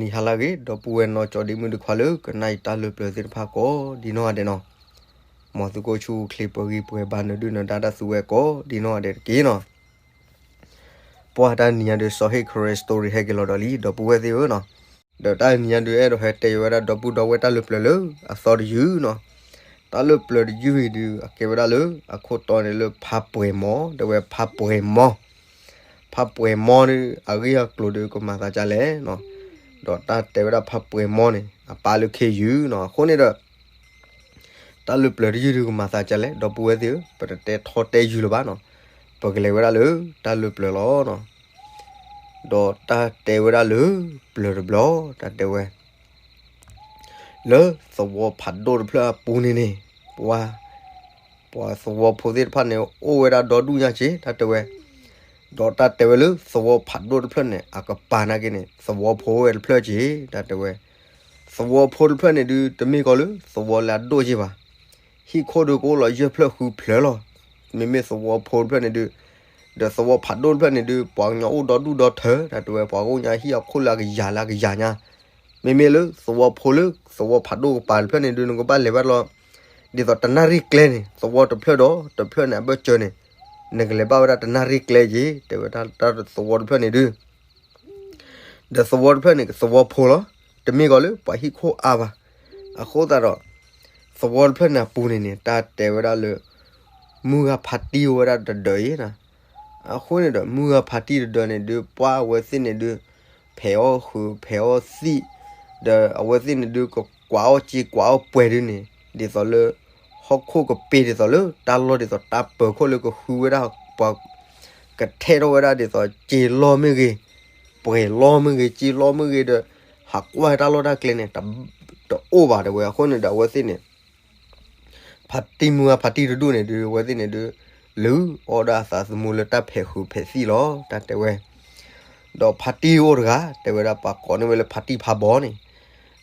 နံၤဟါလၢအဂ့ၤ ဒီပုၢ်ဝဲၢ်နီၢ်ကၠီဒ့မုၣ်တခွါလၢကနၣ်အံၤတၢ်လၢပျၢၤသ့ၣ်တဖၣ်ကိးဒ်နီၢ်ဂၤဒဲးနီၤ, မ်သုကအိၣ်ဆူၣ်အိၣ်ချ့ပှဲၤဂံၢ်ပှဲၤဘါနၢၤဒုၣ်နၢၤဒါတၢ်သူဝဲကိးဒ်နီၢ်ဂၤဒဲးတက့ၢ်နီၤ. ပှၢ်တၢ်နံၤညါဒုး စီၤဟ့ၣ်ခရံာ် story ဟဲက့ၤလီၤဒီးလံ ဒီပုၢ်ဝဲၢ်သ့ၣ်ဧၢနီၤ, ဒီးတၢ်နံၤညါဒုး အဲၣ်ဒိးဟဲတဲဝဲဒၣ်ဒီပုၢ်ဒီဝဲၢ်တၢ်လၢပျၢၤလၢအသီတယုၢ်နီၤ. တၢ်လၢပျၢၤတယုၢ်အံၤဒုး အကဲဝဲဒၣ်လၢ အခိၣ်တီန့ၣ်လၢဖးပှဲၤမီ, တဲဝဲဖးပှဲၤမီ ဖးပှဲၤမီဒုး အဂ့ၢ်အကျိၤဒုးကမၤသးဒ်လဲၣ်နီၤ, ဒီးတၢ်တဲဝဲဒၣ်ဖးပှဲၤမီန့ၣ် အပၢ်လၢခ့ယုၢ်နီၤ. အဃိန့ၣ်ဒီး တၢ်လၢပျၢၤတယုၢ်ဒုးကမၤသးဒ်လဲၣ် ဒီပုၢ်ဝဲၢ်သ့ၣ်ဧၢ, ပတတဲထီတဲယုၢ်လၢၤဘၣ်နီၤ, ပကလဲၤဝဲဒၣ်လၢတၢ်လၢပျၢၤလီၤနီၤ. ဒီးတၢ်တဲဝဲဒၣ်လၢပျၢၤတဘျီ တၢ်တဲဝဲ လၢသဝီဖးဒိၣ်တဖျၢၣ်အပူၤန့ၣ်န့ၣ် ပှၤ ပှၤသဝီဖိသ့ၣ်တဖၣ်န့ၣ် အိၣ်ဝဲဒၣ်ဒီဒူၣ်ညါက့ၤ တၢ်တဲဝဲ, ဒီးတၢ်တဲဝဲလၢသဝီဖးဒိၣ်တဖျၢၣ်န့ၣ် အကပၤနာ်က့န့ၣ် သဝီဖိဝဲတဖျၢၣ်က့ၤ တၢ်တဲဝဲ, သဝီဖိတဖျၢၣ်န့ၣ်ဒုး တမ့ၢ်ကီးလၢသဝီလၢအဒိၣ်က့ၤဘၣ်, ဟံၣ်ခိၣ်ဒုးကအိၣ်လီၤယဲၢ်ဖျၢၣ်ဃုဖျၢၣ်လီၤ. မ့မ့ၢ်သဝီဖိတဖျၢၣ်န့ၣ်ဒုး ဒီးသဝီဖးဒိၣ်တဖျၢၣ်န့ၣ်ဒုး ပှၤကညီအိၣ်ဒီဒူၣ်ဒီထၢ တၢ်တဲဝဲ ပှၤကအိၣ်ညါဟံၣ်အခိၣ်လၢအကယၤလၢအကယၤညါ, မ့မ့ၢ်လၢသဝီဖိလၢသဝီဖးဒိၣ်ကပၤတဖျၢၣ်န့ၣ်ဒုး နကဘၣ်လဲၤဝဲဒၣ်လီၤ ဒ်သိးတနၣ်ရံၣ်ကျဲန့ၣ် သဝီတဖျၢၣ်ဒီးတဖျၢၣ်န့ၣ် အဘၢၣ်စၢၤန့ၣ် နကလဲၤဘၣ်ဝဲဒၣ်တနၣ်ရံၣ်ကျဲက့ၤ တဲဝဲဒၣ်တၢ်သဝီတဖျၢၣ်န့ၣ်ဒုး ဒီးသဝီတဖျၢၣ်န့ၣ် သဝီဖိလီၤ. တမ့ၢ်ကီးလၢပှၤဟံၣ်ခိၣ်အါဘၣ်. အဃိသတးဒီး သဝီတဖျၢၣ်န့ၣ်အပူၤန့ၣ်န့ၣ် တၢ်တဲဝဲဒၣ်လၢ မုၢ်ဂၤဖးတံၢ်အိၣ်ဝဲဒၣ်တဒၢးအံၤ, အဃိန့ၣ်ဒီး မုၢ်ဂၤဖးတံၢ်တဒၢးန့ၣ်ဒုး ပှၤအဝဲသ့ၣ်န့ၣ်ဒုး ဖဲးအီၣ်ဃုာ်ဖဲးအီၣ်သံၣ်, ဒီးအဝဲသ့ၣ်န့ၣ်ဒုး ကကွၢ်အီၣ်စ့ကွၢ်အီၣ်ပှဲၤဒုးန့ၣ် ဒ်သိးလၢ ဟီၣ်ခိၣ်ကပ့ၤဒ်သိးလၢ တၢ်လီၢ်ဒ်သိးတၢ်ပၢၤခိၣ်လၢကဃုဝဲဒၣ်ပှၤ ကထဲးထီၣ်ဝဲဒၣ်ဒ်သိး စ့လီၢ်မ့ၢ်ဂ့ၤ, ပှဲၤလီၢ်မ့ၢ်ဂ့ၤ, စ့လီၢ်မ့ၢ်ဂ့ၤဒီး ဟးကွၢ်တၢ်လီၢ်တၢ်ကျဲန့ၣ် တအိၣ်ဘၣ်တဲဝဲ. အဃိန့ၣ်ဒီးအဝဲသ့ၣ်န့ၣ် ဖးတံၢ်မုၢ်ဂၤဖးတံၢ်တဒူၣ်န့ၣ်ဒုး အဝဲသ့ၣ်န့ၣ်ဒုး လုၢ်အီၣ်ဒၣ်အသးသမူလၢတၢ်ဖဲးဃုာ်ဖဲးသံၣ်လီၤ တၢ်တဲဝဲ. ဒီးဖးတံၢ်အိၣ်တဂၤ တဲဝဲဒၣ်ပှၤကိးန့ၢ်ဝဲလၢဖးတံၢ်ဖးဘီန့ၣ်,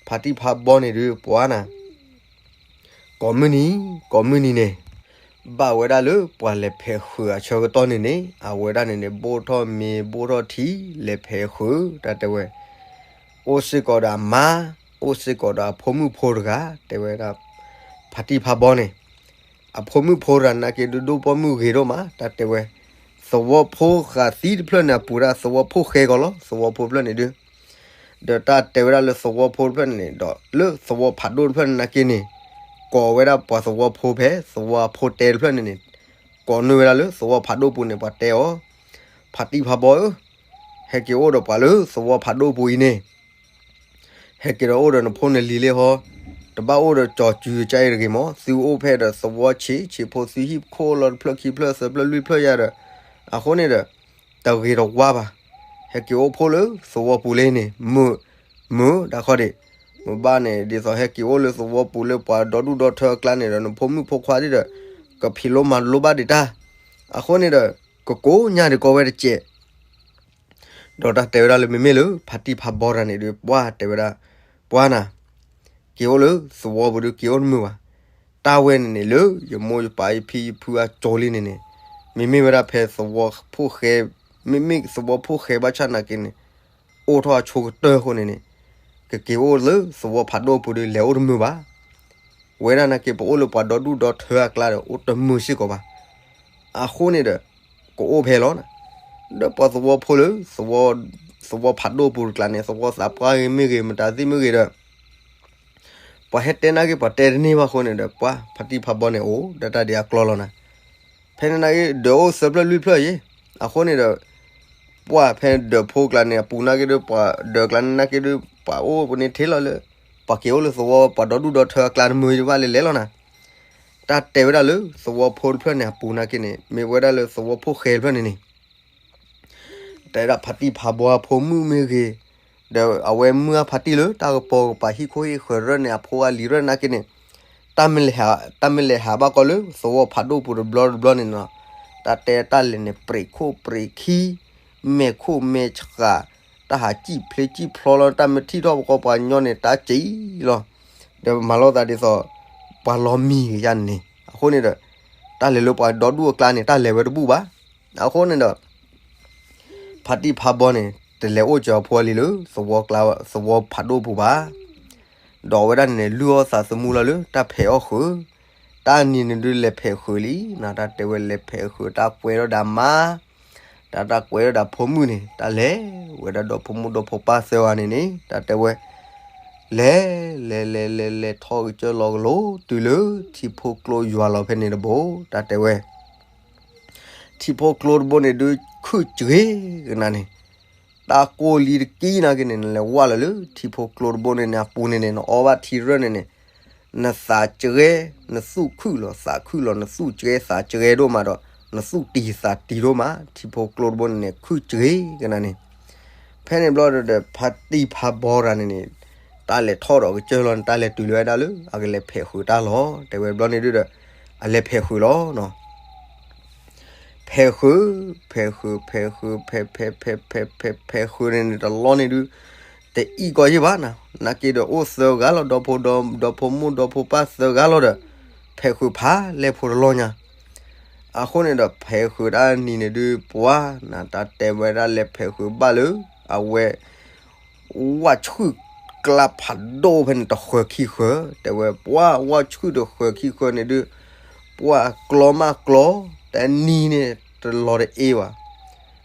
ဖးတံၢ်ဖးဘီန့ၣ်ဒုး ပှၤနၤ ကိးမုၢ်နံၤ ကိးမုၢ်နံၤန့ၣ် ဘၣ်ဝဲဒၣ်လၢပှၤလဲၤဖဲးဃုာ်အဆၢကတီၢ်န့ၣ်န့ၣ် အဝဲဒၣ်န့ၣ်န့ၣ် ဘိၣ်ထီၣ်မ့ၤဘိၣ်ထီၣ်ထံ လဲၤဖဲးဃုာ် တၢ်တဲဝဲ. အိၣ်စ့ၢ်ကီးဒီးအမါ, အိၣ်စ့ၢ်ကီးဒီးအဖိမုၣ်ဖိတဂၤ တဲဝဲဒၣ် ဖးတံၢ်ဖးဘီန့ၣ် အဖိမုၣ်ဖိတဂၤနာ်က့ဒုး ဒိၣ်ပိာ်မုၣ်ဂ့ၤဒိၣ်မး တၢ်တဲဝဲ. သဝီဖိဃာ်သံတဖျၢၣ်န့ၣ် အပူၤဒၣ်သဝီဖိဃဲကီးလီၤ သဝီဖိတဖျၢၣ်န့ၣ်ဒုး. ဒီးတၢ်တဲဝဲဒၣ်လၢသဝီဖိတဖျၢၣ်န့ၣ်န့ၣ် ဒီးလၢသဝီဖးဒိၣ်တဖျၢၣ်န့ၣ်နာ်က့န့ၣ် ကိးဝဲဒၣ်ပှၤသဝီဖိဖဲ သဝီဖိတဲတဖျၢၣ်န့ၣ်န့ၣ် ကိးန့ၢ်ဝဲဒၣ်လၢသဝီဖးဒိၣ်ပူၤန့ၣ် ပှၤတဲအီၤ ဖးတံၢ်ဖးဘီဧၢ, ဟဲက့ၤအိၣ်ဒီးပှၤလၢသဝီဖးဒိၣ်ပူၤအံၤန့ၣ် ဟဲက့ၤဒီးအိၣ်ဒီးနဖိနလံၤလံဟီ, တဘၣ်အိၣ်ဒီးကၠီၤစုၤကၠါအံၤတဂ့ၤမး, သုအိၣ်ဖဲဒီးသဝီဆံးဆံးဖိ သုဟံၣ်ခိၣ်လီၤတဖျၢၣ်ခံဖျၢၣ်သၢဖျၢၣ်လွံၢ်ဖျၢၣ်ယါဒီး, အဃိန့ၣ်ဒီး တဂ့ၤတဝါဘၣ်. ဟဲက့ၤအိၣ်ဖှိၣ်လၢသဝီပူၤလံန့ၣ် မုာ်, မုာ်ဒၣ်ခီဒံး, မ့ၢ်ဘၣ်န့ၣ် ဒ်သိးဟဲက့ၤအိၣ်လၢသဝီပူၤလၢပှၤဒီဒူၣ်ဒီထၢအကျါန့ၣ်ဒီး နဖိမုၣ်ဖိခွါဒ်ဒီး ကဖံးလိမၤလိဘၣ်ဒံးတၢ်, အဃိန့ၣ်ဒီး ကကိးညါဒံးကီဝဲတစဲး ဒီးတၢ်တဲဝဲဒၣ်လၢမ့မ့ၢ်လၢဖါတံၢ်ဖးဘီတဂၤန့ၣ်ဒုး ပှၢ်တဲဝဲဒၣ်, ပှၢ်နၤ, က့ၤအိၣ်လၢသဝီပူၤဒုးက့ၤအိၣ်တမုာ်ဘၣ်. တၢ်ဝဲန့ၣ်န့ၣ်လၢယမိၢ်ယပၢ်ယဖံယဖုအစိၤလံန့ၣ်န့ၣ်, မ့မ့ၢ်ဝဲဒၣ်ဖဲသဝီဖိဃဲ, မ့မ့ၢ်သဝီဖိဃဲဘၣ်ဆၣ်နာ်က့န့ၣ်, အိၣ်ထီၣ်အဆိကတၢၢ်အဃိန့ၣ်န့ၣ်, ကက့ၤအိၣ်လၢသဝီဖးဒိၣ်ပူၤဒုးလဲၤအိၣ်တမုာ်ဘၣ်. ဝဲဒၣ်နာ်က့ပအိၣ်လၢပှၤဒီဒူၣ်ဒီထၢအကျါဒီးအိၣ်တမုာ်စ့ၢ်ကီးဘၣ်. အဃိန့ၣ်ဒီး ကအိၣ်ဖဲလီၤ. ဒီးပှၤသဝီဖိလၢ သဝီဖးဒိၣ်ပူၤတကျါန့ၣ် သဝီသးပှၢ်ဂ့ၤမ့ၢ်ဂ့ၤ မတၤသ့ၣ်မ့ၢ်ဂ့ၤဒီး ပှၤဟဲတဲနာ်က့ပှၤတဲတန့ၢ်ဘၣ်အဃိန့ၣ်ဒီး ပှၢ်ဖါတံၢ်ဖးဘီန့ၣ်အိၣ်ဒီးတၢ်ဒ်အကျီလီၤနၤ. ဖဲန့ၣ်နာ်က့ ဒၢးအိၣ်သၢဖျၢၣ်လွံၢ်ဖျၢၣ်ယ့ၤ, အဃိန့ၣ်ဒီး ပှၢ်ဖဲဒၢးဖိကျါန့ၣ် အပူၤနာ်က့ဒုး ပှၤဒၢးကျါန့ၣ်နာ်က့ဒုး ပှၤအိၣ်ပူၤန့ၣ်ထဲလီၤလၢ ပှၤက့ၤအိၣ်လၢသဝီ ပှၤဒီဒူၣ်ဒီထၢအကျါတမုာ်ဘၣ်လဲၤလဲၤလီၤနၤ. တၢ်တဲဝဲဒၣ်လၢသဝီဖိတဖျၢၣ်န့ၣ် အပူၤနာ်က့န့ၣ် မ့ၢ်ဝဲဒၣ်လၢသဝီဖိဃဲတဖျၢၣ်န့ၣ်န့ၣ် တဲဒၣ်ဖါတံၢ်ဖးဘီအဖိမုၣ်မ့ၢ်ဂ့ၤ, ဒီးအဝဲမုၢ်အဖါတံၢ်လၢတၢ်ကပီၤကပၤဟံၣ်ခိၣ်ဟံၣ်ဃၢၤရၢၢ်န့ၣ် အဖိအလံၤရၢၢ်နာ်က့န့ၣ်, တၢ်မ့ၢ်လဲၤဟးဘၣ်ကီးလၢသဝီဖးဒိၣ်ပူၤတဘျီတဘျီန့ၣ်နီၤ, တၢ်တဲတၢ်လဲၤန့ၣ် ပြံးခိၣ်ပြံးခံ, မဲာ်ခိၣ်မဲာ်ဆှး, တၢ်ဟးစံၣ်ဖျ့စံၣ်ဖျီလီၤ တၢ်မ့ၢ်ထံၣ်ထီၣ်ပကီၢ်ပှၤကညီန့ၣ် တၢ်စံၣ်လီၤ. ဒီးမၤလိသးဒ်သိး ပှၤလီၤမံၤကယါန့ၣ်န့ၣ်, အဃိန့ၣ်ဒီး တၢ်လဲၤလၢပှၤဒီဒူၣ်အကျါန့ၣ် တၢ်လဲၤဝဲတဘူၣ်ဘၣ်. အဃိန့ၣ်ဒီး ဖါတံၢ်ဖးဘီန့ၣ် တလဲၤအိၣ်ကၠီၤဖိလံလၢ သဝီဖးဒိၣ်ပူၤဘၣ်. ဒီးအဝဲဒၣ်န့ၣ်န့ၣ် လုၢ်အီၣ်သးသမူလီၤလၢ တၢ်ဖဲးအီၣ်ဃုာ်, တၢ်နံၤန့ၣ်ဒုးလဲၤဖဲးဃုာ်လံ, နတၢ်တဲဝဲလဲၤဖဲးဃုာ် တၢ်ကွဲထီၣ်ဒၣ်မါ, တၢ်တၢ်ကွဲထီၣ်ဒၣ်ဖိမုၣ်န့ၣ် တၢ်လဲၤဝဲဒၣ်ဒီဖိမုၣ်ဒီဖိပၢ်သၢဂၤန့ၣ်န့ၣ် တၢ်တဲဝဲ လဲၤ လဲၤ လဲၤ လဲၤ လဲၤထီၣ်ကစၢၢ်လီၤကလိ တုၤလၢထံဖိကျိယွၤလီၤဖဲန့ၣ်တဘိ တၢ်တဲဝဲ ထံဖိကျိတဘိန့ၣ်ဒုး ခုၣ်စှ့ၤကနၤန့ၣ်, တၢ်ကိၢ်လံတကံနၤက့န့ၣ် နလဲၤဝဲလီၤလၢ ထံဖိကျိတဘိန့ၣ်န့ၣ် အပူၤန့ၣ်န့ၣ် နအီဘၣ်ထံရၢၢ်န့ၣ်န့ၣ်, နသးစှ့ၤ နသူၣ်ခုၣ်လီၤ သးခုၣ်လီၤ နသူၣ်စှ့ၤ သးစှ့ၤဒိၣ်မးဒီး နသူၣ်တံၢ်သးတံၢ်ဒိၣ်မး ထံဖိကျိတဘိန့ၣ်န့ၣ် ခုၣ်စှ့ၤကနၤန့ၣ်. ဖဲန့ၣ်ဘျီဒီး ဖါတံၢ်ဖါဘီတဂၤန့ၣ်န့ၣ် တၢ်လဲၤထီၣ်ဒီးကစၢၢ်လီၤန့ၣ် တၢ်လဲၤတုၤလၢဝဲဒၣ်လၢ အကလဲၤဖဲးဃုာ်တၢ်လီၤ တဲဝဲဘျီန့ၣ်ဒုးဒီး အလဲၤဖဲးဃုာ်လီၤနီၤ. ဖဲးဃုာ် ဖဲးဃုာ် ဖဲးဃုာ် ဖဲး ဖဲး ဖဲး ဖဲး ဖဲး ဖဲးဃုာ်န့ၣ်န့ၣ် တလီၢ်န့ၣ်ဒုး တအံၣ်ကီးယံၣ်ဘၣ်နၤ, နာ်က့ဒီးအိၣ်သၢဂၤလီၤ ဒီဖိဒီ ဒီဖိမုၣ်ဒီဖိပၢ်သၢဂၤလီၤဒီး ဖဲးဃုာ်ဖးလဲၢ်ဖိတလီၢ်ညါ. အဃိန့ၣ်ဒီး ဖဲးဃုာ်တၢ်နံၤန့ၣ်ဒုး ပှၤနၤ တၢ်တဲဝဲဒၣ်လဲၤဖဲးဃုာ်ဘၣ်လၢ အဝဲ ဝၣ်ဆှုၣ်ကျါဖးဒိၣ်ဖဲန့ၣ် တဃၢၤခံဃၢၤ တဲဝဲ ပှၤဝၣ်ဆှုၣ်တဃၢၤခံဃၢၤန့ၣ်ဒုး ပှၤကျီမးကျီ တနံၤန့ၣ် တလီၤတအ့ဘၣ်,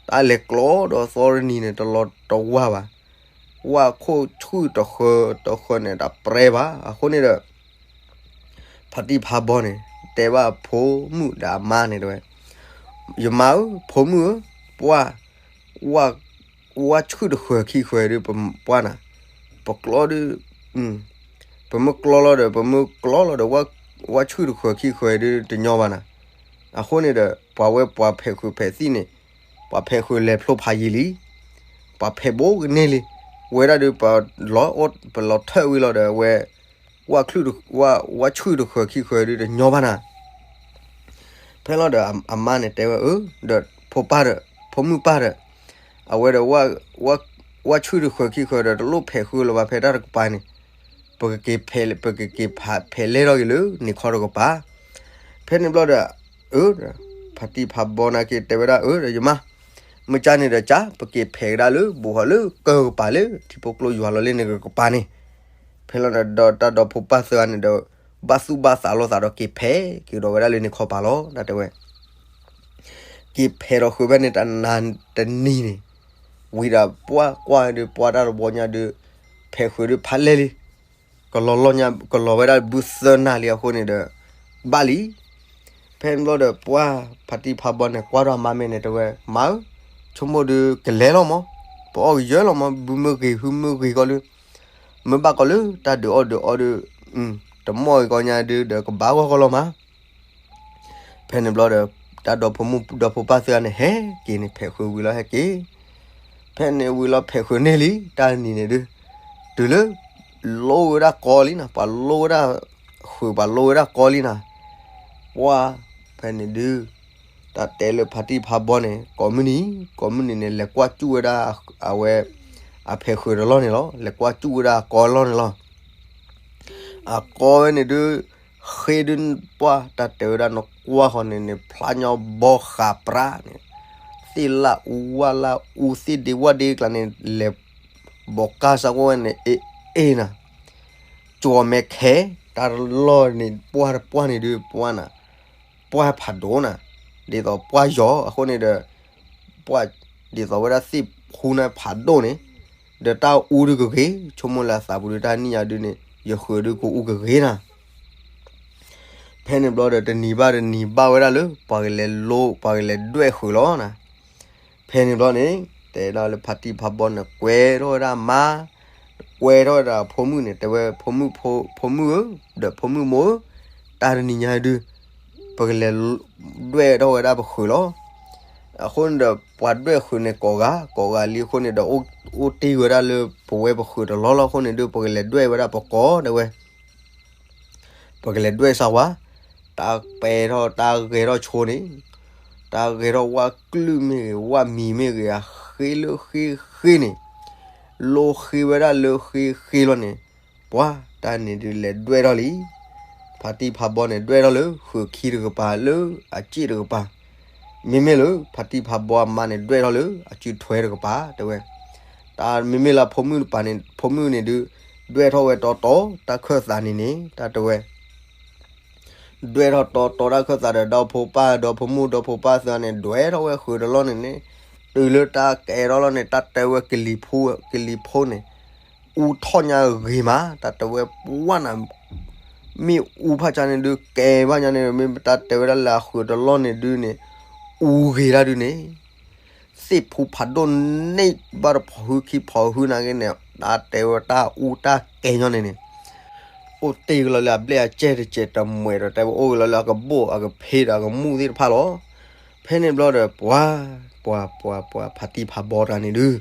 တၢ်လဲၤကျီဒီးသီတနံၤန့ၣ် တလီၤတဝါဘၣ်, ဝၣ်ခိၣ်ဆှုၣ်တဃၢၤတဃၢၤန့ၣ် တပြဲဘၣ်. အဃိန့ၣ်ဒီး ဖါတံၢ်ဖါဘီန့ၣ် တဲဘၣ်ဖိမုၣ်ဒီးအမါန့ၣ်တဲဝဲ, ယမါဧၢ ဖိမုၣ်ဧၢ, ပှၤ ဝၣ် ဝၣ်ဆှုၣ်တဃၢၤခံဃၢၤဒုး ပ ပှၤနၤ, ပကျီဒုး ပမ့ၢ်ကျီလီၤဒီး ပမ့ၢ်ကျီလီၤဒီး ဝၣ်ဆှုၣ်တဃၢၤခံဃၢၤဒုးတညီဘၣ်နၤ. အဃိန့ၣ်ဒီး ပှၤဝဲပှၤဖဲးဃုာ်ဖဲးသံၣ်န့ၣ် ပှၤဖဲးဃုာ်လဲၤဖျိဖးယံာ်လံ, ပှၤဖဲးဘိကန့ၢ်လံ, ဝဲဒၣ်ဒုး ပလီၤ ပလီၤထၢၣ်ဝံၤလီၤဒီး အဝဲ ဝၣ်ဆှုၣ်တဃၢၤခံဃၢၤဒုးတညီဘၣ်နၤ. ဖဲလီၤဒီးအမါန့ၣ်တဲဝဲအၢ ဒီးဖိပၢ်ဒီး ဖိမုၣ်ပၢ်ဒီး အဝဲဒီး ဝၣ်ဆှုၣ်တဃၢၤခံဃၢၤဒီး တလိၣ်ဖဲးဃုာ်လၢၤဘၣ် ဖဲတၢ်တကပၤန့ၣ် ပကက့ၤဖဲး ပကက့ၤဖဲးလဲၢ်ထီၣ်က့ၤလၢန့ၣ်ခီတကပၤ. ဖဲန့ၣ်ဘျီဒီး အၢ ဖါတံၢ်ဖါဘီနာ်က့တဲဝဲဒၣ်အၢ ဒီးယမါ မ့ၢ်ကန့ၣ်ဒီးက ပက့ၤဖဲးကဒါလၢ ဘူးဃီလၢကၢၢ်ကပၤလၢ ထံဖိကျိယွၤလီၤလၢန့ၣ်ကပၤန့ၣ်. ဖဲလီၤဒီးတၢ်ဒီဖိပၢ်သၢဂၤန့ၣ်ဒီး ဘၣ်သူၣ်ဘၣ်သးလိာ်သးဒီးက့ၤဖဲးက့ၤဒီးဝဲဒၣ်လၢန့ၣ်ခီပၤလီၤ တၢ်တဲဝဲ က့ၤဖဲးဒီးဃုာ်ဖဲန့ၣ်တနၤတနံၤန့ၣ် ဝံၤဒီးပှၤကွၢ်ဒုး ပှၤတၢ်တဘီညါဒုး ဖဲးဃုာ်ဒုးဖးလဲၢ်လံ, ကလီၤလီၤညါ ကလီၤဝဲဒၣ်ဘုသၢနၤလံအဃိန့ၣ်ဒီး ဘၣ်လံ. ဖဲန့ၣ်ဘျီဒီး ပှၤဖါတံၢ်ဖါဘီန့ၣ် ကွၢ်ထီၣ်အမါမဲာ်န့ၣ်တဲဝဲ မါဧၢ, ဆိကမိၣ်ဒုးကလဲၤလီၤမး, ပအီၣ်ကယၢလီၤမး, ဘုမ့ၢ်ဂ့ၤ ဟုမ့ၢ်ဂ့ၤကီးလၢ မ့ၢ်ဘၣ်ကီးလၢတၢ်ဒုးအီၣ်ဒုးအီဒုး တမီၢ်ဂ့ၤကီးညါဒုးဒီးကဘၣ်ဂီၢ်ကီးလီၤမး. ဖဲန့ၣ်ဘျီဒီး တၢ်ဒီဖိမုၣ်ဒီဖိပၢ်သၢဂၤန့ၣ် ဟဲက့ၤန့ၣ် ဖဲးဃုာ်ဝံၤလီၤဟဲက့ၤ. ဖဲန့ၣ်ဝံၤလီၤဖဲးဃုာ်န့ၢ်လံ တၢ်နံၤန့ၣ်ဒုး တုၤလၢ လိဝဲဒၣ်ကီလံနၤ, ပှၤလိဝဲဒၣ် ဃုာ်ပှၤလိဝဲဒၣ်ကီလံနၤ. ပှၤ ဖဲန့ၣ်ဒုး တၢ်တဲလၢဖါတံၢ်ဖါဘီန့ၣ် ကိးမုၢ်နံၤ ကိးမုၢ်နံၤန့ၣ် လဲၤကွၢ်စူၣ်ဝဲဒၣ် အဝဲ အဖဲးဃုာ်တလီၢ်န့ၣ်လီၤ. လဲၤကွၢ်စူၣ်ဝဲဒၣ်အကီလီၢ်န့ၣ်လီၤ. အကီဝဲန့ၣ်ဒုး ဃ့ဒုး ပှၤတၢ်တဲဝဲဒၣ်နကွၢ်ဃီန့ၣ်န့ၣ် ဖျါညီဘီဃးပြးန့ၣ် သ့ၣ်လၣ်အူဝၣ်လၣ်အူ သ့ၣ်ဒ့ဝၣ်ဒ့ကျါန့ၣ် လဲၤဘီးကၢ်စၢ်ဝဲန့ၣ် အ့ၣ်အ့ၣ်နၤ, ကၠီၤမဲာ်ခဲ တၢ်လီၢ်န့ၣ် ပှၢ်တပှၢ်န့ၣ်ဒုး ပှၢ်နၤ ပှၢ်ဖးဒိၣ်နၤ, ဒ်သိးပှၢ်ယီၤအဃိန့ၣ်ဒီး ပှၢ် ဒ်သိးဝဲဒၣ်သ့ၣ်ဖူနၤဖးဒိၣ်န့ၣ် ဒီးတၢ်အူဒုးကဂ့ၤ ဆိကမိၣ်လၢအသးပူၤဒုး တၢ်နံၣ်ညါဒုးန့ၣ် ယဃုာ်ဒုးကအူကဂ့ၤနၤ. ဖဲန့ၣ်ဘျီဒီး တနံၤဘၣ်တနံၤဘၣ်ဝဲဒၣ်လၢ ပှၤကလဲၤလိ ပှၤကလဲၤဒွဲၣ်ဃုာ်လီၤနၤ. ဖဲန့ၣ်ဘျီန့ၣ် တဲဒၣ်လၢဖါတံၢ်ဖါဘီန့ၣ် ကွဲထီၣ်ဝဲဒၣ်မါ ကွဲထီၣ်ဝဲဒၣ်ဖိမုၣ်န့ၣ် တဲဝဲ ဖိမုၣ် ဖိမုၣ်ဧၢ ဒီးဖိမုၣ်မိၢ်ဧၢ, တၢ်တနံၤညါဒုး ပကလဲၤဒွဲၣ်ထီၣ်ဝဲဒၣ်ပဃုာ်လီၤ. အဃိန့ၣ်ဒီး ပှၤဒွဲၣ်ဃုာ်န့ၣ်ကိးဂၤ ကိးဂၤလံအဃိန့ၣ်ဒီး အိၣ်တ့ၢ်ဝဲဒၣ်လၢပဝဲပဃုာ်တလီၢ်လီၤအဃိန့ၣ်ဒုး ပကလဲၤဒွဲၣ်ဝဲဒၣ်ပကိးတဲဝဲ ပကလဲၤဒွဲၣ်စၢ်ဝါ, တၢ်ပဲထီၣ်တၢ်ဂဲၤထီၣ်ဆိန့ၣ်, တၢ်ဂဲၤထီၣ်ဝၣ်ကလုၢ်မ့ၢ်ဂ့ၤ ဝၣ်မံၤမ့ၢ်ဂ့ၤ အဃ့လၢဃ့ဃ့န့ၣ်, လိဃ့ဝဲဒၣ်လၢဃ့ဃ့လီၤန့ၣ်, ပှၤတၢ်န့ၣ်ဒုးလဲၤဒွဲၣ်ထီၣ်လံ. ဖါတံၢ်ဖါဘီန့ၣ်ဒွဲၣ်ထီၣ်လၢဃုာ်ခံတကပၤလၢအစ့ၣ်တကပၤ, မ့မ့ၢ်လၢဖါတံၢ်ဖါဘီအမါန့ၣ်ဒွဲၣ်ထီၣ်လၢအစုထွဲတကပၤတဲဝဲ. တၢ်မ့မ့ၢ်လၢအဖိမုၣ်တပၤန့ၣ် ဖိမုၣ်န့ၣ်ဒုး ဒွဲၣ်ထီၣ်ဝဲတီတီတၢ်ခၢၣ်သးန့ၣ်န့ၣ် တၢ်တဲဝဲ ဒွဲၣ်ထီၣ်တီတီတၢ်ခၢၣ်သးဒီး ဒီဖိပၢ် ဒီဖိမုၣ် ဒီဖိပၢ်သၢဂၤန့ၣ် ဒွဲၣ်ထီၣ်ဝဲဃုာ်တလီၢ်န့ၣ်န့ၣ် တုၤလၢတၢ်ကဲထီၣ်လီၤန့ၣ် တၢ်တဲဝဲကလံၤဖိ ကလံၤဖိန့ၣ် အူထီၣ်ညါဂ့ၤမး တၢ်တဲဝဲပှၢ်နၤ မ့ၣ်အူဖးဆါန့ၣ်ဒုး ကဲဘၣ်ညါန့ၣ် မ့ၢ်တၢ်တဲဝဲဒၣ်လၢအဃုာ်တလီၢ်န့ၣ်ဒုးန့ၣ် အူဂ့ၤတၢ်ဒုးန့ၣ် သ့ၣ်ဖူဖးဒိၣ်န့ၢ်ဘၣ်တဖီၣ်ဟုခံဖီၣ်ဟုနာ်က့န့ၣ် တၢ်တဲဝဲတၢ်အူတၢ်ကဲညီန့ၣ်န့ၣ် အိၣ်တ့ၢ်ကလီၤလၢအဘျဲၣ်အကဲတစဲးတမှဲးဒီး တဲဝဲအိၣ်ကလီၤလၢအကဘိၣ်အကဖ့ဒီးအကမူၣ်သ့ၣ်တဖၣ်လီၤ. ဖဲန့ၣ်ဘျီဒီး ပှၤ ပှၤ ပှၤ ပှၤ ဖါတံၢ်ဖးဘီတဂၤန့ၣ်ဒုး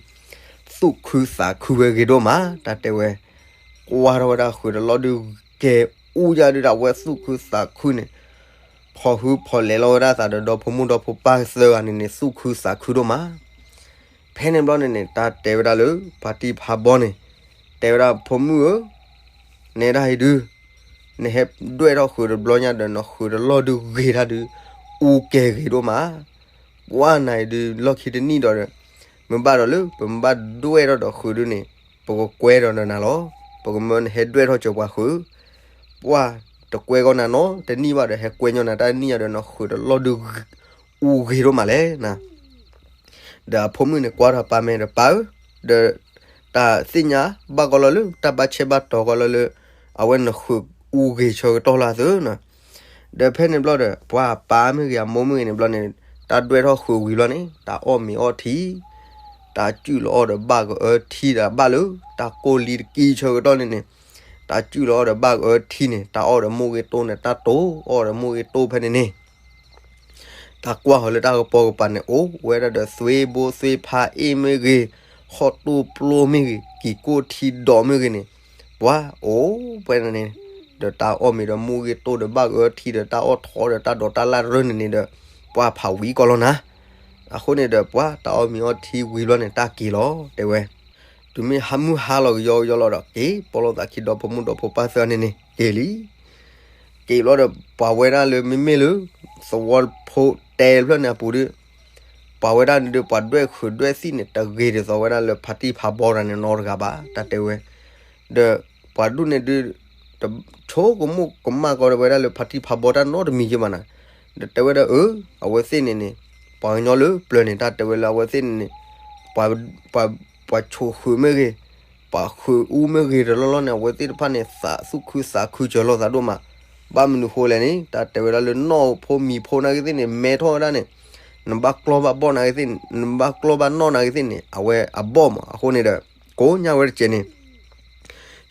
သူၣ်ခုသးခုဝဲဂ့ၤဒိၣ်မး တၢ်တဲဝဲ ကွၢ်ထီၣ်ဝဲဒၣ်ဃုာ်တလီၢ်ဒုး ကဲအူယါဒုး တၢ်ဝဲသူၣ်ခုသးခုန့ၣ် ဖီၣ်ဟုဖီၣ်လဲၤလီၤဝဲဒၣ်သးဒီး ဒီဖိမုၣ်ဒီဖိပၢ်သၢဂၤန့ၣ်န့ၣ် သူၣ်ခုသးခုဒိၣ်မး. ဖဲန့ၣ်ဘျီန့ၣ်န့ၣ် တၢ်တဲဝဲဒၣ်လၢ ဖါတံၢ်ဖးဘီန့ၣ် တဲဝဲဒၣ် ဖိမုၣ်ဧၢ, နဲဒၣ်အံၤဒုး နဟဲဒွဲၣ်ထီၣ်ဃုာ်တဘျီညါဒီး နဃုာ်တလီၢ်ဒုးဂ့ၤတၢ်ဒုး အူကဲဂ့ၤဒိၣ်မး. ပှၢ်နၤအံၤဒုး လီၢ်ခံတနံၣ်ဒီး မ့ၢ်ဘၣ်ဒီးလၢ ပမ့ၢ်ဘၣ်ဒွဲၣ်ထီၣ်ဒီးဃုာ်ဒုးန့ၣ် ပကကွဲဒီးနၤလီၤ. ပကမၢနဟဲဒွဲၣ်ထီၣ်စၢၤပှၤဃုာ် ပှၢ်တကွဲကီးနၤနီတနံၣ်ဘၣ်ဒီး ဟဲကွဲညီနၤတၢ်တနံၣ်ညါဒီး နဃုာ်တလီၢ်ဒုး အူဂ့ၤဒိၣ်မးလဲၣ်နၤ. ဒီးအဖိမုၣ်န့ၣ်ကွၢ်ထီၣ်ပၢ်မဲာ်ဒီး ပၢ်ဧၢ, ဒီးတၢ်သ့ၣ်ညါဘၣ်ကီးလီၤလၢ တၢ်ဘၣ်ဆဲးဘၣ်တီၤကီးလီၤလၢ အဝဲနဃုာ်အူဂ့ၤဆၢကတီၢ်လၢအသိးနီၤ. ဒီးဖဲန့ၣ်ဘျီဒီး ပှၤအပၢ်မ့ၢ်ဂ့ၤ အမိၢ်မ့ၢ်ဂ့ၤန့ၣ်ဘျီန့ၣ် တၢ်ဒွဲၣ်ထီၣ်ဃုာ်ဝံၤဘျီန့ၣ် တၢ်အီၣ်မ့ၤအီထံ တၢ်စုၣ်လီၤအီၣ်ဒီးဘၣ်ကအၢထံဒီးဘၣ်လၢ တၢ်ကိၢ်လံတကံဆၢကတီၢ်န့ၣ်န့ၣ် တၢ်စုၣ်လီၤအီၣ်ဒီးဘၣ်ကအၢထံန့ၣ် တၢ်အီၣ်ဒီးမိၢ်ဂ့ၤတိၢ်န့ၣ် တၢ်တိၢ်အီၣ်ဒီးမိၢ်ဂ့ၤတိၢ်ဖဲန့ၣ်န့ၣ် တၢ်ကွၢ်ဃီၤလၢတၢ်ကပီၤကပၤန့ၣ် အိၣ်ဝဲဒၣ်ဒီးသွ့ဘိသွ့ဖါအ့ၣ်မ့ၢ်ဂ့ၤ, ဟီၣ်တိၢ်ပျိမ့ၢ်ဂ့ၤ, ကံၤကိၢ်ထံဒီးမ့ၢ်ဂ့ၤန့ၣ်, ပှၤအိၣ်ဖဲန့ၣ်န့ၣ်, ဒီးတၢ်အီၣ်မ့ၤဒီးမိၢ်ဂ့ၤတိၢ်ဒီးဘၣ်ကအၢထံဒီးတၢ်အီၣ်ထီဒီးတၢ်ဒိးတၢ်လၢ်တရၢန့ၣ်န့ၣ်ဒီး, ပှၤဖးဝံၤကီးလီၤနၤ. အဃိန့ၣ်ဒီး ပှၤတၢ်အီၣ်မ့ၤအီထံဝံၤဘျီန့ၣ် တၢ်က့ၤလီၤ တဲဝဲ တုၤမ့ၢ်ဟါမုၢ်ဟါလီၤကယီကယီလီၤဒီး က့ၤပီလီၤသးခံဒီဖိမုၣ်ဒီဖိပၢ်သၢဂၤန့ၣ်န့ၣ် က့ၤလံ. က့ၤဘျီဒီး ပှၤဝဲဒၣ်လၢမ့မ့ၢ်လၢ သဝီဖိတဲဖျၢၣ်န့ၣ်အပူၤဒီး ပှၤဝဲဒၣ်န့ၣ်ဒီး ပှၤဒွဲၣ်ဃုာ်ဒွဲၣ်သံၣ်န့ၣ် တဂ့ၤဒ်သိးဝဲဒၣ်လၢဖါတံၢ်ဖးဘီတဂၤန့ၣ်နီတဂၤဘၣ် တၢ်တဲဝဲ ဒီးပှၤဒူၣ်န့ၣ်ဒုး တဆိကမိၣ်ကမၣ်ကီးဝဲဒၣ်လၢဖါတံၢ်ဖးဘီတၢ်နီတမံၤက့ဘၣ်နၤ, ဒီးတဲဝဲဒၣ်အၢ အဝဲသ့ၣ်န့ၣ်န့ၣ် ပှၤကညီလၢပျၢၤန့ၣ် တၢ်တဲဝဲလၢအဝဲသ့ၣ်န့ၣ်န့ၣ် ပှၤ ပှၤဆိၣ်ဃုာ်မ့ၢ်ဂ့ၤ, ပှၤဃုာ်အူမ့ၢ်ဂ့ၤတလီၢ်လီၢ်န့ၣ် အဝဲသ့ၣ်တဖၣ်န့ၣ် သးသူၣ်ခုသးခုစၢၤလိာ်သးဒိၣ်မး, ဘၣ်မနုၤဃိလဲၣ်န့ၣ် တၢ်တဲဝဲဒၣ်လၢနီၢ်ဖိမံၤဖိနာ်က့သ့ၣ်န့ၣ် မဲထီၣ်ဝဲဒၣ်န့ၣ် နဘၣ်ကျီဘၣ်ဘီၣ်နာ်က့သ့ၣ်န့ၣ် နဘၣ်ကျီဘၣ်နီၣ်နာ်က့သ့ၣ်န့ၣ် အဝဲအဘီၣ်မး အဃိန့ၣ်ဒီး ကိးညါဝဲတကဲးန့ၣ်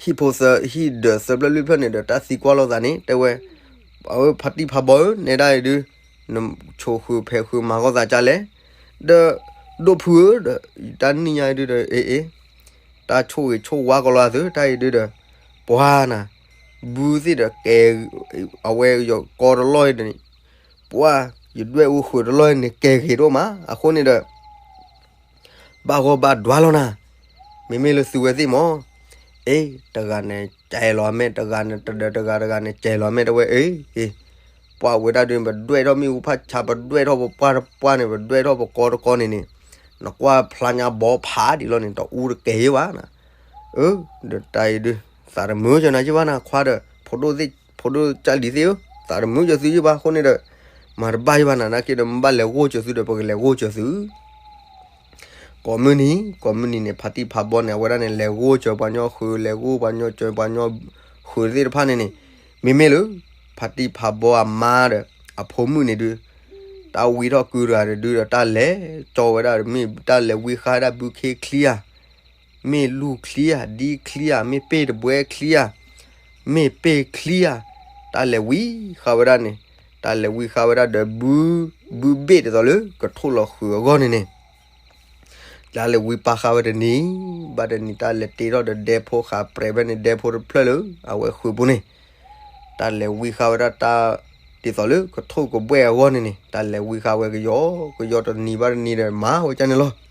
ဟံၣ်ဖိသၢ ဟံၣ်ဒၢးသၢဖျၢၣ်လွံၢ်ဖျၢၣ်န့ၣ်ဒီး တၢ်သံကွၢ်လိာ်သးန့ၣ် တဲဝဲ အဝဲဖါတံၢ်ဖးဘီဧၢ နဲဒၣ်အံၤဒုး နဆိၣ်ဃုာ်ဖဲးဃုာ်မၤကီၢ်သးကၢ်လဲၣ်, ဒီး ဒိၣ်ဖုဧၢ ဒီး တၢ်နံၣ်ညါအံၤဒုးဒီး အ့ၣ်အ့ၣ် တၢ်ဆိၣ်ဂ့ၤဆိၣ်ဝါကီးလီၤအသိး တၢ်အံၤဒုးဒီး ပှၤနၤ ဘုသ့ၣ်ဒီးကဲ အဝဲယကိးတလီၢ်အံၤန့ၣ် ပှၤ ယဒွဲၣ်အူဃုာ်တလီၢ်အံၤန့ၣ် ကဲဂ့ၤဒိၣ်မး အဃိန့ၣ်ဒီး ဘၣ်ဂီၢ်ဘၣ်ဒွါလီၤနၤ, မ့မ့ၢ်လၢသုဝဲသ့ၣ်မး, အ့ တဂၤန့ၣ် ကဲလီၤမဲာ် တဂၤန့ၣ် တဒၢးတဂၤ တဂၤန့ၣ် ကဲလီၤမဲာ် တဲဝဲ အ့ အ့ ပှၤဝဲဒၣ်ဒုး ပဒွဲၣ်ထီၣ်မ့ၣ်အူဖးဆါ ပဒွဲၣ်ထီၣ်ပပှၢ်တပှၢ်န့ၣ် ပဒွဲၣ်ထီၣ်ပကိးတကိးန့ၣ်န့ၣ်, နကွၢ်ဖျါညါဘီဖးဒ်လီၤန့ၣ် တအူတကဲယ့ၢ်ဘၣ်နၤ, အၢ ဒီးတၢ်အံၤဒုး သးတမုာ်ကၢၤနၤယ့ၢ်ဘၣ်နၤ ခွါဒီး ဖိဒိၣ်သ့ၣ် ဖိဒိၣ်ကၢ်လံၤသ့ၣ်ဧၢ, သးတမုာ်ကၢၤသုယ့ၢ်ဘၣ် အဃိန့ၣ်ဒီး မၤတဘၣ်ယ့ၢ်ဘၣ်နၤ နာ်က့ဒီး မ့ၢ်ဘၣ်လဲၤဂိၢ်ကၢၤသုဒီး ပကလဲၤဂိၢ်ကၢၤသု ကိးမုၢ်နံၤ ကိးမုၢ်နံၤန့ၣ် ဖါတံၢ်ဖးဘီန့ၣ် အဝဲဒၣ်န့ၣ် လဲၤဂိၢ်ကၢၤပှၤညီဃုာ် လဲၤဂိၢ်ပှၤညီကၢၤပှၤညီဃုာ်သ့ၣ်တဖၣ်န့ၣ်န့ၣ်, မ့မ့ၢ်လၢ ဖါတံၢ်ဖးဘီအမါဒီး အဖိမုၣ်န့ၣ်ဒုး တၢ်ဝံထီၣ်ကုတဂၤဒုးဒီး တၢ်လဲၤကၠီဝဲဒၣ် မ့ၢ်တၢ်လဲၤဝံဃါဝဲဒၣ်ဘုခ့ချံဧါ မ့ၢ်လူၢ်ချံဧါ ဒ်ချံဧါ မ့ၢ်ပ့ၢ်တဘှဲချံဧါ မ့ၢ်ပ့ၢ်ချံဧါ, တၢ်လဲၤဝံဃါဝဲဒၣ်န့ၣ်, တၢ်လဲၤဝံဃါဝဲဒၣ်ဒီး ဘု ဘုဘ့ၣ်ဒ်သိးလၢကထိၣ်လီၤဃုာ်အဂီၢ်န့ၣ်န့ၣ်, တၢ်လဲၤဝံပာ်ဃာ်ဝဲတနံၤ ဘၣ်တနံၤ တၢ်လဲၤတ့ထီၣ်ဒီးဒဲဖိဃာ်ပြဲးဖဲန့ၣ် ဒဲဖိတဖျၢၣ်လၢ အဝဲဃုာ်ပူၤန့ၣ် တၢ်လဲၤဝံဃါဝဲဒၣ်တၢ် ဒ်သိးလၢကထိၣ်ကဘှဲၣ်အဂီၢ်န့ၣ်န့ၣ် တၢ်လဲၤဝံဃါဝဲကယီကယီတနံၤဘၣ်တနံၤဒီးမၤဝဲကၢ်န့ၣ်လီၤ.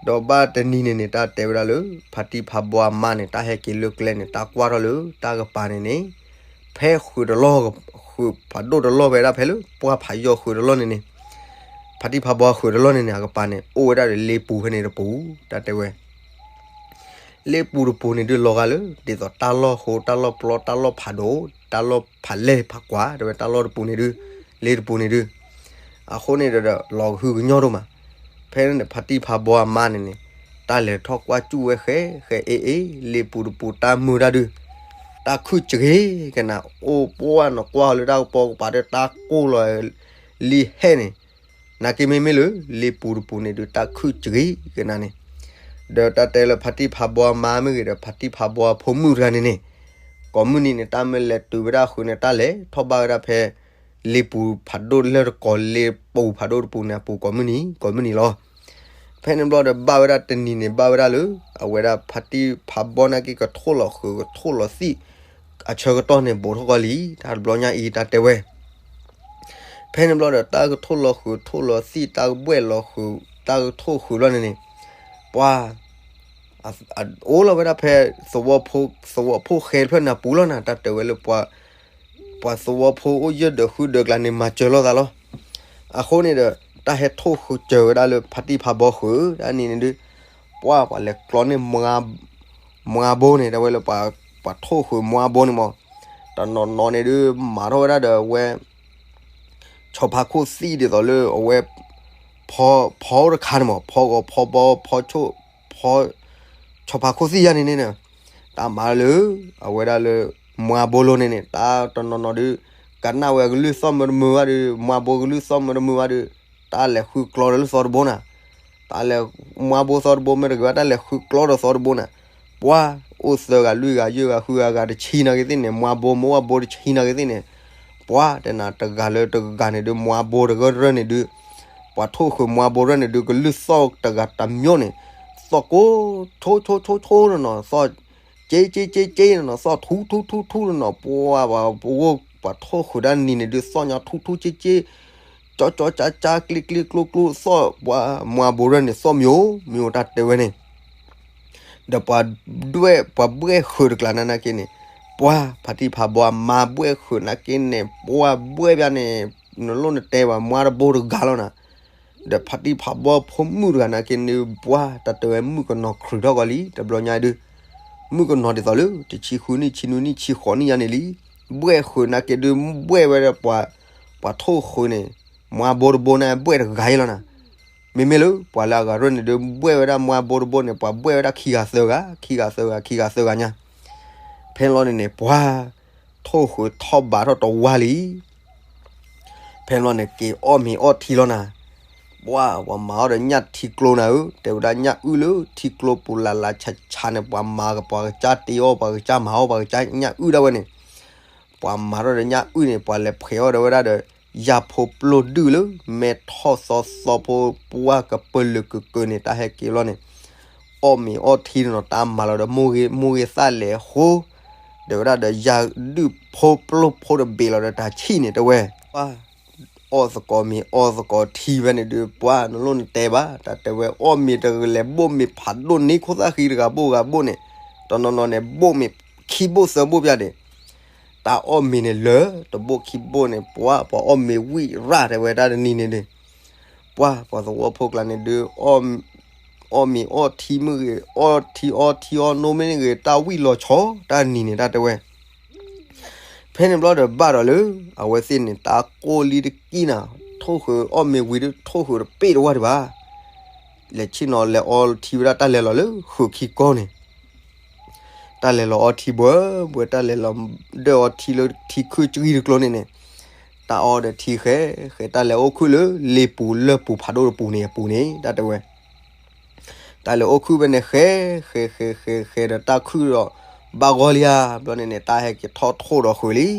ဒီးဘၣ်တနံၤန့ၣ်န့ၣ် တၢ်တဲဝဲဒၣ်လၢ ဖါတံၢ်ဖးဘီအမါန့ၣ် တၢ်ဟဲက့ၤလၢကျဲန့ၣ် တၢ်ကွၢ်ထီၣ်လၢတၢ်ကပၤန့ၣ်န့ၣ် ဖဲဃုာ်တလီၢ် ဃုာ်ဖးဒိၣ်တလီၢ်ဖဲဒၣ်ဖဲလၢ ပှၢ်ဖးယီၤဃုာ်တလီၢ်န့ၣ်န့ၣ် ဖါတံၢ်ဖးဘီဃုာ်တလီၢ်န့ၣ်န့ၣ် အကပၤန့ၣ် အိၣ်ဝဲဒၣ်ဒီးလ့ပူၤဖဲန့ၣ်တပူၤ တၢ်တဲဝဲ လ့ပူၤတပူၤန့ၣ်ဒုးလီၤဂာ်လၢ ဒ်သိးတၢ်လီၢ်ဃိ တၢ်လီၢ်ပျီ တၢ်လီၢ်ဖးဒိၣ် တၢ်လီၢ်ဖးလဲၢ်ဖးကွၢ် တဲဝဲတၢ်လီၢ်တပူၤန့ၣ်ဒုး လ့တပူၤန့ၣ်ဒုး အဃိန့ၣ်ဒီးလီၤကဟုကညီၢ်ဒိၣ်မး. ဖဲန့ၣ်ဖါတံၢ်ဖးဘီအမါန့ၣ်န့ၣ် တၢ်လဲၤထီၣ်ကွၢ်စူၣ်ဝဲဃဲ ဃဲအ့ၣ်အ့ၣ် လ့ပူၤတပူၤတၢ်မုာ်တၢ်ဒုး တၢ်ခုၣ်စဂ့ၤကနၤ အိၣ်ပှၢ်နီၢ်ကွၢ်လၢတၢ်ကပီၤကပၤဒီးတၢ်ကိၢ်လီၤလံဟဲန့ၣ် နာ်က့မ့မ့ၢ်လၢ လ့ပူၤတပူၤန့ၣ်ဒုးတၢ်ခုၣ်စဂ့ၤကနၤန့ၣ် ဒီးတၢ်တဲလၢဖါတံၢ်ဖးဘီအမါမ့ၢ်ဂ့ၤဒီး ဖါတံၢ်ဖးဘီအဖိမုၣ်တဂၤန့ၣ်န့ၣ် ကိးမုၢ်နံၤန့ၣ် တၢ်မ့ၢ်လဲၤတုၤဝဲဒၣ်ဃုာ်န့ၣ် တၢ်လဲၤထီၣ်ဘၣ်ဝဲဒၣ်ဖဲ လ့ပူၤဖးဒိၣ်လၢတကိး လ့ပူၤဖးဒိၣ်တပူၤန့ၣ်အပူၤ ကိးမုၢ်နံၤ ကိးမုၢ်နံၤလီၤ. ဖဲန့ၣ်ဘျီဒီးဘၣ်ဝဲဒၣ်တနံၤန့ၣ် ဘၣ်ဝဲဒၣ်လၢ အဝဲဒၣ်ဖါတံၢ်ဖးဘီနာ်က့ကထိၣ်လီၤဃုာ် ကထိၣ်လီၤသံၣ် အဆၢကတီၢ်န့ၣ် ဘူးထီၣ်ကီးလံ တၢ်တဘျီညါအံၤ တၢ်တဲဝဲ ဖဲန့ၣ်ဘျီဒီး တၢ်ကထိၣ်လီၤဃုာ် ထိၣ်လီၤသံၣ် တၢ်ကဘှဲၣ်လီၤဃုာ် တၢ်ကထိၣ်ဃုာ်ဘျီန့ၣ်န့ၣ် ပှၤ အိၣ်လီၤဝဲဒၣ်ဖဲ သဝီဖိ သဝီဖိဃဲတဖျၢၣ်န့ၣ်အပူၤလီၤနၤ တၢ်တဲဝဲလၢ ပှၤသဝီဖိအိၣ်ယဲၢ်ဒၢးဃုဒၢးကျါန့ၣ် မၤစၢၤလိာ်သးလီၤ. အဃိန့ၣ်ဒီး တၢ်ဟဲထိၣ်ဃုာ်စၢၤဝဲဒၣ်လၢဖါတံၢ်ဖးဘီဃုာ် တၢ်နံၤန့ၣ်ဒုး ပှၤ ပှၤလဲၤကျီန့ၢ် မွါဘိန့ၣ် တဲဝဲလၢ ပှၤထိၣ်ဃုာ်မွါဘိန့ၣ်မး တနီၤနီၤန့ၣ်ဒုး မၤထီၣ်ဝဲဒၣ်ဒီးအဝဲ ဆီဖါခိၣ်သံၣ်ဒ်သိးလၢအဝဲ ဖီ ဖီအိၣ်တခါန့ၣ်မး ဖီဂီၤဖီဘီ ဖီဆိၣ် ဖီ ဆီဖါခိၣ်သံၣ်ယါန့ၣ်န့ၣ် တၢ်မၤလၢ အဝဲဒၣ်လၢ မွါဘိလိၤန့ၣ်န့ၣ် တၢ်တနီၤနီၤဒုး ကနၣ်ဝဲကလုၢ်သီၣ်မုာ်တမုာ်ဘၣ်ဒီး မွါဘိကလုၢ်သီၣ်မုာ်တမုာ်ဘၣ်ဒီး တၢ်လဲၤဃုကျီဒီးလၢသီတဘိနၤ တၢ်လဲၤ မွါဘိသီတဘိမ့ၢ်တဂ့ၤဘၣ် တၢ်လဲၤဃုကျီဒီးသီတဘိနၤ ပှၤ အိၣ်သၢဂၤလွံၢ်ဂၤယဲၢ်ဂၤဃုဂၤဂၤတဆံနာ်က့သ့ၣ်န့ၣ် မွါဘိမ့ၢ်ဝၣ်ဘိတဆံနာ်က့သ့ၣ်န့ၣ် ပှၤ တဲနၤတဂၤလၢတဂၤန့ၣ်ဒုး မွါဘိတဂၤရၢၢ်န့ၣ်ဒုး ပှၤထိၣ်ဃုာ်မွါဘိရၢၢ်န့ၣ်ဒုး ကလုၢ်သီၣ်တဂၤတမျိုးန့ၣ် သီၣ်ကိ ဆိဆိဆိဆိနီၤနီၤ သီၣ် က့က့က့က့နီၤနီၤ သီၣ်ထူထူထူထူနီၤနီၤ ပှၤ ပှၤ ပှၤထိၣ်ဃုာ်တၢ်နံၤန့ၣ်ဒုး သီၣ်ညီထူထူက့က့ ကၠီကၠီကၠါကၠါ ကျ့ကျ့ကျိကျိ သီၣ် ပှၤ မွါဘိရၢၢ်န့ၣ် သီၣ်မံၤမံၤ တၢ်တဲဝဲန့ၣ် ဒီးပှၤဒွဲၣ် ပှၤဘှဲၣ်ဃုာ်တကျါနၤနာ်က့န့ၣ် ပှၤ ဖါတံၢ်ဖးဘီအမါဘှဲၣ်ဃုာ်နာ်က့န့ၣ် ပှၤဘှဲၣ်ဘၣ်န့ၣ် နလိၣ်နတဲဘၣ် မွါတဘိတဂၤလီၤနၤ ဒီးဖါတံၢ်ဖးဘီဖိမုၣ်တဂၤနာ်က့န့ၣ် ပှၤ တၢ်တဲဝဲမုၣ်ကနီၤခရံာ်ထီၣ်ကီးလံ တဘျီညါဒုး မုၣ်ကနီၤဒ်သိးလၢ တဆံဃုနံၣ် ဆံနွံနံၣ် ဆံဃိးနံၣ်ယါန့ၣ်လံ ဘှဲၣ်ဃုာ်နာ်က့ဒုး ဘှဲၣ်ဝဲဒၣ်ပှၤ ပှၤထိၣ်ဃုာ်န့ၣ် မွါဘိတဘိန့ၣ် ဘှဲၣ်တဂၤအံၤလီၤနၤ မ့မ့ၢ်လၢ ပှၤလၢအဂၤရၢၢ်န့ၣ်ဒုး ဘှဲၣ်ဝဲဒၣ်မွါဘိတဘိန့ၣ် ပှၤဘှဲၣ်ဝဲဒၣ်ခံဂၤသၢဂၤ ခံဂၤသၢဂၤ ခံဂၤသၢဂၤညါ ဖဲန့ၣ်လီၤန့ၣ်န့ၣ် ပှၤ ထိၣ်ဃုာ်ထီၣ်ဘးထီၣ်တဝါလံ ဖဲန့ၣ်လီၤန့ၣ် က့ၤအီၣ်မ့ၤအီၣ်ထံလီၤနၤ ပှၤ ပှၤမၤအီၣ်ဒီးညၣ်ထံကျိနၤဧၢ တဲဝဲဒၣ်ညၣ်အုၣ်လၢထံကျိပူၤလၢ်လၢ်ဆးဆးန့ၣ် ပှၤမၤကပှၤကစၢ်တ့အီၣ် ပှၤကစၢ်မၤအီၣ် ပှၤကစၢ်ညၣ်အုၣ်ဒၣ်ဝဲန့ၣ် ပှၤမၤထီၣ်ဒီးညၣ်အုၣ်န့ၣ် ပှၤလဲၤဖှဲးအီၣ်ဒီးဝဲဒၣ်ဒီး ယၢ်ဖိပျိၢ်ဒုၣ်လၢ မဲထီၣ်သီသီဖိ ပှၤကပၢၢ်လၢကကၢန့ၣ် တၢ်ဟဲက့ၤလီၤန့ၣ် အီၣ်မ့ၤအီၣ်ထံနီၤ တၢ်မၤလီၤဒီး မိၢ်ဂ့ၤသၣ်လဲၤဃိ ဒီးဝဲဒၣ်ဒီးယၢ်ဒုၣ်ဖိပျိၢ်ဖိတဘ့ၣ်လီၤဒီးတၢ်ဆံၣ်န့ၣ်တဲဝဲ ပှၤ အီၣ်သကိးမ့ၤအီသကိးထံဝဲန့ၣ်ဒုး ပှၤနလိၣ်နတဲဘၣ် တၢ်တဲဝဲ အီၣ်မ့ၤတဂၤလဲၤဘိၣ်မ့ၤဖးဒိၣ်န့ၣ် ခိၣ်သၣ်ဃံတဂၤဘိၣ်ဂၤဘိၣ်န့ၣ် တနီၤနီၤန့ၣ် ဘိၣ်မ့ၤခံဘိၣ်သၢဘိၣ်ပျၢ်ဒ့ၣ် တၢ်အီၣ်မ့ၤန့ၣ်လၢာ် တဘိၣ်ခံဘိၣ်န့ၣ် ပှၤ ပှၤအီၣ်မ့ၤဝံၣ်ရၣ်တဲဝဲတၢ်တနံၤန့ၣ်ဒုး ပှၤ ပှၤသဝီဖိကျါန့ၣ်ဒုး အီၣ်မ့ၤအီထံမ့ၢ်ဂ့ၤ အီထံအီထံအီနိမ့ၢ်ဂ့ၤ တၢ်ဝံၣ်လီၤဆီ တၢ်နံၤန့ၣ် တၢ်တဲဝဲ ဖဲန့ၣ်ဘျီဒီးဘၣ်ဒီးလၢ အဝဲသ့ၣ်န့ၣ် တၢ်ကိၢ်လံတကံၢ်နၤ ထိၣ်ဃုာ်အီၣ်မ့ၤဝံၤဒုး ထိၣ်ဃုာ်တပ့ၢ်တဝါဒံးဘၣ် လဲၤဆ့ၣ်နီၤလဲၤအီထံဝဲဒၣ် တၢ်လဲၤလီၤလၢဃုာ်ခံကိန့ၣ် တၢ်လဲၤလီၤအီထံဘှဲဘှဲ တၢ်လဲၤလီၤဒၢၣ်အီထံလၢထံခုၣ်ကရံၣ်တကျိန့ၣ်န့ၣ် တၢ်အီဒီးထံဃဲ ဃဲ တၢ်လဲၤအိၣ်ခုၣ်လၢ လ့ပူၤလၢၢ်ပူၤဖးဒိၣ်တပူၤန့ၣ်အပူၤန့ၣ် တၢ်တဲဝဲ တၢ်လဲၤအိၣ်ခုၣ်ဖဲန့ၣ်ဃဲ ဃဲ ဃဲ ဃဲ ဃဲဒီးတၢ်ခုၣ်ဒီး ဘၣ်ဂီၢ်လံဧါ ဘျီန့ၣ်န့ၣ် တၢ်ဟဲက့ၤထီၣ်ထိၣ်ဒီးဃုာ်လံ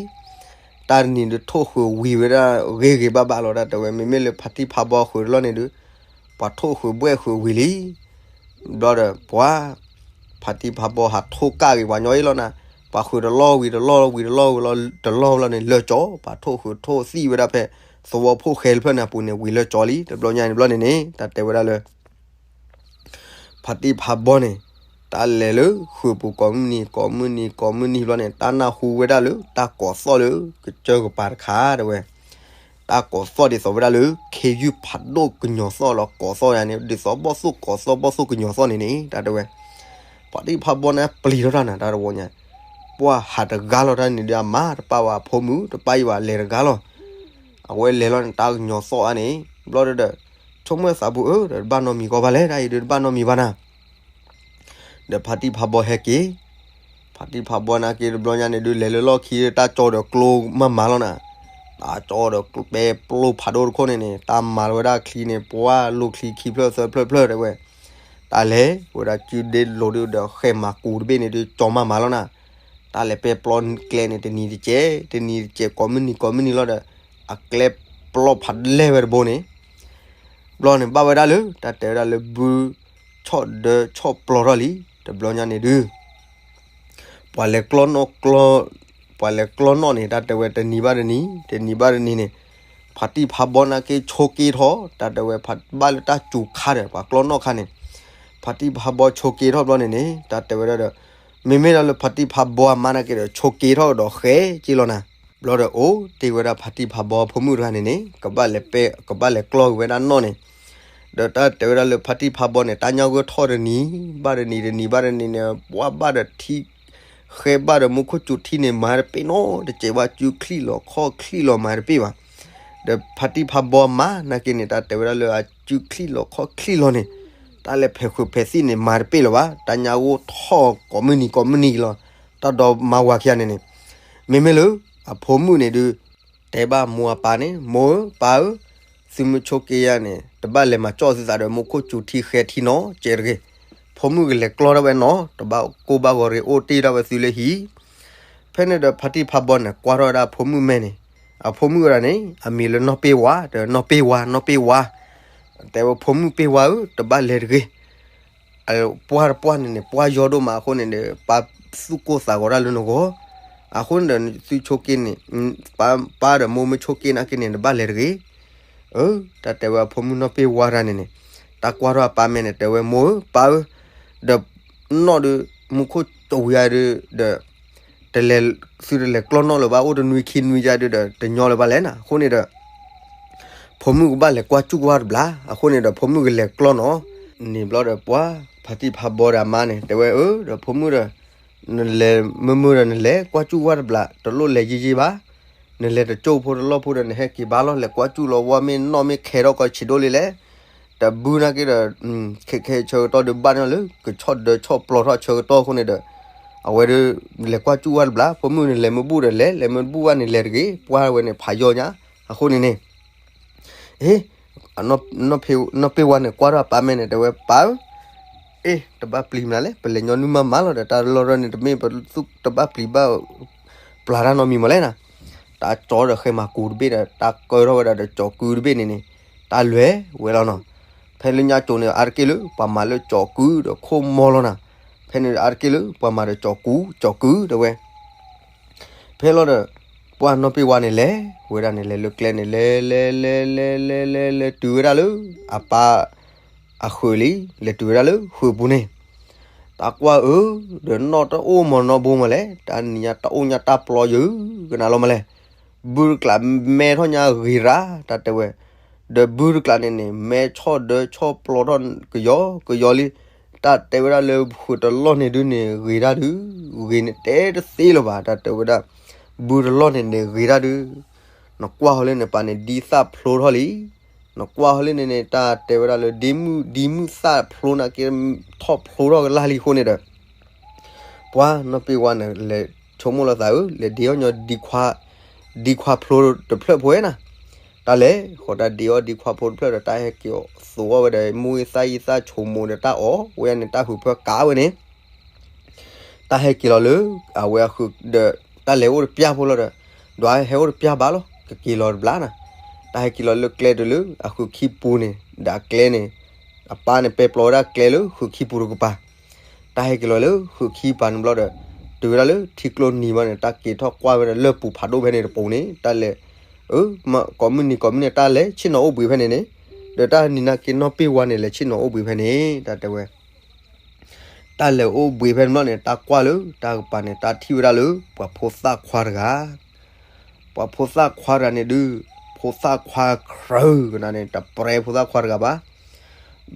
တၢ်တနံၤဒုးထိၣ်ဃုာ်ဝံၤဝဲဒၣ် ဂ့ၤဂ့ၤဘၣ်ဘၣ်လီၤ တၢ်တဲဝဲ မ့မ့ၢ်လၢဖါတံၢ်ဖးဘီဃုာ်တလီၢ်န့ၣ်ဒုး ပှၤထိၣ်ဃုာ်ဘှဲၣ်ဃုာ်ဝံၤလံ ဘျီဒီးပှၤ ဖါတံၢ်ဖးဘီဟးထိၣ်ကၣ်ဂ့ၤပှၤညီအံၤလီၤနၤ ပှၤဃုာ်တလီၢ်ဝံၤတလီၢ်ဝံၤတလီၢ်ဝံၤလီၤ တလီၢ်ဘျီန့ၣ် လၢာ်ကၠီ ပှၤထိၣ်ဃုာ်ထိၣ်သံၣ်ဝဲဒၣ်ဖဲ သဝီဖိဃဲတဖျၢၣ်န့ၣ်အပူၤန့ၣ် ဝံၤလၢာ်ကၠီလံ တဘျီညါန့ၣ်ဘျီန့ၣ်န့ၣ် တၢ်တဲဝဲဒၣ်လၢ ဖါတံၢ်ဖးဘီန့ၣ် တၢ်လဲၤလၢဃုာ်ပူၤကိးမုၢ်နံၤ ကိးမုၢ်နံၤ ကိးမုၢ်နံၤဘျီန့ၣ် တၢ်နၢ်ဟူဝဲဒၣ်လၢ တၢ်ကိးသီၣ်လၢ ကစၢၢ်ကပၤတခါတဲဝဲ တၢ်ကိးသီၣ်ဒ်သိးဝဲဒၣ်လၢ ခ့ယုၢ်ဖးဒိၣ်ကညီၤသီၣ်လီၤ ကိးသီၣ်ယါန့ၣ် ဒ်သိးဘီၣ်သိၣ်ကိးသီၣ် ဘီၣ်သိၣ်ကညီၤသီၣ်န့ၣ်န့ၣ် တၢ်တဲဝဲ ဖါတံၢ်ဖါဘီန့ၣ်ပျံၤထီၣ်တၢ်နၤ တၢ်တဝီညါ, ပှၢ်ဟးတဂၤလီၤတၢ်န့ၣ်ဒီး အမါတပၢ်ဝဲအဖိမုၣ်တပၢ်ယံၤဘၣ် လဲၤတဂၤလီၤ. အဝဲလဲၤလီၤန့ၣ် တၢ်ကညီၤသီၣ်အါန့ၣ် ဘျီဒီး ဆိကမိၣ်သးပူၤဧၢ ဒီးတဘၣ်နီတမံၤကီးဘၣ်လဲၣ် တၢ်အံၤဒုးတဘၣ်နီတမံၤဘၣ်နၤ ဒီးဖါတံၢ်ဖါဘီဟဲက့ၤ, ဖါတံၢ်ဖါဘီနာ်က့တဘျီညါန့ၣ်ဒုး လဲၤလၢလီၢ်ခံ တၢ်ကၠီဒီးကျိမၤမၤလီၤနၤ, တၢ်ကၠီဒီးပဲပျိဖးဒိၣ်တခိၣ်န့ၣ်န့ၣ် တၢ်မၤလီၤဝဲဒၣ်ချံန့ၣ် ပှၢ်လိာ်ချံခံဖျၢၣ်သၢဖျၢၣ်ဖျၢၣ်တဲဝဲ, တၢ်လဲၤဝဲဒၣ်ကုဒ့လိာ်ဒုးဒီး ဃဲမၤကူတဘ့ၣ်န့ၣ်ဒုး ကၠီမၤမၤလီၤနၤ, တၢ်လဲၤပဲပျီကျဲန့ၣ် တနံၤတစဲး တနံၤတစဲး ကိးမုၢ်နံၤကိးမုၢ်နံၤလီၤဒီး အကျဲပျီဖးလဲၢ်ဝဲတဘိန့ၣ် ဘျီန့ၣ်ဘၣ်ဝဲဒၣ်လၢ တၢ်တဲဝဲဒၣ်လၢဘု ဆီၣ်ဒၢဆီၣ်ပျီထီၣ်လံ တဘျီညါန့ၣ်ဒုး ပှၤလဲၤကျီနီၣ်ကျီ, ပှၤလဲၤကျီနီၣ်န့ၣ် တၢ်တဲဝဲတနံၤဘၣ်တနံၤ တနံၤဘၣ်တနံၤန့ၣ် ဖါတံၢ်ဖါဘီနာ်က့ဆိးက့ထီၣ် တၢ်တဲဝဲဖးဘၣ်လၢတၢ်စူၤခါဒီး ပှၤကျီနီၣ်ခါန့ၣ် ဖါတံၢ်ဖါဘီဆိးက့ထီၣ်ဘျီန့ၣ်န့ၣ် တၢ်တဲဝဲဒၣ်ဒီး မ့မ့ၢ်ဒၣ်လၢဖါတံၢ်ဖါဘီအမါနာ်က့ဒီး ဆိးက့ထီၣ်ဒီးဃဲက့လီၤနၤ, ဘျီဒီးအိၣ်တ့ၢ်ဝဲဒၣ်ဖါတံၢ်ဖါဘီအဖိမုၣ်တဂၤန့ၣ်န့ၣ် ကဘၣ်လဲၤပဲ ကဘၣ်လဲၤကျီက့ၤဝဲဒၣ်နီၣ်န့ၣ် ဒီးတၢ်တဲဝဲဒၣ်လၢဖါတံၢ်ဖါဘီန့ၣ် တၢ်ညၣ်ဂိၢ်ထီၣ်တနံၤဘၣ်တနံၤ တနံၤဘၣ်တနံၤန့ၣ် ပှၢ်ဘၣ်ဒီးထံ ဃဲဘၣ်ဒီးမူခိၣ်စူၤထံန့ၣ် မၤတပ့ၢ်နီတစဲး ဘၣ်စုချံၣ်လီၤခီၣ်ချံၣ်လီၤ မၤတပ့ၢ်ဘၣ်. ဒီးဖါတံၢ်ဖါဘီအမါနာ်က့န့ၣ် တၢ်တဲဝဲဒၣ်လၢအစုချံၣ်လီၤခီၣ်ချံၣ်လီၤန့ၣ် တၢ်လဲၤဖဲးဃုာ်ဖဲးသံၣ်န့ၣ် မၤတပ့ၢ်လၢၤဘၣ် တၢ်ညၣ်ဂိၢ်ထီၣ်ကိးမုၢ်နံၤကိးမုၢ်နံၤလီၤ. တၢ်ဒီမါဝၤခံဂၤန့ၣ်န့ၣ် မ့မ့ၢ်လၢ အဖိမုၣ်န့ၣ်ဒုး တဲဘၣ်မိၢ်အပၢ်န့ၣ် မိၢ်ဧၢ ပၢ်ဧၢ, သုမ့ၢ်ဆိးက့ယၤန့ၣ် တဘၣ်လဲၤမၤကၠီၣ်သုသးဒီးမူခိၣ်စူၤထံဃဲထံနီတစဲးတဂ့ၤ. ဖိမုၣ်ကလဲၤကျီထီၣ်ဝဲနီၤ တဘၣ်ကိၢ်ဘၣ်ဂီၤရ့ၤ အိၣ်တ့ၢ်ထီၣ်ဝဲသုလၢဟံၣ်. ဖဲန့ၣ်ဒီးဖါတံၢ်ဖါဘီန့ၣ် ကွၢ်ထီၣ်ဝဲဒၣ်အဖိမုၣ်မဲန့ၣ်, အဖိမုၣ်ဝဲဒၣ်န့ၣ် အမံၤလၢနီၢ်ပ့ၢ်ဝါ ဒီးနီၢ်ပ့ၢ်ဝါ နီၢ်ပ့ၢ်ဝါ တဲဝဲဖိမုၣ်ပ့ၢ်ဝါဧၢ တဘၣ်လဲၤတဂ့ၤ ပှၢ်တပှၢ်န့ၣ်န့ၣ် ပှၢ်ယီၢ်ဒိၣ်မးအဃိန့ၣ်ဒီး ပၢ်သူၣ်ကိၢ်သးဂီၤတၢ်လၢနဂီၢ်, အဃိန့ၣ်ဒီး သုဆိးက့န့ၣ် ပၢ်ဒီးမိၢ်မ့ၢ်ဆိးက့နာ်က့န့ၣ် တဘၣ်လဲၤတဂ့ၤ. အၢ တၢ်တဲဝဲအဖိမုၣ်နီၢ်ပ့ၢ်ဝါတဂၤန့ၣ်န့ၣ် တၢ်ကွၢ်ထီၣ်အပၢ်မဲန့ၣ် တဲဝဲမိၢ်ဧၢ ပၢ်ဧၢ, ဒီးနီၣ်ဒုး မူခိၣ်စူၤဝံၤဒုး ဒီး တလဲၤ သုတလဲၤကျီနီၣ်လၢၤဘၣ် အိၣ်တနွံခံနွံယါဒုးဒီး တညီလၢၤဘၣ်လဲၣ်နၤ. အဃိန့ၣ်ဒီး ဖိမုၣ်ကဘၣ်လဲၤကွၢ်စူၣ်ကွၢ်တဘျီ, အဃိန့ၣ်ဒီး ဖိမုၣ်ကလဲၤကျီနီၤ, န့ၣ်ဘျီဒီးပှၤ ဖါတံၢ်ဖါဘီဒီးအမါန့ၣ် တဲဝဲအၢ ဒီးဖိမုၣ်ဒီး နလဲၤမုာ်မုာ်ဒီးနလဲၤကွၢ်စူၣ်ကွၢ်တဘျီ, တလိၣ်လဲၤယံာ်ယံာ်ဘၣ်, နလဲၤတကၠိဖိတလီၢ်ဖိဒီး နဟဲက့ၤဘါလီၤ, လဲၤကွၢ်စူၣ်လီၤဝဲ မ့ၢ်နီၣ်မ့ၢ်ခဲထီၣ်ကီးဆံးဒိၣ်လံလဲၣ် တဘုနာ်က့ဒီး ခဲခဲဆၢကတီၢ်ဒုးဘၣ်န့ၣ်လၢ ကဆီၣ်ဒၢဆီၣ်ပျီထီၣ်ဆၢကတီၢ်အဃိန့ၣ်ဒီး အဝဲဒုး လဲၤကွၢ်စူၣ်ဝဲတဘျီ, ဖိမုၣ်န့ၣ် လဲၤမ့ၢ်ဘူၣ်ဒီးလဲၤ, လဲၤမ့ၢ်ဘူၣ်ဘၣ်န့ၣ်လဲၤတဂ့ၤ, ပှၢ်ဝဲန့ၣ်ဖးယီၢ်ညါ, အဃိန့ၣ်န့ၣ် အ့ နီၢ်ပ့ၢ်ဝါန့ၣ် ကွၢ်ထီၣ်အပၢ်မဲန့ၣ် တဲဝဲပၢ်ဧၢ, အ့ တဘၣ်ပျံၤမနုၤလဲၣ်, ပလဲၤညီနုၢ်မးမးလီၤဒီး တၢ်လီၢ်ရၢၢ်န့ၣ် တမ့ၢ်ပသုတဘၣ်ပျံၤဘၣ် ပျၢ်တၢ်နီတမံၤမးလဲၣ်နၤ, တၢ်ကၠီဒီးဃဲမၤကူတဘ့ၣ်ဒီး တၢ်ကၢထီၣ်ဝဲဒၣ်ဒီးကၠီကူတဘ့ၣ်န့ၣ်န့ၣ် တၢ်လဲၤဝဲလီၤနီၤ, ဖဲလၢညါကၠိန့ၣ် အါတက့ၢ်လၢ ပှၤမၤလၢကၠီကူဒီးခိၣ်မီလီၤနၤ, ဖဲန့ၣ်အါတက့ၢ်လၢ ပှၤမၤဒီးကၠီကူ ကၠီကူတဲဝဲ ဖဲလီၤဒီး ပှၢ်နီၢ်ပ့ၢ်ဝါန့ၣ်လဲၤဝဲဒၣ်န့ၣ် လဲၤလၢကျဲန့ၣ် လဲၤလဲၤလဲၤလဲၤလဲၤလဲၤလဲၤတုၤဝဲဒၣ်လၢ အပၢ် အဃုာ်လံ, လဲၤတုၤဝဲဒၣ်လၢဃုာ်ပူၤန့ၣ်, တၢ်ကွၢ်အၢ, ဒီးနီၣ်တအိၣ်မးနီတဘိမးလဲၣ်, တၢ်နံၤညါတၢ်အိၣ်ညါတၢ်ပျီယုာ်ကနၤလီၤမးလဲၣ်, ဘုတကျးမဲထီၣ်ညါဂ့ၤရၣ် တၢ်တဲဝဲ, ဒီးဘုတကျးန့ၣ်န့ၣ် မဲဆီၣ်ဒၢဆီၣ်ပျီထီၣ်ကယီကယီလံ, တၢ်တဲဝဲဒၣ်လၢဃုာ်တလီၢ်န့ၣ်ဒုးန့ၣ် ဂ့ၤတၢ်ဒုး, ဂ့ၤန့ၣ်တဲတသ့လၢၤဘၣ်, တၢ်တဲဝဲဒၣ် ဘုတလီၢ်န့ၣ်န့ၣ် ဂ့ၤတၢ်ဒုး, နကွၢ်ဟီလၢန့ၣ်ပၢ်န့ၣ် ဒ်သၣ်ဖျိထီၣ်လံ, နကွၢ်ဟီလၢန့ၣ်န့ၣ် တၢ်တဲဝဲဒၣ်လၢ ဒ်မုၢ် ဒ်မုၢ်သၣ်ဖျိနာ်က့ ထီၣ်ဖျိထီၣ်ကလၢ်လံအဃိန့ၣ်ဒီး ပှၢ်နီၢ်ပ့ၢ်ဝါန့ၣ် လဲၤဆိကမိၣ်လီၤသးဧၢ, လဲၤဒ့အီၣ်ညီ ဒံခွါဖျိတဖျၢၣ်ဖိဝဲနၤ, တၢ်လဲၤ ဃီတၢ်ဒ့အီၣ်ဒံခွါဖျိတဖျၢၣ်ဒီး တၢ်ဟဲက့ၤသိးအီၣ်ဝဲဒီး မူဂ့ၤသၣ်ဂ့ၤသၣ်ဆိမိၣ်ဒီးတၢ်အီၣ်ဝဲန့ၣ် တၢ်ဟူးဖၢကးဝဲန့ၣ် တၢ်ဟဲက့ၤလီၤလၢ အဝဲအဃုာ်ဒီး တၢ်လဲၤအိၣ်တပျၢ်ဖိလီၤဒီး ဒွးဟဲအိၣ်တပျၢ်ဘၣ်လီၤ ကက့ၤလီၤတဘျီနၤ, တၢ်ဟဲက့ၤလီၤလၢကျဲတုၤလၢ အဃုာ်ခံပူၤန့ၣ် ဒီးအကျဲန့ၣ် အပၢ်န့ၣ် ပဲပျီဝဲဒၣ်ကျဲလၢဃုာ်ခံပူၤတကပၤ, တၢ်ဟဲက့ၤလီၤလၢဃုာ်ခံပၤန့ၣ်ဘျီဒီး တုၤဝဲဒၣ်လၢထံကျိနံၤဘၣ်န့ၣ် တၢ်က့ၤထီၣ်ကွၢ်ဝဲဒၣ်လၢပူၤဖးဒိၣ်ဖဲန့ၣ်တပူၤန့ၣ် တၢ်လဲၤ ကိးမုၢ်နံၤကိးမုၢ်နံၤ တၢ်လဲၤဆ့ၣ်နီၤအိၣ်ဘှံးဖဲန့ၣ်န့ၣ်, ဒီးတၢ်နံၤနာ်က့နီၢ်ပ့ၢ်ဝါန့ၣ် လဲၤဆ့ၣ်နီၤအိၣ်ဘှံးဖဲန့ၣ် တၢ်တဲဝဲ တၢ်လဲၤအိၣ်ဘှံးဖဲန့ၣ်ဘျီန့ၣ် တၢ်ကွၢ်လၢတၢ်ကပၤန့ၣ် တၢ်ထံၣ်ဝဲဒၣ်လၢ ပှၤဖိသၣ်ခွါတဂၤ, ပှၤဖိသၣ်ခွါတဂၤန့ၣ်ဒုး ဖိသၣ်ခွါကြၢးကနၤန့ၣ် တပြဲဖိသၣ်ခွါတဂၤဘၣ်,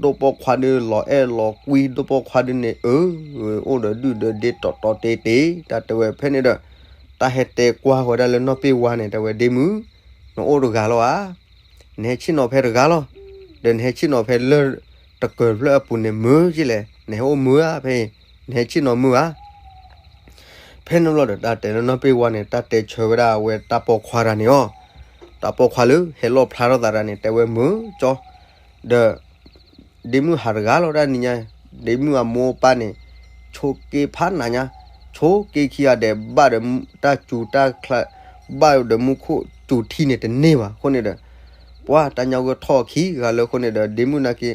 ဒိၣ်ပိာ်ခွါဒုးလီၤအဲၣ်လီၤကွံ ဒိၣ်ပိာ်ခွါဒုးန့ၣ် အၢ အိၣ်ဒီးဒုၣ်ဒီးဒ့တီတီတ့တ့ တၢ်တဲဝဲဖဲန့ၣ်ဒီး တၢ်ဟဲတဲကွၢ်ဝဲဒၣ်လၢနီၢ်ပ့ၢ်ဝါန့ၣ် တဲဝဲဒ့မုၣ် နအိၣ်တဂၤလီၤဧါ, နဟဲဆ့ၣ်နီၤဖဲတဂၤလီၤ, ဒီးနဟဲဆ့ၣ်နီၤဖဲလၢတကၢၤဖျၢၣ်အပူၤန့ၣ်မုာ်ကလဲၣ်, နဟဲအိၣ်မုာ်ဧါဖဲအံၤ, နဟဲဆ့ၣ်နီၤမုာ်ဧါ. ဖဲန့ၣ်ဘျီဒီး တၢ်တဲလၢနီၢ်ပ့ၢ်ဝါန့ၣ် တၢ်တဲဆၢဝဲဒၣ်အဝဲတၢ်ပိာ်ခွါတဂၤန့ၣ်အီၤ, တၢ်ပိာ်ခွါလၢဟဲလိၣ်ဖျါထီၣ်သးတဂၤန့ၣ် တဲဝဲမုာ်ကၠီ, ဒီး ဒ့မုၣ်ဟးတဂၤလီၤတၢ်နံၤညါ, ဒ့မုၣ်အမိၢ်အပၢ်န့ၣ် ဆိးက့ဖးနးညါ, ဆိးက့ခံဂၤဒဲး ဘၣ်ဒီးတၢ်စူၤတၢ်ချါ, ဘၣ်ဒီးမူခိၣ်စူၤထံန့ၣ်တန့ၢ်ဘၣ်အဃိန့ၣ်ဒီး ပှၤတၢ်ညါဂီၢ်ထီၣ်ခံဂၤလၢအဃိန့ၣ်ဒီး ဒ့မုၣ်နာ်က့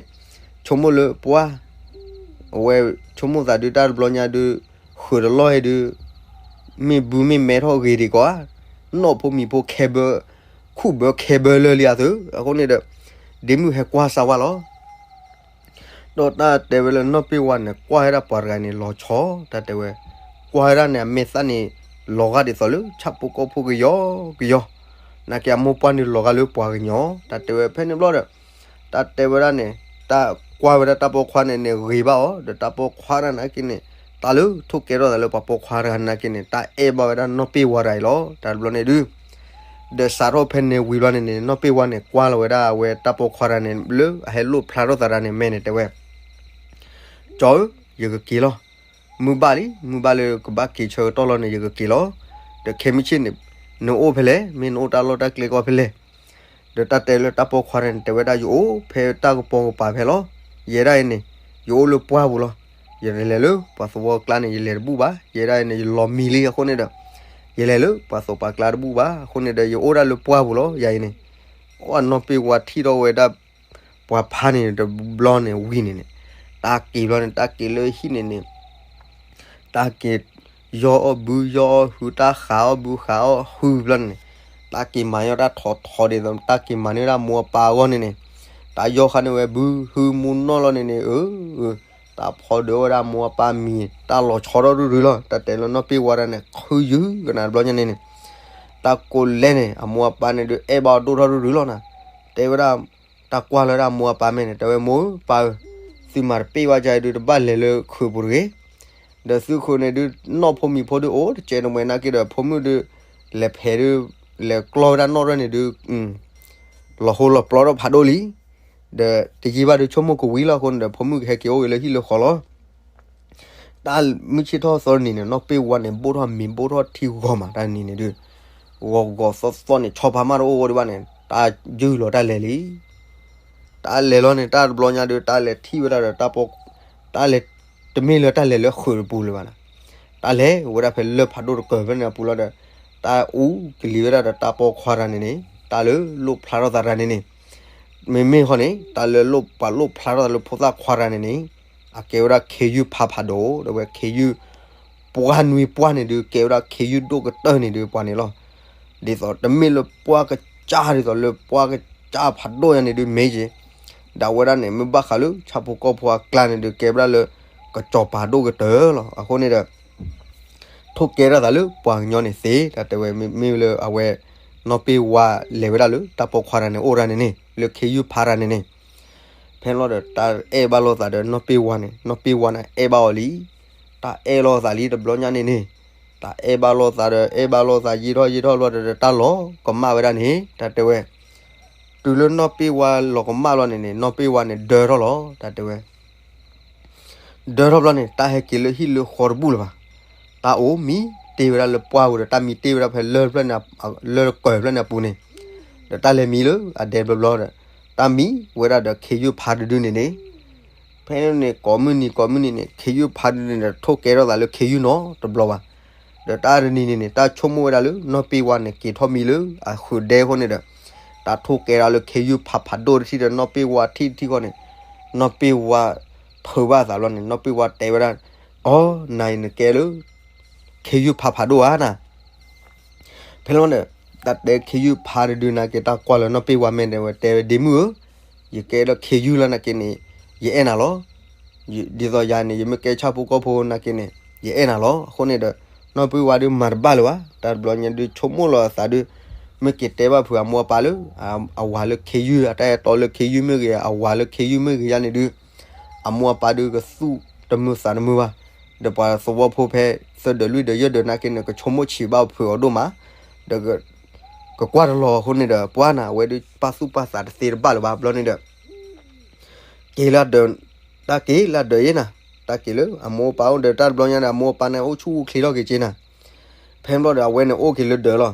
ဆိကမိၣ်လၢပှၤ အဝဲဆိကမိၣ်သးဒုးတၢ်တဘျီညါဒုး ဃုာ်တလီၢ်ဟဲဒုး မ့ၢ်ဘုမ့ၢ်မဲထီၣ်ဂ့ၤဒံးကီးဧါ, နီၢ်ဖိမံၤဖိခဲဘၢ ခူၣ်ဘၢခဲဘၢလၢာ်လံအသိး အဃိန့ၣ်ဒီး ဒ့မုၣ်ဟဲကွၢ်စၢ်ဝါလီၤ. ဒီးတၢ်တဲဝဲလၢနီၢ်ပ့ၢ်ဝါန့ၣ် ကွၢ်ဝဲဒၣ်ပှၤတဂၤန့ၣ် လီၤဆီ တၢ်တဲဝဲ, ကွၢ်ဝဲဒၣ်န့ၣ် အမဲာ်သၣ်န့ၣ် လီၤဂာ်ဒ်သိးလၢ ဆၣ်ဖိကီၢ်ဖိကယီကယီ, နာ်က့အမိၢ်ပှၢ်န့ၣ်လီၤဂာ်လၢပှၤကညီ တၢ်တဲဝဲဖဲန့ၣ်ဘျီဒီး တၢ်တဲဝဲဒၣ်န့ၣ် တၢ်ကွၢ်ဝဲဒၣ်တၢ်ပိာ်ခွါန့ၣ်န့ၣ် ဂ့ၤဘၣ်အီၤ ဒီးတၢ်ပိာ်ခွါတဂၤနာ်က့န့ၣ် တၢ်လၢထိၣ်ကဲထီၣ်သးလၢပှၤပိာ်ခွါတဂၤနာ်က့န့ၣ် တၢ်အဲၣ်ဘၣ်ဝဲဒၣ်နီၢ်ပ့ၢ်ဝါတဂၤအံၤလီၤ. တၢ်တဘျီန့ၣ်ဒုး ဒီးစးထီၣ်ဖဲန့ၣ်ဝံၤဘျီန့ၣ်န့ၣ် နီၢ်ပ့ၢ်ဝါန့ၣ် ကွၢ်လီၤဝဲဒၣ်အဝဲတၢ်ပိာ်ခွါတဂၤန့ၣ် လၢအဟဲလိၣ်ဖျါထီၣ်သးတဂၤန့ၣ် မဲာ်န့ၣ်တဲဝဲ ကၠီဧၢ, ယကက့ၤလီၤ. မုၢ်ဘၣ်လံ, မုၢ်ဘၣ်လၢကဘၣ်က့ၤဆၢကတီၢ်လီၤန့ၣ် ယကက့ၤလီၤ. ဒီးခဲမုၢ်ဆ့ၣ်န့ၣ် နအိၣ်ဖဲလဲၣ်, မ့ၢ်နအိၣ်တၢ်လီၢ်တၢ်ကျဲကီၢ်ဖဲလဲၣ်. ဒီးတၢ်တဲလၢတၢ်ပိာ်ခွါန့ၣ် တဲဝဲဒၣ် ယအိၣ်ဖဲတၢ်ကပီၤကပၤဖဲလီၤ. ယဲဒၣ်အံၤန့ၣ် ယအိၣ်လၢပှၢ်ပူၤလီၤ. ယလဲၤလၢပှၤသဝီကျါန့ၣ် ယလဲၤတဘူၣ်ဘၣ်. ယဲဒၣ်အံၤန့ၣ် ယလီၤမံလံအဃိန့ၣ်ဒီး ယလဲၤလၢပှၤသဝီပၤကျါတဘူၣ်ဘၣ်. အဃိန့ၣ်ဒီး ယအိၣ်ဒၣ်လၢပှၢ်ပူၤလီၤ. ယၤအံၤန့ၣ် အီၣ်နီၢ်ပ့ၢ်ဝါထံၣ်ထီၣ်ဝဲဒၣ် ပှၤဖါန့ၣ်တဘျီန့ၣ်ဝံၤန့ၣ်န့ၣ် တၢ်က့ၤဘျီန့ၣ် တၢ်က့ၤလၢဟံၣ်န့ၣ်န့ၣ် တၢ်က့ၤယီအီၣ်ဘုယီအီၣ်ဟု တၢ်ဃးအီၣ်ဘုဃးအီၣ်ဟုဘျီန့ၣ် တၢ်က့ၤမၤန့ၢ်တၢ်ထီထီဒ်သိး တၢ်က့ၤမၤန့ၢ်ဝဲဒၣ်မိၢ်အပၢ်အဂီၢ်န့ၣ်န့ၣ် တၢ်ယီၣ်ဃာ်န့ၢ်ဝဲဘုဟုမူနီၢ်လီၤန့ၣ်န့ၣ် အၢ တၢ်ဖီဒုးဝဲဒၣ်မိၢ်အပၢ်မံၤ တၢ်လီၤဆီထီၣ်ရုၢ်ရုၢ်လီၤ. တၢ်တဲလၢနီၢ်ပ့ၢ်ဝါဒၣ်န့ၣ် ဃုယုၢ်ကနၣ်တဘျီညါန့ၣ်န့ၣ် တၢ်ကိးလဲန့ၣ် အမိၢ်အပၢ်န့ၣ်ဒုး အဲၣ်ဘၣ်အီၤဒိၣ်ထီၣ်ရုၢ်ရုၢ်လီၤနၤ. တဲဝဲဒၣ် တၢ်ကွၢ်လၢဒၣ်မိၢ်အပၢ်မဲာ်န့ၣ် တဲဝဲမိၢ်ပၢ်ဧၢ, သုမၤတပ့ၢ်ဘၣ်ကါအံၤဒုး တဘၣ်လဲၤလၢခုးပူၤတဂ့ၤ. ဒီးသုးခိၣ်န့ၣ်ဒုး နီၢ်ဖိမံၤဖိဒုးအိၣ်တကဲးတမှဲၤနာ်က့ဒီး ဖိမုၣ်ဒုး လဲၤဖဲးဒုး လဲၤကျီဝဲဒၣ်နီၣ်ရဲၣ်န့ၣ်ဒုး လီၤဟိလီၤပျီထီၣ်ဖးဒိၣ်လံ. ဒီးတယံာ်ဘၣ်ဒုးဆိကမိၣ်ကဝံၤလီၤအဃိန့ၣ်ဒီး ဖိမုၣ်ကဟဲက့ၤအိၣ်ဂ့ၤလၢဟံၣ်လၢဃီလီၤ. တၢ်မုၢ်ဆ့ၣ်ထီၣ်သီနံၤန့ၣ် နီၢ်ပ့ၢ်ဝါန့ၣ် ဘိၣ်ထီၣ်မံၤဘိၣ်ထီၣ်ထံဂီၤမး တၢ်နံၤန့ၣ်ဒုး ဂီၤဂီၤသီသီန့ၣ် ဆီဖါမၢ်တအိၣ်ဝဲဒံးဘၣ်န့ၣ် တၢ်ယုၢ်လီၤတၢ်လဲၤလံ. တၢ်လဲၤလီၤန့ၣ် တၢ်တဘျီညါဒုး တၢ်လဲၤထံၣ်ဝဲဒၣ်ဒီးတၢ်ပိာ် တၢ်လဲၤ တမ့ၢ်လၢတၢ်လဲၤလၢခုးတပူၤလၢၤဘၣ်နၤ. တၢ်လဲၤဝဲဒၣ်ဖဲလၢဖးဒိၣ်တကၢၢ်ဖဲန့ၣ်အပူၤလီၤဒီး တၢ်အူကလံၤဝဲဒၣ်ဒီးတၢ်ပိာ်ခွါတဂၤန့ၣ်န့ၣ် တၢ်လၢလိၣ်ဖျါထီၣ်သးတဂၤန့ၣ်န့ၣ် မ့မ့ၢ်ဃီန့ၣ် တၢ်လၢလိၣ်ပှၤလိၣ်ဖျါထီၣ်သးလၢဖိသၣ်ခွါတဂၤန့ၣ်န့ၣ် အကဲဝဲဒၣ်ခ့ယုၢ်ဖးဖးဒိၣ် ဒီးဝဲခ့ယုၢ် ပှၢ်နွံပှၢ်န့ၣ်ဒုး ကဲဝဲဒၣ်ခ့ယုၢ်ဒိၣ်ကတၢၢ်န့ၣ်ဒုးပှၤန့ၣ်လီၤ. ဒ်သိးတမ့ၢ်လၢပှၢ်ကစၢ်ဒ်သိးလၢပှၢ်ကစၢ်ဖးဒိၣ်ညါန့ၣ်ဒုးမ့ၢ်က့ၤ ဒၣ်ဝဲဒၣ်န့ၣ် မ့ၢ်ဘၣ်ဃးလၢဆၣ်ဖိကီၢ်ဖိအကျါန့ၣ်ဒုး ကဲဝဲဒၣ်လၢ ကစီၤပၤဒိၣ်ကတၢၢ်လီၤ. အဃိန့ၣ်ဒီး ထိၣ်ကဲထီၣ်သးလၢပှၤကညီန့ၣ်သ့ တၢ်တဲဝဲမ့မ့ၢ်လၢအဝဲ နီၢ်ပ့ၢ်ဝါလဲၤဝဲဒၣ်လၢတၢ်ပိာ်ခွါတဂၤန့ၣ်အိၣ်တဂၤန့ၣ်န့ၣ် လၢခ့ယုၢ်ဖးတဂၤန့ၣ်န့ၣ် ဖဲလီၤဒီးတၢ်အဲၣ်ဘၣ်လိာ်သးဒီးနီၢ်ပ့ၢ်ဝါန့ၣ် နီၢ်ပ့ၢ်ဝါန့ၣ်အဲၣ်ဘၣ်အီၤလံ. တၢ်အဲၣ်လိာ်သးလံတဘျီညါန့ၣ်န့ၣ် တၢ်အဲၣ်ဘၣ်လိာ်သးဒီးအဲၣ်ဘၣ်လိာ်သးယံာ်ထီၣ်ယံာ်ထီၣ်လီၤဒီးတၢ်လီၤကမၣ်ဝဲဒၣ်န့ၣ် တၢ်တဲဝဲ တုၤလၢနီၢ်ပ့ၢ်ဝါလီၤကမၣ်လီၤန့ၣ်န့ၣ် နီၢ်ပ့ၢ်ဝါန့ၣ်ဒၢထီၣ်လီၤ တၢ်တဲဝဲ ဒၢထီၣ်ဘျီန့ၣ် တၢ်ဟဲက့ၤလၢဟံၣ်လၢဃီတဘူၣ်လၢၤဘၣ်. တၢ်အိၣ်မံတ့ၢ်ဝဲဒၣ်လၢပှၢ်ပူၤဒီး တၢ်မံတ့ၢ်ဝဲဒၣ်ဖဲလၢၢ်ဖျၢၣ်န့ၣ် လၢၢ်ကၢၤဖျၢၣ်န့ၣ်အပူၤန့ၣ် ဒီးတၢ်လဲၤမံလၢအဒဲဘျီဘျီဒီး တၢ်မံဝဲဒၣ်ဒီးခ့ယုၢ်ဖးတဒုန့ၣ်န့ၣ် ဖဲန့ၣ်န့ၣ် ကိးမုၢ်နံၤကိးမုၢ်နံၤန့ၣ် ခ့ယုၢ်ဖးတဒုန့ၣ်ဒီး ထိၣ်ကဲထီၣ်သးလၢခ့ယုၢ်နီတဘျီဘၣ်. ဒီးတၢ်တနံၤန့ၣ်န့ၣ် တၢ်ဆိကမိၣ်ဝဲဒၣ်လၢ နီၢ်ပ့ၢ်ဝါန့ၣ် က့ၤထီၣ်မံလၢအဃုာ်ဒဲအဃိန့ၣ်ဒီး တၢ်ထိၣ်ကဲထီၣ်လၢခ့ယုၢ်ဖးဖးဒိၣ်တထံၣ်ဒီး နီၢ်ပ့ၢ်ဝါထံၣ်တထံၣ်ဃီန့ၣ် နီၢ်ပ့ၢ်ဝါထုးဘၣ်သးဘျီန့ၣ် နီၢ်ပ့ၢ်ဝါတဲဝဲဒၣ် အီ နၤအံၤနကဲလၢ ခ့ယုၢ်ဖးဖးဒိၣ်ဧါနၤ ဖဲလီၤန့ၣ် တၢ်တဲခ့ယုၢ်ဖးတဒုနာ်က့ တၢ်ကွၢ်လၢနီၢ်ပ့ၢ်ဝါမဲာ်ဒီးဝဲတဲဝဲ ဒ့မုၣ်ဧၢ, ယကဲလၢခ့ယုၢ်လီၤနာ်က့န့ၣ် ယအဲၣ်နၤလီၤ. ဒ်သိးယၤန့ၣ် ယမ့ၢ်ကဲဆၣ်ဖိကီၢ်ဖိနာ်က့န့ၣ် ယအဲၣ်နၤလီၤ. အဃိန့ၣ်ဒီး နီၢ်ပ့ၢ်ဝါဒုးမၤတဘၣ်လၢၤဘၣ်. တၢ်တဘျီညါဒုးဆိကမိၣ်လီၤအသးဒုး မ့ၢ်က့ၤတဲဘၣ်ဖုးအမိၢ်အပၢ်လၢ အဝၤလၢခ့ယုၢ် အတၢ်အဲၣ်တီလၢခ့ယုၢ်မ့ၢ်ဂ့ၤ အဝၤလၢခ့ယုၢ်မ့ၢ်ဂ့ၤယါန့ၣ်ဒုး အမိၢ်အပၢ်ဒုးကသူၣ်တမုာ်သးတမုာ်ဘၣ်. ဒီးပှၤသဝီဖိဖဲသၢဒၢးလွံၢ်ဒၢးယဲၢ်ဒၢးနာ်က့န့ၣ် ကဆိကမိၣ်ဆံးဘၣ်ဖုးအီၤဒိၣ်မး, ဒီး ကကွၢ်တလီၤအဃိန့ၣ်ဒီး ပှၢ်နၤ အဝဲဒုးပာ်သူၣ်ပာ်သးတသ့တဘၣ်လၢၤဘၣ် ဘျီန့ၣ်ဒီး က့ၤလၢဒၢး, တၢ်က့ၤလၢဒၢးယဲၢ်နၤ, တၢ်က့ၤလၢအမိၢ်အပၢ်အိၣ်ဒီး တၢ်တဘျီညါဒီး အမိၢ်အပၢ်န့ၣ်အိၣ်ဆူၣ်အိၣ်ချ့ထီၣ်က့ၤက့နၤ. ဖဲဘျီဒီး အဝဲန့ၣ်အိၣ်က့ၤလၢဒၢးလီၤ.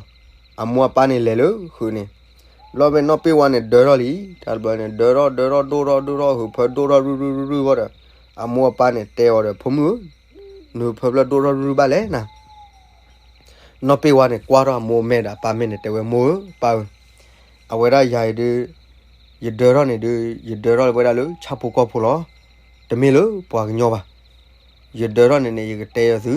အမိၢ်အပၢ်န့ၣ်လဲၤလၢဃုာ်န့ၣ်, ဘျီဖဲနီၢ်ပ့ၢ်ဝါန့ၣ်ဒၢးထီၣ်လံ, တၢ်တဘျီန့ၣ် ဒၢးထီၣ်ဒၢးထီၣ်ဒိၣ်ထီၣ်ဒိၣ်ထီၣ် ဟုးဖၢဒိၣ်ထီၣ်ရုၢ်ရုၢ်ရုၢ်ရုၢ်ဘၣ်ဒီး အမိၢ်အပၢ်န့ၣ်တဲအီၤဒီး ဖိမုၣ်ဧၢ, နဟုးဖၢဖျၢၣ်ဒိၣ်ထီၣ်ရုၢ်ရုၢ်ဘၣ်လဲၣ်နၤ. နီၢ်ပ့ၢ်ဝါန့ၣ် ကွၢ်ထီၣ်အမိၢ်မဲာ်ဒီးအပၢ်မဲာ်န့ၣ် တဲဝဲ မိၢ်ဧၢ ပၢ်ဧၢ, အဝဲဒၣ်ယၤအံၤဒုး ယဒၢထီၣ်န့ၣ်ဒုး ယဒၢထီၣ်ဝဲဒၣ်လၢဆၣ်ဖိကီၢ်ဖိလီၤ. တမ့ၢ်လၢပှၤကညီဘၣ်. ယဒၢထီၣ်န့ၣ်န့ၣ် ယကတဲယသု,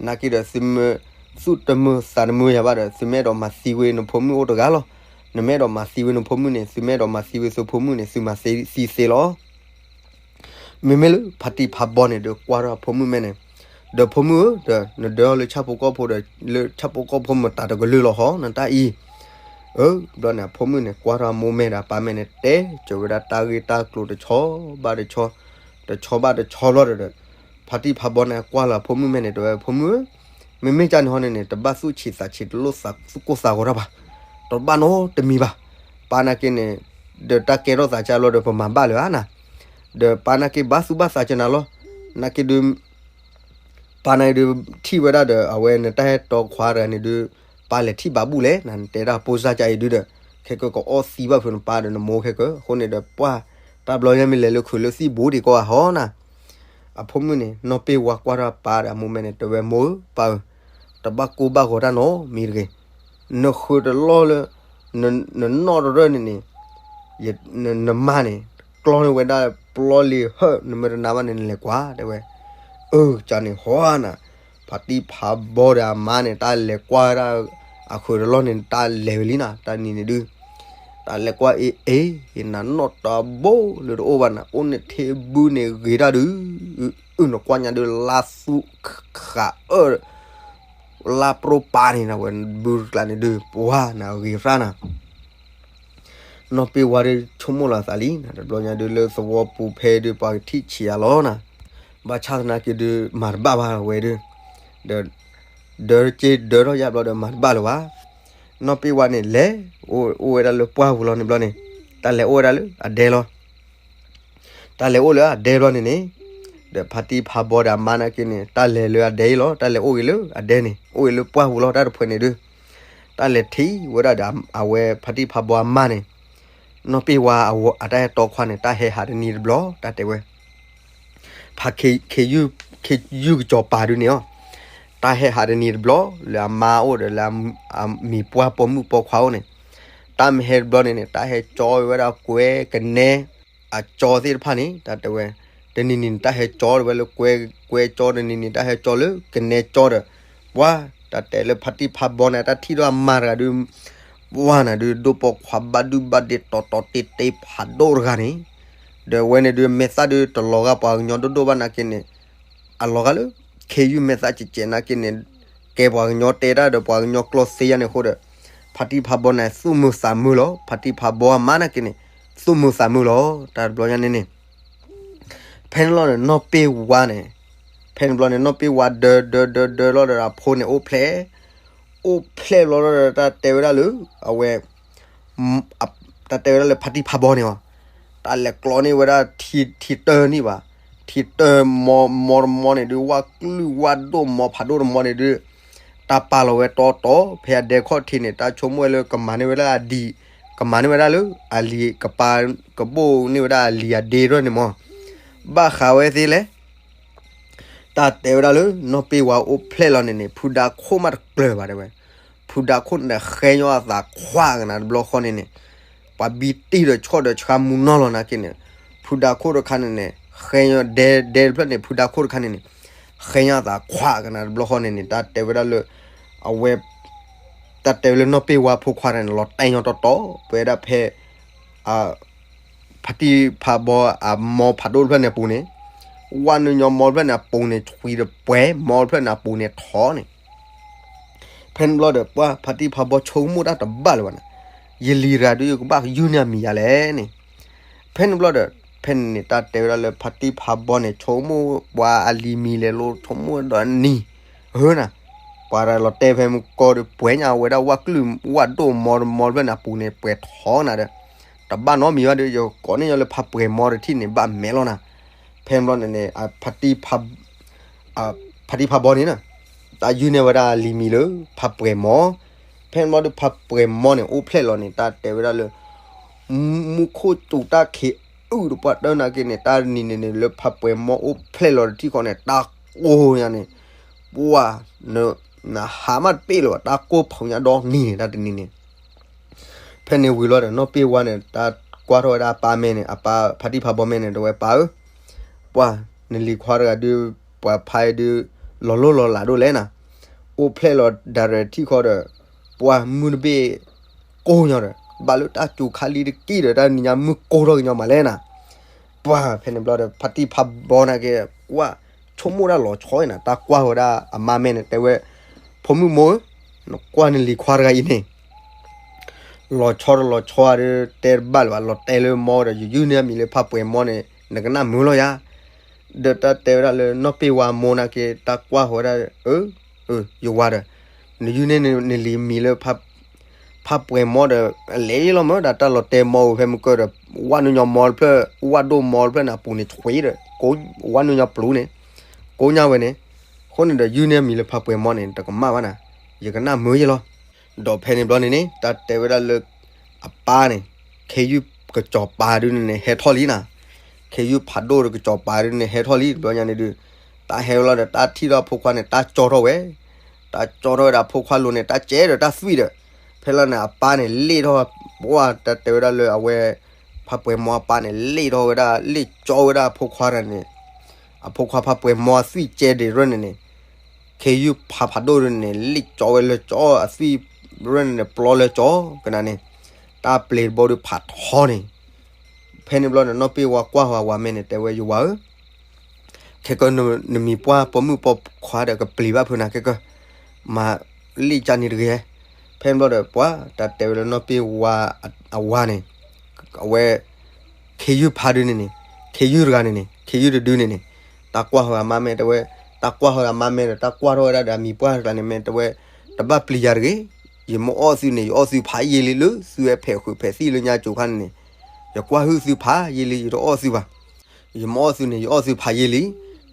နာ်က့ဒီးသုမ့ၢ်သူၣ်တမုာ်သးတမုာ်ယၤဘၣ်ဒီး သုမ့ၢ်အဲၣ်ဒိးမၤသံဝဲနဖိမုၣ်အိၣ်တဂၤလီၤ. နမ့ၢ်အဲၣ်ဒိးမၤသံဝဲနဖိမုၣ်န့ၣ် သုမ့ၢ်အဲၣ်ဒိးမၤသံဝဲသုဖိမုၣ်န့ၣ် သုမၤသံသ့လီၤ. မ့မ့ၢ်လၢဖါတံၢ်ဖးဘီန့ၣ်ဒီး ကွၢ်ထီၣ်အဖိမုၣ်မဲာ်န့ၣ်, ဒီးဖိမုၣ်ဧၢ, ဒီးနဒၢထီၣ်လၢဆၣ်ဖိကီၢ်ဖိဒီး လၢဆၣ်ဖိကီၢ်ဖိမတၤတကလုာ်လီၤဟီ နတၢ်အံၤ. အၢ, ဘျီန့ၣ် အဖိမုၣ်န့ၣ် ကွၢ်ထီၣ်အမိၢ်မဲာ်ဒီးအပၢ်မဲာ်န့ၣ် တဲစၢၤဝဲဒၣ်တၢ်ဂ့ၢ်တၢ်ကျိၤတဆီဘၣ်တဆီ, တဆီဘၣ်တဆီဘျီဒီး ဖါတံၢ်ဖးဘီန့ၣ် ကွၢ်လၢအဖိမုၣ်မဲာ်န့ၣ် တဲဝဲ ဖိမုၣ်ဧၢ, မ့မ့ၢ်ကၢ်န့ၣ်ဟီန့ၣ်န့ၣ် တဘၣ်သူၣ်ဆံးသးဆံး တလိၣ်သူၣ်ကိၢ်သးဂီၤတၢ်ဘၣ်, တဘၣ်နီတမံၤဘၣ်. ပၢ်နာ်က့န့ၣ် ဒီးတၢ်ကဲထီၣ်သးကၢ်လီၤဒီး ပမၤဘၣ်လၢၤဧါနၤ, ဒီးပၢ်နာ်က့ဘၣ်သူၣ်ဘၣ်သးကၢ်နၤလီၤ. နာ်က့ဒုး ပၢ်နာ်က့ဒုး ထံၣ်ဝဲဒၣ်ဒီး အဝဲနတၢ်ဟဲတီခွါတဂၤန့ၣ်ဒုး ပၢ်လဲၤထံၣ်ဘၣ်ဘူၣ်လဲၣ်နၤ, နတဲဒၣ်ဖိစၢ်ကၢ်အံၤဒုးဒီး ခဲကၢၤကအီၣ်သံဘၣ်ဖုးနပၢ်ဒီးနမိၢ်ခဲကၢၤ, အဃိန့ၣ်ဒီးပှၢ် တၢ်ဘျီညါမ့ၢ်လဲၤလၢခုးလၢသံၣ်ဘိဒံးကီးဧါဟီနၤ. အဖိမုၣ်န့ၣ် နီၢ်ပ့ၢ်ဝါကွၢ်ထီၣ်အပၢ်ဒီးအမိၢ်မဲာ်န့ၣ် တဲဝဲ မိၢ်ဧၢ, ပၢ်ဧၢ, တဘၣ်ကိၢ်ဘၣ်ဂီၤတၢ်နီတမံၤတဂ့ၤ. နဃုာ်တလီၢ်လၢ နနီၣ်တရၢၢ်န့ၣ်န့ၣ် နမါန့ၣ် ကျီန့ၢ်ဝဲဒၣ်ပျီလံၤဟၢၣ် နမ့ၢ်တနာ်ဘၣ်န့ၣ် နလဲၤကွၢ် တဲဝဲ. အၢ ကၢ်န့ၣ်ဟီနၤ, ဖါတံၢ်ဖးဘီဒီးအမါန့ၣ် တၢ်လဲၤကွၢ်ဝဲဒၣ် အဃုာ်တလီၢ်န့ၣ် တၢ်လဲၤဝဲလံနၤ, တၢ်နံၤန့ၣ်ဒုး တၢ်လဲၤကွၢ်အ့ၣ်အ့ၣ် ယနနီၣ်တဘိလၢတအိၣ်ဘၣ်နၤ, အိၣ်န့ၣ်ထံဘုန့ၣ်ဂ့ၤတၢ်ဒုး, အုၣ်နကွၢ်ညါဒုး လါသူဃးအၢၣ် လါပြီပာ်န့ၣ်နၤဝဲ ဘုတကျးန့ၣ်ဒုး ပှၤနၤဂ့ၤရၣ်နၤ. နီၢ်ပ့ၢ်ဝါဒုးဆိကမိၣ်လီၤသးလံနၤ, တဘျီညါဒုးလၢသဝီပူၤဖဲဒုး ပှၤကထံၣ်ဆံးယၤလီၤနၤ, ဘၣ်ဆၣ်သနာ်က့ဒုး မၤတဘၣ်ဘၣ်ဝဲဒုး, ဒီး ဒၢက့ဒၢထီၣ်ယါဘျီဒီးမၤတဘၣ်လၢၤဘၣ်. နီၢ်ပ့ၢ်ဝါန့ၣ်လဲၤ အိၣ်ဝဲဒၣ်လၢပှၢ်ပူၤလီၤန့ၣ်ဘျီန့ၣ်, တၢ်လဲၤအိၣ်ဝဲဒၣ်လၢအဒဲလီၤ. တၢ်လဲၤအိၣ်လၢအဒဲဘျီန့ၣ်န့ၣ်, ဒီးဖါတံၢ်ဖးဘီဒီးအမါနာ်က့န့ၣ် တၢ်လဲၤလၢအဒဲအံၤလီၤ, တၢ်လဲၤအိၣ်ဂ့ၤလၢအဒဲန့ၣ် အိၣ်ဂ့ၤလၢပှၢ်ပူၤလီၤ တၢ်တဖှဲးန့ၣ်ဒုး, တၢ်လဲၤထံၣ်ဝဲဒၣ်ဒီး အဝဲဖါတံၢ်ဖးဘီအမါန့ၣ်, နီၢ်ပ့ၢ်ဝါအတၢ်ဟဲတီခွါန့ၣ် တၢ်ဟဲဟးတနံၤတဘျီ တၢ်တဲဝဲ ဖးခ့ယုၢ် ခ့ယုၢ်ကစီၤပၤဒုးန့ၣ်အီၤ, တၢ်ဟဲဟးတနံၤတဘျီ လၢအမါအိၣ်ဒီးလၢအမံၤပှၢ်ပိာ်မုၣ်ပိာ်ခွါအိၣ်န့ၣ်, တၢ်မ့ၢ်ဟဲတဘျီန့ၣ်န့ၣ် တၢ်ဟဲကၠီဝဲဒၣ်ကွဲကနဲ အကၠီသ့ၣ်တဖၣ်န့ၣ် တၢ်တဲဝဲ, တနံၤနံၤန့ၣ် တၢ်ဟဲကၠီဝဲလၢကွဲကၠီ, တနံၤနံၤ တၢ်ဟဲကၠီလၢကနဲကၠီဒီး, ပှၤ တၢ်တဲလၢဖါတံၢ်ဖးဘီန့ၣ် တၢ်ထံၣ်ထီၣ်အမါတဂၤဒုး, ပှၤနၤဒုး ဒိၣ်ပိာ်ခွါဘၣ်ဒုၣ်ဘၣ်ဒ့တီတီတ့တ့ဖးဒိၣ်တဂၤန့ၣ်, ဒီးအဝဲန့ၣ်ဒုး မဲာ်သၣ်ဒုးတလီၤဂာ်ပှၤကညီဒိၣ်ဒိၣ်ဘၣ်နာ်က့န့ၣ်, အလီၤဂာ်လၢ ခ့ယုၢ်မဲာ်သၣ်ကဲးကဲးနာ်က့န့ၣ်, ကဲပှၤကညီတဲတၢ်ဒီးပှၤကညီကျိာ်သ့ယါန့ၣ်အဃိဒီး, ဖါတံၢ်ဖးဘီန့ၣ် သူၣ်မုာ်သးမုာ်လီၤ, ဖါတံၢ်ဖးဘီအမါနာ်က့န့ၣ်, သူၣ်မုာ်သးမုာ်လီၤ, တၢ်တဘျီညါန့ၣ်န့ၣ် ဖဲန့ၣ်လီၤန့ၣ် နီၢ်ပ့ၢ်ဝါန့ၣ်, ဖဲန့ၣ်ဘျီန့ၣ် နီၢ်ပ့ၢ်ဝါဒၢဒၢဒၢဒၢလီၤဒီးအဖိန့ၣ်အိၣ်ဖျဲၣ်, အိၣ်ဖျဲၣ်ဘျီလီၤဒီး တၢ်တဲဝဲဒၣ်လၢ အဝဲ တၢ်တဲဝဲဒၣ်လၢဖါတံၢ်ဖးဘီန့ၣ်အီၤ, တၢ်လဲၤကျီန့ၢ်ဝဲဒၣ်ထံတၢန့ၣ်ဘၣ်, ထံတၢမီမီတမီန့ၣ်ဒုး ဝၣ်ကျုၣ်ဝၣ်ဒိၣ်မီဖးဒိၣ်တမီန့ၣ်ဒုး, တၢ်ပာ်လီၤဝဲတီတီ ဖဲအဒဲခီၣ်ထံးန့ၣ် တၢ်ဆိကမိၣ်ဝဲလၢကမၤန့ၢ်ဝဲဒၣ်အဒံး, ကမၤန့ၢ်ဝဲဒၣ်လၢအလံၤကပၤ, ကဘိၣ်န့ၢ်ဝဲဒၣ်အလံၤအဒ့ထီၣ်န့ၣ်မီၤ, ဘၣ်ဃးဝဲသ့လဲၣ် တၢ်တဲဝဲဒၣ်လၢ နီၢ်ပ့ၢ်ဝါအိၣ်ဖျဲၣ်လီၤန့ၣ်န့ၣ် ဖုဒါခိၣ်မးတကျၢၤဘၣ်တဲဝဲ, ဖုဒါခိၣ်န့ၣ်ဒီး ဃဲညီအသးခွးကနၤတဘျီဃီန့ၣ်န့ၣ်, ပှၤဘံတံၢ်ဒီးဆီၣ်ဒီးဆှါမူနီၢ်လီၤနာ်က့န့ၣ်, ဖုဒါခိၣ်တခါန့ၣ်န့ၣ်, ဃဲညီဒဲဒဲတဖျၢၣ်န့ၣ် ဖုဒါခိၣ်တခါန့ၣ်န့ၣ်, ဃဲညီအသးခွးကနၤတဘျီဃီန့ၣ်န့ၣ် တၢ်တဲဝဲဒၣ်လၢ အဝဲ တၢ်တဲဝဲလၢနီၢ်ပ့ၢ်ဝါဖိခွါန့ၣ် လီၤတဲာ်ညီတီတီ ပဝဲဒၣ်ဖဲ ဖါတံၢ်ဖးဘီအမီဖးဒိၣ်တဖျၢၣ်န့ၣ်အပူၤန့ၣ်, ဝၣ်နုာ်ညီမီတဖျၢၣ်န့ၣ်အပူၤန့ၣ် ဆွံတပှဲၤ မီတဖျၢၣ်န့ၣ်အပူၤန့ၣ်ထီန့ၣ်, ဖဲန့ၣ်ဘျီဒီး ပှၤဖါတံၢ်ဖါဘီဆိကမိၣ်တၢ်တဘၣ်လၢၤဘၣ်န့ၣ်, ယလံၤတဂၤဒုး ယကဘၣ်ယုၢ်န့ၢ်အမံၤယၤလဲၣ်န့ၣ်. ဖဲန့ၣ်ဘျီဒီး ဖဲန့ၣ်န့ၣ် တၢ်တဲဝဲဒၣ်လၢဖါတံၢ်ဖါဘီန့ၣ် ဆိကမိၣ်ပှၤအလံၤမံၤလဲၤလိၤ ဆိကမိၣ်ဒီးနံၤ, ဧၢနၤ, ပှၤလီၤတဲာ်ဖဲမုၢ်ကီၢ်ဒီး ပှဲၤညါဝဲဒၣ်ဝၣ်ကျုၢ်ဝၣ်ဒိၣ်မီတမီတဖျၢၣ်န့ၣ် အပူၤန့ၣ် ပှဲၤထီနၤဒီး တဘၣ်နီတမံၤဘၣ်ဒီး ယကိးန့ၢ်ညီလၢဖါပှဲၤမီတထံၣ်န့ၣ် ဘၣ်မဲာ်လီၤနၤ. ဖဲန့ၣ်ဘျီန့ၣ်န့ၣ် ဖါတံၢ်ဖါဘီန့ၣ်နီၤ, တၢ်ယုၢ်န့ၢ်ဝဲဒၣ်လံၤမံၤလၢဖါပှဲၤမီ, ဖဲန့ၣ်ဘျီဒီး ဖါပှဲၤမီန့ၣ် အိၣ်ဖျဲၣ်လီၤန့ၣ် တၢ်တဲဝဲဒၣ်လၢ မူခိၣ်စူၤတၢ်ခံးအုၣ်ဒီး ပှၤတနာ်က့န့ၣ် တၢ်တနံၤန့ၣ်န့ၣ် လၢဖါပှဲၤမီအိၣ်ဖျဲၣ်လီၤတထံၣ်ဃီန့ၣ် တၢ်ကိၢ်ညါန့ၣ်, ပှၤ နဟးမးတပ့ၣ်လၢၤဘၣ် တၢ်ကိၢ်ဖုးညါဒီနံၤန့ၣ် တၢ်တနံၤန့ၣ်. ဖဲန့ၣ်ဝံၤလီၤဒီး နီၢ်ပ့ၢ်ဝါန့ၣ် တၢ်ကွၢ်ထီၣ်ဝဲဒၣ်အပၢ်မ့ၢ်န့ၣ် အပၢ်ဖါတံၢ်ဖါဘီမ့ၢ်န့ၣ် တဲဝဲပၢ်ဧၢ, ပှၤ နလံၤခွါတဂၤဒုး ပှၤဖါအံၤဒုး လီၤလိၢ်လီၤလးဒိၣ်လဲၣ်နၤ, အိၣ်ဖျဲၣ်လီၤဒၣ်ရဲၣ်ထံၣ်ဃီဒီး ပှၤမုၢ်တဘ့ၣ်ကိၢ်ညီဒီး ဘၣ်လၢတၢ်စူၤခါလံတက့ၢ်ဒီး တၢ်နံၤညါမုၢ်ကိၢ်ထီၣ်ကညီမးလဲၣ်နၤ. ပှၤဖဲန့ၣ်ဘျီဒီး ဖါတံၢ်ဖါဘီနာ်က့ ကွၢ်ဆိကမိၣ်ဒၣ်လီၤဆီအံၤနၤ, တၢ်ကွၢ်ဝဲဒၣ်အမါမ့ၢ်န့ၣ် တဲဝဲ ဖိမုၣ်မိၢ်ဧၢ, နကွၢ်နလံၤခွါတဂၤအံၤန့ၣ် လီၤဆီဒီးလီၤဆီဧါဒီး တဲတဘၣ်လၢၤဘၣ်, လီၤတဲာ်လၢမီဒီး ယယုၢ်န့ၢ်အမံၤလၢဖါပှဲၤမီန့ၣ် နကနၣ်မုာ်လီၤယၤ. ဒီးတၢ်တဲဝဲဒၣ်လၢနီၢ်ပ့ၢ်ဝါမိၢ်နာ်က့ တၢ်ကွၢ်ဝဲဒၣ် အၢ အၢ ယဝၤဒီး နယုၢ်န့ၢ်နလံၤမံၤလၢ ဖါပှဲၤမီဒီး လဲၤလီၤမၢဒီး တၢ်လီၤတဲာ်မီဧိၤ ဖဲမုၢ်ကၢၢ်ဒီး ဝၣ်နုာ်ညီမီတဖျၢၣ် ဝၣ်ဒိၣ်မီတဖျၢၣ်န့ၣ် အပူၤန့ၣ်ဆွံဒီး ကိးဝၣ်နုာ်ညီပျူၤန့ၣ် ကိးညါဝဲန့ၣ်. အဃိန့ၣ်ဒီး ယုၢ်န့ၢ်မံၤလၢဖါပှဲၤမီန့ၣ် တကမၣ်ဘၣ်နၤ, ယကနၣ်မုာ်ယဲလီၤ. ဒီးဖဲန့ၣ်ဘျီန့ၣ်န့ၣ် တၢ်တဲဝဲဒၣ်လၢ အပၢ်န့ၣ် ခ့ယုၢ်ကစီၤပၤဒုန့ၣ်န့ၣ် ဟဲထီၣ်လံနၤ, ခ့ယုၢ်ဖးဒိၣ်ဒီးကစီၤပၤဒုန့ၣ် ဟဲထီၣ်လံ တဘျီညါန့ၣ်ဒုး တၢ်ဟဲဝဲလီၤဒီး တၢ်ထံၣ်ထီၣ်အဖိခွါန့ၣ် တၢ်ကၠီထီၣ်ဝဲ, တၢ်ကၠီထီၣ်ဝဲဒၣ်အဖိခွါလိၤန့ၣ် တၢ်ကဲဒီးတၢ်သွံၣ်ဒီး ဖဲလီၤန့ၣ် အပၢ်န့ၣ် လ့ၣ်ထီၣ် ပှၢ် တၢ်တဲဝဲဒၣ်လၢအဝဲ ဖါပှဲၤမီအပၢ်န့ၣ် လ့ၣ်ထီၣ်ဝဲဒၣ် လ့ၣ်ကၠီဝဲဒၣ်အဖိခွါတဂၤန့ၣ်, အဖိခွါဖါပှဲၤမီအသွံၣ်ကဲဒံးရၢၢ်န့ၣ်န့ၣ်, ခ့ယုၢ်ဖးဖးဒိၣ်ဒုန့ၣ် လ့ၣ်ကၠီဝဲလၢကၠီ အသွံၣ်ရၢၢ်န့ၣ်န့ၣ် ပျီလၢကၠီ ကနၤန့ၣ်, တၢ်ပျ့ၤတဘီဒုးဖးထီန့ၣ်. ဖဲန့ၣ်ဘျီန့ၣ် နီၢ်ပ့ၢ်ဝါကွၢ်ဃီၤအဝၤမ့ၢ်န့ၣ် တဲဝဲ ယဝၤဧၢ, ခဲကၢ နမံၤပှၢ်ပိာ်မုၣ်ပိာ်ခွါဒီးကပျံၤဘၣ်ဖုးနၤ ခဲကၢ မၤလ့ၣ်ကၢန့ၣ်တဂ့ၤ. ဖဲန့ၣ်ဘျီဒီး ပှၢ် တၢ်တဲဝဲလၢနီၢ်ပ့ၢ်ဝါအဝၤန့ၣ် အဝဲ ခ့ယုၢ်ဖးဒုန့ၣ်န့ၣ်, ခ့ယုၢ်တဂၤန့ၣ်န့ၣ်, ခ့ယုၢ်တဒုန့ၣ်န့ၣ်, တၢ်ကွၢ်ဃီၤအမါမ့ၢ်တဲဝဲ, တၢ်ကွၢ်ဃီၤအမါမ့ၢ်ဒီး တၢ်ကွၢ်ထီၣ်ဝဲဒၣ်ဒီးအမံၤပှၢ်တဂၤန့ၣ်မ့ၢ်တဲဝဲ, တဘၣ်ပျံၤယၤတဂ့ၤ, ယမ့ၢ်အီၣ်သုန့ၣ် ယအီၣ်သုဖးယံာ်လံ လၢသုဝဲဖဲးဃုာ်ဖဲးသံၣ်လၢညါစိၤခါန့ၣ်န့ၣ်, ယကွၢ်ဟုၣ်သုဖးယံာ်လံ ယတအီၣ်သုဘၣ်. ယမ့ၢ်အီၣ်သုန့ၣ် ယအီၣ်သုဖးယံာ်လံ.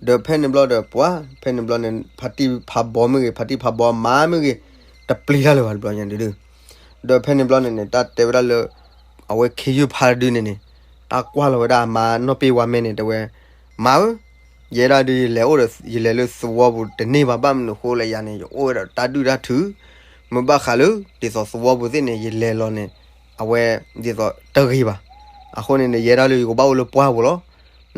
ဒီးဖဲန့ၣ်ဘျီဒီး ပှၢ် ဖဲန့ၣ်ဘျီန့ၣ် ဖါတံၢ်ဖးဘီမ့ၢ်ဂ့ၤ ဖါတံၢ်ဖးဘီအမါမ့ၢ်ဂ့ၤ တပျံၤတၢ်လၢၤဘၣ်တဘျီညါဒုး. ဒီးဖဲန့ၣ်ဘျီန့ၣ်န့ၣ် တၢ်တဲဝဲဒၣ်လၢ အဝဲခ့ယုၢ်ဖးဒုန့ၣ်န့ၣ် တၢ်ကွၢ်လီၤဝဲဒၣ်အမါနီၢ်ပ့ၢ်ဝါမ့ၢ်န့ၣ် တဲဝဲ, မါဧၢ, ယဲဒၣ်ဒုး ယလဲၤအိၣ်ဒီး ယလဲၤလၢသဝီပူၤတန့ၢ်ဘၣ် ဘၣ်မနုၤဃိလဲၣ် ယၤန့ၣ် ယအိၣ်ဝဲဒီးတၢ်ဒုၣ်တၢ်ထု, မ့ၢ်ဘၣ်ဃးလၢ ဒ်သိးသဝီပူၤသ့ၣ်န့ၣ် ယလဲၤလီၤန့ၣ် အဝဲ ဒ်သိးတဂ့ၤဘၣ်. အဃိန့ၣ်န့ၣ် ယဲဒၣ်လၢယကဘၣ်အိၣ်လၢပှၢ်ပူၤလီၤ.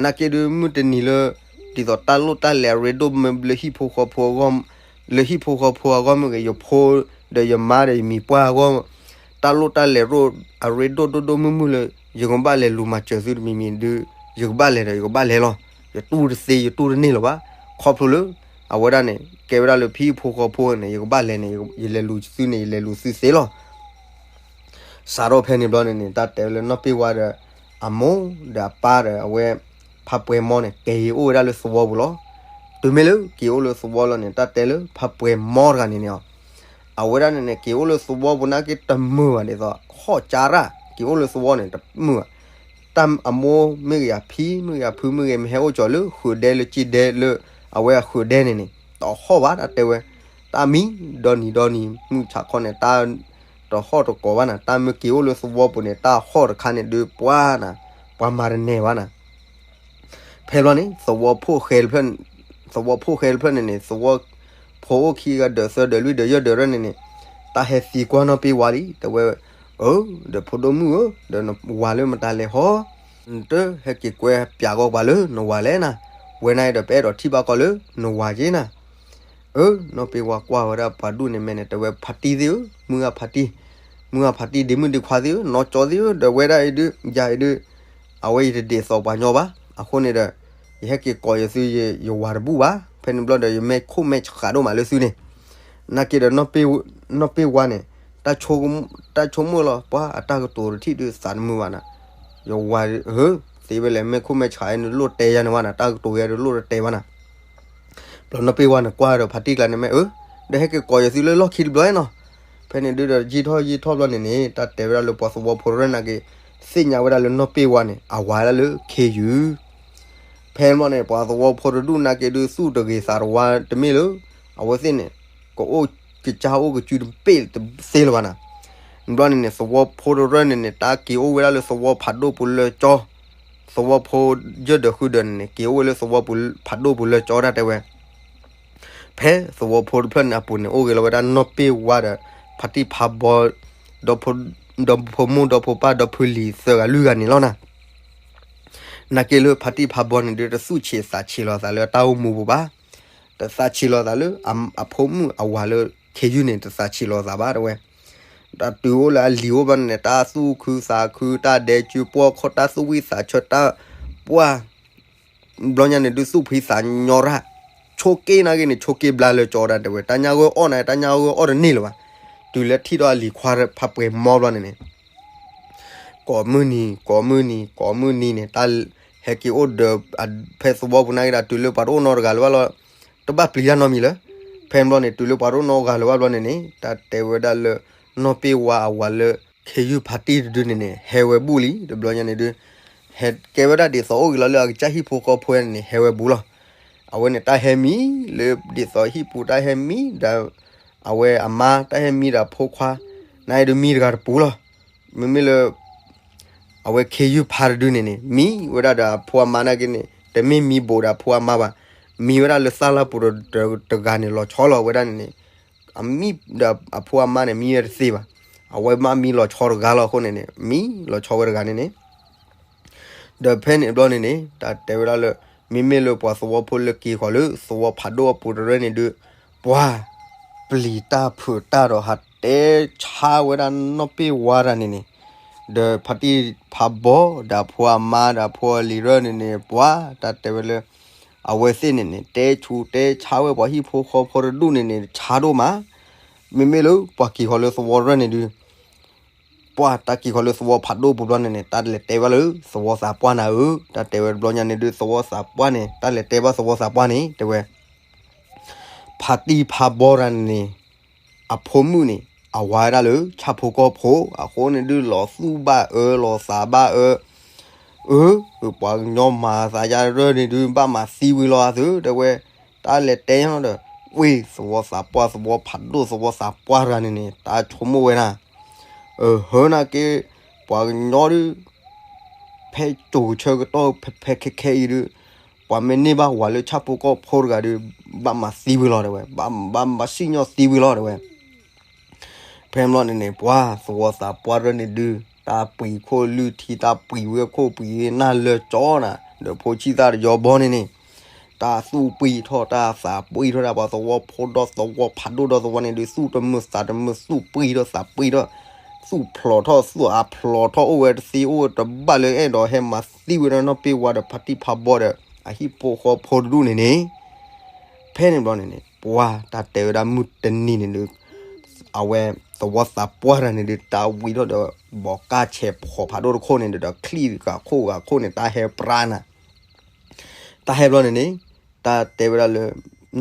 နာ်က့ဒုး မုၢ်တနံၤလၢ ဒ်သိးတၢ်လိၣ်တၢ်လဲၤအရ့ဒိၣ်မ့ၢ်လၢဟံၣ်ဖိဃီဖိအဂီၢ်, လၢဟံၣ်ဖိဃီဖိအဂီၢ်မ့ၢ်ဂ့ၤ ယဖိဒီးယမါဒီးယမံၤပှၢ်အဂီၢ်, တၢ်လိၣ်တၢ်လဲၤရိၣ်အရ့ဒိၣ်ဒိၣ်ဒိၣ်မုၢ်မုၢ်လၢ ယကဘၣ်လဲၤလူၤမၤစၢၤသုတမံၤမံၤဒုး ယကဘၣ်လဲၤဒီးယကဘၣ်လဲၤလီၤ. ယတူၢ်တသ့ ယတူၢ်တန့ၢ်လၢၤဘၣ်. ခီဖျိလၢ အဝဲဒၣ်န့ၣ် ကဲဝဲဒၣ်လၢဖံဟံၣ်ဖိဃီဖိန့ၣ် ယကဘၣ်လဲၤန့ၣ် ယလဲၤလူၤသုန့ၣ် ယလဲၤလူၤသုသ့လီၤ. စးထီၣ်ဖဲန့ၣ်ဘျီန့ၣ်န့ၣ် တၢ်တဲဝဲလၢနီၢ်ပ့ၢ်ဝါဒီး အမိၢ်ဒီးအပၢ်ဒီးအဝဲ ဖါပှဲၤမီန့ၣ် က့ၤအိၣ်ဝဲဒၣ်လၢသဝီပူၤလီၤ. တုၤမ့ၢ်လၢက့ၤအိၣ်လၢသဝီလီၤန့ၣ် တၢ်တဲလၢဖါပှဲၤမီတဂၤန့ၣ်န့ၣ် အဝဲဒၣ်န့ၣ်န့ၣ် က့ၤအိၣ်လၢသဝီပူၤနာ်က့တမုာ်ဘၣ်ဒ်သိး ဟီၣ်ကၠါရၣ် က့ၤအိၣ်လၢသဝီန့ၣ် တမုာ်ဘၣ်. တၢ်အမိၢ်မ့ၢ်ဂ့ၤ အဖံမ့ၢ်ဂ့ၤ အဖုမ့ၢ်ဂ့ၤ မ့ၢ်ဟဲအိၣ်ကၠီၤလၢဃုာ်ဒဲလၢက့ဒဲလၢ အဝဲအဃုာ်ဒဲန့ၣ်န့ၣ် တဟီၣ်ဘၣ် တၢ်တဲဝဲ. တၢ်မံ ဒီနံၤဒီနံၤ မုၢ်ဆးခီန့ၣ် တၢ်တဟီၣ်တကိးဘၣ်နၤ, တၢ်မ့ၢ်က့ၤအိၣ်လၢသဝီပူၤန့ၣ် တၢ်ဟီၣ်တခါန့ၣ်ဒုးပှၤနၤ, ပှၤမၤတန့ၢ်ဘၣ်နၤ. ဖဲဘျီန့ၣ် သဝီဖိၣ်ဃဲတဖျၢၣ်, သဝီဖိၣ်ဃဲတဖျၢၣ်န့ၣ်န့ၣ် သဝီဖိၣ်ဃဲတဖျၢၣ်န့ၣ်န့ၣ် သဝီဖိၣ်ဃဲတဖျၢၣ်န့ၣ်န့ၣ် တၢ်ဟဲသံကွၢ်နီၢ်ပ့ၢ်ဝါလံ တဲဝဲ, အၢ ဒီးဖိဒိၣ်မုၣ်ဧၢ, ဒီးနဝၤလၢမတၤလဲၣ်ဟီ, နတဟဲက့ၤကွဲပၠးဂီၢ်ပှၤလၢနဝၤလဲၣ်နၤ, ဝဲနၤဒီးပအဲၣ်ဒိးထံၣ်ဘၣ်ကီးလၢနဝၤက့နၤ. အၢ နီၢ်ပ့ၢ်ဝါကွၢ်ဝဲဒၣ်ပှၤဒူၣ်န့ၣ်မဲာ်န့ၣ် တဲဝဲဖါတံၢ်သ့ၣ်ဧၢ, မုၢ်ဂၢ်ဖါတံၢ်, မုၢ်ဂၢ်ဖါတံၢ်ဒ့မုၣ်ဒ့ခွါသ့ၣ်ဧၢ, နီၢ်ကၠီသ့ၣ်ဧၢ, ဒီးဝဲဒၣ်အံၤဒုး ယၤအံၤဒုး အဝဲယတဒ်သိးပှၤညီဘၣ်. အဃိန့ၣ်ဒီး ယဟဲက့ၤကိးယသု ယဝၤတဘူၣ်ဘၣ်. ဖဲန့ၣ်ဘျီဒီး ယမဲာ်ခိၣ်မဲာ်ဆှးဒိၣ်မးလၢသုန့ၣ်. နာ်က့ဒီး နီၢ်ပ့ၢ်ဝါန့ၣ် တၢ်ဆိကမိၣ်လီၤ ပှၤအတၢ်ကတိၤတထံၣ်ဒုးသးတမုာ်ဘၣ်နၤ, ယဝၤဧၢ, သ့ဝဲလဲၣ် မ့ၢ်ခိၣ်မဲာ်ဆှးအံၤနလိၣ်တဲယၤန့ၣ်ဝဲနၤ တၢ်ကတိၤယၤဒုးလိၣ်တတဲဘၣ်နၤ. ဘျီနီၢ်ပ့ၢ်ဝါန့ၣ်ကွၢ်ဒီးဖါတံၢ်ကျါန့ၣ် မ့ၢ်ဧၢ, ဒီးဟဲက့ၤကိးယသုလၢလီၢ်ခံတဘျီနီၤ. ဖဲန့ၣ်ဒုးဒီးယံာ်ထီၣ်ယံာ်ထီၣ်ဘျီန့ၣ်န့ၣ် တၢ်တဲဝဲဒၣ်လၢပှၤသဝီဖိတရၢၢ်နာ်က့ သ့ၣ်ညါဝဲဒၣ်လၢနီၢ်ပ့ၢ်ဝါန့ၣ် အဝၤဒၣ်လၢခ့ယုၢ် ဖဲဘျီန့ၣ် ပှၤသဝီဖိတဒူၣ်နာ်က့ဒုးသူၣ်တဂ့ၤသးတဝါတမ့ၢ်လၢ အဝဲသ့ၣ်န့ၣ် ကအိၣ်ကစၢ်အိၣ်ကစုတဘ့ၣ်တသ့လၢၤဘၣ်နၤ. ဘျီန့ၣ်န့ၣ် သဝီဖိတရၢၢ်န့ၣ်န့ၣ် တၢ်က့ၤအိၣ်ဝဲဒၣ်လၢသဝီဖးဒိၣ်ပူၤလၢကၠီ, သဝီဖိယဲၢ်ဒၢးဃုဒၢးန့ၣ်န့ၣ် က့ၤအိၣ်ဝဲလၢသဝီဖးဒိၣ်ပူၤလၢကၠီတၢ်တဲဝဲ ဖဲသဝီဖိတဖျၢၣ်န့ၣ်အပူၤန့ၣ် အိၣ်ဂ့ၤလီၤဝဲဒၣ်နီၢ်ပ့ၢ်ဝါဒီး ဖါတံၢ်ဖးဘီ ဒီး ဒီဖိမိၢ်ဒီဖိပၢ်ဒီဖုလံၤသၢဂၤလွံၢ်ဂၤန့ၣ်လီၤနၤ. နာ်က့လၢဖါတံၢ်ဖးဘီန့ၣ်ဒုး တသူၣ်ဆံးသးဆံးလီၤသးလၢအတၢ်အိၣ်မူပူၤဘၣ်, တသးဆံးလီၤသးလၢအဖိမုၣ်အဝၤလၢခ့ယုၢ်န့ၣ် တသးဆံးလီၤသးဘၣ်တဲဝဲ. တၢ်တုၤအိၣ်လၢအလံၤအိၣ်ဘျီန့ၣ်န့ၣ် တၢ်သူၣ်ခုသးခု တၢ်ဒဲးစုပှီၢ်ခီၣ် တၢ်သူၣ်ဝံၣ်သးဆၢ တၢ်ပှၢ် ဘျီညါန့ၣ်ဒုးသူၣ်ဖှံသးညီရၣ်, ဆိးက့နာ်က့န့ၣ် ဆိးက့ဘျါလၢကၠီဒၣ်တဲဝဲ, တၢ်ညါဂၢၢ်အီၣ်န့ၣ် တၢ်ညါဂၢၢ်အီၣ်တန့ၢ်လၢၤဘၣ်. တုၤလၢထံၣ်ထီၣ်အလံၤခွါဖးပှဲၤမီဘျီန့ၣ်န့ၣ် ကိးမုၢ်နံၤ ကိးမုၢ်နံၤ ကိးမုၢ်နံၤန့ၣ် တၢ်ဟဲက့ၤအိၣ်ဒီး ဖဲသဝီပူၤနာ်က့ဒီး တုၤလၢပှၤတအိၣ်နီတဂၤလၢၤဘၣ်လီၤ, တဘၣ်ပျံၤတၢ်နီတမံၤလၢၤ. ဖဲဘျီန့ၣ် တုၤလၢပှၤတအိၣ်နီတဂၤလၢၤဘၣ်ဘျီန့ၣ်န့ၣ် တၢ်တဲဝဲဒၣ်လၢ နီၢ်ပ့ၢ်ဝါအဝၤလၢ ခ့ယုၢ်ဖါတံၢ်တဒုန့ၣ်န့ၣ် ဟဲဝဲဘူၣ်လံ တဘျီညါန့ၣ်ဒုး ဟဲကဲဝဲဒၣ်ဒ်သိးအိၣ်ဂ့ၤလီၤလၢအကစၢ်ဟံၣ်ဖိဃီဖိန့ၣ်န့ၣ် ဟဲဝဲဘူးလီၤ. အဝဲန့ၣ်တၢ်ဟဲမံလၢဒ်သိးဟံၣ်ပူၤ တၢ်ဟဲမံဒီး အဝဲအမါ တၢ်ဟဲမံဒီးအဖိခွါ နအံၤဒုးမံတဂၤတပူၤလီၤ. မ့မ့ၢ်လၢ အဝဲခ့ယုၢ်ဖါတဒုန့ၣ်န့ၣ် မံဝဲဒၣ်ဒီးအဖိအမါနာ်က့န့ၣ် တမ့ၢ်မံဘူးဒီးအဖိအမါဘၣ်, မံဝဲဒၣ်လၢသၣ်လၢပူၤတဂၤန့ၣ် လီၤဆီလီၤဝဲဒၣ်န့ၣ်န့ၣ် အမံဒီးအဖိအမါန့ၣ် မံဝဲတသ့ဘၣ်. အဝဲမ့ၢ်မံလီၤဆီတဂၤလီၤအဃိန့ၣ်န့ၣ် မံလီၤဆီဝဲတဂၤန့ၣ်န့ၣ် ဒီးဖဲန့ၣ်ဘျီန့ၣ်န့ၣ် တၢ်တဲဝဲဒၣ်လၢ မ့မ့ၢ်လၢပှၤသဝီဖိလၢက့ၤဃီၤလၢသဝီဖးဒိၣ်အပူၤတရၢၢ်န့ၣ်ဒုး ပှၤပျံၤတၢ်ဖုးတၢ်ဒီးဟးတဲဆါဝဲဒၣ်နီၢ်ပ့ၢ်ဝါတၢ်န့ၣ်န့ၣ် ဒီးဖါတံၢ်ဖးဘီဒီးအဖိအမါဒီးအဖိအလံၤရၢၢ်န့ၣ်န့ၣ် ပှၤတၢ်တဲဝဲလၢ အဝဲသ့ၣ်န့ၣ်န့ၣ် တဲဆူးတဲဆါဝဲပှၤဟံၣ်ဖိဃီဖိတဒူၣ်န့ၣ်န့ၣ် ဆါဒိၣ်မး, မ့မ့ၢ်လၢပှၤက့ၤဃီၤလၢသဝီတရၢၢ်န့ၣ်ဒုး ပှၤတၢ်က့ၤဃီၤလၢသဝီဖးဒိၣ်ပူၤဘျီန့ၣ်န့ၣ် တၢ်လဲၤတဲဘၣ်လၢသဝီသးပှၢ်နၤဧၢ, တၢ်တဲဝဲတဘျီညါန့ၣ်ဒုး သဝီသးပှၢ်န့ၣ် တၢ်လဲၤတဲဘၣ်သဝီသးပှၢ်န့ၣ် တဲဝဲ ဖါတံၢ်ဖးဘီတၢ်န့ၣ်န့ၣ် အဖိမုၣ်န့ၣ် အဝၤဝဲဒၣ်လၢဆၣ်ဖိကီၢ်ဖိ အဃိန့ၣ်ဒုး လီၤသူၣ်ဘၣ်အၢ လီၤသးဘၣ်အၢ, အၢ ပှၤကညီမၤသးယါရၢၢ်န့ၣ်ဒုး ဘၣ်မၤသံဝံၤလီၤအသု တဲဝဲ, တၢ်လဲၤတဲညါဒီး ဝ့ၢ်သဝီသးပှၢ် သဝီဖးဒိၣ် သဝီသးပှၢ်တဂၤန့ၣ်န့ၣ် တၢ်ဆိကမိၣ်ဝဲဒၣ် အဟၢနာ်က့ ပှၤကညီဒုး ဖဲကၠိၤကဆၢကတီၢ် ဖဲဖဲခဲခဲအံၤဒုး ပှၤမ့ၢ်န့ၢ်ဘၣ်ဝၤလၢဆၣ်ဖိကီၢ်ဖိတဂၤဒုး ဘၣ်မၤသံဝံၤလီၤတဲဝဲ, ဘၣ်ဘၣ်ဘၣ်စံၣ်ညီၣ်သံဝံၤလီၤတဲဝဲ. ဖဲဘျီန့ၣ်န့ၣ် ပှၤသဝီသးပှၢ်တရၢၢ်န့ၣ်ဒုး တၢ်ပှံၤခိၣ်လုၢ်ထံ တၢ်ပှံၤဝဲခိၣ်ပှံၤနၢ်လၢကၠီနၤ ဒီးဖိဆံၣ်သၣ်တယီဘီန့ၣ်န့ၣ် တၢ်သူၣ်ပှံၤထီၣ် တၢ်သးပှံၤထီၣ်ဒၣ် ပှၤသဝီဖိဒီးသဝီဖးဒိၣ်ဒီးသဝီန့ၣ်ဒုး သူၣ်တမုာ်သးတမုာ် သူၣ်ပှံၤထီၣ်သးပှံၤထီၣ် သူၣ်ဖျိးထီၣ် သူၣ်အါဖျိးထီၣ် အိၣ်ဝဲတသ့ အိၣ်ဝဲတဘၣ်လၢအဲၣ်ဒိးဟဲမၤသံဝဲဒၣ်နီၢ်ပ့ၢ်ဝါဒီးဖါတံၢ်ဖးဘီဒီး အဟံၣ်ဖိဃီဖိတဒူၣ်န့ၣ်န့ၣ် ဖဲန့ၣ်ဘျီန့ၣ်န့ၣ် ပှၤတၢ်တဲဝဲဒၣ်မုၢ်တနံၤန့ၣ်ဒုး အဝဲသဝီသးပှၢ်တၢ်န့ၣ်ဒုး တၢ်ဝံၤထီၣ်ဒီး ဘီးကၢ်ဆဲးဖီးဖးဒိၣ်တခိၣ်န့ၣ်ဒီး ချံၣ်ဂၤခိၣ်ဂၤခိၣ်န့ၣ် တၢ်ဟဲပြါနၤ တၢ်ဟဲဘျီန့ၣ်န့ၣ် တၢ်တဲဝဲဒၣ်လၢ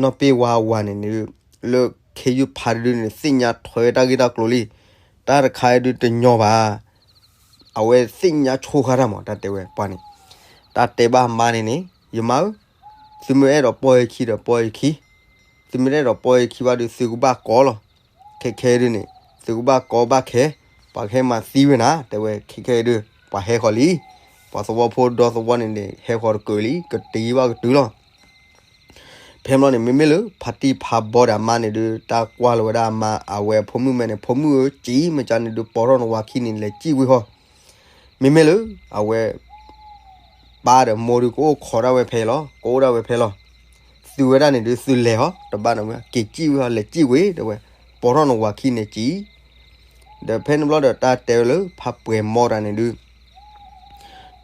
နီၢ်ပ့ၢ်ဝါဝၤန့ၣ်န့ၣ် လၢခ့ယုၢ်ဖးတဒုန့ၣ် သ့ၣ်ညါထွဲတၢ်ဂ့ၢ်တၢ်ကျိၤလံ, တၢ်တခါအံၤဒုးတညီဘၣ်, အဝဲသ့ၣ်ညါဆိခါတၢ်မး တၢ်တဲဝဲပှၤန့ၣ်, တၢ်တဲဘၣ်အမါန့ၣ်န့ၣ် ယမါဧၢ, သုမ့ၢ်အဲၣ်ဒိးပီၢ်ယခံဒီးပီၢ်ယခံ, သုမ့ၢ်တအဲၣ်ဒိးပီၢ်ယခံဘၣ်ဒုး သုကဘၣ်ကိးလီၤ, ခဲခဲဒုးန့ၣ် သုကဘၣ်ကိးဘၣ်ခဲ, ပှၤကဟဲမၤသံဝဲနၤ တဲဝဲ ခဲခဲဒုး ပှၤဟဲဃီၤလံ, ပှၤသဝီဖိဒီသဝီန့ၣ်န့ၣ် ဟဲဃီၤတကၢးလံ ကတံၤဘၣ်ကတုၤလီၤ. ဖဲဘျီန့ၣ် မ့မ့ၢ်လၢဖါတံၢ်ဖးဘီဒီးအမါန့ၣ်ဒုး တၢ်ကွၢ်လီၤဝဲဒၣ်အမါ အဝဲအဖိမုၣ်မဲန့ၣ် ဖိမုၣ်ဧၢ ကံၣ်မ့ၢ်ကါန့ၣ်ဒုး ပိာ်ထီၣ်နဝၤခံန့ၣ် လဲၤကံၣ်ဝံၤဃီ, မ့မ့ၢ်လၢ အဝဲ ပၢ်ဒီးမိၢ်ဒုး ကအိၣ်ခိးဒၣ်ဝဲဖဲလီၤ, ကအိၣ်ဒၣ်ဝဲဖဲလီၤ, သုဝဲဒၣ်န့ၣ်ဒုး သုလဲၤဟီ တဘၣ်န့ၣ်ဝဲ က့ၤကံၣ်ဝံၤဟီ လဲၤကံၣ်ဝံၤ တဲဝဲ, ပိာ်ထီၣ်နဝၤခံန့ၣ်ကံၣ် ဒီးဖဲန့ၣ်ဘျီဒီး တၢ်တဲဝဲလၢဖးပှဲၤမီတၢ်န့ၣ်ဒုး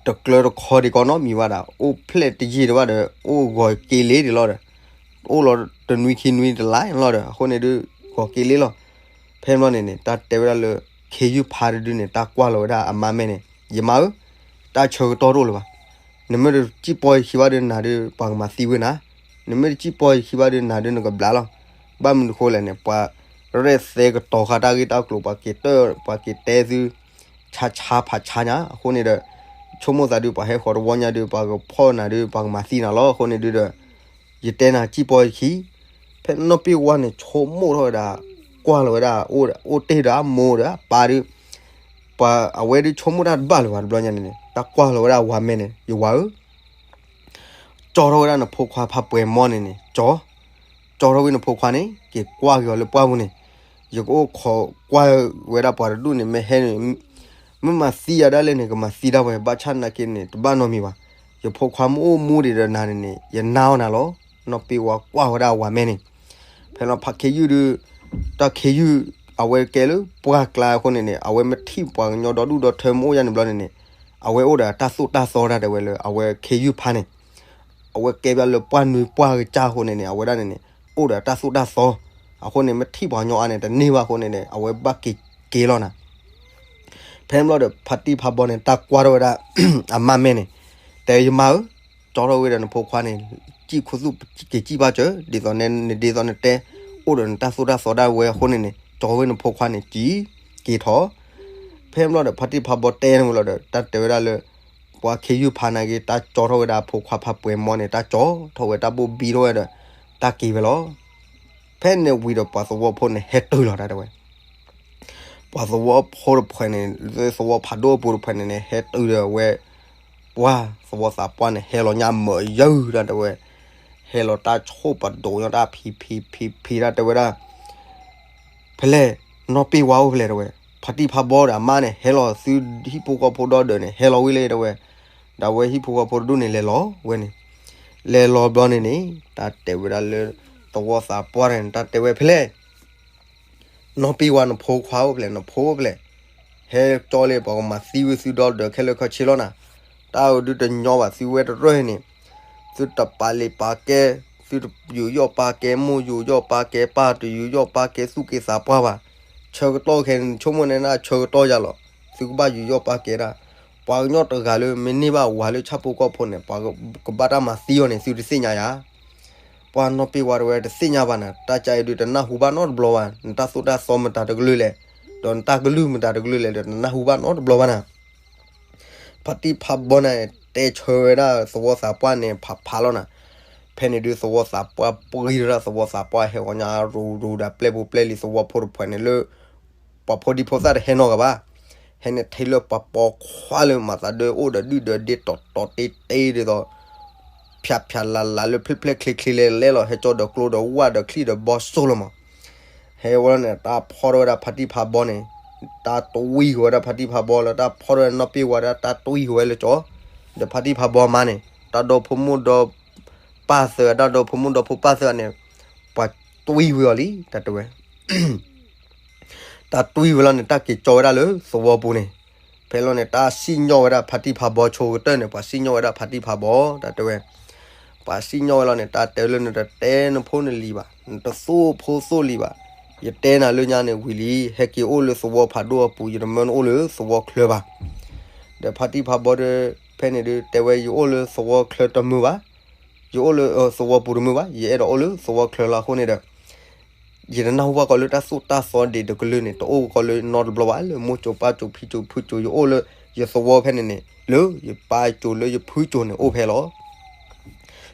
တကျၢတခီဒံးကီနီတမံၤဘၣ်ဒီး အိၣ်ဖျဲၣ်တယံာ်ဒံးဘၣ်ဒီး အိၣ်ဂီၤက့ၤလ့ဒံးလီၤဒီး အိၣ်လီၤတနွံခံနွံတလါလီၤဒီး အဃိန့ၣ်ဒုး ကီၤက့ၤလ့လီၤ. ဖဲန့ၣ်ဘျီန့ၣ်န့ၣ် တၢ်တဲဝဲဒၣ်လၢ ခ့ယုၢ်ဖါတဒုန့ၣ် တၢ်ကွၢ်လီၤဝဲဒၣ်အမါမဲန့ၣ်, ယမါဧၢ, တၢ်ဆၢကတီၢ်တအိၣ်လၢၤဘၣ်. နမ့ၢ်တစံၣ်ပီယခံဘၣ်ဒီးနၤဒီး ပှၤကမၤသံဝဲနၤ, နမ့ၢ်တစံၣ်ပီယခံဘၣ်ဒီးနၤဒီးနကဘျးလီၤ. ဘၣ်မနုၤဃိလဲၣ်န့ၣ် ပှၤရဲၣ်သဲကတီၤဃာ်တၢ်ဂ့ၢ်တၢ်ကျိၤ ပှၤက့ၤတၢၢ် ပှၤက့ၤတဲသု ဆါဆါဖးဆါညါ အဃိန့ၣ်ဒီး ဆိကမိၣ်သးဒုး ပှၤဟဲဃီၤတဝီညါဒီး ပှၤကဖီၣ်နၤဒီး ပှၤကမၤသံနၤလီၤ. အဃိန့ၣ်ဒုးဒီး ယတဲနၤစံၣ်ပီယခံ, ဖဲနီၢ်ပ့ၢ်ဝါန့ၣ် ဆိကမိၣ်ထီၣ်ဝဲဒၣ် ကွၢ်လီၤဝဲဒၣ် အိၣ်တ့ၢ်ဒီးအမိၢ်ဒီးအပၢ်ဒီး ပှၤအဝဲဒုးဆိကမိၣ်တၢ်တဘၣ်လၢၤဘၣ်တဘျီညါန့ၣ်န့ၣ် တၢ်ကွၢ်လီၤဝဲဒၣ်ဝၤမဲန့ၣ် ယဝၤဧၢ ကၠီထီၣ်ဝဲဒၣ်နဖိခွါဖးပှဲၤမီန့ၣ်န့ၣ် ကၠီ, ကၠီထီၣ်ဝဲနဖိခွါန့ၣ် က့ၤကွၢ်က့ၤအီၤလၢပှၢ်ပူၤန့ၣ်, ယကအိၣ်ခိးကွၢ်ဝဲဒၣ်ပှၤတဒူၣ်န့ၣ် မ့ၢ်ဟဲန့ၣ် မ့ၢ်မၤသံယၤဒၣ်လဲာ်န့ၣ် ကမၤသံဒၣ်ဝဲ ဘၣ်ဆၣ်နာ်က့န့ၣ် တဘၣ်နီတမံၤဘၣ်. ယဖိခွါမ့ၢ်အိၣ်မူဒံးဒီးနၤန့ၣ်န့ၣ် ယနာ်အီၤနၤလီၤ. နီၢ်ပ့ၢ်ဝါကွၢ်ဝဲဒၣ်ဝၤမဲန့ၣ် ဖဲလီၤဖးခ့ယုၢ်ဒုး တၢ်ခ့ယုၢ် အဝဲကဲလၢပှၢ်ကျါအဃိန့ၣ်န့ၣ် အဝဲမ့ၢ်ထံၣ်ပှၤကညီဒီဒူၣ်ဒီထၢမ့ၢ်အိၣ်ယါန့ၣ်ဘျီန့ၣ်န့ၣ် အဝဲအိၣ်ဒီးတၢ်သိၣ်တၢ်သီတၢ်တဲဝဲလၢ အဝဲခ့ယုၢ်ဖါန့ၣ် အဝဲကဲဘၣ်လၢပှၢ်နွံပှၢ်ကစၢ်အဃိန့ၣ်န့ၣ် အဝဲဒၣ်န့ၣ်န့ၣ် အိၣ်ဒီးတၢ်သိၣ်တၢ်သီ အဃိန့ၣ် မ့ၢ်ထံၣ်ပှၤကညီအါန့ၣ် တန့ၢ်ဘၣ်အဃိန့ၣ်န့ၣ် အဝဲဘၣ်က့ၤက့ၤလီၤနၤ ဖဲန့ၣ်ဘျီဒီး ဖါတံၢ်ဖးဘီန့ၣ် တၢ်ကွၢ်ထီၣ်ဝဲဒၣ် အမါမဲန့ၣ် တဲယမါဧၢ, ကၠီထီၣ်ဝဲဒီးနဖိခွါန့ၣ် စံၣ်ခူသူၣ်က့ၤစံၣ်ဘၣ်စၢၤ ဒ်သိးန့ၣ် ဒ်သိးနတဲ အိၣ်ဒီးနတၢ်သိၣ်တၢ်သီဒၣ်ဝဲအဃိန့ၣ်န့ၣ် ကၠီဝဲနဖိခွါန့ၣ် စံၣ်က့ၤထီၣ် ဖဲန့ၣ်ဘျီဒီး ဖါတံၢ်ဖးဘီတဲန့ၣ်ဝဲလီၤဒီး တၢ်တဲဝဲဒၣ်လၢ ပှၤခ့ယုၢ်ဖါနာ်က့ တၢ်ကၠီထီၣ်ဝဲဒၣ်အဖိခွါဖးပှဲၤမီန့ၣ် တၢ်ကၠီထီၣ်ဝဲတၢ်ဘိၣ်ဘံထီၣ်ဝဲဒီး တၢ်က့ၤဝဲလီၤ. ဖဲန့ၣ်ဝံၤဒီးပှၤသဝီဖိန့ၣ် ဟဲတုၤလီၤတၢ်တဲဝဲ ပှၤသဝီဖိတဖုန့ၣ် သဝီဖးဒိၣ်အပူၤတဖုန့ၣ်န့ၣ် ဟဲတုၤဒီးဝဲ ပှၤသဝီသးပှၢ်န့ၣ် ဟဲလီၤညါမၢယၢတၢ်တဲဝဲ ဟဲလီၤတၢ်ဆိၣ်ပဒိၣ်ညီတၢ်ဖံးဖံးဖံးဖံးတၢ်တဲဝဲဒၣ် ဖဲလဲၣ် နီၢ်ပ့ၢ်ဝါအိၣ်ဖဲလဲၣ်တဲဝဲ ဖါတံၢ်ဖးဘီဒီးအမါန့ၣ် ဟဲလီၤသုဟံၣ်ဖိဃီဖိဒီဒီးန့ၣ် ဟဲလီၤဝံၤလံတဲဝဲ ဒီးဝဲဟံၣ်ဖိဃီဖိတဒူၣ်န့ၣ် လဲၤလီၤဝဲန့ၣ် လဲၤလီၤဘျီန့ၣ်န့ၣ် တၢ်တဲဝဲဒၣ်လၢ သဝီသးပှၢ်န့ၣ် တၢ်တဲဝဲဖဲလဲၣ် နီၢ်ပ့ၢ်ဝါနဖိခွါအိၣ်ဖဲလဲၣ် နဖိအိၣ်ဖဲလဲၣ် ဟဲကၠီလံ ပှၤကမၤသံဝဲသုဒီဒီးခဲလၢာ်ခဲဆ့လီၤနၤ တၢ်အဒုးတညီဘၣ်သုဝဲတရၢၢ်န့ၣ် သုတပာ်လ့ၤပာ်ကဲ သုတယူးယီၣ်ပာ်ကဲမိၢ် ယူးယီၣ်ပာ်ကဲပၢ် တယူးယီၣ်ပာ်ကဲသူၣ်က့သးပှၢ်ဘၣ် ဆၢကတီၢ်ခဲန့ၣ် ဆိကမိၣ်န့ၣ်နဆၢကတီၢ်ယၤလီၤ သုကဘၣ်ယူးယီၣ်ပာ်ကဲဒၣ် ပှၤကညီတဂၤလၢမ့ၢ်န့ၢ်ဘၣ်ဝၤလၢဆၣ်ဖိကီၢ်ဖိန့ၣ် ပှၤကဘၣ်တၢ်မၤသံအီၤန့ၣ် သုတသ့ၣ်ညါယၤ ပှၤနီၢ်ပ့ၢ်ဝါတဲဝဲတသ့ၣ်ညါဘၣ်နၤ တၢ်ကၢအံၤဒုးတနၢ်ဟူဘၣ်နီတဘျီဘၣ် နတၢ်သိၣ်တၢ်သီမတၤတကလုာ်လဲၣ် ဒီးနတၢ်ကလုၢ်မတၤတကလုာ်လဲၣ်ဒီး တနၢ်ဟူဘၣ်နီတဘျီဘၣ်နၤ ဖါတံၢ်ဖးဘီန့ၣ် တဲဆၢဝဲဒၣ်သဝီသးပှၢ်န့ၣ် ဖးဖးလီၤနၤ ဖဲန့ၣ်ဒုးသဝီသးပှၢ်ပှံၤဒီး သဝီသးပှၢ်ဟဲဂီၤညါရိၤရိၤဒီးပျဲၢ်ဖိပျဲၢ်လံၤသဝီဖိတဖုန့ၣ်လၢ ပှၤဖိဒံဖိသၣ်တဟဲနီတဂၤဘၣ် ဟဲန့ၣ်ထဲလၢပှၤပိာ်ခွါလၢမၤသးဒၢအိၣ်ဒီးဒုၣ်ဒီးဒ့တီၤတီၤတ့တ့ဒ်သိး ဖၠးဖၠးလးလးလၢဖျဲၣ်ဖျဲၣ်ချ့ချ့လဲၤလဲၤလီၤ ဟဲကၠီဒီးကျိဒီးဝၣ်ဒီးချံၣ်ဒီးဘီစိလီၤမး ဟဲဝဲလီၤန့ၣ် တၢ်ဖီၣ်ထီၣ်ဝဲဒၣ်ဖါတံၢ်ဖးဘီန့ၣ် တၢ်တဝံဝဲဒၣ်ဖါတံၢ်ဖးဘီလၢ တၢ်ဖီၣ်ထီၣ်ဝဲနီၢ်ပ့ၢ်ဝါဒၣ် တၢ်တဝံဝဲလၢကၠီ ဒီးဖါတံၢ်ဖးဘီမါန့ၣ် တၢ်ဒီဖိမိၢ်ဒီပၢ်သၢ တၢ်ဒီဖိမိၢ်ဒီဖိပၢ်သၢန့ၣ် ပှၤတဝံဝဲအီၤလံ တၢ်တဲဝဲ တၢ်တွံၢ်ဝဲလီၤန့ၣ် တၢ်က့ၤကၠီဝဲဒၣ်လၢသဝီပူၤန့ၣ်, ဖဲလီၤန့ၣ် တၢ်စံၣ်ညီၣ်ဝဲဒၣ်ဖါတံၢ်ဖးဘီဆိကတၢၢ်န့ၣ် ပှၤစံၣ်ညီၣ်ဝဲဒၣ်ဖါတံၢ်ဖးဘီ တၢ်တဲဝဲ, ပှၤစံၣ်ညီၣ်ဝဲလီၤန့ၣ် တၢ်တဲလၢနတတဲနဖိနလံၤဘၣ်, နတသိၣ်ဖိသိၣ်လံၤဘၣ်, ယတဲနၤလၢညါန့ၣ်ဝံၤလံ, ဟဲက့ၤအိၣ်လၢသဝီဖးဒိၣ်အပူၤ ယတမၢနအိၣ်လၢသဝီချၢဘၣ်. ဒီးဖါတံၢ်ဖးဘီဒီး ဖဲန့ၣ်ဒုးတဲဝဲ ယအိၣ်လၢသဝီချၢတမုာ်ဘၣ်, ယအိၣ်လၢသဝီပူၤတမုာ်ဘၣ်, ယအဲၣ်ဒိးအိၣ်လၢသဝီချၢလီၤအဃိန့ၣ်ဒီး ယတနၢ်ဟူဘၣ်ကီးလၢတၢ်သိၣ်တၢ်သီဒံးတကလုာ်န့ၣ် တအိၣ်ကီးလၢနီတဘျီဘၣ်, လၢမိၢ်ကၠိပၢ်ကၠိဖံကၠိဖုကၠိ ယအိၣ်လၢယသဝီဖဲန့ၣ်န့ၣ် လၢယပၢ်ကၠိလၢယဖုကၠိန့ၣ်အိၣ်ဖဲလီၤ.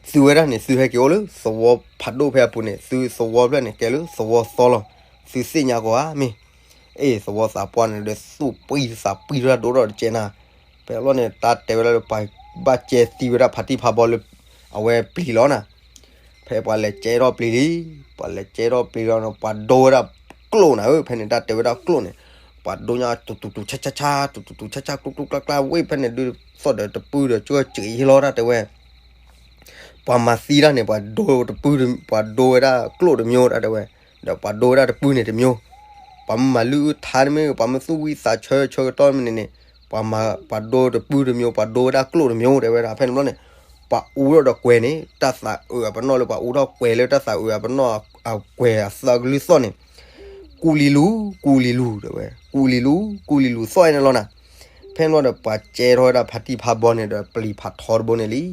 သုဝဲဒၣ်န့ၣ် သုဟဲက့ၤအိၣ်လၢသဝီဖးဒိၣ်ဖဲအပူၤန့ၣ် သုသဝီဖျၢၣ်န့ၣ်ကဲလၢသဝီသီလီၤ. သုသ့ၣ်ညါကီးဧါမ့ၢ်, အ့ၣ် သဝီသးပှၢ်န့ၣ်ဒီး သူၣ်ပှံၢ်သးပှံၢ်တၢ်ဒိၣ်ထီၣ်တကဲနၤ, ဖဲလီၤန့ၣ် တၢ်တဲဝဲဒၣ်လၢပှၤဘၣ်ကဲသံဝဲဒၣ်ဖါတံၢ်ဖးဘီလၢ အဝဲပျံၤလီၤနၤ. ဖဲပှၤလဲၤကဲထီၣ်ပျံၤလံ, ပှၤလဲၤကဲထီၣ်ပျံၤလီၤန့ၣ် ပှၤဒိဝဲဒၣ်ကျိၣ်နၤဧၢ, ဖဲန့ၣ်တၢ်တဲဝဲဒၣ်ကျိၣ်န့ၣ် ပှၤဒိညါတူတူတူဆါဆါဆါ တူတူတူဆါဆါ ကျိကျိကျါကျါဝ့ၢ် ဖဲန့ၣ်ဒုး သီၣ်ဒီးတပုၢ်ဒီးကၢကၢယ့လီၤ တၢ်တဲဝဲ ပှၤမၤသံတၢ်န့ၣ် ပှၤဒိတပုၢ်, ပှၤဒိဝဲဒၣ်ကျိၣ်တမျိုး တၢ်တဲဝဲ, ဒီးပှၤဒိဝဲဒၣ်တပုၢ်န့ၣ်တမျိုး, ပှၤမ့ၢ်မၤလုၢ်အုၣ်ထါတမ့ၢ် ပှၤမ့ၢ်သူၣ်ဝံသးဆၢဆၢကတီၢ်မ့ၢ်န့ၣ်န့ၣ် ပှၤမၤ ပှၤဒိတပုၢ်တမျိုး ပှၤဒိဝဲဒၣ်ကျိၣ်တမျိုး တဲဝဲဒၣ် ဖဲန့ၣ်ဘျီန့ၣ် ပှၤအူထီၣ်ဒီးကွဲၤန့ၣ် တၢ်သးအုးအပနီၣ်လၢပှၤအူထီၣ်ကွဲၤလၢတၢ်သးအုးအပနီၣ်အကွဲၤအသၢကလုၢ်သီၣ်န့ၣ် ကူလံၤလူၤ ကူလံၤလူၤ တဲဝဲ ကူလံၤလူၤ ကူလံၤလူၤ သီၣ်ဝဲန့ၣ်လီၤနၤ. ဖဲန့ၣ်ဘျီဒီး ပှၤကဲထီၣ်ဝဲဒၣ်ဖါတံၢ်ဖါဘီန့ၣ်ဒီး ပျံၤဖးထီတဘိန့ၣ်လံ.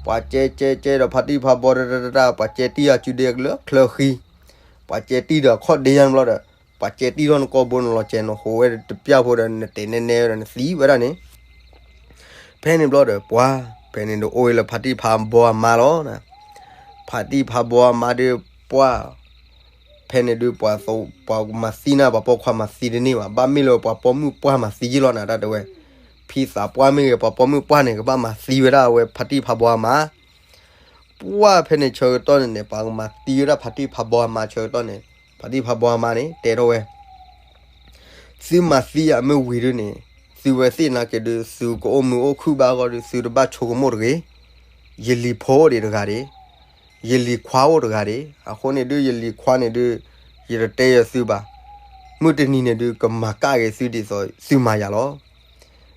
ပှၤကဲကဲကဲဒီးဖါတံၢ်ဖါဘီတတတတၢ် ပှၤကဲတံၢ်အစုဒ့လၢချၢဃံ, ပှၤကဲတံၢ်ဒီးအခီၣ်ဒ့ယါန့ၣ်ဘျီဒီး ပှၤကဲတံၢ်ထီၣ်နကီၢ်ဘိန့ၣ်လီၤ ကဲနဟိးဝဲတပျၢ်ဖိဒီး နတဲနဲနဲဒီးနသံဝဲဒၣ်န့ၣ် ဖဲန့ၣ်ဘျီဒီး ပှၤ ဖဲန့ၣ်ဒုးအိၣ်ဝဲလၢဖါတံၢ်ဖါဘီအမါလီၤ. ဖါတံၢ်ဖါဘီအမါဒုး ပှၤ ဖဲန့ၣ်ဒုး ပှၤမၤသံနၤ ပှၤပိာ်ခွါမၤသံတန့ၢ်ဘၣ်, ဘၣ်မ့ၢ်လၢပှၤပိာ်မုၣ်ပှၢ်မၤသံယ့ၢ်လီၤနၤ တၢ်တဲဝဲ. ဖံသးပှၢ်မ့ၢ်ဂ့ၤ ပှၤပိာ်မုၣ်ပှၢ်န့ၣ် ကဘၣ်မၤသံဝဲဒၣ်အဝဲဖါတံၢ်ဖါဘီအမါ ပှၤဖဲန့ၣ်ဆၢကတီၢ်န့ၣ်န့ၣ် ပှၤကမၤသံဝဲဒၣ်ဖါတံၢ်ဖါဘီအမါဆၢကတီၢ်န့ၣ် ဖါတံၢ်ဖါဘီအမါန့ၣ် တဲထီၣ်ဝဲ သုမၤသံယၤမ့ၢ်ဝံၤဒုးန့ၣ် သုဝဲသ့ၣ်နာ်က့ဒုး သုကအိၣ်မုာ်အိၣ်ခုၣ်ဘၣ်အဂီၢ်ဒုး သုတဘၣ်ဆိကမိၣ်တဂ့ၤ. ယလံၤဖိအိၣ်ဒံးတဂၤဒံး, ယလံၤခွါအိၣ်တဂၤဒံး, အဃိန့ၣ်ဒုး ယလံၤခွါန့ၣ်ဒုး ယတတဲယသုဘၣ်. မုၢ်တနံၤန့ၣ်ဒုး ကမၤကၣ်က့ၤသုဒ်သိးသုမၤယၤလီၤ.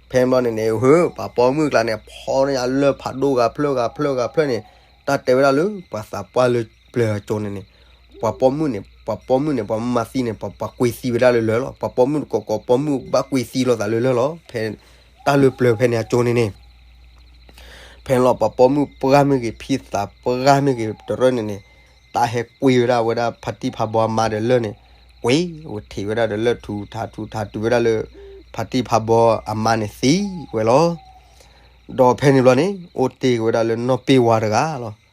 ဖဲန့ၣ်ဘျီန့ၣ်န့ၣ် ဟၢ ပှၤပိာ်မုၣ်ကျါန့ၣ် ဖီညါလၢၢ်ဖးဒိၣ်ဂၤဖျၢၣ်ဂၤဖျၢၣ်ဂၤဖျၢၣ်န့ၣ် တၢ်တဲဝဲဒၣ်လၢ ပှၤသးပှၢ်လၢပျၢၤအစိၤန့ၣ်န့ၣ် ပှၤပိာ်မုၣ်န့ၣ် ပှၤပိာ်မုၣ်န့ၣ် ပှၤမၤသံန့ၣ် ပှၤ ပှၤကွံာ်သံဝဲဒၣ်လၢလၢၢ်လီၤ. ပှၤပိာ်မုၣ်ကိးကိးပိာ်မုၣ်ဘၣ်ကွံာ်သံလိာ်သးလၢလၢၢ်လီၤ. ဖဲ တၢ်လၢပျၢၤဖဲန့ၣ်အစိၤန့ၣ်န့ၣ် ဖဲန့ၣ်လီၤ ပှၤပိာ်မုၣ်ပှၢ်မ့ၢ်ဂ့ၤ ဖံသးပှၢ်မ့ၢ်ဂ့ၤ တရၢၢ်န့ၣ်န့ၣ် တၢ်ဟဲကွံာ်ဝဲဒၣ်ဝဲဒၣ်ဖါတံၢ်ဖါဘီအမါဒီးလၢၢ်န့ၣ် ကွံာ်ဝဲထံးဝဲဒၣ်ဒီးလၢၢ်ထူးထးထူးထးတုၤဝဲဒၣ်လၢ ဖါတံၢ်ဖါဘီအမါန့ၣ်သံဝဲလီၤ. ဒီးဖဲန့ၣ်ဘျီန့ၣ် အိၣ်တ့ၢ်က့ၤဝဲဒၣ်လၢနီၢ်ပ့ၢ်ဝါတဂၤလီၤ.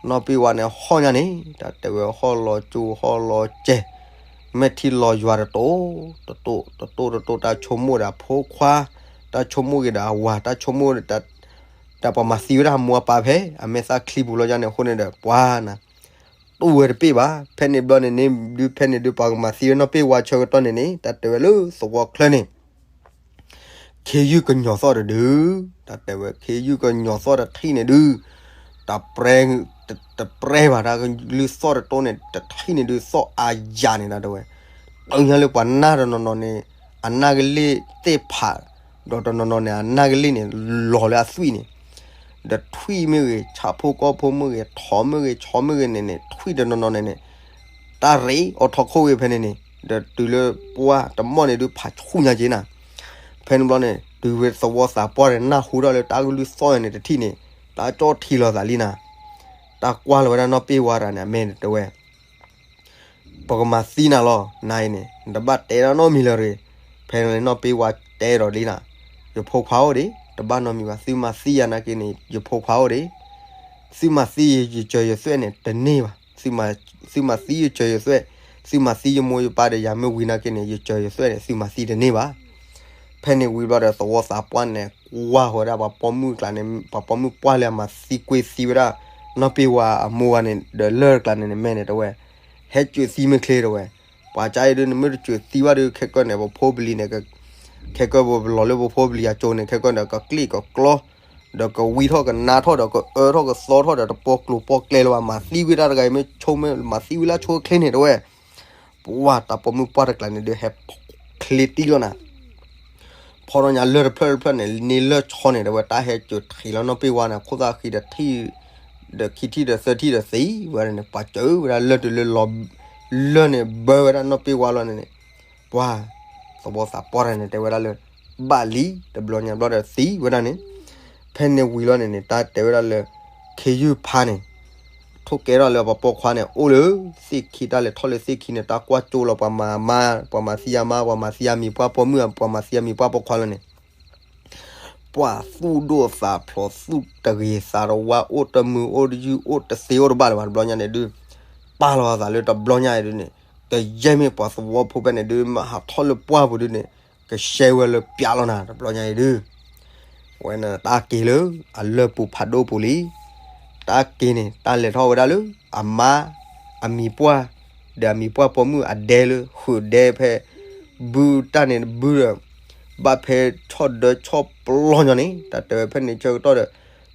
နီၢ်ပ့ၢ်ဝါန့ၣ်ဟီၣ်ညါန့ၣ် တၢ်တဲဝဲဟီၣ်လီၤကၠိဟီၣ်လီၤစဲၤ မဲာ်ထံလီၤယွၤတတိၢ် တတိၢ်တတိၢ်တတိၢ် တၢ်ဆိကမိၣ်ဒီးအဖိခွါ တၢ်ဆိကမိၣ်က့ၤဒီးအဝၤ တၢ်ဆိကမိၣ်ဒီး တၢ်ပှၤမၤသံဝဲဒၣ်အမိၢ်အပၢ်ဖဲ အမဲာ်သၣ်ချံပူၤလီၤယါန့ၣ်အဃိန့ၣ်ဒီး ပှၤနၤ တူၢ်ဝဲတပ့ၢ်ဘၣ်. ဖဲန့ၣ်ဘျီန့ၣ်န့ၣ်ဒုး ဖဲန့ၣ်ဒုး ပှၤကမၤသံဝဲနီၢ်ပ့ၢ်ဝါဆၢကတီၢ်န့ၣ်န့ၣ် တၢ်တဲဝဲလၢသဝီချၢန့ၣ် ခ့ယုၢ်ကညီၤသီၣ်တဒု တၢ်တဲဝဲ ခ့ယုၢ်ကညီၤသီၣ်တထံၣ်န့ၣ်ဒုး တပြဲ တ တပြဲဘၣ် တၢ်ကလုၢ်သီၣ်တတိၢ်န့ၣ် တထံၣ်န့ၣ်ဒုး သီၣ်အါယၤန့ၣ် တၢ်တဲဝဲ တုၤညါလၢပှၤနၢ်တနီၤနီၤန့ၣ် အနၢ်ကလ့ၣ်သ့ၣ်ဖး ဒီးတနီၤနီၤန့ၣ် အနၢ်ကလ့ၣ်န့ၣ် လီၤလၢအသွံၣ်န့ၣ် ဒီးထွံၣ်မ့ၢ်ဂ့ၤ ဆၣ်ဖိကီၢ်ဖိမ့ၢ်ဂ့ၤ ထိးမ့ၢ်ဂ့ၤ ဆီမ့ၢ်ဂ့ၤန့ၣ်န့ၣ် ထွံၣ်တနီၤနီၤန့ၣ်န့ၣ် တၢ်ရ့အီၤထီၣ်ခိၣ်ဂ့ၤဖဲန့ၣ်န့ၣ် ဒီးတုၤလၢပှၢ်တမီၢ်န့ၣ်ဒုး ဖးဆူၣ်ညါက့ၤနၤ. ဖဲန့ၣ်ဘျီန့ၣ် တုၤဝဲသဝီသးပှၢ်ဒီး နၢ်ဟူထီၣ်လၢတၢ်ကလုၢ်သီၣ်န့ၣ်တထံၣ်န့ၣ် တၢ်ကၠီၣ်ထံလီၤသးလံနၤ. တၢ်ကွၢ်လီၤဝဲဒၣ်နီၢ်ပ့ၢ်ဝါတဂၤန့ၣ် အမဲာ်န့ၣ်တဲဝဲ ပကမၤသံနၤလီၤ နၤအံၤန့ၣ် နတဘၣ်တဲတၢ်နီတမံၤလၢၤတဂ့ၤ. ဖဲန့ၣ်နီၢ်ပ့ၢ်ဝါတဲဒီးလံနၤ ယဖိခွါအိၣ်ဒံး တဘၣ်နီတမံၤဘၣ် သုမၤသံယၤနာ်က့န့ၣ် ယဖိခွါအိၣ်ဒံး သုမၤသံယစၢၤယသွဲၣ်န့ၣ် တန့ၢ်ဘၣ်. သုမၤသံယစၢၤယသွဲၣ် သုမၤသံယမိၢ်ယပၢ်ဒီးယၤမ့ၢ်ဝံၤနာ်က့န့ၣ် ယစၢၤယသွဲၣ်န့ၣ် သုမၤသံတန့ၢ်ဘၣ်. ဖဲန့ၣ်ဝံၤဘျီဒီး သဝီသးပှၢ်န့ၣ် ကွၢ်ဃီၤဝဲဒၣ်ပှၤပိာ်မုၣ်ကျါန့ၣ် ပှၤပိာ်မုၣ်ပှၢ်လၢအမၤသံကွံာ်သံဝဲဒၣ် နီၢ်ပ့ၢ်ဝါအမိၢ်ဝါန့ၣ် ဒီးလၢၢ်တကျါန့ၣ်န့ၣ် မဲာ်န့ၣ်တဲဝဲ ဟဲစၢၤသံမ့ၢ်ချ့တဲဝဲ ပှၤကါအံၤဒုး နမ့ၢ်တစၢၤသံဘၣ်ဒုး ခဲကၢၢ်န့ၣ် ပဖိပလံၤန့ၣ် ခဲကၢၢ်ပလီၤလၢပဖိပလံၤအစိၤန့ၣ် ခဲကၢၢ်န့ၣ် ကကျ့ၣ်ကကျီ ဒီးကဝံထီၣ်ကနါထီၣ်ဒီး ကအၢထီၣ်ကသီထီၣ်ဒီး တပီၤကျိၤပီၤကျဲလၢၤဘၣ် မၤသံဝဲဒၣ်တဂၤအံၤ မ့ၢ်ဆိမ့ၢ်မၤသံဝဲလၢဆိချ့န့ၣ်တဲဝဲ ပှၢ်တၢ်ပိာ်မုၣ်ပှၢ်တကျါန့ၣ်ဒုး ဟဲချ့တံၢ်လီၤနၤ ဖီထီၣ်ညါလၢၢ်တဖျၢၣ်တဖျၢၣ်န့ၣ် န့ၢ်လၢၢ်ဆီန့ၣ် တဲဝဲတၢ်ဟဲစၢၤထံးလီၤနီၢ်ပ့ၢ်ဝါန့ၣ် ခိၣ်သၣ်ဃံဒီးထံၣ် ဒီးခံထံၣ်ဒီးသၢထံၣ်ဒီးသံဝဲဒၣ်န့ၣ် ပှၤစၢၤဝဲဒၣ်လၢၢ်တုၤလၢလီၤ လၢၢ်န့ၣ်ဘၢဝဲဒၣ်နီၢ်ပ့ၢ်ဝါလီၤန့ၣ်န့ၣ် ပှၢ် သဝီသးပှၢ်တဂၤန့ၣ် တဲဝဲဒၣ်လၢ ဘၣ်လံ တဘျီညါဘျီဒီးသံဝဲဒၣ်န့ၣ် ဖဲန့ၣ်ဝံၤလီၤန့ၣ်န့ၣ် တၢ်တဲဝဲဒၣ်လၢ ခ့ယုၢ်ဖါန့ၣ် ထိၣ်ကဲထီၣ်လၢပှၤပိာ်ခွါန့ၣ် အိၣ်လၢသ့ၣ်ခံ တၢ်လဲၤထီၣ်လၢသ့ၣ်ခံန့ၣ် တၢ်ကွၢ်ကၠိလီၤပှၤမၤမါ ပှၤမၤသံအမါ ပှၤမၤသံအမံၤပှၢ်ပိာ်မုၣ် ပှၤမၤသံအမံၤပှၢ်ပိာ်ခွါလီၤန့ၣ် ပှၤသူၣ်ဒိၣ်သးဖျိး သူၣ်တဂ့ၤသးတဝါ အိၣ်တမုာ်အိၣ်တယုၢ် အိၣ်တသ့အိၣ်တဘၣ်လၢၤဘၣ် တဘျီညါန့ၣ်ဒုး ပာ်လီၤအသးလၢတဘျီညါအံၤဒုးန့ၣ် ကယဲၢ်မ့ၢ်ပှၤသဝီဖိဖဲန့ၣ်ဒုး မ့ၢ်ဟးထီၣ်လၢပှၢ်ပူၤဒုးန့ၣ် ကရှဲဝဲလၢပျးလီၤနၤ တဘျီညါအံၤဒုး ဝဲန့ၣ်တၢ်က့ၤလၢ အလၢၢ်ပူၤဖးဒိၣ်ပူၤလံ တၢ်က့ၤန့ၣ် တၢ်လဲၤထီၣ်ဝဲဒၣ်လၢ အမါ အမံၤပှၢ် ဒီးအမံၤပှၢ်ပိာ်မုၣ်အဒဲလၢ ဃုာ်ဒဲဖဲ ဘုတၢ်န့ၣ်ဘုဒီး ဘၣ်ဖဲဆီၣ်ဒၢဆီၣ်ပျီညီန့ၣ် တၢ်တဲဝဲဖဲန့ၣ်ဆၢကတီၢ်ဒီး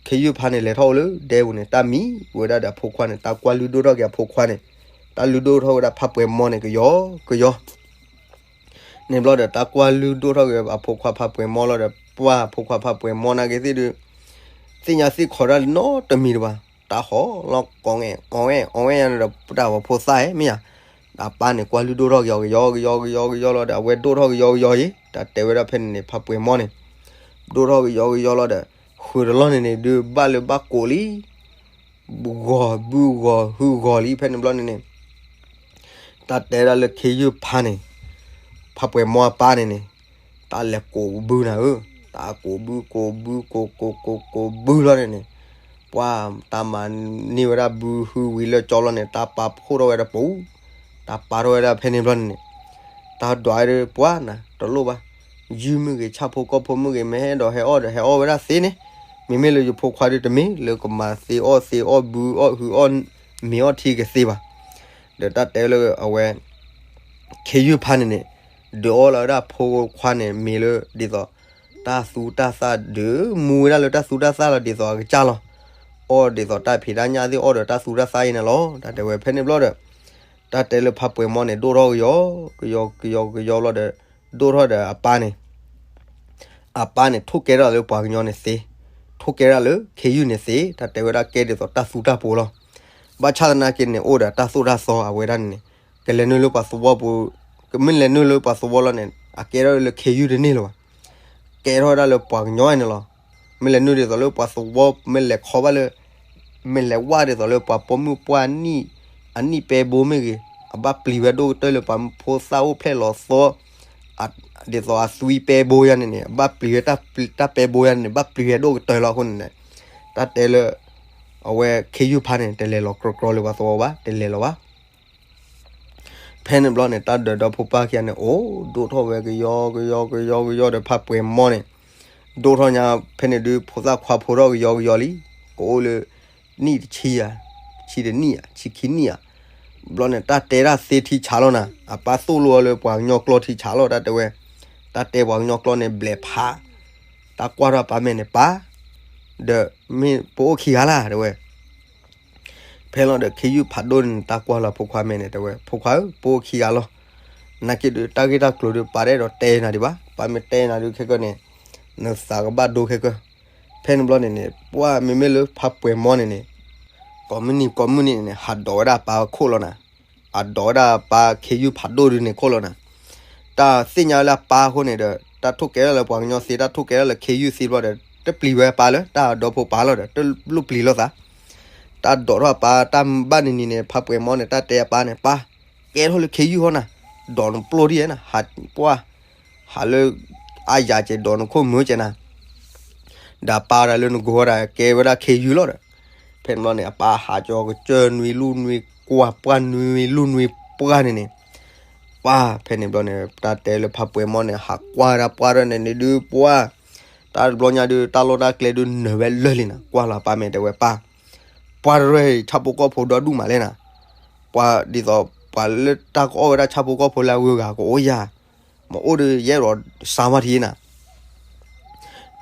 ခ့ယုၢ်ဖါန့ၣ် လဲၤထီၣ်အိၣ်လၢဒဲပူၤန့ၣ် တၢ်မံဝဲဒၣ်ဒီးအဖိခွါန့ၣ် တၢ်ကွၢ်လုၢ်ဒိၣ်ထီၣ်က့ၤအဖိခွါန့ၣ် တၢ်လုၢ်ဒိၣ်ထီၣ်ဝဲဒၣ်ဖးပှဲၤမီန့ၣ် ကယီကယီ န့ၣ်ဘျီဒီး တၢ်ကွၢ်လုၢ်ဒိၣ်ထီၣ်က့ၤအဖိခွါဖးပှဲၤမီလီၤဒီး ပှၢ်ဖိခွါဖးပှဲၤမီနာ်က့သ့ၣ်ဒုး သ့ၣ်ညါသ့ၣ်ခိးတၢ်နီတမံၤတဘၣ် တၢ်ဟီၣ်လီၤကီၤငဲၣ် အီၤဝဲ အီၤဝဲယါန့ၣ်ဒီး ပတၢ်ဝဲဖိသၣ်ဧၢ မ့ၢ်ယါ အပၢ်န့ၣ် ကွၢ်လုၢ်ဒိၣ်ထီၣ်ကယီကယီကယီကယီကယီလီၤဒီး အဝဲဒိၣ်ထီၣ်ကယီကယီယံၤ တၢ်တဲဝဲဒၣ်ဖဲန့ၣ်န့ၣ် ဖးပှဲၤမီၢ်န့ၣ် ဒိၣ်ထီၣ်ကယီကယီလီၤဒီး ဃုာ်တလီၢ်န့ၣ်န့ၣ် ဒုးဘၣ်လၢဘၣ်ကိးလံ ဂီၤဘုဂီၤဟုဂီၤလံ ဖဲန့ၣ်ဘျီန့ၣ်န့ၣ် တၢ်တဲဒၣ်လၢခ့ယုၢ်ဖါန့ၣ် ဖးပှဲၤမီၢ်အပၢ်န့ၣ်န့ၣ် တၢ်လဲၤကိးဘုနၤဧၢ, တၢ်ကိးဘုကိးဘုကိးကိးကိးကိးဘုလီၤန့ၣ်န့ၣ် ပှၤတၢ်မၤန့ၢ်ဝဲဒၣ်ဘုဟုဝံၤလၢကၠီလီၤန့ၣ် တၢ်ပာ်ဖှိၣ်ထီၣ်ဝဲဒၣ်ပူၤ, တၢ်ပာ်ထီၣ်ဝဲဒၣ်ဖဲန့ၣ်ဘျီန့ၣ်န့ၣ် တၢ်ဒွးဝဲဒၣ်ပှၤနၤတလိၣ်ဘၣ်, ယုၢ်မုၢ်ဂ့ၤ ဆၣ်ဖိကီၢ်ဖိမုၢ်ဂ့ၤ မ့ၢ်ဟဲဒိးဟဲအီၣ်ဒီးဟဲအီၣ်ဝဲဒၣ်သ့န့ၣ်, မ့မ့ၢ်လၢယဖိခွါဒုတမ့ၢ်လၢကမၤသ့အီၣ်သ့အီၣ်ဘုအီၣ်ဟုအီၣ်မ့ၤအီၣ်ထံကသ့ဘၣ်. ဒီးတၢ်တဲလၢအဝဲ ခ့ယုၢ်ဖါန့ၣ်န့ၣ် ဒုးအီၣ်လီၤဝဲဒၣ်ဖိခွါန့ၣ်မ့ၤလၢဒ်သိး တၢ်သူတၢ်သၣ်ဒုးမူဝဲဒၣ်လၢတၢ်သူတၢ်သၣ်လီၤ ဒ်သိးအကစၢ်လီၤ. အီၣ်ဒ်သိးတၢ်ဖံးတၢ်ညၣ်သ့ၣ်အီၣ်ဒီးတၢ်သူတၢ်သၣ်အံၤန့ၣ်လီၤ. တၢ်တဲဝဲဖဲန့ၣ်ဘျီဒီး တၢ်တဲလၢဖးပှဲၤမီၢ်န့ၣ် ဒိၣ်ထီၣ်ကယီ ကယီကယီကယီဘျီဒီး ဒိၣ်ထီၣ်ဒီးအပၢ်န့ၣ် အပၢ်န့ၣ် ထိၣ်ကဲထီၣ်လၢပှၤကညီန့ၣ်သ့, ထိၣ်ကဲထီၣ်လၢခ့ယုၢ်န့ၣ်သ့, တၢ်တဲဝဲဒၣ်ကဲဒ်သိးတၢ်သူတၢ်ပှိၤလီၤ. ဘၣ်ဆၣ်သနာ်က့န့ၣ် အိၣ်ဒီးတၢ်သိၣ်တၢ်သီအဝဲဒၣ်န့ၣ်န့ၣ် ကလဲၤနုာ်လၢပှၤသဝီပူၤ, ကမ့ၢ်လဲၤနုာ်လၢပှၤသဝီလီၤန့ၣ် အကဲထီၣ်လၢခ့ယုၢ်တန့ၢ်လၢၤဘၣ်. ကဲထီၣ်ဝဲဒၣ်လၢပှၤကညီန့ၣ်လီၤ. မ့ၢ်လဲၤနုာ်ဒ်သိးလၢပှၤသဝီ, မ့ၢ်လဲၤခီဘၣ်လၢ မ့ၢ်လဲၤဝၣ်ဒ်သိးလၢပှၤပိာ်မုၣ်ပှၢ်နံၣ်, အနံၣ်ပဲဘိမ့ၢ်ဂ့ၤ, အဘၣ်ပျံၤဝဲဒိၣ်ကတၢၢ်လၢပှၤဖိသၣ်အိၣ်ဖျဲၣ်လီၤသီ, ဒ်သိးအသွံပဲဘိယါန့ၣ်န့ၣ် အဘၣ်ပျံၤဝဲတၢ်ပဲဘိယါန့ၣ်န့ၣ် ဘၣ်ပျံၤဝဲဒိၣ်ကတၢၢ်လီၤအဃိန့ၣ်န့ၣ်, တၢ်တဲလၢ အဝဲခ့ယုၢ်ဖါန့ၣ် တလဲၤလီၤကြီကြီလၢပှၤသဝီဘၣ်, တလဲၤလီၤဘၣ်. ဖဲန့ၣ်ဘျီန့ၣ် တၢ်ဒၢးဒီဖိပၢ်ခံဂၤန့ၣ် အိၣ်ဒိၣ်ထီၣ်ဝဲကယီကယီကယီကယီဒီးဖးပှဲၤမီၢ်န့ၣ် ဒိၣ်ထီၣ်ညါ ဖဲန့ၣ်ဒုးဖိသၣ်ခွါဖိထီၣ်ကယီကယီလံ, ကအိၣ်လၢ နံၣ်တဆံယၤ, ဆံတနံၣ်ဧါ, ဆံခံနံၣ်ဧါ, ဘျီန့ၣ် တၢ်တဲဒၣ်သ့ထံဆးလီၤနၤ, အပၢ်သိၣ်လိအီၤလၢပှၤကညီကျိာ်ထံဆးလီၤ တၢ်တဲဝဲ, တၢ်တဲပှၤကညီကျိာ်န့ၣ် ဘျဲးဖး, တၢ်ကွၢ်ထီၣ်အပၢ်မဲာ်န့ၣ် ပၢ်, ဒီးမ့ၢ်ပအိၣ်ခံဂၤလၢ် တဲဝဲ ဖဲလီၤဒီးခ့ယုၢ်ဖးဒိၣ်န့ၣ် တၢ်ကွၢ်လီၤဖိခွါမဲာ်န့ၣ် တဲဝဲ ဖိခွါဧၢ ပအိၣ်ခံဂၤလီၤ. နာ်က့ဒုး တၢ်ဂ့ၢ်တၢ်ကျိၤဒုး ပၢ်တအဲၣ်ဒိးတဲနၤဒံးဘၣ်, ပၢ်မ့ၢ်တဲနၤဒုးခဲကၢန့ၣ် နသးကဘၣ်ဒိခဲကၢ. ဖဲန့ၣ်ဘျီန့ၣ်န့ၣ် ပှၢ်မ့မ့ၢ်လၢဖးပှဲၤမီၢ်န့ၣ်န့ၣ် ကိးမုၢ်နံၤကိးမုၢ်နံၤန့ၣ် ဟးဒိးဝဲဒၣ်အပၢ်ခိၣ်လီၤနၤ, အဒိးဝဲဒၣ်အပၢ်ခ့ယုၢ်ဖးဒိၣ်ဒုးန့ၣ်ခိၣ်လီၤနၤ. တၢ်သ့ၣ်ညါလၢအပၢ်အဃိန့ၣ်ဒီး တၢ်ထိၣ်ကဲထီၣ်လၢပှၤကညီသ့ တၢ်ထိၣ်ကဲထီၣ်လၢခ့ယုၢ်သ့ဘျီဒီး တပျံၤဝဲအပၢ်လၢ တၢ်ဒီဖိပၢ်လီၤဒီး တလိၣ်ပျံၤလိာ်သး တၢ်ဒိးထီၣ်အပၢ် တၢ်ဘၣ်နံၤနံၤန့ၣ် ဖးပှဲၤမီၢ်န့ၣ် တၢ်တဲအပၢ်န့ၣ် ပၢ်, ကဲထီၣ်လၢခ့ယုၢ်ဃီနၤ, ဒိးနပျိၢ်ဒ်ယဲနၤ, ဟးပှၢ်, ဟးလၢ အါယၤကဲဒိးနခိၣ်မုာ်ကဲနၤ, ဒီးပၢ်ဝဲဒၣ်လၢနဂီၤဝဲဒၣ်ကဲဝဲဒၣ်ခ့ယုၢ်လီၤဒီး ဖဲန့ၣ်ဘျီန့ၣ် အပၢ်ဟးကၠီကစၢၢ်နွံလူၢ်နွံကွၢ် ပှၢ်နွံလူၢ်နွံပှၢ်န့ၣ်န့ၣ်, ပၢ်ဖဲန့ၣ်ဘျီန့ၣ် တၢ်တဲလၢဖးပှဲၤမီၢ်န့ၣ် ဟးကွၢ်ဝဲဒၣ်ပှၢ်ထီၣ်န့ၣ်န့ၣ်ဒုးပှၢ်, တၢ်တဘျီညါဒုး တၢ်လီၢ်တၢ်ကျဲဒုးနၢၤဝဲလၢာ်လံနၤ, ကွၢ်လီၤအပၢ်မဲာ်တဲဝဲပၢ်, ပှၢ်တရၢၢ်အံၤ ဆၣ်ဖိကီၢ်ဖိဒီဒူၣ်မးလဲၣ်နၤ, ပှၤဒ်သိး ပှၤလၢတၢ်ကအီၣ်ဝဲဒၣ်ဆၣ်ဖိကီၢ်ဖိလၢအဂုၤအဂၤကအိၣ်ယၤ, မ့ၢ်အိၣ်ဒီးယအဲၣ်ဒိးစါဝါထံနၤ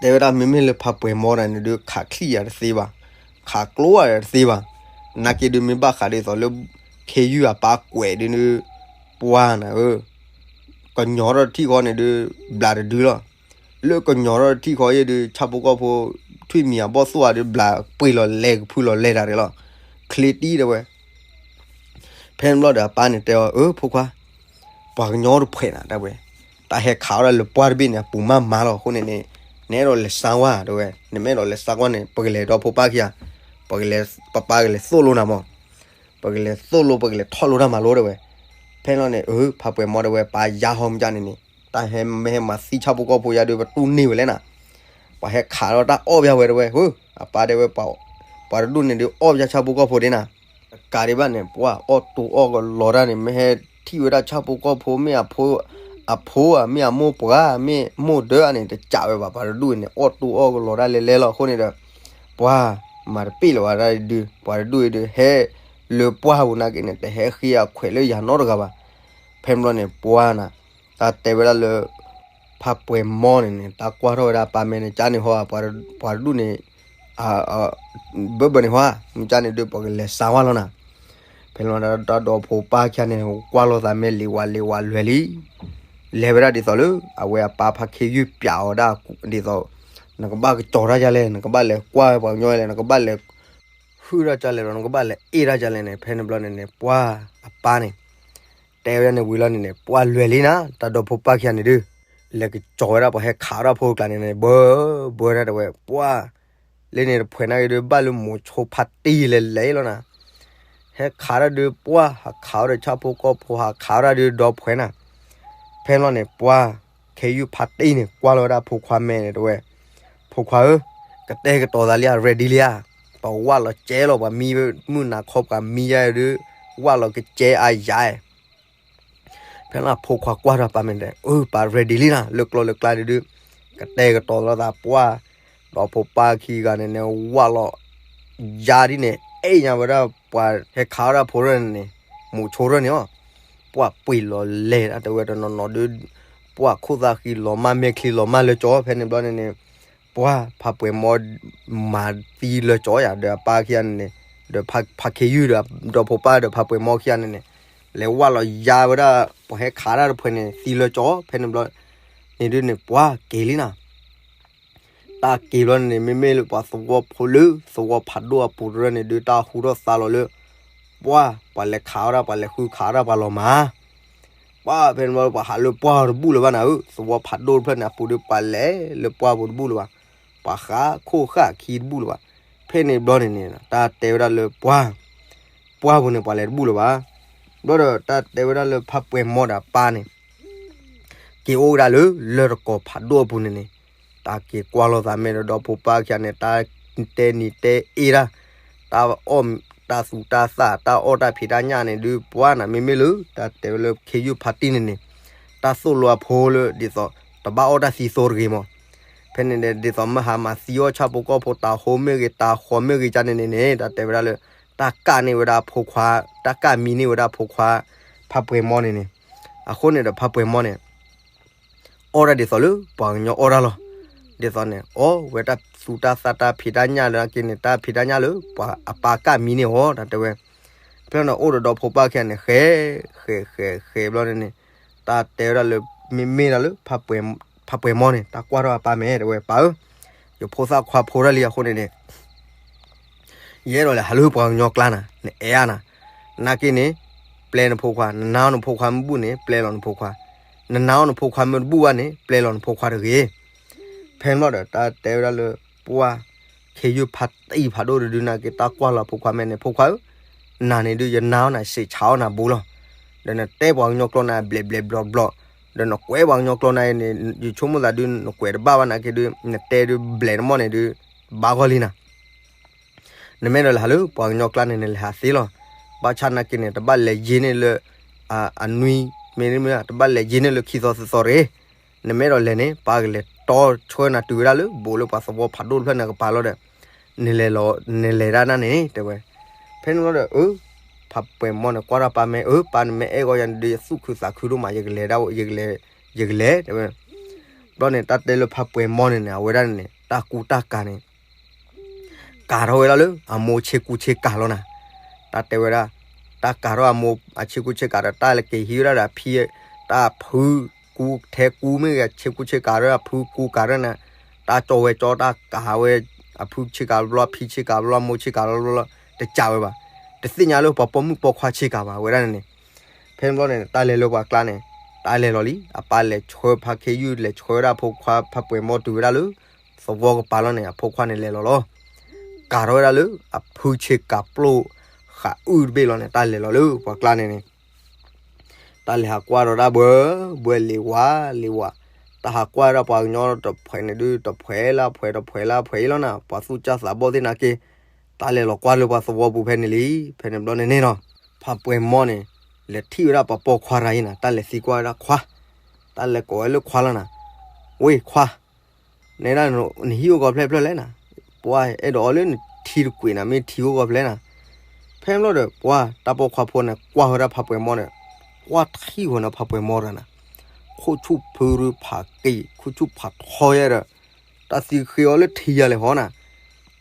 တဲဝဲဒၣ်မ့မ့ၢ်လၢဖးပှဲၤမီၢ်တၢ်န့ၣ်ဒုး ခးချံၣ်ယၤတသ့ဘၣ်, ခးကျိယၤတသ့ဘၣ်, နာ်က့ဒုးမ့ၢ်ဘၣ်ဃးဒ်သိးလၢ ခ့ယုၢ်အပၢ်ကွဲးဒုး ပှၢ်နၤဧၢ, ကညီထီၣ်တထံၣ်ဃီန့ၣ်ဒုး ဘျးတဒုလီၤ, လၢကညီထီၣ်တထံၣ်ဃီယဲဒုး ဆၣ်ဖိကီၢ်ဖိ ထွံၣ်မံၤအဘီၣ်သိၣ်ဧါဒုး ဘျးပှ့ၤလီၤလဲၤကဖုလီၤလဲၤတၢ်ဒဲးလီၤ, ချ့တံၢ်တဲဝဲ ဖဲန့ၣ်ဘျီဒီးအပၢ်န့ၣ်တဲအီၤ အၢ ဖိခွါ, ပှၤကညီတဖှဲးနၤ တဲဝဲ, တၢ်ဟဲခးအီၣ်ဒၣ်လၢပှၢ်တဘ့ၣ်န့ၣ် အပူၤမးမးလီၤအဃိန့ၣ်န့ၣ်, နအဲၣ်ဒိးလဲၤစါဝါ တဲဝဲ, နမ့ၢ်အဲၣ်ဒိးလဲၤစါကွၢ်န့ၣ် ပကလဲၤဒီဖိပၢ်ခံဂၤ, ပကလဲၤ ပပၢ်ကလဲၤသိၣ်လိနၤမး, ပကလဲၤသိၣ်လိ ပကလဲၤထီၣ်လိတၢ်မၤလိ တဲဝဲ, ဖဲန့ၣ်ဘျီန့ၣ် အၢ ဖးပှဲၤမီၢ်တဲဝဲ ပၢ်ယါဟီမုၢ်ကၢ်န့ၣ်န့ၣ်, တၢ်ဟဲမ့ၢ်ဟဲမၤသံဆၣ်ဖိကီၢ်ဖိယါဒုး ပတူၢ်န့ၢ်ဝဲလဲၣ်နၤ, ပှၤဟဲခးဒီးတၢ်အီၣ်ဘၣ်ဝဲတဲဝဲ, အပၢ်တဲဝဲ ပှၤတဒူၣ်န့ၣ်ဒုးအီၣ်ဘၣ်ဆၣ်ဖိကီၢ်ဖိဒ်နၤ, တကးဒံးဘၣ်န့ၣ် ပှၤအီၣ်တိၢ်အီၣ်ကလီတၢ်န့ၣ် မ့ၢ်ဟဲထံၣ်ဝဲဒၣ်ဆၣ်ဖိကီၢ်ဖိ မ့ၢ်အဖိဧါ မ့ၢ်အမိၢ်ပှၢ် မ့ၢ်မိၢ်ဒၢအန့ၣ် တစံးဝဲဘၣ်, ပှၤတဒူၣ်အံၤန့ၣ် အီၣ်တိၢ်အီၣ်ကလီတၢ်လဲၤလဲၤလီၤအဃိန့ၣ်ဒီး, ပှၤမၤတပ့ၣ်လၢၤဘၣ်ဒၣ်ဒုး, ပှၤတဒူၣ်အံၤဒုး ဟဲလၢပှၢ်ပူၤနာ်က့န့ၣ် တဟဲဃ့အခွဲးလၢယၤနီတဂၤဘၣ်. ဖဲန့ၣ်ဘျီန့ၣ် ပှၤနၤ, တၢ်တဲဝဲဒၣ်လၢ ဖးပှဲၤမီၢ်န့ၣ်န့ၣ် တၢ်ကွၢ်ထီၣ်ဝဲဒၣ်ပၢ်မဲာ်န့ၣ် ကန့ၣ်ဟီ ပှၤတဒူၣ်န့ၣ် ဘၢဘၢန့ၣ်ဟီ, မုၢ်ကၢ်န့ၣ်ဒုး ပကလဲၤစါဝါလီၤနၤ. ဖဲန့ၣ်ဘျီဒီး တၢ်ဒီဖိပၢ်ခံဂၤန့ၣ် ကွၢ်လိာ်သးမဲာ်လံၤဝါလံၤဝါလွဲလံ, လဲၤဝဲဒၣ်ဒ်သိးလၢ အဝဲအပၢ်ဖးခ့ယုၢ်ပျးအီၤဒၣ်ဒ်သိး နကဘၣ်ကစီၤတၢ်ဒ်လဲၣ်, နကဘၣ်လဲၤကွၢ်ဝဲပှၤကညီလဲၣ်, နကဘၣ်လဲၤ ဟုၣ်တၢ်ဒ်လဲၣ်ဒီး နကဘၣ်လဲၤအ့ၣ်တၢ်ဒ်လဲၣ်န့ၣ်, ဖဲန့ၣ်ဘျီန့ၣ်န့ၣ် ပှၤအပၢ်န့ၣ် တဲဝဲဒၣ်န့ၣ်ဝံၤလီၤန့ၣ်န့ၣ် ပှၢ်လွဲၢ်လံနၤ တၢ်ဒီဖိပၢ်ခံဂၤန့ၣ်ဒုး လဲၤကစီၤဝဲဒၣ်ပှၤဟဲခးဝဲဒၣ်ဖိကျါန့ၣ်န့ၣ် ဘၢ ဘၢဒၣ်တဲဝဲ ပှၢ် လၢန့ၣ်တဖှဲးနာ်က့ဒုး ဘၣ်လၢမိၤဆိဖါတံၢ်လဲၤလဲၤလီၤနၤ ဟဲခးဒၣ်ဒုး ပှၢ်ဟးခးဝဲဒီးဆၣ်ဖိကီၢ်ဖိ ဟးခးဝဲဒၣ်ဒုးဒီဖှဲးနၤ ဖဲန့ၣ်လီၤန့ၣ် ပှၢ် ခ့ယုၢ်ဖါတံၢ်န့ၣ် ကွၢ်လီၤဝဲဒၣ်ဖိခွါမဲာ်န့ၣ်တဲဝဲ ဖိခွါဧၢ, ကတဲာ်ကတီၤသးလံဧါ, ready လံဧါ, ပဝၢ်လီၤကဲလီၤ ပှၤမံမုၢ်နၤခီပှၤမံယါဒုး ဝၢ်လီၤကကဲအါယၤ ဖဲန့ၣ်လီၤဖိခွါကွၢ်ထီၣ်ပၢ်မဲာ်န့ၣ် အၢ ပၢ် ready လံနၤ လၢကျိလၢကျါဒုး ကတဲာ်ကတီၤလိာ်သးပှၢ်, ဒီးဖိပၢ်ခံဂၤန့ၣ်န့ၣ် ဝၢ်လီၤ ယါဒ်န့ၣ် အဲၣ်ညါဝဲဒၣ်ပှၤဟဲခးဝဲဒၣ်ဖိရၢၢ်န့ၣ်န့ၣ် မိၤဆိရၢၢ်န့ၣ်လီၤ, ပှၢ်ပှ့ၤလီၤလဲၤဒၣ်တဲဝဲတနီၤနီၤဒုး ပှၢ်ခိၣ်သၣ်ဃံလီၤမၢ် မဲာ်ချံလီၤမၢ်လၢကၠီ ဖဲန့ၣ်ဘျီန့ၣ်န့ၣ် ပှၢ်ဖးပှဲၤမီ မၤသံလၢကၠီယၤ ဒီးအပၢ်ခံဂၤန့ၣ်န့ၣ် ဒီးဖးခ့ယုၢ်ဒီး ဒီးဖိပၢ်ဒီးဖးပှဲၤမီခံဂၤန့ၣ်န့ၣ် လဲၤဝၢ်လီၤယါဝဲဒၣ် ပှၤဟဲခးဒၣ်တဖှဲးန့ၣ် သံလၢကၠီ ဖဲန့ၣ်ဘျီန့ၣ်ဒုးန့ၣ် ပှၢ်က့ၤလံနၤ တၢ်က့ၤဘျီန့ၣ်န့ၣ် မ့မ့ၢ်လၢပှၤသဝီဖိလၢ သဝီဖးဒိၣ်အပူၤတရၢၢ်န့ၣ်ဒုး တၢ်ဟူထီၣ်သါလီၤလၢ ပှၢ် ပှၤလဲၤခးဝဲဒၣ် ပှၤလဲၤဃုခးဝဲဒၣ်ပှၤလီၤမၢ် ပှၢ်ဖဲန့ၣ်ဘျီ ပှၤဟးလၢပှၢ်တဘူၣ်လၢၤဘၣ်နၤဧၢ, သဝီဖးဒိၣ်တဖျၢၣ်န့ၣ် အပူၤဒုး ပှၤလဲၤလၢပှၢ်ပူၤတဘူၣ်လၢၤဘၣ်, ပှၤဃးခိၣ်ဃၣ်ခံတဘူၣ်လၢၤဘၣ်, ဖဲန့ၣ်ဘျီန့ၣ်န့ၣ် တၢ်တဲဝဲဒၣ်လၢပှၢ် ပှၢ်ပူၤန့ၣ် ပှၤလဲၤတဘူၣ်လၢၤဘၣ်, ဘျီဒီးတၢ်တဲဝဲဒၣ်လၢဖးပှဲၤမီဒီးအပၢ်န့ၣ် က့ၤအိၣ်ဝဲဒၣ်လၢ လၢတကီၤဖးဒိၣ်အပူၤန့ၣ်န့ၣ်, တၢ်က့ၤကွၢ်လိာ်သးမဲာ်ဒီး ဒီဖိပၢ်ခံဂၤန့ၣ် တၢ်တဲနံၤတဲအ့ၣ်တၢ်, တၢ်အီၣ်တၢ်သူတၢ်သၣ် တၢ်အီၣ်တၢ်ဖံးတၢ်ညၣ်န့ၣ်ဒုး ပှၢ်နၤ မ့မ့ၢ်လၢ တၢ်တဲဝဲလၢခ့ယုၢ်ဖါတံၢ်န့ၣ်န့ၣ်, တၢ်သိၣ်လိအဖိလၢ ဒ်သိး တဘၣ်အီၣ်တၢ်သံသိတဂ့ၤမး, ဖဲန့ၣ်န့ၣ် ဒ်သိးမ့ၢ်ဟးမၤသံအီၣ်ဆၣ်ဖိကီၢ်ဖိ တၤဟိမ့ၢ်ဂ့ၤ တၤဃီၤမ့ၢ်ဂ့ၤကန့ၣ်န့ၣ်န့ၣ် တၢ်တဲဝဲဒၣ်လၢ တၢ်ကၣ်န့ၢ်ဝဲဒၣ်ဖိခွါ, တၢ်ကၣ်မံန့ၢ်ဝဲဒၣ်ဖိခွါ ဖးပှဲၤမီန့ၣ်န့ၣ်, အဃိန့ၣ်ဒီးဖးပှဲၤမီန့ၣ် အီၣ်တၢ်ဒ်သိးလၢပှၤကညီအီၣ်တၢ်လီၤ. ဒ်သိးန့ၣ် အီၣ်ဝဲတၢ်သူတၢ်သၣ်တၢ်ဖံးတၢ်ညၣ်လၢက့န့ၣ် တၢ်ဖံးတၢ်ညၣ်လၢပှၤအပၢ်ကၣ်မံန့ၢ်အီၤ တၢ်တဲဝဲ. ဖဲန့ၣ်အိၣ်ဒီးဒီဖိပၢ်ခံဂၤန့ၣ် ဃဲ ဃဲ ဃဲ ဃဲဘျီန့ၣ်န့ၣ်, တၢ်တဲဝဲဒၣ်လၢ မ့မ့ၢ်ဒၣ်လၢ ဖးပှဲၤမီန့ၣ် တၢ်ကွၢ်ထီၣ်အပၢ်မဲာ်တဲဝဲ ပၢ်ဧၢ, ယဖိသၣ်ခွါဖိတၢ်လံအဃိန့ၣ်န့ၣ် ယအဲၣ်ဒိးလဲၤဟးလၢပှၤကညီကျါနၤ, နအဲၣ်ဧါနၤ, နာ်က့န့ၣ် ပျဲနဖိခွါ, နနာ်အီၤနဖိခွါမ့ၢ်ဘူၣ်န့ၣ် ပျဲလီၤနဖိခွါ, နနာ်အီၤနဖိခွါမ့ၢ်တဘူၣ်ဘၣ်န့ၣ် ပျဲလီၤနဖိခွါတဂ့ၤ. ဖဲန့ၣ်ဘျီဒီး တၢ်တဲဝဲဒၣ်လၢ ပှၢ် ခ့ယုၢ်ဖါတံၢ်ဖးဒိၣ်တဒုနာ်က့ တၢ်ကွၢ်လီၤဖိခွါမဲာ်န့ၣ် ဖိခွါဧၢ, နၤန့ၣ်ဒုး ယနာ်အီၤနၤ စံးဆၢအီၤနၤဘူးလီၤ. ဒီးနတဲပှၤကညီကျိာ်နၤ ဘျဲးဘျဲးဘျီဘျီ, ဒီးနကွဲးပှၤကညီကျိာ်နၤအံၤန့ၣ် ယဆိကမိၣ်သးဒုး နကွဲးတဘၣ်ဘၣ်နာ်က့ဒုး နတဲဒုး ဘျဲးနမီၢ်န့ၣ်ဒုး ဘၣ်ဂီၢ်လံနၤ နမ့ၢ်အဲၣ်ဒိးလဲၤဟးလၢပှၤကညီကျါန့ၣ် နလဲၤဟးသ့လီၤ. ဘၣ်ဆၣ်နာ်က့န့ၣ် တဘၣ်လဲၤယ့န့ၢ်လၢ အနွံ မ့တမ့ၢ် တဘၣ်လဲၤယ့န့ၢ်လၢခံသီသၢသီတဂ့ၤ. နမ့ၢ်အဲၣ်ဒိးလဲၤန့ၣ် ပၢ်ကလဲၤတီဆှၢနၤတုၤဝဲဒၣ်လၢ ဘူးလၢပှၤသဝီဖးဒိၣ်တဖျၢၣ်န့ၣ်ကပၤလီၤဒီး နလဲၤလီၤ နလဲၤဒၣ်နၤန့ၣ် တဲဝဲ. ဖဲန့ၣ်ဘျီဒီး အၢ ဖးပှဲၤမီန့ၣ် ကွၢ်ထီၣ်ပၢ်မဲာ် အၢ ပၢ်နမ့ၢ်အဲၣ်ဂီၢ်ယၤန့ၣ်ဒုး ယသူၣ်ခုသးခုဒိၣ်မး ယကလဲၤဒၣ် ယကလဲၤ ယကလဲၤ တဲဝဲ. ဘျီန့ၣ် တၢ်တဲလၢဖးပှဲၤမီန့ၣ်န့ၣ် အဝဲဒၣ်န့ၣ်န့ၣ် တၢ်ကူတၢ်ကၤန့ၣ် ကၤထီၣ်ဝဲဒၣ်လၢအမိၢ်ဆ့ကူဆ့ကၤလီၤနၤ. တၢ်တဲဝဲဒၣ် တၢ်ကၤထီၣ်အမိၢ်အဆ့ကူဆ့ကၤဒီး တၢ်လဲၤက့ၤဟံးဝဲဒၣ်ဒီးအဖံ တၢ်ဖုကူထဲကူမ့ၢ်ဂ့ၤ ဆ့ကူဆ့ကၤဒီးအဖုကူကၤဒီးနၤ, တၢ်ကၠီဝဲကၠီ တၢ်ကၤဝဲ အဖုဆ့ကၤဘျီ အဖံဆ့ကၤဘျီမိၢ်ဆ့ကၤဘျီဘျီ တကးဝဲဘၣ်. တသ့ၣ်ညါလၢပှၤပိာ်မုၣ်ပိာ်ခွါဆ့ကၤဘၣ် ဝဲဒၣ်န့ၣ်န့ၣ်. ဖဲန့ၣ်ဘျီန့ၣ် တၢ်လဲၤလၢပှၤကျါန့ၣ် တၢ်လဲၤလီၤလံ. အပၢ်လဲၤဆှၢဖးခ့ယုၢ် လဲၤဆှၢဝဲဒၣ်အဖိခွါဖးပှဲၤမီတုၤဝဲဒၣ်လၢ သဝီကပၤလီၤန့ၣ် အဖိခွါန့ၣ်လဲၤလီၤလီၤ. ကၤထီၣ်ဝဲဒၣ်လၢအဖုဆ့ကၤပျိၢ်ဃာ်အုၣ်တဘ့ၣ်လီၤန့ၣ် တၢ်လဲၤလီၤလၢပှၤကျါန့ၣ်န့ၣ် တၢ်လဲၤဟးကွၢ်ဒီးတၢ်ဘှဲ ဘှဲလံၤဝါလံၤဝါ, တၢ်ဟးကွၢ်ဒီးပှၤကညီတဖှဲးန့ၣ်ဒုး တဖှဲးလၢဖှဲး တဖှဲးလၢဖှဲးအံၤလီၤနၤ. ပှၤသူၣ်စၢ်သးဘီၣ်သ့ၣ်နာ်က့ တၢ်လဲၤလီၤကွၢ်လၢပှၤသဝီပူၤဖဲန့ၣ်လံ. ဖဲန့ၣ်ဘျီန့ၣ်န့ၣ်လီၤ ဖးပှဲၤမီန့ၣ် လဲၤထံၣ်ဝဲဒၣ်ပှၤပိာ်ခွါတဂၤအံၤနၤ, တၢ်လဲၤသံကွၢ်ဝဲဒၣ်ခွါ, တၢ်လဲၤကိးဝဲလၢခွါလီၤနၤ. ဝ့ၢ်ခွါ နဲဒၣ်နဟံၣ်အိၣ်ဂီၤဖျဲၣ်ဖျၢၣ်လဲၣ်နၤ, ပှၤအဲၣ်ဒိးအီၣ်လၢနထံတကွံာ်နၤ မ့ၢ်ထံအိၣ်ဂီၤဖျဲၣ်နၤ. ဖဲန့ၣ်ဘျီဒီး ပှၤတၢ်ပိာ်ခွါဖိန့ၣ် ကွၢ်ဝဲဒၣ်ဖးပှဲၤမီန့ၣ် ကွၢ်ထံၣ်ဝဲန့ၣ်ဖးပှဲၤမီတဂၤနၤ, ခိၣ်ဆူၣ်ဖုရူဖးက့ၤ ခိၣ်ဆူၣ်ဖးထီယဲဒီး တၢ်သံဃ့အီၤလၢထံယၤလဲၣ်ဟီနၤ.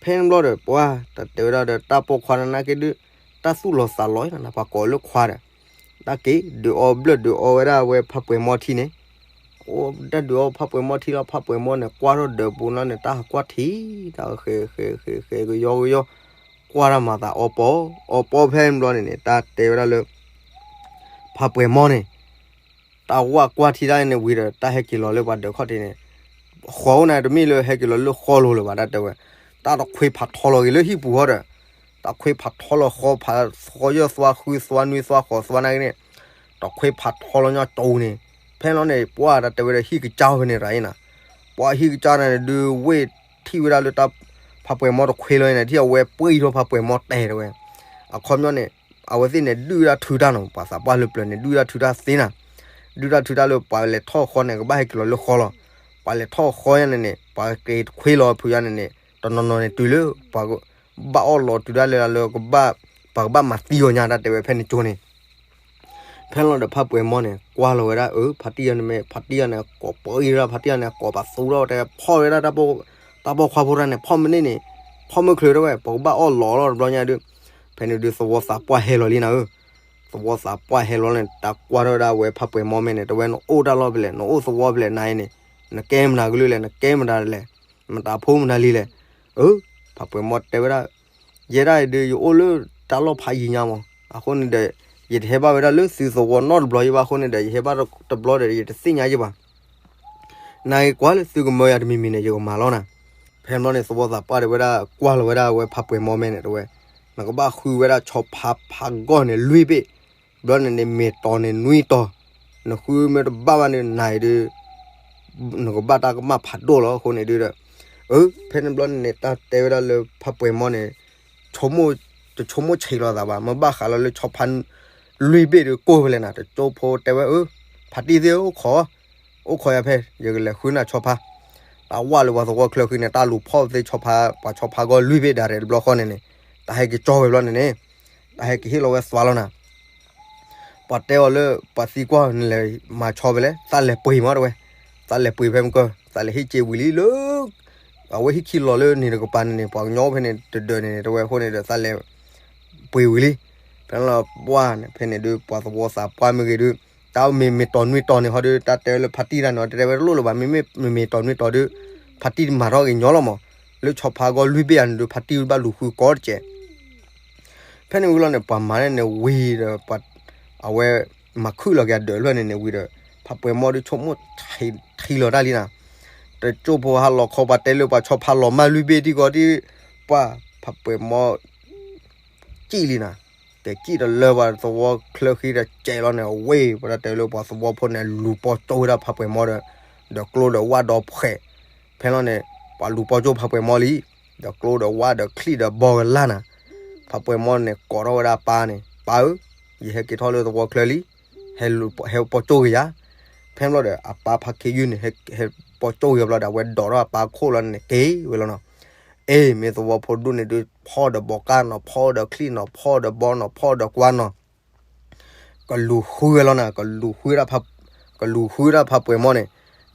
ဖဲန့ၣ်ဘျီဒီး ပှၤ တၢ်တဲဝဲဒၣ်ဒီး တၢ်ပိာ်ခွါနၤနာ်က့ဒုး တၢ်သူၣ်လီၤသးလီၤနၤ ပှၤကိးလၢခွါဒီး တၢ်က့ၤဒုးအီဘျၢၣ်ဒုးအီဝဲဒၣ်ဝဲဖးပှဲၤမီထံန့ၣ် အိၣ်တၢ်ဒုးအီဖးပှဲၤမီထံလီၤ. ဖးပှဲၤမီန့ၣ် ကွၢ်ထီၣ်ဒၢးပူၤလီၤန့ၣ် တၢ်ဟးကွၢ်ထံ တၢ်ဃဲၤဃဲၤဃဲၤဃဲၤကယီကယီ ကွၢ်တၢ်မၤသးအီပီ အီပီဖဲန့ၣ်ဘျီန့ၣ်န့ၣ် တၢ်တဲဝဲဒၣ်လၢ ဖ ဖးပှဲၤမီန့ၣ် တၢ်ဝၣ်ကွၢ်ထံတၢ်န့ၣ်ဝံၤဒီး တၢ်ဟဲက့ၤလီၤလၢပှၤဒၢးခီၣ်ထံးန့ၣ် ဃီအိၣ်န့ၣ် တမ့ၢ်လၢဟဲက့ၤလီၤလၢဃီလိၤလၢၤဘၣ် တၢ်တဲဝဲ, တၢ်တခွ့ဖးထီလီၤက့ၤလၢဟံၣ်ပူၤဃီဒီး တၢ်ခွ့ဖးထီလီၤဃီဖးဃီယၢၢ်သွါဃုသွါနွံသွါဃိးသွါနာ်က့န့ၣ် တခွ့ဖးထီလီၤညီကၠိန့ၣ်, ဖဲလီၤန့ၣ် ပှၢ်တၢ်တဲဝဲဒီး ဟံၣ်ကစၢ်ဖဲန့ၣ်ရၤအံၤနၤ, ပှၢ်ဟံၣ်ကစၢ်န့ၣ်ဒုးဝ့ၢ်ထံၣ်ဝဲဒၣ်လၢတၢ် ဖးပှဲၤမီတခွ့လီၤအံၤန့ၣ် ထံၣ်အဝဲပှံၢ်ထီၣ်ဖးပှဲၤမီတဲာ်တဲဝဲ, အခီပညီန့ၣ် အဝဲသ့ၣ်န့ၣ် ဒုၣ်ဝဲဒၣ်ထုတၢ်နီၤ ပှၤသးပှၢ်လၢပျၢၤန့ၣ် ဒုၣ်ဝဲဒၣ်ထုတၢ်သ့နၤ, ဒုၣ်တၢ်ထုတၢ်လၢပှၤလဲၤထီၣ်ဃီန့ၣ် ကဘၣ်ဟဲက့ၤလီၤလၢဃီလီၤ, ပှၤလဲၤထီၣ်ဃီညါန့ၣ်န့ၣ် ပှၤက့ၤတခွ့လီၤဖုးယါန့ၣ်န့ၣ် တနီၤနီၤန့ၣ်တုၤလၢ ပှၤကဘၣ်အီၣ်လီၤတုၤဒၣ်လဲာ်လၢ ပှၤကဘၣ်မၤသံအီၤညါတၢ်တဲဝဲဖဲန့ၣ်ကၠိန့ၣ် ဖဲလီၤဒီးဖးပှဲၤမီန့ၣ် ကွၢ်လီၤဝဲဒၣ် အၢ ဖါတံၢ်ယါန့ၣ်မ့ၢ် ဖါတံၢ်ယါန့ၣ် ကိးပှံၢ်ဒၣ် ဖါတံၢ်ယါန့ၣ် ကိးပသူထီၣ်တဲ ဖီၣ်ဝဲဒၣ် တၢ်ပိာ်ခွါဖိတၢ်န့ၣ် ဖီၣ်မ့ၢ်န့ၢ်န့ၣ် ဖီၣ်မ့ၢ်ချုးတဲဝဲ ပကဘၣ်အီၣ်လီၤလီၤတဘျီညါဒုး, ဖဲန့ၣ်ဒုးသဝီသးပှၢ်ဟဲလီၤလံနၤဧၢ, သဝီသးပှၢ်ဟဲလီၤန့ၣ် တၢ်ကွၢ်ထီၣ်ဝဲဒၣ်ဝဲဖးပှဲၤမီမ့ၢ်န့ၣ် တဲဝဲ နအိၣ်တၢ်လီၢ်ဖဲလဲၣ် နအိၣ်သဝီဖဲလဲၣ် နၤအံၤန့ၣ် နကဲမနုၤကလုာ်လဲၣ် နကဲမတၤလဲၣ် မတၤဖိမတၤလံလဲၣ်, အၢ ဖးပှဲၤမီတဲဝဲဒၣ် ယဲဒၣ်အံၤဒီး ယအိၣ်လၢတၢ်လီၢ်ဖးယံၤညါမး, အဃိန့ၣ်ဒီး ယတဟဲဘၣ်ဝဲဒၣ်လၢသုသဝီနီတဘျီယဘၣ်အဃိန့ၣ်ဒီး ယဟဲဘၣ်တဘျီဒီး ယတသ့ၣ်ညါယဘၣ်, နက့ၤကွၢ်လၢသုကမၢယၤတမံၤမံၤန့ၣ် ယကမၤလီၤနၤ, ဖဲဘျီန့ၣ် သဝီသးပှၢ်တဲဝဲဒၣ် ကွၢ်လီၤဝဲဒၣ်ဝဲဖးပှဲၤမီမ့ၢ်န့ၣ် တဲဝဲ နကဘၣ်ဃုဝဲဒၣ်ဆီဖါဖးဂီၢ်န့ၣ်လွံၢ်ဘ့ၣ်, ဘျီန့ၣ်န့ၣ် မ့ၢ်တီၤန့ၣ်နွံတီၤ, နဃုမ့ၢ်တဘၣ်ဘၣ်န့ၣ် နၤအံၤဒီး နကဘၣ်တၢ်ကမၣ်ဖးဒိၣ်လီၤအဃိန့ၣ်ဒုးဒီး, အၢ ဖဲန့ၣ်ဘျီန့ၣ်န့ၣ် တၢ်တဲဝဲဒၣ်လၢဖးပှဲၤမီန့ၣ် တဆိကမိၣ်ဆံးလိာ်သးဘၣ် မ့ၢ်ဘၣ်ဃးလီၤလၢဆီဖါလွံၢ်ဘ့ၣ်ဒီးကိၢ်ဖဲလဲၣ်နၤ တကၠိဖိတဲဝဲ အၢ ဖါတံၢ်သ့ၣ်အိၣ်ခိး, အိၣ်ခိးယၤဖဲ ယကလဲၤဃုနၤဆီဖါ, တၢ်ဝၣ်လၢပှၤသဝီချၢဃံန့ၣ် တၢ်လူၤဖီၣ်သ့ၣ်ဆီဖါ ပှၤဆီဖါဂီၢ်လွံၢ်ဘ့ၣ်ဒၣ်ရဲၣ်တဘျီဃီန့ၣ်န့ၣ်, တၢ်ဟဲက့ၤကၠီဝဲဘျီန့ၣ်န့ၣ်, တၢ်ဟဲက့ၤဟ့ၣ်လီၤဝဲသွါလီၤနၤ ပှၤတဲအီၤလၢ ပှၤသံကွၢ်နလဲၤမၤဆီဖဲလဲၣ် သးလဲၤပှ့ၤမးတဲဝဲ, သးလဲၤပှ့ၤဖဲမုၢ်ကၢၢ် သးလဲၤဟ့ၣ်က့ၤဝံၤလံလၢ အဝဲဟံၣ်ခံလီၤလၢန့ၣ်တကပၤန့ၣ်န့ၣ် ပှၤကညီဖဲန့ၣ်တဒၢးန့ၣ်န့ၣ် တဲဝဲအဃိန့ၣ်ဒီး သးလဲၤပှ့ၤဝံၤလံ, ဖဲန့ၣ်လီၤပှၢ်န့ၣ် ဖဲန့ၣ်ဒုး ပှၤသဝီသးပှၢ်မ့ၢ်ဂ့ၤဒုး တၢ်မ့ၢ်မ့ၢ်တီၤနွံတီၤန့ၣ်ဟီဒုး တၢ်တဲလၢဖါတံၢ်တၢ်န့ၣ် တတဲဝဲတလိၣ်လၢၤဘၣ် မ့မ့ၢ်မ့ၢ်တီၤနွံတီၤဒုး ဖါတံၢ်မၤထီၣ်က့ၤညီလီၤမး, လၢဆီဖါဂီၢ်လွံၢ်ဘ့ၣ်အန့ၣ်ဒုး ဖါတံၢ်ဘၣ်လူၤဃုကိးတကဲး ဖဲန့ၣ်ဝံၤလီၤန့ၣ် ပှၤမၤန့ၣ်န့ၣ်ဝံၤဒီး အဝဲမၤခုၣ်လီၤက့ၤအဒၢးဖျၢၣ်န့ၣ်န့ၣ်ဝံၤဒီး ဖးပှဲၤမီဒုးဆိကမိၣ်ထံလီၤတၢ်လံနၤ, တကၠိဖိဟါလီၤခီပှၤတဲလၢပှၤဆီဖါလီၤမၢ်လွံၢ်ဘ့ၣ်ဒံကီးဒ် ပှၢ် ဖးပှဲၤမီ စံၣ်လံနၤ, တဲစံၣ်တလၢပှၤသဝီချၢဃံဒီးစဲးလီၤန့ၣ် အဝဲ ပှၤတၢ်တဲလၢပှၤသဝီဖိန့ၣ် လူၤပီၢ်ကၠိဝဲဒၣ်ဖးပှဲၤမီဒီး ဒီးကျိဒီးဝၣ်ဒီဖှဲး, ဖဲလီၤန့ၣ် ပှၤလူၤပီၢ်ကၠိဖးပှဲၤမီလံ, ဒီးကျိဒီးဝၣ်ဒီးချံၣ်ဒီးဘီကလၢ်နၤ, ဖးပှဲၤမီန့ၣ် ကိးထီၣ်ဝဲဒၣ်အပၢ်န့ၣ် ပၢ်ဧၢ, ယဟဲက့ၤထီၣ်လၢသဝီချၢလံ, ဟဲပီၢ်ကၠိက့ၤယၤ, ဖဲဘျီဒီး အပၢ်ဖးခ့ယုၢ်န့ၣ် ဟဲပီၢ်ကၠိက့ၤဘျီဒီး အဝဲဒိးထီၣ်အပၢ်ခိၣ်လီၤန့ၣ် က့ၤဝဲလီၤနီၤ, အ့ မ့ၢ်သဝီဖိဒိၣ်န့ၣ်ဒုး ဖီၣ်ဒီးဘီကါနီၤ ဖီၣ်ဒီးချံၣ်နီၤ ဖီၣ်ဒီးဘီနီၤ ဖီၣ်ဒီးကွၢ်နီၤ ကလူၤဃုဝဲလီၤနၤ, ကလူၤဃုဝဲဒၣ်ဖးပှဲၤမီန့ၣ်,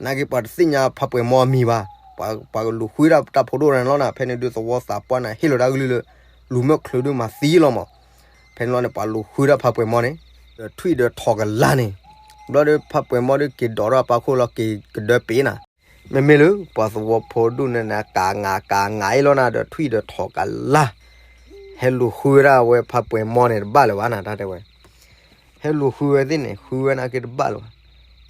နာ်က့ပှၤတသ့ၣ်ညါဖးပှဲၤမီအမံၤဘၣ်, ပှၤကလူၤဃုဝဲဒၣ်တၢ်ဖိဒိၣ်န့ၣ်လီၤနၤ, ဖဲန့ၣ်ဒုးသဝီသးပှၢ်န့ၣ် ဟ့ၣ်လီၤတၢ်ကလုၢ်လၢ လူၤမၢ်ချုးဒုးမၤသံလီၤမး, ဖဲန့ၣ်လီၤန့ၣ် ပှၤလူၤဃုဒၣ်ဖးပှဲၤမီန့ၣ်, ဒီးထွံၣ်ဒီးထိးကလါန့ၣ်, ဘျီဒီးဖးပှဲၤမီဒုးက့ၤဒိးထီၣ်အပၢ်ခိၣ်လီၤက့ၤကဒၢပ့ၤနၤ မ့မ့ၢ်လၢပှၤသဝီဖိဒိၣ်န့ၣ်န့ၣ် အကးငါကးငါအ့ၣ်လီၤနၤ ဒီးထွံၣ်ဒီးထိးကလါ, ဟဲလူၤဃုဝဲဒၣ်ဝဲဖးပှဲၤမီန့ၣ်တဘၣ်လၢၤဘၣ်နၤ တၢ်တဲဝဲ, ဟဲလူၤဃုဝဲသ့ၣ်န့ၣ် ဃုဝဲနာ်က့တဘၣ်လၢၤဘၣ်,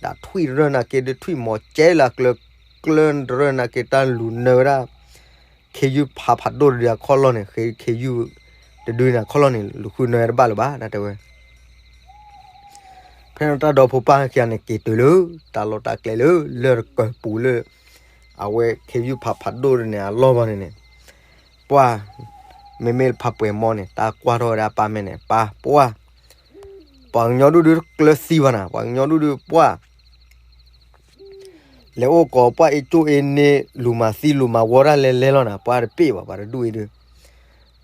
ဒီးထွံၣ်တရၢၢ်နာ်က့ဒုးထွံၣ်မီၤကဲလၢကျၢၤ, ကျၢၤတရၢၢ်နာ်က့တၢ်လူၤနၢၤဝဲဒၣ် ခ့ယုၢ်ဖးဖးဒိၣ်တဒုအခီၣ်လီၢ်န့ၣ်, ခ့ယုၢ်တဒုန့ၣ်အခီၣ်လီၢ်န့ၣ် လူၤဃုနၢၤတဘၣ်လၢၤဘၣ် တၢ်တဲဝဲ ဖဲန့ၣ်တၢ်ဒီဖိပၢ်ခံဂၤန့ၣ် က့ၤတုၤလၢ တၢ်လီၢ်တၢ်ကျဲလၢ လၢၢ်တကၢၢ်ပူၤလၢ အဝဲခ့ယုၢ်ဖးဖးဒိၣ်န့ၣ်အလီၢ်ဘၣ်န့ၣ်န့ၣ်, ပှၢ် မ့မ့ၢ်ဖးပှဲၤမီန့ၣ် တၢ်ကွၢ်ထီၣ်ဝဲဒၣ်အပၢ်မ့ၢ်န့ၣ် ပၢ် ပှၢ် ပှၤကညီဒုးဒုးကျၢၤသံဘၣ်နၤ, ပှၤကညီဒုးဒုးပှၢ် လဲၤအိၣ်ကိးပှၢ်အ့ၣ်ကၠိအ့ၣ်န့ၣ် လူၤမၤသံလူၤမၤဝီတၢ်လဲၤလဲၤလီၤနၤ, ပှၢ်တပ့ၢ်ဘၣ် ပှၤတဒူၣ်အံၤဒုး,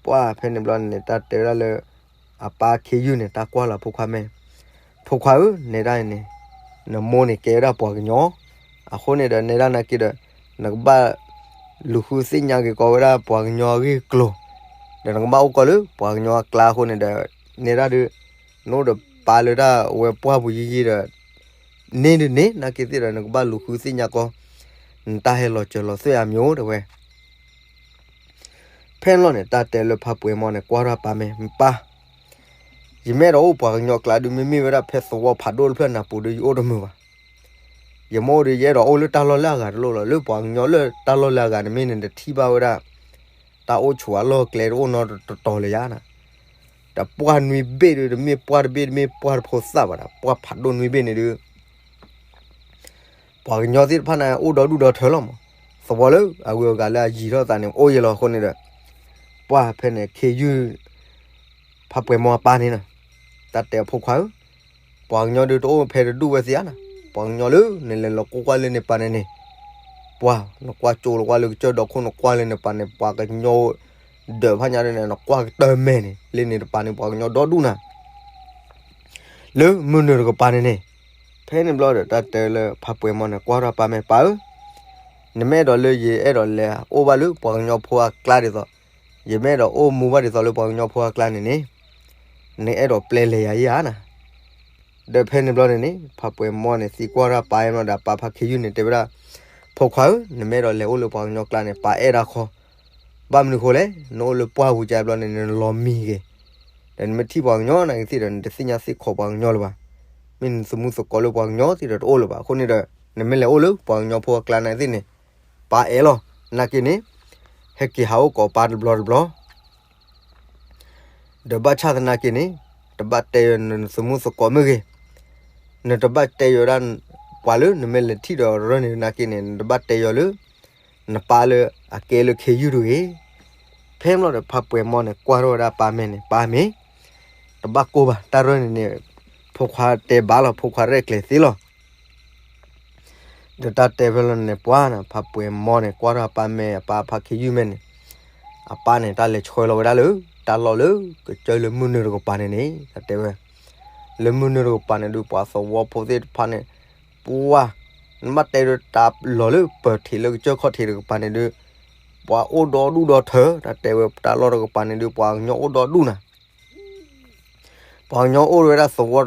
ပှၢ်ဖဲန့ၣ်ဘျီန့ၣ် တၢ်တဲဝဲဒၣ်လၢ အပၢ်ခ့ယုၢ်န့ၣ် တၢ်ကွၢ်လီၤဖိခွါမ့ၢ်, ဖိခွါဧၢ နဲဒၣ်န့ၣ် နမိၢ်န့ၣ်ကဲဝဲဒၣ်ပှၤကညီ, အဃိန့ၣ်ဒီးနဲဒၣ်နာ်က့ဒီး နကဘၣ်လူၤဃုသ့ၣ်ညါက့ၤကီးဝဲဒၣ်ပှၤကညီအဂ့ၢ်အကျိၤ, ဒီးနကဘၣ်အိၣ်ကီးလၢပှၤကညီအကျါအဃိန့ၣ်ဒီး နဲဒၣ်ဒုး နအိၣ်ဒီးပၢ်လၢတၢ်ဝဲပှၢ်ပူၤယံၤယံၤဒီး န့ၢ်ဒုးန့ၢ် နာ်က့သ့ၣ်ဒီး နကဘၣ်လူၤဃုသ့ၣ်ညါကီး နတၢ်ဟဲလီၤစၢၤလီၤသွဲၣ်အမံၤအိၣ် တဲဝဲ ဖဲန့ၣ်လီၤန့ၣ် တၢ်တဲလၢဖးပှဲၤမီန့ၣ် ကွၢ်ထီၣ်ပၢ်မ့ၢ် ပၢ်, ယမ့ၢ်အဲၣ်ဒိးအိၣ်ပှၤကညီကျါဒုး မ့မ့ၢ်ဝဲဒၣ်ဖဲသဝီဖးဒိၣ်တဖျၢၣ်နၢ်ပူၤဒုး ယအိၣ်တမုာ်ဘၣ်. ယမ့ၢ်အိၣ်ဒီး ယအဲၣ်ဒိးအိၣ်လၢတၢ်လီၢ်လၢအဂၤတလိၣ်လီၤ. လၢပှၤကညီလၢတၢ်လီၢ်လၢအဂၤန့ၣ်မ့ၢ်န့ၣ် တထံၣ်ဘၣ်ဝဲဒၣ် တၢ်အိၣ်ဆူၣ်အလီၢ်ကျဲတအိၣ်နီတတီၤလၢၤယါနၤ. ဒီးပှၢ်နွံဘ့ၣ်ဒုး တမ့ၢ်ပှၢ်တဘ့ၣ် တမ့ၢ်ပှၢ်တဖိသၣ်ဘၣ်ဒီး ပှၢ်ဖးဒိၣ်နွံဘ့ၣ်န့ၣ်ဒုး ပှၤကညီသ့ၣ်တဖၣ်န့ၣ် အိၣ်ဒီဒူၣ်ဒီထၢလီၤမး. သဝီလၢအဂုၤအဂၤလၢအယံၤထီၣ်သးန့ၣ် အိၣ်ယဲလီၤအဃိန့ၣ်ဒီး ပှၢ်ဖဲန့ၣ် ခ့ယုၢ် ဖးပှဲၤမီအပၢ်န့ၣ်နီၤ, တၢ်တဲအဖိခွါဧၢ, ပှၤကညီဒုးတအိၣ်ဖဲတဒူၣ်ဝဲသ့ဧါနၤ, ပှၤကညီလၢနလဲၤလီၤကိးကွၢ်လၢန့ၣ်ပၢ်န့ၣ်န့ၣ်, ပှၢ်နကွၢ်ကၠိလီၤကွၢ်လၢကစၢၢ်ဒီခိၣ် နကွၢ်လၢန့ၣ်ပၢ်န့ၣ် ပှၤကညီ ဒၢးဖးညါဒ်န့ၣ် နကွၢ်ကတၢၢ်မဲာ်န့ၣ် လၢန့ၣ်တပၢ်န့ၣ် ပှၤကညီဒီဒူၣ်နၤ လၢမုၢ်နုာ်တကပၤန့ၣ်န့ၣ်, ဖဲန့ၣ်ဘျီဒီးတၢ်တဲလၢဖးပှဲၤမီန့ၣ် ကွၢ်ထီၣ်ပၢ်မဲာ် ပၢ်ဧၢ, နမ့ၢ်အဲၣ်ဒိးလၢယအဲၣ်ဒိးလဲၤအိၣ်ဘၣ်လၢပှၤကညီဖိအကျါဒ်သိး, ယမ့ၢ်အဲၣ်ဒိးအိၣ်မူဘၣ်ဒ်သိးလၢပှၤကညီဖိအကျါန့ၣ်န့ၣ်, နအဲၣ်ဒိးပျဲလဲၤယၤဧါနၤ ဒီးဖဲန့ၣ်ဘျီန့ၣ်န့ၣ် ဖးပှဲၤမီန့ၣ် သံကွၢ်ထီၣ်ပၢ်အဲၣ်မီဒီး ပၢ်ဖးခ့ယုၢ်န့ၣ် တဲဝဲဒၣ်, ဖိခွါဧၢ, နမ့ၢ်အဲၣ်ဒိးလဲၤအိၣ်လၢပှၤကညီကျါန့ၣ် ပၢ်အဲၣ်ဒၣ်ခီ, ဘၣ်မနုၤဃိလဲၣ်, နအိၣ်လၢပှၢ်ပူၤကါဘျီန့ၣ် နလီၤမံၤဂ့ၤ, ဒီးနမ့ၢ်ထံၣ်ပှၤကညီနာ်က့သ့ၣ်ဒီး နတသ့ၣ်ညါသ့ၣ်ခိးပှၤကညီလၢၤဘၣ်, မ့ၢ်နသမူသကိးလၢပှၤကညီသ့ၣ်ဒီးတအိၣ်လၢၤဘၣ်, အဃိန့ၣ်ဒီး နမ့ၢ်လဲၤအိၣ်လၢပှၤကညီဖိအကျါနာ်က့သ့ၣ်န့ၣ်, ပၢ်အဲၣ်လီၤ, နာ်က့န့ၣ်, ဟဲက့ၤဟးအိၣ်ကိးပၢ်တဘျီတဘျီ ဒီးဘၣ်ဆၣ်သနာ်က့န့ၣ်, တဘၣ်တဲယီၤနသမူသကိးမ့ၢ်ဂ့ၤ, နတဘၣ်တဲယီၤဒၣ်ပှၤလၢနမ့ၢ်လဲၤထံၣ်ဒီးရၢန့ၣ်နာ်က့န့ၣ် နတဘၣ်တဲယီၤလၢ နပၢ်လၢအကဲလၢခ့ယုၢ်တဂ့ၤ. ဖဲန့ၣ်ဘျီဒီး ဖးပှဲၤမီန့ၣ် ကွၢ်ထီၣ်ဝဲဒၣ်ပၢ်မဲာ်န့ၣ် ပၢ်မ့ၢ် တဘၣ်ကိၢ်ဘၣ် တၢ်ရၢန့ၣ်န့ၣ်, ဖိခွါတဲဘၣ်လီၤ ဖိခွါရဲၣ်ကျဲၤသ့လီၤ ဒီးတၢ်တဲဖဲလီၤန့ၣ် ပှၢ်နၤ ဖးပှဲၤမီန့ၣ် ကွၢ်ထီၣ်အပၢ်မဲာ် အပၢ်ဖးခ့ယုၢ်မဲာ်န့ၣ်, အပၢ်န့ၣ် တၢ်လဲၤဆှၢလီၤဝဲဒၣ်လၢ တၢ်လီၢ်လၢကစၢၢ်လၢမုၢ်နုာ်တကပၤန့ၣ်န့ၣ်, တၢ်တဲဝဲ, လၢမုၢ်နုာ်တကပၤန့ၣ်ဒုး ပှၤသဝီဖိသ့ၣ်တဖၣ်န့ၣ်, ပှၢ်, နဘၣ်တဲဒီးတၢ်လီၢ်လၢပၢၤထံးလၢကစၢၢ်ခီၣ်ထံးတကပၤန့ၣ်ဒုး, ပှၤအိၣ်ဒီဒူၣ်ဒီထၢ, တၢ်တဲဝဲတၢ်လီၢ်တကပၤန့ၣ်ဒုး ပှၤကညီအိၣ်ဒီဒူၣ်နၤ ပှၤကညီအိၣ်ဝဲဒၣ်သဝီ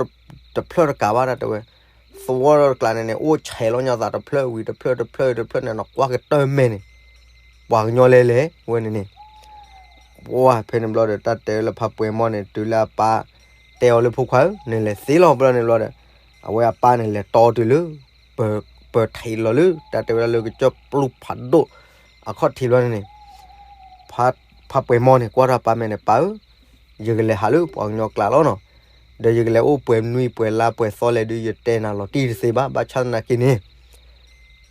တဖျၢၣ်တကးဘၣ် တၢ်တဲဝဲ, သဝီတကျးန့ၣ်န့ၣ် အိၣ်ဆဲးလီၤညါသးတဖျၢၣ်ဝံၤတဖျၢၣ်တဖျၢၣ်တဖျၢၣ်န့ၣ် နကွၢ်ကတၢၢ်မဲာ်န့ၣ်, ပှၤကညီလဲၤလဲၤဝဲန့ၣ်န့ၣ်, ပှၢ်ဖဲန့ၣ်ဘျီဒီး တၢ်တဲလၢဖးပှဲၤမီန့ၣ် တုၤလၢအပၢ်တဲအီၤလၢဖိခွါဧၢ နလဲၤသ့လီၤဘျီန့ၣ်ဘျီဒီး, အဝဲအပၢ်န့ၣ် လဲၤတီတုၤလၢ ပၢၤထံးလီၤလၢ တၢ်တဲဝဲဒၣ်လၢကစၢၢ်ပျူဖးဒိၣ်အခီၣ်ထံးဘျီန့ၣ်န့ၣ်, ဖးပှဲၤမီန့ၣ် ကွၢ်ထီၣ်ပၢ်မဲာ်န့ၣ် ပၢ်ဧၢ, ယကလဲၤဟးလၢပှၤကညီကျါလီၤနီၤ, ဒီးယကလဲၤအိၣ်ပှဲၤနွံပှဲၤလါပှဲၤသီလဲၣ်ဒုး ယတဲနၤလီၤတံၢ်တသ့ဘၣ် ဘၣ်ဆၣ်သနာ်က့န့ၣ်,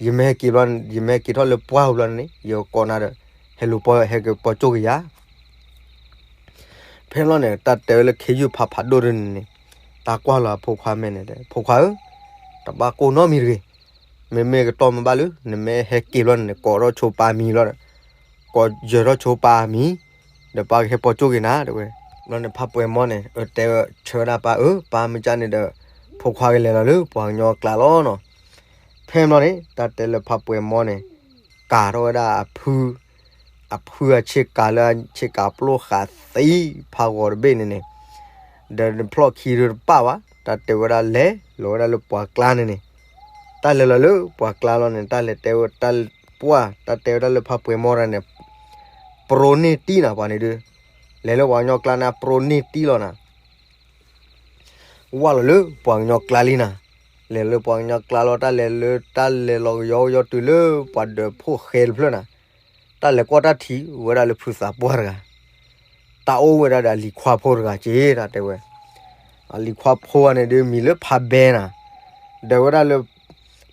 ယမ့ၢ်ဟဲက့ၤဘျီ, ယမ့ၢ်ဟဲက့ၤထီၣ်လၢပှၢ်ပူၤဘျီန့ၣ် ယကိးနၤဒီး, ဟဲလူၤပီဟဲက့ၤပီကၠိက့ၤယၤ ဖဲလီၤန့ၣ်တၢ်တဲဝဲလၢခ့ယုၢ်ဖးဖးဒိၣ်ဒ်န့ၣ်န့ၣ်, တၢ်ကွၢ်လီၤအဖိခွါမဲာ်န့ၣ်, ဖိခွါဧၢ, တဘၣ်ကိၢ်နီတမံၤတဂ့ၤ, မ့မ့ၢ်ကတီၢ်မ့ၢ်ဘၣ်လၢ နမ့ၢ်ဟဲက့ၤဘျီန့ၣ်န့ၣ် ကိးထီၣ်ဆိပၢ်မံၤလီၤဒီး, ကိးယၢၤထီၣ်ဆိပၢ်မံၤ, ဒီးပၢ်ကဟဲပီကၠိက့ၤနၤ တဲဝဲ, ဘျီန့ၣ်ဖးပှဲၤမီန့ၣ် အတဲဆၢဝဲဒၣ်ပၢ်ဧၢ, ပၢ်မ့ၢ်ကန့ၣ်ဒီး, ဖိခွါကလဲၤလီၤလၢပှၤကညီကျါလီၤနီၤ, ဖဲန့ၣ်ဘျီန့ၣ် တၢ်တဲလၢဖးပှဲၤမီန့ၣ်, ကၤထီၣ်ဝဲဒၣ်အဖု, အဖုအဆ့ကၤလၢအဆ့ကၤပျိဃာ်သံဖးဂီၤတဘ့ၣ်န့ၣ်န့ၣ်, ဒီးနဖျီၣ်ခံဒုးတပၣ်ဘၣ် တၢ်တဲဝဲဒၣ်လဲၤလီၤဝဲဒၣ်လၢပှၤကျါန့ၣ်န့ၣ်, တၢ်လဲၤလီၤလၢပှၤကျါလီၤန့ၣ် တၢ်လဲၤတဲဝဲတၢ်ပှၢ် တၢ်တဲဝဲဒၣ်လၢဖးပှဲၤမီတၢ်န့ၣ်, ပရိန့ၢ်တံၢ်နၤပှၤန့ၣ်ဒုး, လဲၤလၢပှၤကညီကျါန့ၣ် ပရိန့ၢ်တံၢ်လီၤနၤ ဝၢ်လီၤလၢပှၤကညီကျါလံနၤ, လဲၤလၢပှၤကညီကျါလီၤ တၢ်လဲၤလၢတၢ်လဲၤလီၤကယီကယီတုၤလၢပှၤဒၢးဖိၣ်ဃဲတဖျၢၣ်နၤ, တၢ်လဲၤကွၢ်တၢ်ထံၣ်ဝဲဒၣ်လၢဖုသးပှၢ်တဂၤ, တၢ်အိၣ်ဝဲဒၣ်ဒီးအလံၤခွါဖိတဂၤက့ၤ တၢ်တဲဝဲ, အလံၤခွါဖိန့ၣ်ဒုးမံၤလၢဖးဘဲနၤ, ဒီးဝဲဒၣ်လၢ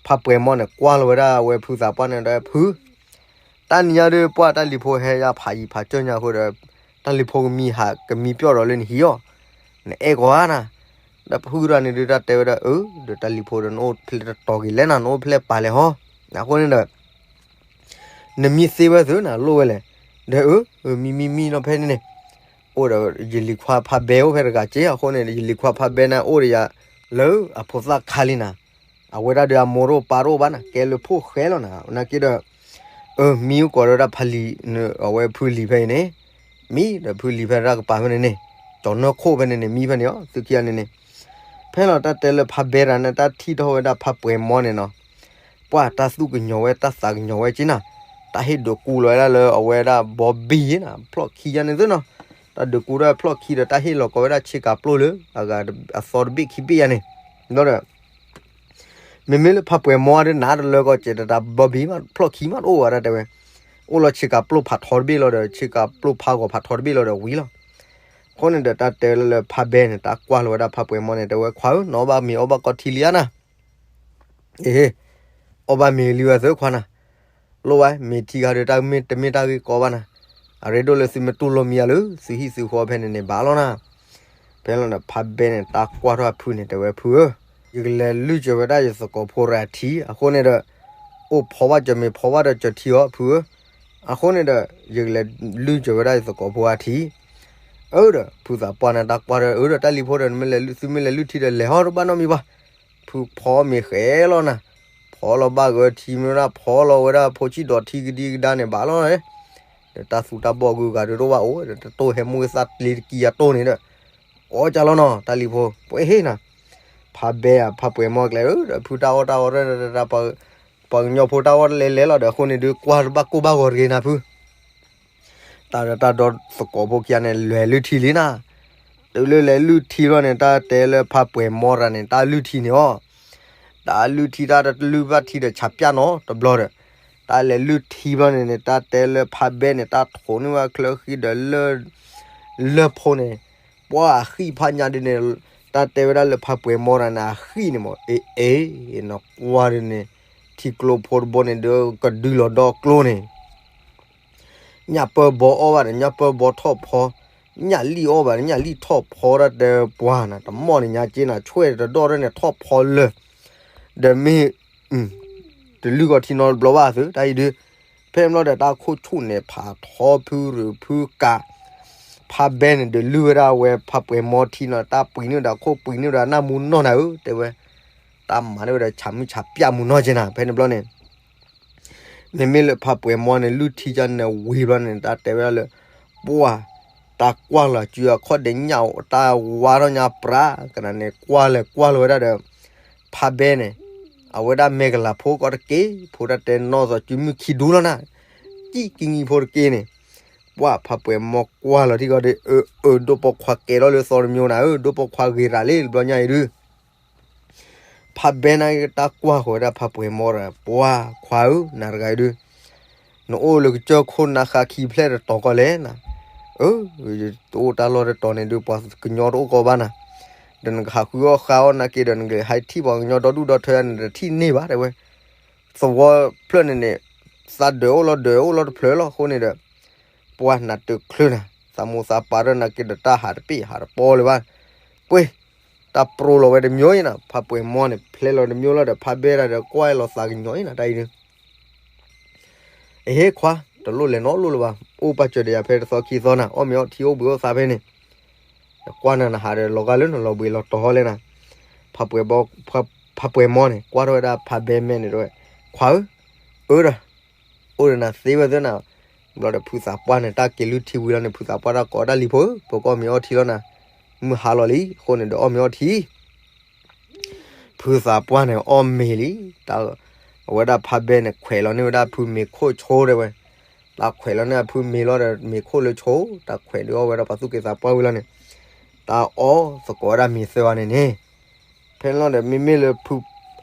ဖးပှဲၤမီန့ၣ် ကွၢ်လီၤဝဲဒၣ်အဝဲဖုသးပှၢ်န့ၣ်ဒီးဖု တၢ်နံၤညါဒုးပှၢ်တၢ်လံၤဖိဟဲယါဖးယံၤဖးစၢၢ်ညါအဃိဒီး တၢ်လံၤဖိကမံဟးကမံပျီၢ်ဒီးလၢနဟံၣ်အီၤ နအဲၣ်ကီးဧါနၤ, ဒီးဖုတဂၤန့ၣ်ဒုးတၢ်တဲဝဲဒၣ်အၢ ဒီးတၢ်လံၤဖိဒီးနအိၣ်ဖဲလဲၣ်တတီၤက့ၤလဲၣ်နၤ နအိၣ်ဖဲလဲၣ်ပာ်လဲၣ်ဟီ, အဃိန့ၣ်ဒီး နမံသ့ဝဲသုနလိၣ်ဝဲလဲၣ်, ဒီးအၢ မံမံမံနီၤဖဲန့ၣ်န့ၣ်, အိၣ်ဒီးယလံၤခွါဖးဘဲအိၣ်ဖဲတဂၤက့ၤအဃိန့ၣ် ယလံၤခွါဖးဘဲန့ၣ်အိၣ်ဒီးယၤ လၢအဖိသၣ်ခါလံနၤ, အဝဲဒၣ်ဒီးအမိၢ်တအိၣ်ပၢ်တအိၣ်ဘၣ်နၤ ကဲလၢဖိၣ်ဃဲလီၤနၤ နာ်က့ဒီး အၢ မံအိၣ်ကီးဒီးဝဲဒၣ်ဖးလံၤ အဝဲဖုလံၤဖဲအံၤန့ၣ်, မံဒီးဖုလံၤဖဲတၢ်ကပၤဖဲန့ၣ်န့ၣ်, ကၠီၤနၢခိၣ်ဖဲန့ၣ်န့ၣ် မံဖဲန့ၣ်အီၤ သုခံဂၤန့ၣ်န့ၣ်, ဖဲလီၤတၢ်တဲလၢဖးဘဲတဂၤန့ၣ် တၢ်ထံၣ်ထီၣ်ဝဲဒၣ်ဖးပှဲၤမီန့ၣ်နီၤ, ပှၢ်တၢ်သူၣ်ကညီၤဝဲတၢ်သးကညီၤဝဲက့နၤ, တၢ်ဟ့ၣ်ဒုးကူလီၤဝဲဒၣ်လၢအဝဲဒၣ်ဘီဘံၣ်နၤ ဖျီၣ်ခံယါန့ၣ်သုနီၤ, တၢ်ဒုးကူထီၣ်ဖျီၣ်ခံဒီး တၢ်ဟ့ၣ်လီၤကီဝဲဒၣ်ဆ့ကၤပျိၢ်လၢ အဂၤအသီတဘ့ၣ်ခံဘ့ၣ်ယါန့ၣ်, ဒီး မ့မ့ၢ်လၢဖးပှဲၤမီဒ်နၤတလၢကီး ကဲတတၢ်ဘီဘံမး ဖျီၣ်ခံမးတအိၣ်ဝဲဒၣ်တဲဝဲ, အိၣ်လီၤဆ့ကၤပျိၢ်ဖးထီတဘ့ၣ်လီၤဒီး ဆ့ကၤပျိၢ်ဖးဂီၤဖးထီတဘ့ၣ်လီၤဒီးဝံၤလီၤ. အဃိန့ၣ်ဒီး တၢ်တဲလၢဖးဘဲန့ၣ် တၢ်ကွၢ်လီၤဝဲဒၣ်ဖးပှဲၤမီန့ၣ် တဲဝဲ ခွါဧၢ, နအီၣ်ဘၣ်မ့ၤအီၣ်ဘၣ်ကီထံလံဧါနၤ, အ့ဟ့, အီၣ်ဘၣ်မ့ၤလံဝဲသၢခွါနၤ, လိၣ်ဝဲ မ့ၤထံဂၤဒီးတၢ်မ့ၢ်တမ့ၢ်တၢ်ဂ့ၢ်ကီဘၣ်နၤ, အရ့ဒိၣ်လၢသုမ့ၢ်တူၢ်လိာ်မံၤယၤလၢ သုဟံၣ်သုဃီဖဲန့ၣ်န့ၣ်ဘၣ်လီၤနၤ. ဖဲလီၤဒီး ဖးဘဲန့ၣ် တၢ်ကွၢ်ထီၣ်အဖုန့ၣ် တဲဝဲ ဖုဧၢ, ယကလဲၤလုၢ်စၢၤဝဲဒၣ်ယသကိးဖိရၤထံ အဃိန့ၣ်ဒီး အိၣ်ဖီဘၣ်စၢၤမ့ၤဖီဘၣ်ဒီးစၢၤထံအီၤ ဖုဧၢ, အဃိန့ၣ်ဒီး ယကလဲၤလုၢ်စၢၤဝဲဒၣ်ယသကိးဖိအထံ အၢဒီး ဖုသးပှၢ်န့ၣ် တၢ်ကွၢ်ဒီး အၢဒီး တၢ်လံၤဖိဒီး နမ့ၢ်လဲၤ သုမ့ၢ်လဲၤလုၢ်ထံဒီး လဲၤဟီၣ်တဘၣ်နီတမံၤဘၣ်, ဖုဖီမ့ၤဃဲလီၤနၤ, ဖီလီၤဘၣ်ဂၢၤထံမ့ၢ်ဒၣ် ဖီလီၤဝဲဒၣ်ဖိဆံၣ်ဒီးထံကဒံကဒါန့ၣ်ဘၣ်လီၤ, ဒီးတၢ်သူတၢ်ဘီၣ်ဂုၤဂၤဒုးတအိၣ်ဘၣ်အိၣ် ဒီးတတိၢ်ဟဲမူသၣ်တလ့တကံယၤတိၢ်န့ၣ်ဒီး အီၣ်ကၢ်လီၤနီၤ တၢ်လံၤဖိ ပှဲၤဟ့ၣ်နၤ, ဖးဘဲဧါ ဖးပှဲၤမီကျဲဒီး ဖုတၢ်အီၣ်တၢ်အီဒီး ပှၤကညီဖိတၢ်အီၣ်တလဲလဲလီၤဒီး အဃိန့ၣ်ဒုး ကွၢ်တဘၣ်ကိၢ်ဘၣ်ဂီၤတဂ့ၤနၤဖု တၢ်ဒီးတၢ်ဒီသကိးဖိခံဂၤန့ၣ် လဲၤလုၢ်ထံလံနၤ, တုၤလၢလဲၤလုၢ်ထံလီၤန့ၣ် တၢ်တဲလၢဖးပှဲၤမီတဂၤန့ၣ် တၢ်လုၢ်ထံန့ၣ်အီၤ, တၢ်လုၢ်ထံတၢ်တလုၢ်ဘၣ်ထံဒီး ဆးပၠၣ်နီတဘျီဒီး, တၢ်လဲၤလုၢ်ထံဘျီန့ၣ်န့ၣ် တၢ်တဲလၢဖးဘဲန့ၣ် တၢ်ထိးန့ၢ်ဝဲချၢဃံဒီးလၢ လၢၢ်ဖိန့ၣ်, ပှၤအဃံၣ်ဖးညါဒ်န့ၣ်, တၢ်တဲဝဲဒၣ်လၢဖးပှဲၤမီတဂၤန့ၣ် အဃံၣ်န့ၣ်မး အ့ၣ်အ့ၣ်, နကွၢ်ဒ်န့ၣ်, ထံကျိဖိတဘိန့ၣ်ဒီး ကဒုလီၤဒီကျိန့ၣ် ညၣ်ပၢၢ်ဘီအီၣ်ဘၣ်ဒီး ညၣ်ပၢၢ်ဘီထီၣ်ဖီ, ညၣ်လံၣ်အီၣ်ဘၣ်ဒီး ညၣ်လံၣ်ထီၣ်ဖီတၢ်တဲပှၤနၤ, တမီၢ်န့ၣ်ညါက့နၤ ဆွဲတဒီၣ်ရဲၣ်န့ၣ် ထီၣ်ဖီလၢာ်, ဒီးမ့ၢ် တလုၢ်ကီထံနီတဘျီဘၣ်သု တၢ်အံၤဒုး, ဖဲဘျီဒီးတၢ်ခိၣ်ဆူၣ်န့ၣ် ဖးထီဖုရူးဖုကး, ဖးဘဲန့ၣ် ဒုးလုၢ်ဝဲဒၣ်ဝဲဖးပှဲၤမီထံနီၤ တၢ်ပှံၤန့ၢ်ဝဲဒၣ်ခိၣ်ပှံၤန့ၢ်ဝဲဒၣ်နၢ်မူနီၢ်နၤဧၢ တဲဝဲ, တၢ်မၤန့ၢ်ဝဲဒီးဆးမုၢ်ဆးပၠၣ်မူနီၢ်က့နၤ ဖဲန့ၣ်ဘျီန့ၣ် မ့မ့ၢ်လၢဖးပှဲၤမီန့ၣ် လုၢ်ထံကန့ၣ်ဝံၤဘျီန့ၣ် တၢ်တဲဝဲဒၣ်လၢ ပှၢ်, တၢ်ကွၢ်လီၤစုအခီၣ်ဒဲးညၣ် တၢ်ဝါထီၣ်ညါပြး ကနၤန့ၣ် ကွၢ်လဲၤကွၢ်လီၤဝဲဒၣ်ဒီး ဖးဘဲန့ၣ် အဝဲဒၣ်မဲာ်ကလၤဖိကီတက့ၢ် ဖိတၢ်တဲနီၢ်သိးစုမုၢ်ခံဒူလီၤနၤ, ကံၣ်ကံၣ်ဖိတက့ၢ်န့ၣ်, ပှၢ်ဖးပှဲၤမီကွၢ်လီၤထံကီၢ်ဒီး အၢ အၢ ဒိၣ်ပိာ်ခွါကဲထီၣ်လၢသီတမံၤနၤဧၢ ဒိၣ်ပိာ်ခွါဂ့ၤရၤလံ တဘျီညါအံၤဒုး ဖးဘဲန့ၣ်တၢ်ကွၢ်ဃီၤဝဲဒၣ်ဖးပှဲၤမီဒီး ပှၢ်ခွါဧၢ နၤတဂၤအံၤဒုး, နအိၣ်လၢကစၢၢ်ခိၣ်နါဃါခံဖျဲၣ်တတီၤကီးလဲၣ်နၤ, အၢ, တအိၣ်တၢ်လီၢ်တတီၤန့ၣ်ဒုး ပှၤကညီတအိၣ်ကီးဘၣ်နၤ, ဒီးနကဟးဃုအီၣ်ဃါအီၣ်နာ်က့ဒီး နကဟဲထံၣ်ပှၤကညီဒီဒူၣ်ဒီထၢန့ၣ် တထံၣ်န့ၢ်ဘၣ်တဲဝဲ, သဝီဖျၢၣ်န့ၣ်န့ၣ်, သးဒၢးအိၣ်လီၤဒၢးအိၣ်လီၤတဖျၢၣ်လီၤအဃိန့ၣ်ဒီး ပှၢ်နၤတချုးနၤ, သးမိၢ်သးပၢ်ဒီးနာ်က့ဒီးတၢ်ဟးတပ့ၢ်ဟးတပီလၢၤဘၣ်, ပှ့ၤ, တၢ်ပြိလီၤဝဲတမံၤအံၤနၤ ဖးပှဲၤမီန့ၣ် ဖျဲလီၤတမံၤလီၤဒီး ဖးဘဲဒၣ်ဒီးကွၢ်လီၤသးကညီအံၤနၤ တၢ်အံၤဒုး အဟ့ခွါ, တလိၣ်လဲၤနီတလိၣ်လၢၤဘၣ်, အိၣ်ပာ်စၢၤဒီးယၤဖဲတသီခံသီနၤ, အီၣ်မ့ၤအီထံအိၣ်ဘှံးအိၣ်သါဖဲန့ၣ်, ကွၢ်နၤနဟးဒီးလီၤဂာ်လၢနလီၤဘှံးလီၤတီၤဟီလဲၣ်နၤ, ဖးပှဲၤမီန့ၣ် ကွၢ်ထီၣ်ဝဲဒၣ်ဖးဘဲမဲာ်န့ၣ်တဲဝဲ, ခွါဧၢ, အၢဒီး, အိၣ်ဒီးနၤသ့ဝဲသ့နၤ, ဘျီဒီးဖုသးပှၢ်န့ၣ် တၢ်က့ၤလုၢ်ထံဝံၤလီၤန့ၣ် ဖုသးပှၢ်တၢ်ကိးတၢ်လံၤဖိဧၢ, ပကအီၣ်မ့ၤအီထံလီၤနၤ, မုၢ်ဟါလီၤလံ အဃိန့ၣ်ဒီးအီၣ်မ့ၤအီထံ ဖုသးပှၢ်န့ၣ် အီၣ်မ့ၤလံ, တၢ်, အဝဲဒၣ်ဖးဘဲန့ၣ် ခွဲးလီၤန့ၢ်ဝဲဒၣ်ဖုမ့ၤခိၣ်ဆိတဲဝဲ, တၢ်ခွဲးလီၤန့ၢ်ဖုမ့ၤလီၤဒီး မ့ၤခိၣ်လၢဆိ, တၢ်ခွဲးဒုးအီၣ်ဝဲဒၣ်ပှၤသူၣ်က့သးပှၢ်ဝံၤလီၤန့ၣ်, တၢ်အီၣ်သကိးဝဲဒၣ်မ့ၤသၢဂၤန့ၣ်န့ၣ်, ဖဲန့ၣ်လီၤဒီး မ့မ့ၢ်လၢ ဖု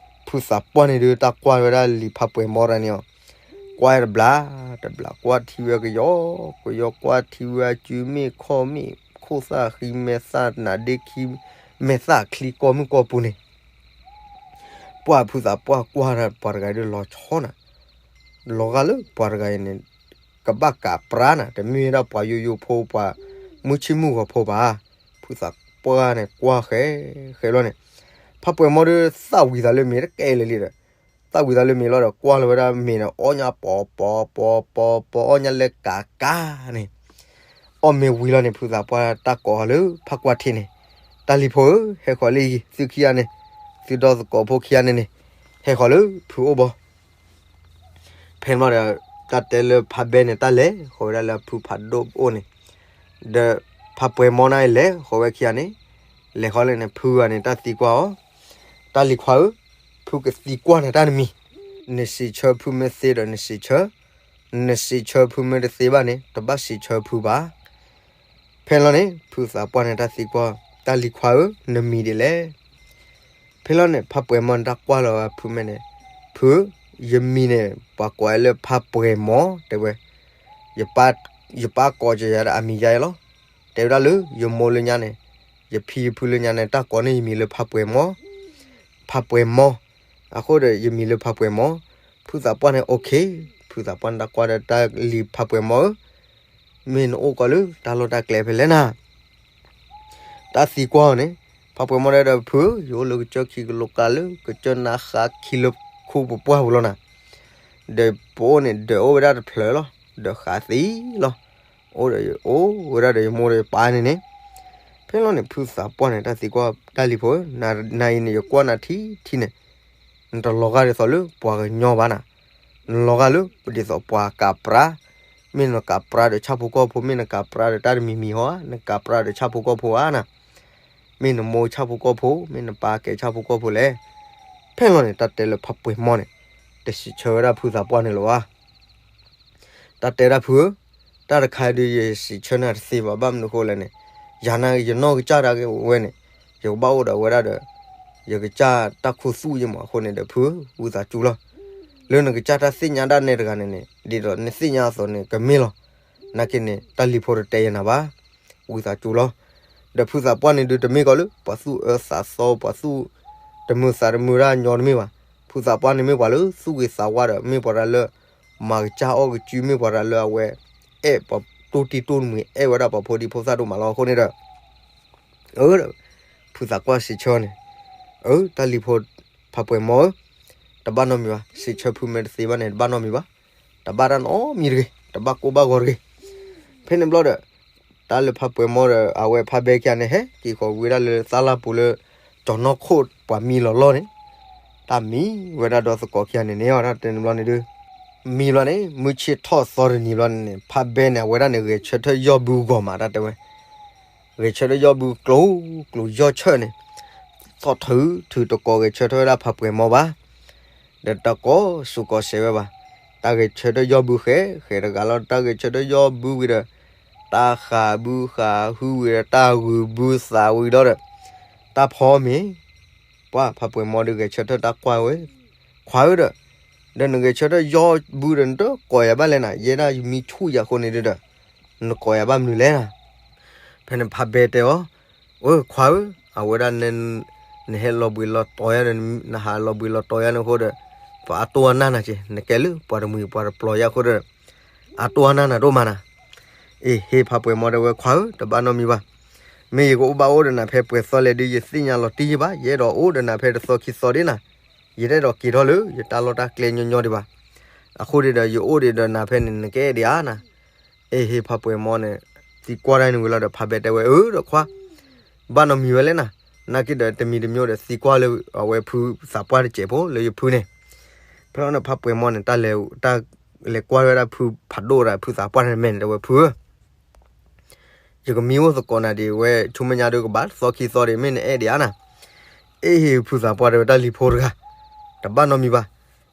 သးပှၢ်န့ၣ်ဒုး တၢ်ကွၢ်ဝဲဒၣ်လံာ်ဖးပှဲၤမီတဂၤန့ၣ်အီၤ, ကွၢ်တဘျီ, တဘျီကွၢ်ထံဝဲကယီ, ကယီကွၢ်ထံဝဲအစုမ့ၣ်ခီၣ်မ့ၣ်, ခိၣ်သၣ်ဃံမဲာ်သၣ်နးဒ့ခံ, မဲာ်သၣ်ချံကီၢ်မုၢ်ကီၢ်ပူၤန့ၣ်, ပှၢ်ဖုသးပှၢ်ကွၢ်ဒီးပှၤတဂၤဒုးလီၤဆီနၤ, လီၤဂာ်လၢပှၤတဂၤအံၤန့ၣ်, ကဘၣ်ကးပြးနၤ တမ့ၢ်ဝဲဒၣ်ပှၤယိယိဖိပှၤ, မုၢ်ဆ့ၣ်မုၢ်ဂီၤဖိဘၣ်, ဖုသးပှၢ်န့ၣ်ကွၢ်ဃဲ, ဃဲလီၤန့ၣ်, ဖးပှဲၤမီဒုးသၣ်ဝံၤသးလၢမ့ၤတကဲလၢာ်လံဒီး, သၣ်ဝံၤသးလၢမ့ၤလီၤဒီးကွၢ်လီၤဝဲဒၣ်မ့ၤန့ၣ် အီၣ်ညါပီၤပီၤပီၤပီၤပီၤအီၣ်ညါလၢကးကးန့ၣ် အီၣ်မ့ၤဝံၤလီၤန့ၣ် ဖုသးပှၢ်တၢ်ကိးအီၤလၢဖးကွၢ်ထံန့ၣ်, တၢ်လံၤဖိဧၢ, ဟဲဃီၤလၢယံၤ သုခံဂၤန့ၣ်, သုဒီသကိးဖိခံဂၤန့ၣ်န့ၣ်, ဟဲဃီၤလၢဖုအိၣ်ဘီ, ဖဲန့ၣ်ဒီး တၢ်တဲလၢဖးဘဲန့ၣ် တၢ်လဲၤဃီၤဝဲဒၣ်လၢဖုဖးဒိၣ်အိၣ်န့ၣ်, ဒီးဖးပှဲၤမီန့ၣ်လဲၤဃီၤဝဲခံဂၤန့ၣ်, လဲၤဃီၤလၢန့ၣ် ဖုဂၤန့ၣ် တၢ်သံကွၢ်အီၤ, တၢ်လံၤခွါဧၢ, ဖုကသံကွၢ်နၤတၢ်တမံၤ, နစံးဆၢဖုမ့ၢ်သ့ဒီးနစံးဆၢ, နစံးဆၢဖုမ့ၢ်တသ့ဘၣ်န့ၣ် တဘၣ်စံးဆၢဖုဘၣ်. ဖဲလီၤန့ၣ် ဖုသးပှၢ်န့ၣ်တၢ်သံကွၢ်, တၢ်လံၤခွါဧၢ, နမံၤဒ်လဲၣ်. ဖဲလီၤန့ၣ် ဖးပှဲၤမီၢ်န့ၣ်တၢ်ကွၢ်လီၤဝဲဖုမဲာ်န့ၣ်, ဖု, ယမံၤန့ၣ် ပှၤကိးဝဲလၢဖးပှဲၤမီၢ် တဲဝဲ, ယပၢ်ကိးကယၤဒီးအမံၤယါအံၤလီၤ. တဲဝဲဒၣ်လၢယမိၢ်လၢညါန့ၣ်, ယဖံယဖုလၢညါန့ၣ် တၢ်ကိးန့ၢ်ယမံၤလၢဖးပှဲၤမီၢ်, ဖးပှဲၤမီၢ်, အဃိဒီးယမံၤလၢဖးပှဲၤမီၢ်. ဖုသးပှၢ်န့ၣ် okay, ဖုသးပှၢ်န့ၣ်တၢ်ကွၢ်ဒီးတၢ်လံၤဖးပှဲၤမီၢ်ဧၢ, မ့ၢ်နအိၣ်ကီးလၢတၢ်လီၢ်တၢ်ကျဲဖဲလဲၣ်နၤ. တၢ်သံကွၢ်အီၤန့ၣ်, ဖးပှဲၤမီၢ်တဲဒီးဖု, ယအိၣ်လၢကစၢၢ်ခံကလိကါလၢ ကစၢၢ်နါဃါခံလၢခိပပှၢ်ပူၤလီၤနၤ. ဒီးပအိၣ်န့ၣ် ဒီးအိၣ်ဝဲဒၣ်တဖျၢၣ်လီၤ, ဒီးဃးသံလီၤ. အိၣ်ဒီးယအိၣ်ဝဲဒၣ်ဒီးယမိၢ်ဒီးယပၢ်န့ၣ်န့ၣ်. ဖဲလီၤန့ၣ် ဖုသးပှၢ်န့ၣ် တၢ်သံကွၢ်တၢ်လံၤဖိ, နၤအံၤန့ၣ် ယကွၢ်နၤထံထံန့ၣ်, နတလီၤဂာ်ဒ်သိးလၢပှၤကညီဘၣ်နၤ, နလီၤဂာ်လၢဒ်သိးပှၤကးပြး, မ့ၢ်နကးပြးဒီးဆၣ်ဖိကီၢ်ဖိ, မ့ၢ်နကးပြးဒီးတၢ်တမံၤမံၤဟီဧါ, နကးပြးဒီးဆၣ်ဖိကီၢ်ဖိဧါနၤ, မ့ၢ်နမိၢ်ဆၣ်ဖိကီၢ်ဖိ, မ့ၢ်နပၢ်ကဲဆၣ်ဖိကီၢ်ဖိလဲၣ်. ဖဲလီၤန့ၣ် တၢ်တဲလၢဖးပှဲၤမီၢ်န့ၣ်, တစံးဆၢဝဲဒၣ်ဖုသးပှၢ်န့ၣ်လၢၤဘၣ်. တၢ်တဲဒၣ်ဖုဧၢ, တၢ်တခါအံၤဒုး ယစံးဆၢနၤတသ့ဘၣ်, ဘၣ်မနုၤဃိလဲၣ်န့ၣ်, ယၤန့ၣ်ယနီၢ်ကစၢ်ဒၣ်ဝဲန့ၣ်, ယကဘၣ်အိၣ်ဒီးဝဲဒၣ်ဒီး, ယကစၢ်တၢ်ခူသူၣ်ယမးအဃိန့ၣ်ဒီး ဖုဧၢ, ဝံသးစူၤလီၤ. လၢနကစၢ်တၢ်သ့ၣ်ညါဒၣ်နဲတဂၤန့ၣ်န့ၣ်, ဒ်သိးနသ့ၣ်ညါအသိးန့ၣ် ကမ့ၢ်လီၤ. နာ်က့န့ၣ် တၢ်လံၤဖိတတဲယဲနၤဘၣ်. ဝံသးစူၤလီၤ. ဒီးဖုသးပှၢ်န့ၣ်ဒုးတမ့ၢ်ကီးလၢ ပှၤသူၣ်အၢသးသီ, ပှၤသူၣ်တမုာ်သးတမုာ်တၢ်ညီတမ့ၢ်ဘၣ်. ဖုသးပှၢ်န့ၣ်မ့ၢ်ပှၤလၢသူၣ်ဂ့ၤသးဝါဒီး မ့ၢ်ပှၤတၢ်လၢ မၤကစၢ်အီၣ်ကစု, မ့ၢ်ပှၤတၢ်လၢအဝဲ အဲၣ်ပှၤတိၢ်တံၢ်တိၢ်တမှံၤ, အဲၣ်ဝဲဒၣ်ပှၤဖိဒံဖိသၣ်ဒိၣ်မးလီၤ. အဃိန့ၣ်ဒီး အၢ, ဖုသးပှၢ်စံးဆၢန့ၣ်, အၢ, တၢ်လံၤဖိဖးပှဲၤမီၢ်ဧၢ, တဘၣ်နီတမံၤဘၣ်. စံးဆၢဖုမဲာ်တသ့ဘၣ်န့ၣ် တဘၣ်နီတမံၤဘၣ်. တဘၣ်တၢ်နီတမံၤတဂ့ၤ, တဘၣ်ကိၢ်ဘၣ်ဂီၤတဂ့ၤ. ဖဲန့ၣ်ဘျီဒီး တၢ်လၢဖးပှဲၤမီၢ်ဒီး အဝဲဖးဘဲခံဂၤန့ၣ် ဟဲက့ၤဃီၤဝံၤဒၣ်လၢသၣ်လၢ်ပူၤလၢ ကၠီၤနီၢ်ခိၣ်ပှၤမံလီၤလီၢ်န့ၣ်, တၢ်မံဝဲဒၣ်ဒီးသကိးခံဂၤန့ၣ်န့ၣ် အီၤတၢ်တဲန့ၣ်ဘျီန့ၣ်ဒုး, မံဘျီန့ၣ် မုၢ်ဆ့ၣ်ထီၣ်သီတနံၤဘျီန့ၣ်န့ၣ် ဖးဘဲန့ၣ် အဝဲဒၣ်န့ၣ် ဂဲၤဆၢထၢၣ်ယီၢ်ဘုဂီၢ်မး တၢ်တဲဝဲ, ဂဲၤဆၢထၢၣ်ယီၢ်ဘုကျိၤကျိၤယီၢ်ဆၢၣ်န့ၣ်, သီၣ်ထုးထုးတကိးဂဲၤဆၢထၢၣ်ဝဲဒၣ်ဖးပှဲၤမီၢ်ဘၣ်. ဒီးတကိးစူးကိးစဲးဝဲဘၣ်. တၢ်ဂဲၤဆၢထၢၣ်ယီၢ်ဘုဃဲဃဲတဂၤလီၤ. တၢ်ဂဲၤဆၢထၢၣ်ယီၢ်ဘုဝံၤဒီး တၢ်ဃးဘုဃးဟုဝံၤဒီး တၢ်ဂုာ်ဘုသးဝံၤဒီးဒီး တၢ်ဖီမ့ၤ, ပှၤဖးပှဲၤမီၢ်ဒီးဂဲၤဆၢထၢၣ်တၢ်ကွၢ်ဝဲ, ခွါဧၢဒီး, ဒီးနဂဲၤဆၢထၢၣ်ယီၢ်ဘုဒီး နတကိးယၤဘၣ်လဲၣ်နၤ, ယဲဒၣ်ယမံဆူၣ်ယၤအဃိန့ၣ်ဒုးဒီး နကိးယၤဘၣ်မနုၤလဲၣ်နၤ. ဖဲန့ၣ်ဖးဘဲတဲအီၤ, အၢ ခွါဧၢ, အဝဲဒၣ် နဟဲလီၤဘှံးလီၤတီၤယၤဒီး နဟးလီၤဘှံးလီၤတီၤယၤန့ၣ်အဃိဒီး ပှၤအတိၢ်အနၢ်နၤက့ၤ, နကဲလၢပှၤတမှံၤပှၤတပျီၤယၤအဃိဒီး အတိၢ်အနၢ်နၤဒိၣ်မးနၤ. အ့ၣ် ဟ့ၣ်ဖးပှဲၤမီၢ်တဲဝဲ ခွါဧၢ, တဘၣ်နီတမံၤဘၣ်. မ့ၢ်ယကအိၣ်ဘၣ်အိၣ်ဒီးနၤဖဲပှဲၤသီလဲၣ်ဒုး ယသ့ၣ်ညါလီၤတံၢ်ယဘၣ်, ယအဲၣ်ဒိးအိၣ်ဒီးနၤဖဲတသီခံသီဒ်နၤ, ယတအဲၣ်ဒိးက့ၤထီၣ်လၢယတၢ်လီၢ်တၢ်ကျဲညီညီဒံးဘၣ်. အဃိန့ၣ်ဒီး ယအိၣ်ဒံးဒီးနၤဖဲန့ၣ် နကအဲၣ်ဒံးဧါနၤ. အ့ၣ် ဟ့ၣ်ဖးပှဲၤမီၢ်န့ၣ် သံကွၢ်တၢ်န့ၣ်ဝံၤလီၤဒီး ဖးဘဲတဲဝဲ အၢ ဒီးခွါ ဘၣ်နီတမံၤဝဲလဲၣ်နၤ, နာ်က့ဒီးတမံၤတမံၤဒီး သံကွၢ်လၢအဝဲဖုသးပှၢ်တစဲးဖိလၢယဖုန့ၣ်. ဖဲလီၤန့ၣ် ဖးပှဲၤမီၢ်န့ၣ် တၢ်လဲၤကွၢ်ဝဲဒၣ်ဖုဖးဒိၣ်ဒီး ဖုသးပှၢ်န့ၣ်မဲာ်န့ၣ် တဲဝဲ ဖုဧၢ, ယကမံအိၣ်သကိးနၤဒံးဝဲ ဆူမဲာ်ညါဒီးကဘၣ်သီခံသီဒံး မ့ၢ်နအဲၣ်ဒံးဧါနၤ. အ့ၣ် ဟ့ၣ်ဖုသးပှၢ်တဲဝဲ တၢ်လံၤဖိတဂၤ တဘၣ်နီတမံၤဘၣ်.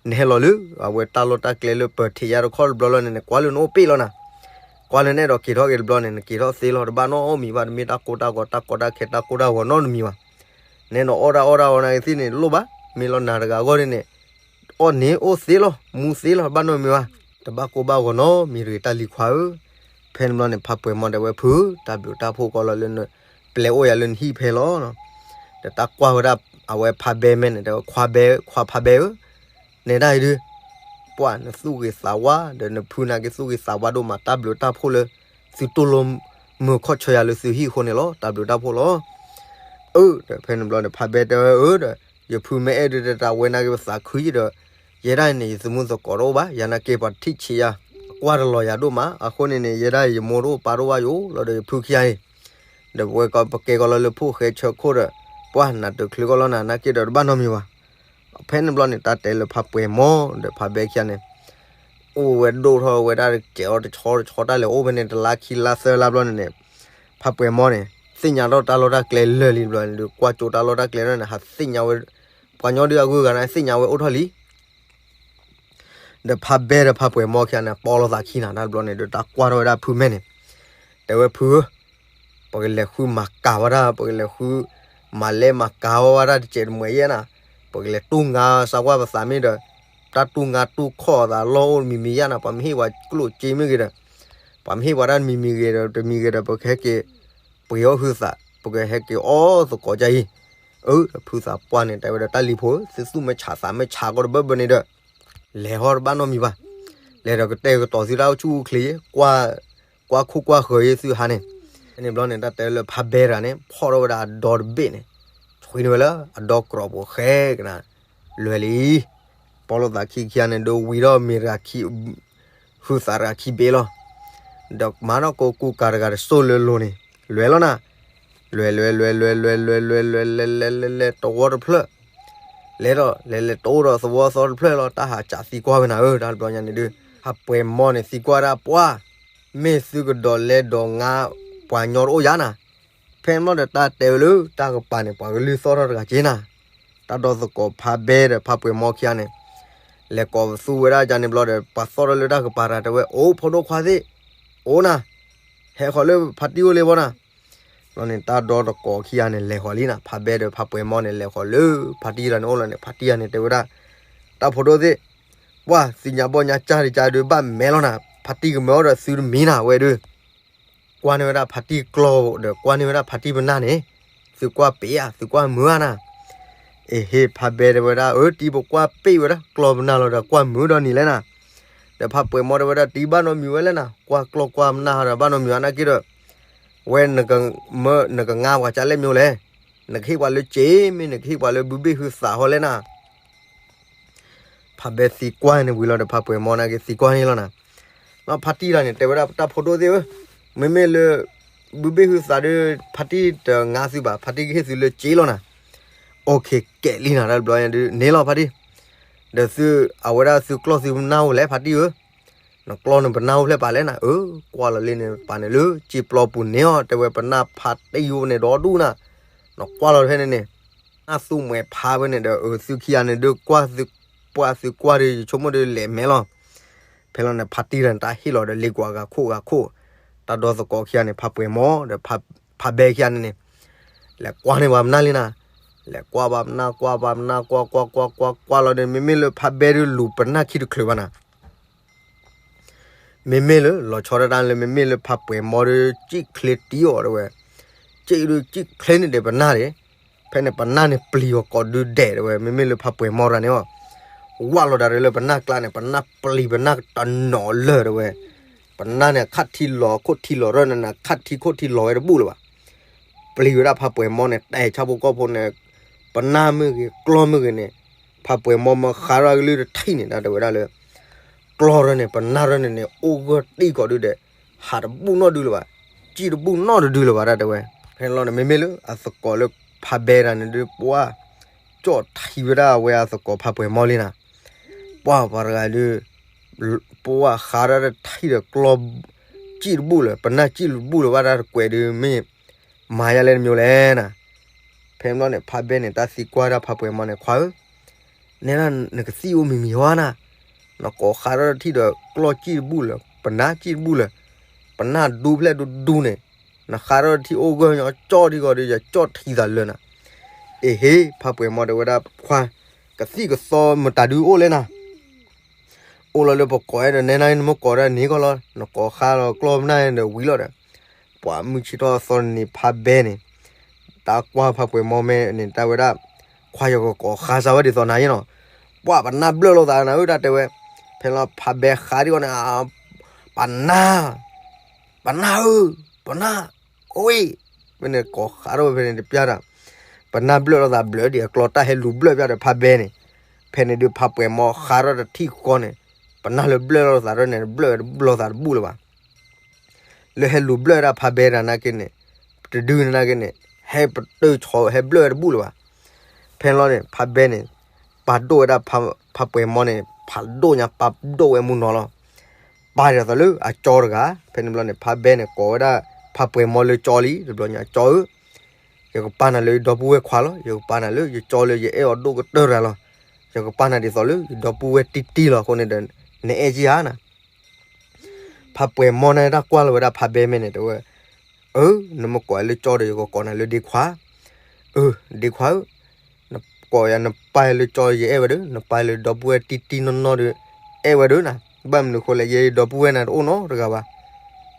နဟဲလီၤလၢ အဝဲတၢ်လီၢ်တၢ်ကျဲလၢပထံးယါတခီတဘျီလီၤန့ၣ် နကွၢ်လၢနအိၣ်ပ့ၣ်လီၤနၤ. ကွၢ်လၢနအဲၣ်ဒိးက့ၤထီၣ်က့ၤတဘျီန့ၣ် နက့ၤထီၣ်သ့လီၤ, တဘၣ်နီတမံၤဘၣ်, တမ့ၢ်တၢ်ကိၢ်တၢ်ဂီၤ တၢ်ကီတၢ်ခဲ တၢ်ကိၢ်တၢ်ဂီၤနီတမံၤဘၣ်. နအဲၣ်ဒိးအီၣ်တၢ်အီၣ်တၢ်အီနၤကသ့ၣ်န့ၣ် လိၣ်ဘၣ်, မ့ၢ်လီၤနၤတဂၤအဂီၢ်န့ၣ်န့ၣ် အီၣ်န့ၣ်အိၣ်သ့လီၤ, မူသ့လီၤ, တဘၣ်နီတမံၤဘၣ်. တဘၣ်ကိၢ်ဘၣ်ဂီၤနီတမံၤတဂ့ၤ တၢ်လံၤခွါဧၢ. ဖဲန့ၣ်ဘျီန့ၣ် ဖးပှဲၤမီၢ်တဲဝဲ ဖု တၢ်ဘျုးတၢ်ဖှိၣ်ကီးလီၤလၢနပျဲအိၣ်ယၤလၢနဟံၣ်ဖဲလီၤ. ဒီးတၢ်ကွၢ်ဝဲဒၣ် အဝဲဖးဘဲမဲာ်န့ၣ် တဲဝဲ ခွါဘဲ ခွါဖးဘဲဧၢ, နဲဒၣ်အံၤဒုး ပှၤနသူၣ်ဂ့ၤသးဝါ ဒီးနဖုနာ်က့သူၣ်ဂ့ၤသးဝါဒိၣ်မး တၢ်ဘျုးတၢ်ဖှိၣ်လၢ သုတိၢ်လိာ်မုာ်ခီၣ်ဆၢယၤလၢသုဟံၣ်အဃိန့ၣ်လီၤ. တၢ်ဘျုးတၢ်ဖှိၣ်လီၤ. အၢ ဒီးဖဲန့ၣ်ဘျီန့ၣ် ဖးဘဲတဲဝဲအၢဒီး ယဖုမ့ၢ်အဲၣ်ဒုးတၢ်ဝဲနာ်က့ပသးခုယံၤဒီး ယဲဒၣ်အံၤန့ၣ် ယသမုၣ်သကိးတအိၣ်ဘၣ်, ယၤနာ်က့ပှၤထံၣ်ဆံးယၤ ကွၢ်တလီၤယၤဒိၣ်မး, အဃိန့ၣ်န့ၣ် ယဲဒၣ်အံၤ ယမိၢ်တအိၣ်ပၢ်တအိၣ်ဘၣ်ယိၣ်လီၤဒီး ယဖုခံဂၤအံၤ ဒီးပဝဲကီးပကဲကီးလီၤလၢဖိၣ်ဃဲဆၢခိၣ်ဒီး ပှၤနၢ်တချုးကီးလီၤနၤ နာ်က့ဒီးတဘၣ်နီတမံၤဘၣ်. ဖဲန့ၣ်ဘျီန့ၣ် တၢ်တဲလၢဖးပှဲၤမီၢ်ဒီးဖးဘဲခံဂၤန့ၣ် အိၣ်ဝဲဒိၣ်ထီၣ်ဝဲဒၣ်တစဲးအီၤတဆီတဆီ တၢ်လဲၤအိၣ်ဖဲန့ၣ် တလါခံလါသၢလါဘျီန့ၣ်န့ၣ် ဖးပှဲၤမီၢ်န့ၣ် သ့ၣ်ညါထီၣ်တၢ်လီၢ်တၢ်ကျဲလၢာ်လံဘျီန့ၣ်ဒီး ကွၢ်ကၠိတၢ်လီၢ်တၢ်ကျဲန့ၣ် ဟးသ့ၣ်ညါဝဲ ပှၤညီဒုးအဂုၤအဂၤန့ၣ် သ့ၣ်ညါဝဲအိၣ်ထီၣ်လံ ဒီးဖးဘဲဒီးဖးပှဲၤမီၢ်ခံဂၤန့ၣ် ပီလိာ်သးခံနၤ တၢ်တဘျီန့ၣ်ဒီး တၢ်ကွၢ်ထီၣ်ဝဲဒၣ်ဖုမဲာ်န့ၣ် တဲဝဲ ဖုဧၢ, ပကလဲၤဃုမၤကၤဝဲဒၣ် ပကလဲၤဃုမၤလဲမၤကၤဝဲဒၣ်တစဲးတမှဲၤယဲၢ်နၤ, ပကလဲၤတူၢ်ငါစၢ်ကွၢ်ပသးမ့ၢ်ဒီး တၢ်တူၢ်ငါတူၢ်ခီၣ်အသးလီၢ်အိၣ်တမံၤမံၤယဲၢ်နၤ, ပှၤမ့ၢ်ဟ့ၣ်ပှၤကျိၣ်စ့မ့ၢ်ဂ့ၤဒီး ပှၤမ့ၢ်ဟ့ၣ်ပှၤတၢ်တမံၤမံၤဂ့ၤဒီး တမံၤဂ့ၤဒီး ပကဟဲက့ၤပှ့ၤအီၣ်ဟုသး ပကဟဲက့ၤအီၣ်သကိးကါအံၤ, အၢ ဒီးဖုသးပှၢ်န့ၣ်တဲဝဲဒီး တၢ်လံၤဖိ သုသူၣ်မ့ၢ်ဆးသးမ့ၢ်ဆးကီးတဘၢဘၢန့ၣ်ဒီး လဲၤဟီတဘၣ်နီတမံၤဘၣ်, လဲၤဒီးကတဲာ်ကတီၤသုတၢ်အိၣ်ဆူၣ်အိၣ်ချ့, ကွၢ်ခိၣ်ကွၢ်ဃၢၤယဲသုဟါန့ၣ်, န့ၣ်ဘျီန့ၣ် တၢ်တဲလၢဖးဘဲတဂၤန့ၣ် ဖီၣ်ထီၣ်ဝဲဒၣ်အဒီတဘ့ၣ်န့ၣ်, ဆွံန့ၢ်ဝဲလၢအဒီကြီၤပူၤဃဲကနၤ လွဲၤလံ, ပီၣ်လိာ်သးခံခံဂၤန့ၣ် ဒိဝံၤထီၣ်မ့ၢ်တဂၤခံ ဟုသးတဂၤခံဘ့ၣ်လီၤ, ဒီးမၤနီၢ်ကိးကူကၤတဂၤတစိၢ်လၢလိၤန့ၣ်, လွဲၤလီၤနၤ, လွဲၤလွဲၤလွဲၤလွဲၤလွဲၤလွဲၤလွဲၤလွဲၤလွဲၤလွဲၤလွဲၤလွဲၤလွဲၤ တဝီတဖျၢၣ်, လဲၤဒီးလဲၤလဲၤတအိၣ်ဒီးသဝီသီတဖျၢၣ်လီၤ, တၢ်ဟးစးသံကွၢ်ဝဲနၤဧၢ, တၢ်တဘျီညါန့ၣ်ဒုး ဖးပှဲၤမီန့ၣ်သံကွၢ်ဒၣ်ပှၢ်, မ့ၢ်သုကဒီးလဲၤဒီးငါပှၤညီတအိၣ်ယါနၤ, ဖဲန့ၣ်ဘျီဒီးတၢ်တဲဝဲလၢတၢ်ကပၤန့ၣ် ပှၤကလုၢ်သီၣ်ထီၣ်တဂၤက့နၤ, တၢ်ဒီသကိးဖးဘဲဒီးဖးပှဲၤမီခံဂၤန့ၣ် လဲၤကိးပသူဝဲဒၣ်ကန့ၣ်ဘျီဒီး ပှၤသီၣ်ထီၣ်လၢတၢ်ကပၤတဂၤတဲဝဲ အိၣ်ဖိဒိၣ်ခွါသ့ၣ်, အိၣ်နၤ, ဟဲဃီၤလၢဖါတံၢ်အိၣ်လ့ဘီနၤ, ဘျီန့ၣ် တၢ်ဒီသကိးခံဂၤန့ၣ် လဲၤဃီၤလံနၤ, ဖးဘဲဒီးဖးပှဲၤမီန့ၣ် လဲၤဃီၤလၢဖါတံၢ်တဂၤန့ၣ်အိၣ်လီၤန့ၣ် ဖါတံၢ်တဂၤန့ၣ်တဲဝဲဒၣ်, တၢ်ဖိဒိၣ်သ့ၣ်, ပှၢ်သ့ၣ်ညါဘီၣ်ညါကၢ်ဒံးကၢ်ဒုးဘၣ်မဲလီၤနၤ, ဖါတံၢ်ကမၢအီၣ်ဒီးသုတမံၤနၤဝဲဒုး ကွၢ်န့ၢ်ဝဲဒၣ်ဖါတံၢ်ကျီၢ်ဒီးကွၢ်န့ၢ်ဝဲဒၣ်ဖါတံၢ်ပနၢ်န့ၣ်, သုကွၢ်ပ့ၢ်ဧါ သုကွၢ်မုာ်ဧါနၤ, အ့ဟ့ၣ်ဖးဘဲတဲဝဲဒၣ် အၢ တံၤပကွၢ်ပ့ၢ်ဝဲဒၣ်ကျီၢ်ပနၢ်လီၤဒီးကွၢ်မုာ်ဒီးနံၤလဲၣ်နၤ, ဒီးဖးပှဲၤမီတဲဝဲဒၣ် တံၤဘၣ်နီတမံၤဝဲလဲၣ်နၤ, ကွၢ်ကျီၢ်ကွၢ်ပနၢ်ဒီးဘၣ်နီတမံၤဝဲနာ်က့ဒီး, ဝဲ နကငါပှၤကၢ်လဲၣ်မ့ၢ်လဲၣ်, နကဟ့ၣ်ပှၤလၢစ့မ့ၢ် နကဟ့ၣ်ပှၤလၢဘုဘ့ၣ်ဟုသးဟီလဲၣ်နၤ ဖးဘဲသံကွၢ်န့ၣ်ဝံၤလီၤဒီး ဖးပှဲၤမီနာ်က့သံကွၢ်န့ၣ်လီၤနၤ, ဖါတံၢ်တဂၤန့ၣ် တဲဝဲဒၣ်တၢ်ဖိဒိၣ်သ့ၣ်ဧၢ, မ့မ့ၢ်လၢ ဘုဘ့ၣ်ဟုသးဒီး ဖါတံၢ်တငါသုဘၣ်, ဖါတံၢ်ကဟ့ၣ်သုလၢစ့လီၤနၤ, အိၣ်ခ့ကဲးလံနၤ တၢ်တဘျီညါဒုးန့ၣ်လီၤဖါတံၢ်, ဒီးသု အဝဲဒၣ်သုကျီၢ်သုပနၢ်အိၣ်လဲၣ်ဖါတံၢ်ဧၢ, နကျီၢ်နပနၢ်အိၣ်ဖျဲၣ်ပာ်လဲၣ်နၤ, အၢ ကွၢ်လီၤလံန့ၣ် ပာ်န့ၣ်လၢစ့ပျီပူၤန့ၣ်အီၤ တဲဝဲပနၢ်ဖါတံၢ်အိၣ်န့ၣ်ဒီဒူၣ်နၤ, နကွၢ်လီၤဖဲန့ၣ်န့ၣ် နၢ်သူမှဲၤဖးဝဲန့ၣ်ဒီး အၢ သုခံဂၤန့ၣ်ဒုးကွၢ်သုပှၢ်သုကွၢ်ဒီး ယဆိကမိၣ်ဒီးလဲၤမဲလီၤ, ဖဲလီၤန့ၣ် ဖါတံၢ်တဂၤန့ၣ် တၢ်ဟ့ၣ်လီၤဒီးလ့ကွၢ်ဂၤခိၣ်ဂၤခိၣ်, တၢ်ဒီသကိးခံဂၤန့ၣ် ဖါပှဲၤမီဒီး ဖါဘဲခံဂၤန့ၣ်န့ၣ် လဲၤကွၢ်န့ၢ်ပှၤပနၢ်လံနၤ, လဲၤကွၢ်ပှၤပနၢ် ကွၢ်ပှၤပနၢ် ကွၢ်ကွၢ်ကွၢ်ကွၢ်ကွၢ်လီၤဒီး မ့မ့ၢ်လၢဖါဘဲဒုးလူၤပနၢ်ခံတချုးဘၣ်နၤ မ့မ့ၢ်လၢ လီၤဆီဒၣ်တၢ်လၢ မ့မ့ၢ်လၢဖးပှဲၤမီဒီး စံၣ်ချ့တံၢ်အီၤတဲဝဲ, စံၣ်ဒုးစံၣ်ချ့န့ၢ်ဒံးပနၢ်န့ၣ်, ဖဲန့ၣ်ပနၢ်န့ၣ်ပျံၤအီၤကိးဒုဒဲးတဲဝဲ, မ့မ့ၢ်လၢဖးပှဲၤမီတဂၤန့ၣ်အီၤ, ဝၣ်လီၤဒၣ်လၢပနၢ်ကျါန့ၣ် ပနၢ်ပျံၤပနၢ်တနီၤလၢာ်တဲဝဲ, ပနၢ်န့ၣ် ခးထံလီၤခိၣ်ထံလီၤရၢၢ်န့ၣ် ခးထံခိၣ်ထံလီၤဝဲတဘူၣ်လၢၤဘၣ် ပျံၤဝဲဒၣ်ဖးပှဲၤမီန့ၣ် တဲဆၣ်ဖိကီၢ်ဖိန့ၣ်, ပနၢ်မ့ၢ်ဂ့ၤ ကျီၢ်မ့ၢ်ဂ့ၤန့ၣ်, ဖးပှဲၤမီမ့ၢ်ဃးထီၣ်ကလုၢ်တထံၣ်န့ၣ် တၢ်တဲဝဲဒၣ်လၢ ကျီၢ်ရၢၢ်န့ၣ် ပနၢ်ရၢၢ်န့ၣ်န့ၣ် အိၣ်ဂၢၢ်တံၢ်ကီးဒုဒဲး, ဟးတဘူၣ်နီၣ်ဒုလၢၤဘၣ်, စံၣ်တဘူၣ်နီၣ်တဒုလၢၤဘၣ် တၢ်တဲဝဲ, ဖဲန့ၣ်လီၤန့ၣ် မ့မ့ၢ်လၢအသကိးလၢဖးဘဲတဂၤန့ၣ်ဒုး ပှၢ် ကၠီၣ်ထံဝဲဒၣ်အဝဲအသကိးဖးပှဲၤမီလံနၤ, ပှၢ်ပှၤတဂၤဒုး ပှၢ်ဃးထီၣ်တထံၣ်ဒီးကျီၢ် စံၣ်တဘူၣ်လၢၤ ပနၢ်စံၣ်တဘူၣ်လၢၤဘၣ် တၢ်တကွဲးဒုး မ့ၢ်မၤယါလဲၣ်တမံၤလဲၣ်နၤ, ဖဲန့ၣ်ဘျီန့ၣ် ဖးဘဲန့ၣ် တၢ်သံကွၢ်ဒၣ်ဖးပှဲၤမီန့ၣ် ခွါဧၢ, နဲဒၣ်နကသံၣ်အိၣ်မံၤမံၤဟီနၤ, နကိးဃးထီၣ်တထံၣ်ဒီးကျီၢ်စံၣ်တဘူၣ်လၢၤ ပနၢ်စံၣ်တဘူၣ်လၢၤ, ပနၢ်ဒူဖျဲၣ်ဒူဒူန့ၣ်, နဃးထီၣ်တထံၣ်အိၣ်ဂၢၢ်ညီကၠီၣ်ထံကီးဒီး ယကၠီၣ်ထံသးလၢၤနၤ, အ့ဟ့ ဖးပှဲၤမီတဲဝဲဒၣ် ခွါ ကသံၣ်ကသီမတၤဒုအိၣ်လဲၣ်နၤ အိၣ်လီၤလၢပကိးအဲၣ်ဒီး နဲနၤနမ့ၢ်ကိးဒၣ်န့ၣ်ကီးလီၤ နကိးဃးလီၤကျီၢ်ပနၢ်ဒီးဝံၤလီၤဒီး, ပှၢ်မုၢ်ဆ့ၣ်ထီၣ်သီန့ၣ် ဖးဘဲန့ၣ်, တၢ်ကွၢ်ဖးပှဲၤမီမဲန့ၣ် တၢ်ဝဲဒၣ်, ခွါယကကိးဃးစၢၤဝဲဒ်သိးနၤယဲနီၤ, ပှၢ်ပနၢ်ဘျၢၣ်လိာ်သးနၤဧၢ တၢ်တဲဝဲ, ဖဲလီၤဖးဘဲဃးဒ်အီၤန့ၣ်, ပနၢ် ပနၢ်ဧၢ, ပနၢ်, ကွ့ၢ်, မ့ၢ်န့ၣ်ကိးဃးထီၣ်ဝဲဖဲန့ၣ်တပျၢ်ဒီး, ပနၢ်ဘျၢၣ်လိာ်သးဘျၢၣ်ဒံးအကျီတၢ်ဟဲလူၤဘျၢၣ်ပျၢ်ဒီးဖးဘဲန့ၣ်, ဖဲန့ၣ်ဒုးဖးပှဲၤမီဃးထီၣ်တထံၣ်ဃီန့ၣ်, ပနၢ်လၢဘျၢၣ်လိာ်သးရၢၢ်န့ၣ် ဘျၢၣ်ဝဲတဘျီသးတဘူၣ်လၢၤဘၣ်. လၢဟဲလူၤဘျၢၣ်ဝဲဒၣ်ဖးဘဲတဂၤနာ်က့န့ၣ်, တဒုန့ၣ်နာ်က့န့ၣ်, ဟဲပတုာ်ဆီ ဟဲဘျၢၣ်ဝဲတဘူၣ်လၢၤဘၣ်. ဖဲန့ၣ်လီၤန့ၣ် ဖးဘဲန့ၣ်, ပာ်ဒိၣ်ဝဲဒၣ်ဖးပှဲၤမီန့ၣ်, ဖးဒိၣ်ညါပာ်ဒိၣ်ဝဲမူနီၤလီၤ. ပာ်ဒ်သိးလၢအကၠီတဂၤ, ဖဲန့ၣ်ဘျီန့ၣ် ဖးဘဲန့ၣ် ကိးဝဲဒၣ်ဖးပှဲၤမီလၢကၠီလံ, တဘျီညါကၠီဧၢ, ယကပာ်နၤလၢယဒီပုၢ်ဝဲၢ်ခွါလီၤ, ယကပာ်နၤလၢယကၠီလၢ ယအဲၣ်အီၤဒိၣ်ကတၢၢ်တဂၤလီၤ. ယကပာ်နၤဒ်သိးလၢယဒီပုၢ်ဝဲၢ်တံၢ်တံၢ်လီၤအဃိန့ၣ်ဒီး, နအဲၣ်က့ၤဧါနၤ. ဖးပှဲၤမီန့ၣ်တၢ်ကွၢ်လီၤဝဲဒၣ်ဖးဘဲမဲာ်န့ၣ် တဲဝဲ, အၢ နမ့ၢ်ကိးလၢကၠီဒီး ယကကိးနၤလၢဒ့ခွါ. အၢ ဒ့ခွါဧၢ, နကိးယၤ နပာ်လၢကၠီ ယအဲၣ်ဝဲဒီး နပာ်လၢဒီပုၢ်ဝဲၢ်တံၢ်တံၢ်နီၢ်နီၢ်ဒီး အဲၣ်ဝဲဒီးနၤ, ဘၣ်မနုၤအဃိလဲၣ် ယဒီပုၢ်ဝဲၢ်နၤတအိၣ်နီတဂၤဘၣ်.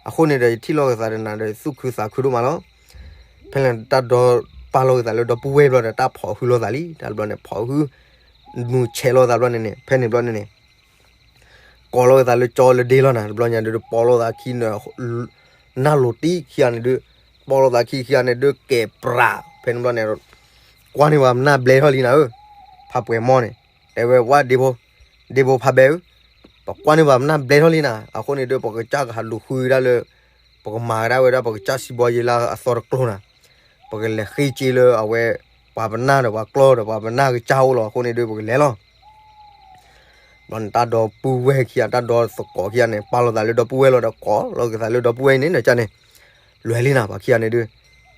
အဃိန့ၣ်ဒီး ယထံၣ်လိာ်က့ၤသးဒီးနၤဒီး သူၣ်ခုသးခုဒိၣ်မးလီၤ. ဖဲလၢတၢ်ဒီးပာ်လီၤက့ၤသးလၢဒီပုၢ်ဝဲၢ်ဘျီဒီး တၢ်ဖီၣ်ဟုလိာ်သးလံ တၢ်ဘျီန့ၣ် ဖီၣ်ဟု မုၢ်ဆဲးလိာ်သးဘျီန့ၣ်န့ၣ် ဖဲန့ၣ်ဘျီန့ၣ်န့ၣ် ကိးလီၤက့ၤသးလၢကၠီလၢဒ့လီၤနၤ, တဘျီညါဒုး ပီလီၤသးခံန့ၣ် နၢ်လိၤတံၢ်ခံဂၤန့ၣ်ဒုး, ပီလီၤသးခံခံဂၤန့ၣ်ဒုး ကဲးပြး, ဖဲန့ၣ်ဘျီန့ၣ် ကွၢ်န့ၢ်ပှၤပနၢ်ဘျဲထီၣ်လံနၤဧၢ, ဖးပှဲၤမီန့ၣ်, တဲဝဲဝၣ်ဒ့ဖိ, ဒ့ဖိဖးဘဲဧၢ, ပကွၢ်န့ၢ်ပှၤပနၢ်ဘျဲထီၣ်လံနၤ, အဃိန့ၣ်ဒုး ပကစၢ်ကဟးလူၤဃုဒၣ်လၢ ပကမၤကဒါဝဲဒၣ် ပကစၢ်စံးဘီယ့လၢအသီတကျိၤနၤ, ပကလဲၤဃ့စ့လၢအဝဲ ပှၤပနၢ်ဒီးပှၤကျီၢ်ဒီးပှၤပနၢ်ကစၢ်အိၣ်လီၤ, အဃိန့ၣ်ဒုး ပကလဲၤလီၤ. ဘျီန့ၣ် တၢ်ဒီပုၢ်ဝဲၢ်ခံဂၤ တၢ်ဒီသကိးခံဂၤန့ၣ် ပာ်လီၤသးလၢဒီပုၢ်ဝဲၢ်လီၤဒီး ကိးလီၤက့ၤသးလၢဒီပုၢ်ဝဲၢ်အံၤန့ၣ် နကန့ၣ် လဲၤလံနၤ, ပှၤခံဂၤန့ၣ်ဒုး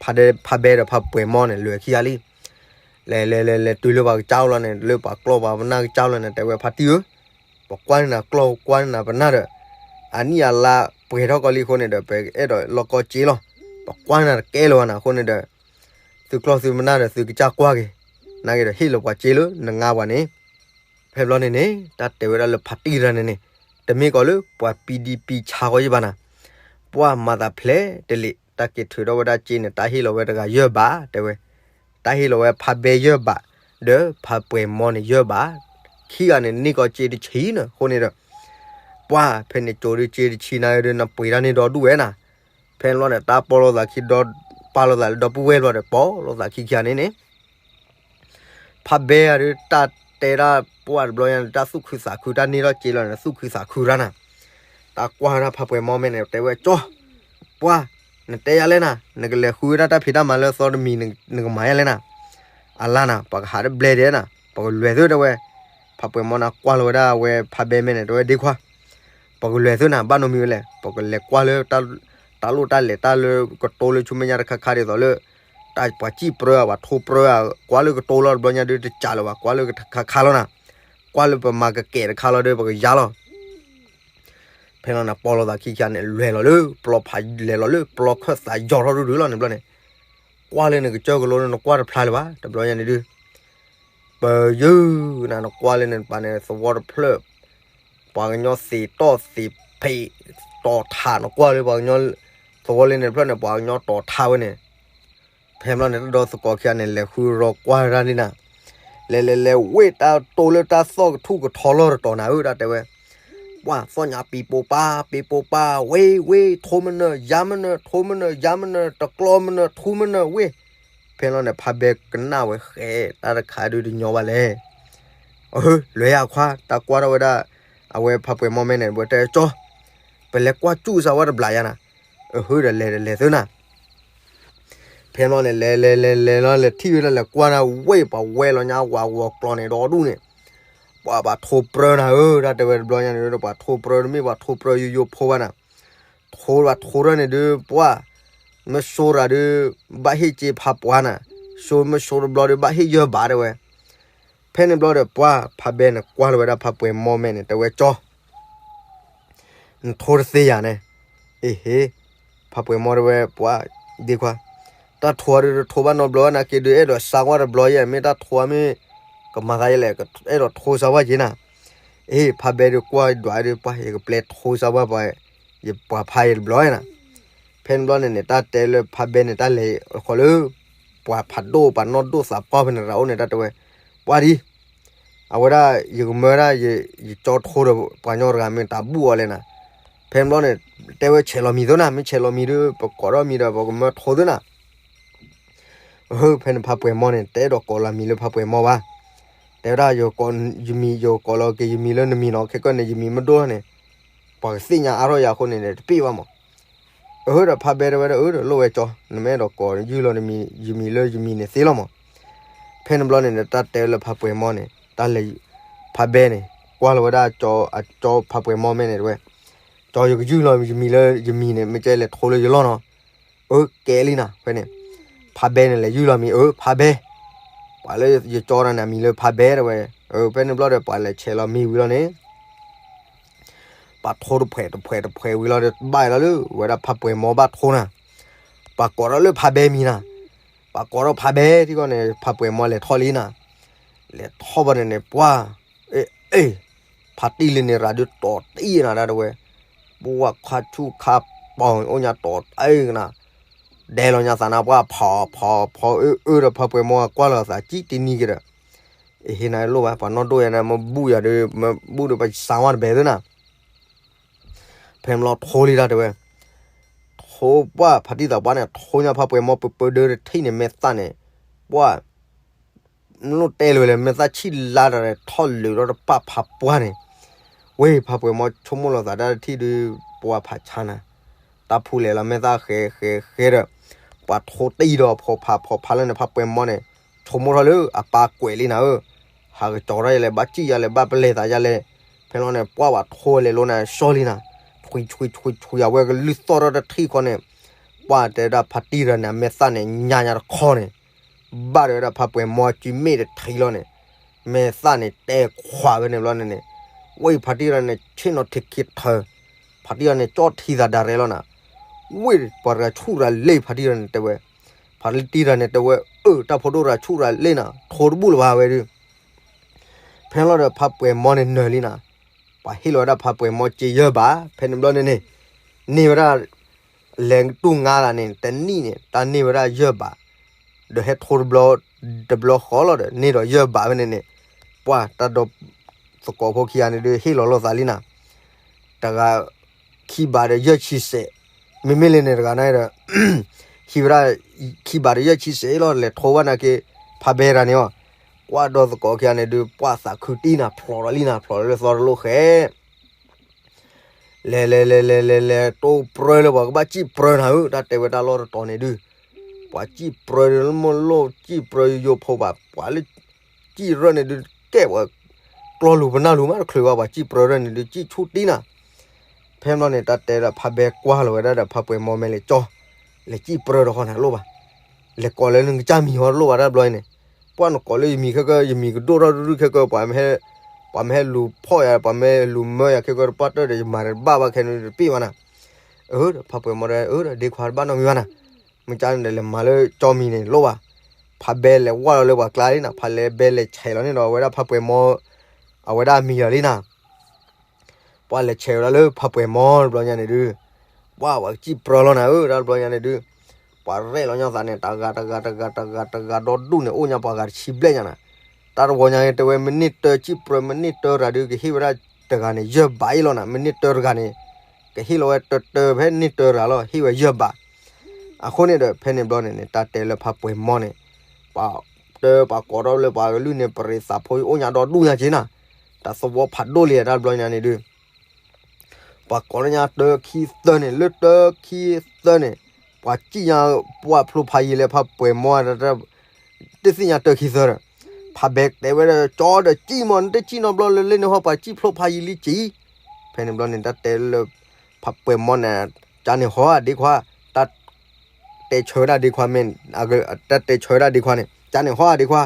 ဖးဒဲ ဖးဘဲဒီးဖးပှဲၤမီန့ၣ် လဲၤခံဂၤလံ. လဲၤလဲၤလဲၤလဲၤတုၤလၢပှၤကစၢ်အိၣ်လီၤန့ၣ် လၢပှၤကျီၢ်ပှၤပနၢ်ကစၢ်အိၣ်လီၤန့ၣ် တဲဝဲဖါတံၢ်ဧၢ, ပကွၢ်န့ၢ်နၤကျီၢ် ကွၢ်န့ၢ်နၤပနၢ်ဒီး အနံၣ်အလါပှဲၤထီၣ်ကီးလံအဃိန့ၣ်ဒီး ပအဲၣ်ဒိးလီၢ်ကီၢ်စ့လီၤ. ပကွၢ်န့ၢ်နၤတကဲလၢၤဘၣ်နၤ, အဃိန့ၣ်ဒီး သုကျီၢ်သုပနၢ်ဒီးသုကစၢ်ကွၢ်က့ၤ, နာ်က့ဒီးဟ့ၣ်လီၤပှၤစ့လၢနငါပှၤန့ၣ်. ဖဲဘျီန့ၣ်န့ၣ် တၢ်တဲဝဲဒၣ်လၢဖါတံၢ်တဂၤန့ၣ်န့ၣ် တမ့ၢ်ကီးလၢပှၤပံဒံပံဆါဃီယဘၣ်နၤ, ပှၢ်မၤသးဖျဲးတလံာ် တၢ်က့ၤထုးထီၣ်ဝဲဒၣ်စ့န့ၣ် တၢ်ဟ့ၣ်လီၤဝဲတဂၤယဲၢ်ဘး တဲဝဲ, တၢ်ဟ့ၣ်လီၤဝဲဖါဘဲယဲၢ်ဘး ဒီးဖါပှဲၤမီန့ၣ်ယဲၢ်ဘး, ခံဂၤန့ၣ်န့ၢ်ကီးစ့တဆံနၤ, အဃိန့ၣ်ဒီး ပှၢ်ဖဲန့ၣ်ကၠိဒုးစ့တဆံနၤဒီး နပှ့ၤတၢ်န့ၣ်ဒီဒူၣ်ဝဲနၤ. ဖဲန့ၣ်ဘျီန့ၣ် တၢ်ပီလီၤသးခံဒီး ပာ်လီၤသးလၢဒီပုၢ်ဝဲၢ်ဘျီဒီး ပီလီၤသးခံခံဂၤန့ၣ်န့ၣ် ဖါဘဲဧါဒုး တၢ်တဲဒၣ်ပှၢ်တဘျီညါန့ၣ် တၢ်သူၣ်ခုသးခု တၢ်န့ၢ်ထီၣ်စ့လီၤန့ၣ် သူၣ်ခုသးခုတၢ်နၤ, တၢ်ကွၢ်ဝဲဒၣ်ဖါပှဲၤမီမဲန့ၣ် တဲဝဲကၠီ, ပှၢ်, နတဲယၤလဲၣ်နၤ, နကလဲၤဃုဝဲဒၣ်တၢ်ဖံးတၢ်မၤလၢအသီတမံၤ နကမၤယၤလဲၣ်နၤ, အလါနၤ ပှၤကဟးတဘျဲဒဲးနၤ ပှၤကလဲၤသုတဲဝဲ, ဖါပှဲၤမီနၤကွၢ်လီၤဝဲဒၣ်အဝဲဖါဘဲမဲန့ၣ် တဲဝဲဒ့ခွါ ပှၤကလဲၤသုနၤ ဘၣ်နီတမံၤဝဲလဲၣ်, ပှၤကလဲၤကွၢ်လၢ တၢ်လိၣ်တၢ်လဲၤတၢ်လၢကတိၤလၢဆူမဲာ်ညါတခါခါဒ်သိးလၢ တၢ်ပှၤစံၣ်ပြၢအပှၤထိပြၢအ ကွၢ်လၢကတိၤလီၤတဘျီညါဒုးတစးလၢၤဘၣ် ကွၢ်လၢကခါခါလီၤနၤ, ကွၢ်လၢပမၤကကဲးတခါလီၤဒီးပကယါလီၤ. ဖဲလီၤန့ၣ် ပီလီၤသးခံခံန့ၣ် လဲၤလီၤလၢ ပျီဖးလဲၤလီၤလၢ ပျီခၢၣ်သးယီၤထီၣ်ဒုဒုလီၤန့ၣ်ဘျီန့ၣ်, ကွၢ်လၢနကစၢၢ်ကလိနကွၢ်တဖျါလၢၤဘၣ် တဘျီညါန့ၣ်ဒုး ပယုၢ်နၤနကွၢ်လၢန့ၣ် ပှၤန့ၣ်သဝီတဖျၢၣ်, ပှၤကညီသ့းတီၢ်သ့းဖ့း, တီၤထးနကွၢ်လၢပှၤကညီ, သဝီလၢန့ၣ်တဖျၢၣ်န့ၣ် ပှၤကညီတီၤထးဝဲန့ၣ်, ဖဲဘျီန့ၣ် တၢ်ဒီသကိးခံဂၤန့ၣ် လဲၤဃုရီကွၢ်ဒၣ်န့ၣ်နၤ, လဲၤလဲၤလဲၤဝ့ၢ်တၢ်တိၢ်လၢတၢ်သီၣ်ကထူၣ်ကထီလီၢ်တတီၤနၤဧၢ တၢ်တဲဝဲ ပှၢ်သီၣ်ညါပံၤပိာ်ပၤ ပံၤပိာ်ပၤ ဝ့ၢ်ဝ့ၢ် ထိမနၢၤ ယါမနၢၤ ထိမနၢၤ ယါမနၢၤ တကျီမနၢၤ ထူမနၢၤ ဝ့ၢ်, ဖဲလီၤန့ၣ် ဖါဘဲကနၣ်ဝဲဃဲ တၢ်တခါဒုးတညီဘၣ်လဲၣ်, အဟၢ လဲၤယါခွါ တၢ်ကွၢ်ထီၣ်ဝဲဒၣ် အဝဲဖါပှဲၤမီမဲန့ၣ် ဝဲတဲကၠီ, ပလဲၤကွၢ်စူၣ်စၢဝဲတဘျီယါနၤ, အဟၢဒီးလဲၤဒီးလဲၤသုနၤ ဖဲလီၤန့ၣ် လဲၤလဲၤလဲၤလဲၤလီၤ လဲၤထံၣ်ဝဲဒၣ် လဲၤကွၢ်နၤ ဝ့ၢ်ပှၤဝဲလီၤညါ ဝးဝီၤကျီန့ၣ် ဒီဒူၣ်န့ၣ်, ပှၤပှၤထိပြၢနၤဧၢ တၢ်တဲဝဲတဘျီညါန့ၣ်ဒီး ပှၤထိပြၢတမ့ၢ်ပှၤထိပြၢယိယိဖိဘၣ်နၤ, ထိပှၤထိထီၣ်န့ၣ်ဒုး ပှၢ်, မ့ၢ်စိတၢ်ဒုး ဘၣ်ဟ့ၣ်စ့ဖါပှၢ်နၤ, စိမ့ၢ်စိတဘျီဒုး ဘၣ်ဟ့ၣ်ယဲၢ်ဘးတဲဝဲ, ဖဲန့ၣ်ဘျီဒီး ပှၢ်ဖါဘဲန့ၣ် ကွၢ်လီၤဝဲဒၣ်ဖါပှဲၤမီမဲန့ၣ် တဲဝဲကၠီ နထိတသ့ယၤန့ၣ်, အ့ဟ့, ဖါပှဲၤမီတဲဝဲ ပှၢ်, ဒ့ခွါ, တၢ်ထိအီၤဒုးတထိဘၣ်နီတဘျီ နာ်က့ဒုး အဲၣ်ဒိးစါကွၢ်တဘျီယဲၢ် မ့ၢ်တၢ်ထိအီၤမ့ၢ် ကမၤသးယဲၢ်လဲၣ် အဲၣ်ဒိးထိစါဝဲက့ၤနၤ, အ့ ဖါဘဲဒုးကွၢ်ဒွးဒုး ပှၢ် ယကပျဲထိစါဝဲပှၤ, ယပှၤဖါယဲၢ်တဘျီနၤ, ဖဲန့ၣ်ဘျီန့ၣ်န့ၣ် တၢ်တဲလၢဖါဘဲန့ၣ် တၢ်လဲၤဃီလၢ ပှၤဖးဒိၣ်ပှၤနီၢ်ဒိၣ်သးပှၢ်ဖဲန့ၣ် တၢ်အိၣ်န့ၣ် တၢ်တဲဝဲ, ပှၢ်ဒ် အဝဲဒၣ် ယကမၢဒၣ် ယကၠီထိဒီးပှၤကညီတဂၤမ့ၢ်တၢ်ဘူၣ်အီၤလဲၣ်နၤ, ဖဲန့ၣ်ဘျီန့ၣ် တဲဝဲဆဲးလီၤမံၤသုနၤ မ့ၢ်ဆဲးလီၤမံၤဒုး ပကိးထီၣ်မံၤဒီး ပကမၢထိသုနၤ, အဟၢ ဖဲန့ၣ်ဖါပှဲၤမီန့ၣ် တအဲၣ်ဒိးကိးလီၤမံၤလၢဖါပှဲၤမီဘၣ်, တဲဝဲဒၣ် ယမံၤ ယကိးလီၤက့ၤယမံၤလၢနမံၤနီၤ ခဲကနံၣ်န့ၣ် ယမံၤမ့ၢ်ဒိၣ်ထီၣ်န့ၣ် ပှၤကသ့ၣ်ညါအါထီၣ်ယၤအဃိန့ၣ် တပ့ၢ်ဘၣ်မး အဟၢဒီးဖါဘဲတဲဝဲဒၣ် အၢ တလိၣ်ဝဲကၠီ နမ့ၢ်အဲၣ်ဒိးကိးယုၢ်လီၤနမံၤ ယမံၤလၢယမံၤန့ၣ်သ့လီၤမး, ဖဲန့ၣ်ဘျီန့ၣ် တၢ်တဲလၢဖါပှဲၤမီန့ၣ် တၢ်လဲၤ ဖါဘဲန့ၣ် ကွၢ်လီၤဝဲဒၣ် အကၠီဖါပှဲၤမီမဲန့ၣ်တဲဝဲ, ကၠီ ယကယုၢ်လီၤယမံၤလၢယမံၤန့ၣ် မ့ၢ်ကဲလဲၤထိလၢယလီၢ်နီၤ, အၢ ကဲလံနၤ ဖဲန့ၣ် ဖါဘဲန့ၣ် လဲၤယုၢ်လီၤမံၤ အၢ ဖါဘဲ ပှၤလၢယကၠီတၢ်န့ၣ် အမံၤလၢဖါဘဲတဲဝဲ, အၢ ဖဲန့ၣ်ဘျီဒီး ပှၤလဲၤဆဲးလီၤမံၤဝံၤလီၤန့ၣ် ပှၤထိတဖှဲးတဖှဲးတဖှဲးဝံၤလီၤဒီး ဘၣ်လီၤလၢ ဝဲဒၣ်ဖါပှဲၤမီဘၣ်ထိနၤ, ပှၤကိးထီၣ်လၢဖးဘဲမံၤနၤ, ပှၤကိးထီၣ်ဖးဘဲထံဃီန့ၣ် ဖးပှဲၤမီၤလဲၤထီၣ်လံနၤ, လဲၤထီၣ်ဘၣ်န့ၣ်န့ၣ် ပှၢ်, အ့, အ့, ဖးတံၢ်လံန့ၣ်ရၤဒုးတီၤတံၢ်နၤဒၣ်တဝဲ, ပှၢ်ခါဆူၣ်ခါပီၤအိၣ်ညါတီၤတံၢ်နၤ, ဒဲလီၤညါသးနၤ ပှၢ်ဖီဖီဖီအၢအၢဒီး ဖးပှဲၤမီၤကွၢ်လီၤသးကံတနံၤကဒီး, အဟ့ၣ်နၤလိၣ်ဘၣ် ပှၤနီၣ်ဒိၣ်ယၤန့ၣ် မ့ၢ်ဘူၣ်ယၤဒီး မ့ၢ်ဘူၣ်ဒီးပစးဝါတဘဲသ့နၤ ဖဲမ့ၢ်လီၤထိလံတၢ်တဲဝဲ, ထိပှၢ်ဖးတံၢ်သးပှၢ်န့ၣ် ထိညါဖးပှဲၤမီၤပၢပၢဒၢတထံၣ်န့ၣ် မဲာ်သၣ်န့ၣ်, ပှၢ်, မ့ၢ်လိၣ်တဲလၢၤဝဲလဲၣ် မဲာ်သၣ်ဆံၣ်လါတၢ်ထီၣ်လုာ်ထီၣ်တပၢ်ဖးပှၢ်န့ၣ်, ဝဲဖးပှဲၤမီၤဆိကမိၣ်လီၤသးတၢ်တထံၣ်ဒုး ပှၢ်ဖးဆါနၤ, တၢ်ဖူလဲၤလီၤမဲာ်သၣ်ဃဲဃဲဃဲဒီး, ပှၤထိတံၢ်ဒီးဖီဖးဖီဖးလၢန့ၣ် ဖးပှဲၤမီၤန့ၣ်, ဆိကမိၣ်ထီၣ်လၢအပၢ်ကွဲးလံနၤဧၢ, ဟးကစီၤထီၣ်ယၤလဲၣ် ဘၣ်စံၣ်ယၤလဲၣ် ဘၣ်ပလဲၤသးယၤလဲၣ်, ဖဲလီၤန့ၣ် ပှၢ်ပှၤထိလဲၤလိၤနၤ ဆီလံနၤ, ဆွံဆွံဆွံဆွံအဝဲကလုၢ်သီၣ်ထီၣ်တထံၣ်ဃီန့ၣ်, ပှၢ်တဲဒၣ်ဖးတံၢ်ရၤန့ၣ် အမဲာ်သၣ်န့ၣ် ညါညါတခီန့ၣ်, ဘၣ်ဒီးဝဲဒၣ်ဖးပှဲၤမီၤစုမဲာ်တထံလီၤန့ၣ်, မဲာ်သၣ်န့ၣ်တဲခွးဝဲန့ၣ်ဘျီန့ၣ်န့ၣ်, ဝဲဖးတံၢ်ရၤန့ၣ် ဆ့ၣ်နီၤထံးခံထၢ, ဖးတံၢ်ရၤန့ၣ် ကၠီထံသးဒၣ်ရဲလီၤနၤ, ဝဲပှၤရၤဆူၣ်ရၤလ့ၢ်ဖးတံၢ်ရၤန့ၣ်တဲဝဲ, ဖးတံၢ်ရၤန့ၣ်တဲဝဲ, အၢ တၢ်ဖိဒိၣ်ရၤဆူၣ်ရၤလ့ၢ်နၤ ထိတဘူၣ်လၢၤဘၣ်ဝဲဒုး ဖဲလီၤဒီးဖးပှဲၤမီၤန့ၣ်နၢၤလံနၤ, ပှၤဟ့ၣ်လီၤဝဲဒၣ်ဖးပှဲၤမီၤစ့ယဲၢ်ဘး ဖဲန့ၣ်ဘျီန့ၣ်န့ၣ်, န့ၢ်ဝဲဒၣ်, လဲၤတူၢ်ငါလၢန့ၣ် တနံၣ်န့ၣ် တၢ်န့ၢ်ဝဲဒၣ်ယဲၢ်ဘး, ဒီးဟဲထိတဘျီ, တဘျီဃီလီၤဒီး န့ၢ်ဒီးယဲၢ်ဘးဖဲန့ၣ်န့ၣ်, ပှၢ်တၢ်ဒီး, သကိးဖိခံဂၤန့ၣ်ဒုး ဟ့ၣ်လီၤလိာ်သးလံနၤ, တဂၤ, ခံဘးဒီးယဲၢ်ဆံစဲး, မ့မ့ၢ်လၢန့ၣ်တဂၤန့ၣ်ဒီး ဟံးဝဲဒၣ်, ခံဘးဒီးယဲၢ်ဆံစဲးလီၤ လဲၤထိဘၣ်နာ်က့ၤ, ဖးဘဲတဂၤန့ၣ်အီၤ, ကွၢ်ဒီးသကိးခံဂၤန့ၣ်ဒုး ပှၢ်သးခုတံၢ်နၤ ဖျိးဒီးလံနၤ ဖျိးလၢသီတလိၣ်ဃဲ လဲၤလဲၤလဲၤလဲၤလဲၤလဲၤ တိၢ်ပြၢလၢပှၤကဘၣ်စံၣ်ပြၢနၤဧၢ တၢ်တဲဝဲတၢ်လီၢ်တတီၤန့ၣ်ဒုး, ပှၤစံၣ်ပြၢဒုးလၢမိၢ်လိၣ်စံၣ်ပြၢယိယိဖိဘၣ် ပှၤလၢ, စံၣ်ရၢၣ်န့ၣ်ဒုး, ကဲပှၤ, ကျီလူၤပနၢ်လူၤမးတချုးဘၣ် ပှၤစံၣ်ပြၢရၢၣ်န့ၣ်ဒုး စံၣ်ဆူၣ်တံၢ်နၤ ဖဲမ့ၢ်န့ၣ် တၢ်တဲဒီးဖးဘဲကွၢ်လီၤဝဲဒၣ်ဒီးဖးပှဲၤမီၤမဲာ်လဲၤကၠီ, လဲၤစံၣ်ပြၢတခီန့ၣ်လိၣ်ဘၣ်, လဲၤကိးလၢနကစၢ်မံၤဟီတလိၣ်ဘၣ်တၢ်ဘျီအံၤန့ၣ်, ပှၢ်နကိးလၢယမံၤခဲကၢ ယမံၤကဒိၣ်ထီၣ်ဒုဒုခဲကၢ ပှၤမ့ၢ်ဟဲလူၤဖီၣ်ယၤ ပှၤမ့ၢ်ဟဲလူၤမၢယၤခဲကၢတပှၢ်တၢၢ်ဒီး ယမၤတဘၣ်ဘၣ်ခဲန့ၣ်တပ့ၢ်ဘၣ်နၤ, အၢ ဖးပှဲၤမီၤဒီး အၢ ဒ့ခွါတဘၣ်နီတမံၤဘၣ်နၤ, မ့ၢ်ကန့ၣ်ဒီးလဲၤမၤလၢကၠီမံၤန့ၣ်လိၣ်ဘၣ်, ဖးဘဲလဲၤဝၢ်လီၤလၢပှၤကျါလံနၤ ဖးလဲၤဘဲလဲၤဆဲးလီၤန့ၣ်ဒီးအဝဲဒၣ်ဖးပှဲၤမီၤ, အဝဲဒၣ်မံၤလီၤလံနၤ ပှၢ်လဲၤဆဲးဝဲဒၣ်လၢဖးပှဲၤမီၤတဘျီညါန့ၣ်ဒုး, ပှၢ်ပှၤကစံၣ်ပြၢလီၤနၤဧၢ တၢ်တဘျီညါန့ၣ်ဒုး, ပှၤရဲၣ်လီၤညီသးန့ၣ် တဂၤတဂၤတဂၤတဂၤတဂၤဒီဒူၣ်န့ၣ် အိၣ်ညါပှၤဂၤတဆံဘျဲၣ်ညါနၤ, တၢ်တဝီညါတဲဝဲမ့ၢ်န့ၢ်တၢစံၣ်ပြၢ မ့ၢ်န့ၢ်တၢရၤဒုး ကဟ့ၣ်ဝဲဒၣ်တဂၤန့ၣ် ယဲၢ်ဘးအံၤလီၤနၤ မ့ၢ်န့ၢ်တၢတဂၤန့ၣ်, ကဟ့ၣ်လီၤဝဲတၢတၢဖဲန့ၢ်တၢရၤလီၤ ဟ့ၣ်ဝဲယဲၢ်ဘး အဃိန့ၣ်ဒီး ဖဲန့ၣ်ဘျီန့ၣ်န့ၣ် တၢ်တဲလၢဖးပှဲၤမီၤန့ၣ်, ပှၤတၢပှၤကိးထီၣ်လၢပှၤကလုၢ်န့ၣ် ပရံးသးဖိအိၣ်ညါဒီဒူၣ်ညါက့နၤ, တၢ်သဝီဖးဒိၣ်လံတၢ်တဘျီညါန့ၣ်ဒုး, ပှၤကိးလၢညါတၢခံသၢန့ၣ် လၢတၢခံသၢန့ၣ်, ပှၤစံၣ်ညါ, ပှၤဖျိဖးယံၤလၢဖးပှဲၤမီၤ တသ့ၣ်ညါတၢခံသၢဒီး, ဖးဘဲတဲဝဲဒီး ကၠီဒီးစံၣ်မီၤ နတစံၣ်နီတဘျီလၢလၢန့ၣ်ဟီ ပှၤစံၣ်ဖျိဖးယံၤလံက့ၤ, ဖဲန့ၣ်ဘျီန့ၣ် တၢ်တဲလၢ, ဖးပှဲၤမီၤန့ၣ်, ကန့ၣ်ဟီဧါဒ့ခွါ, တၢ်, တဲဆၢဝဲဒၣ်ဒ့ခွါမ့ၢ်, တၢ်တဲဆၢဝဲဒၣ်ဒ့ခွါန့ၣ် ကန့ၣ်ဟီဧါဒ့ခွါ,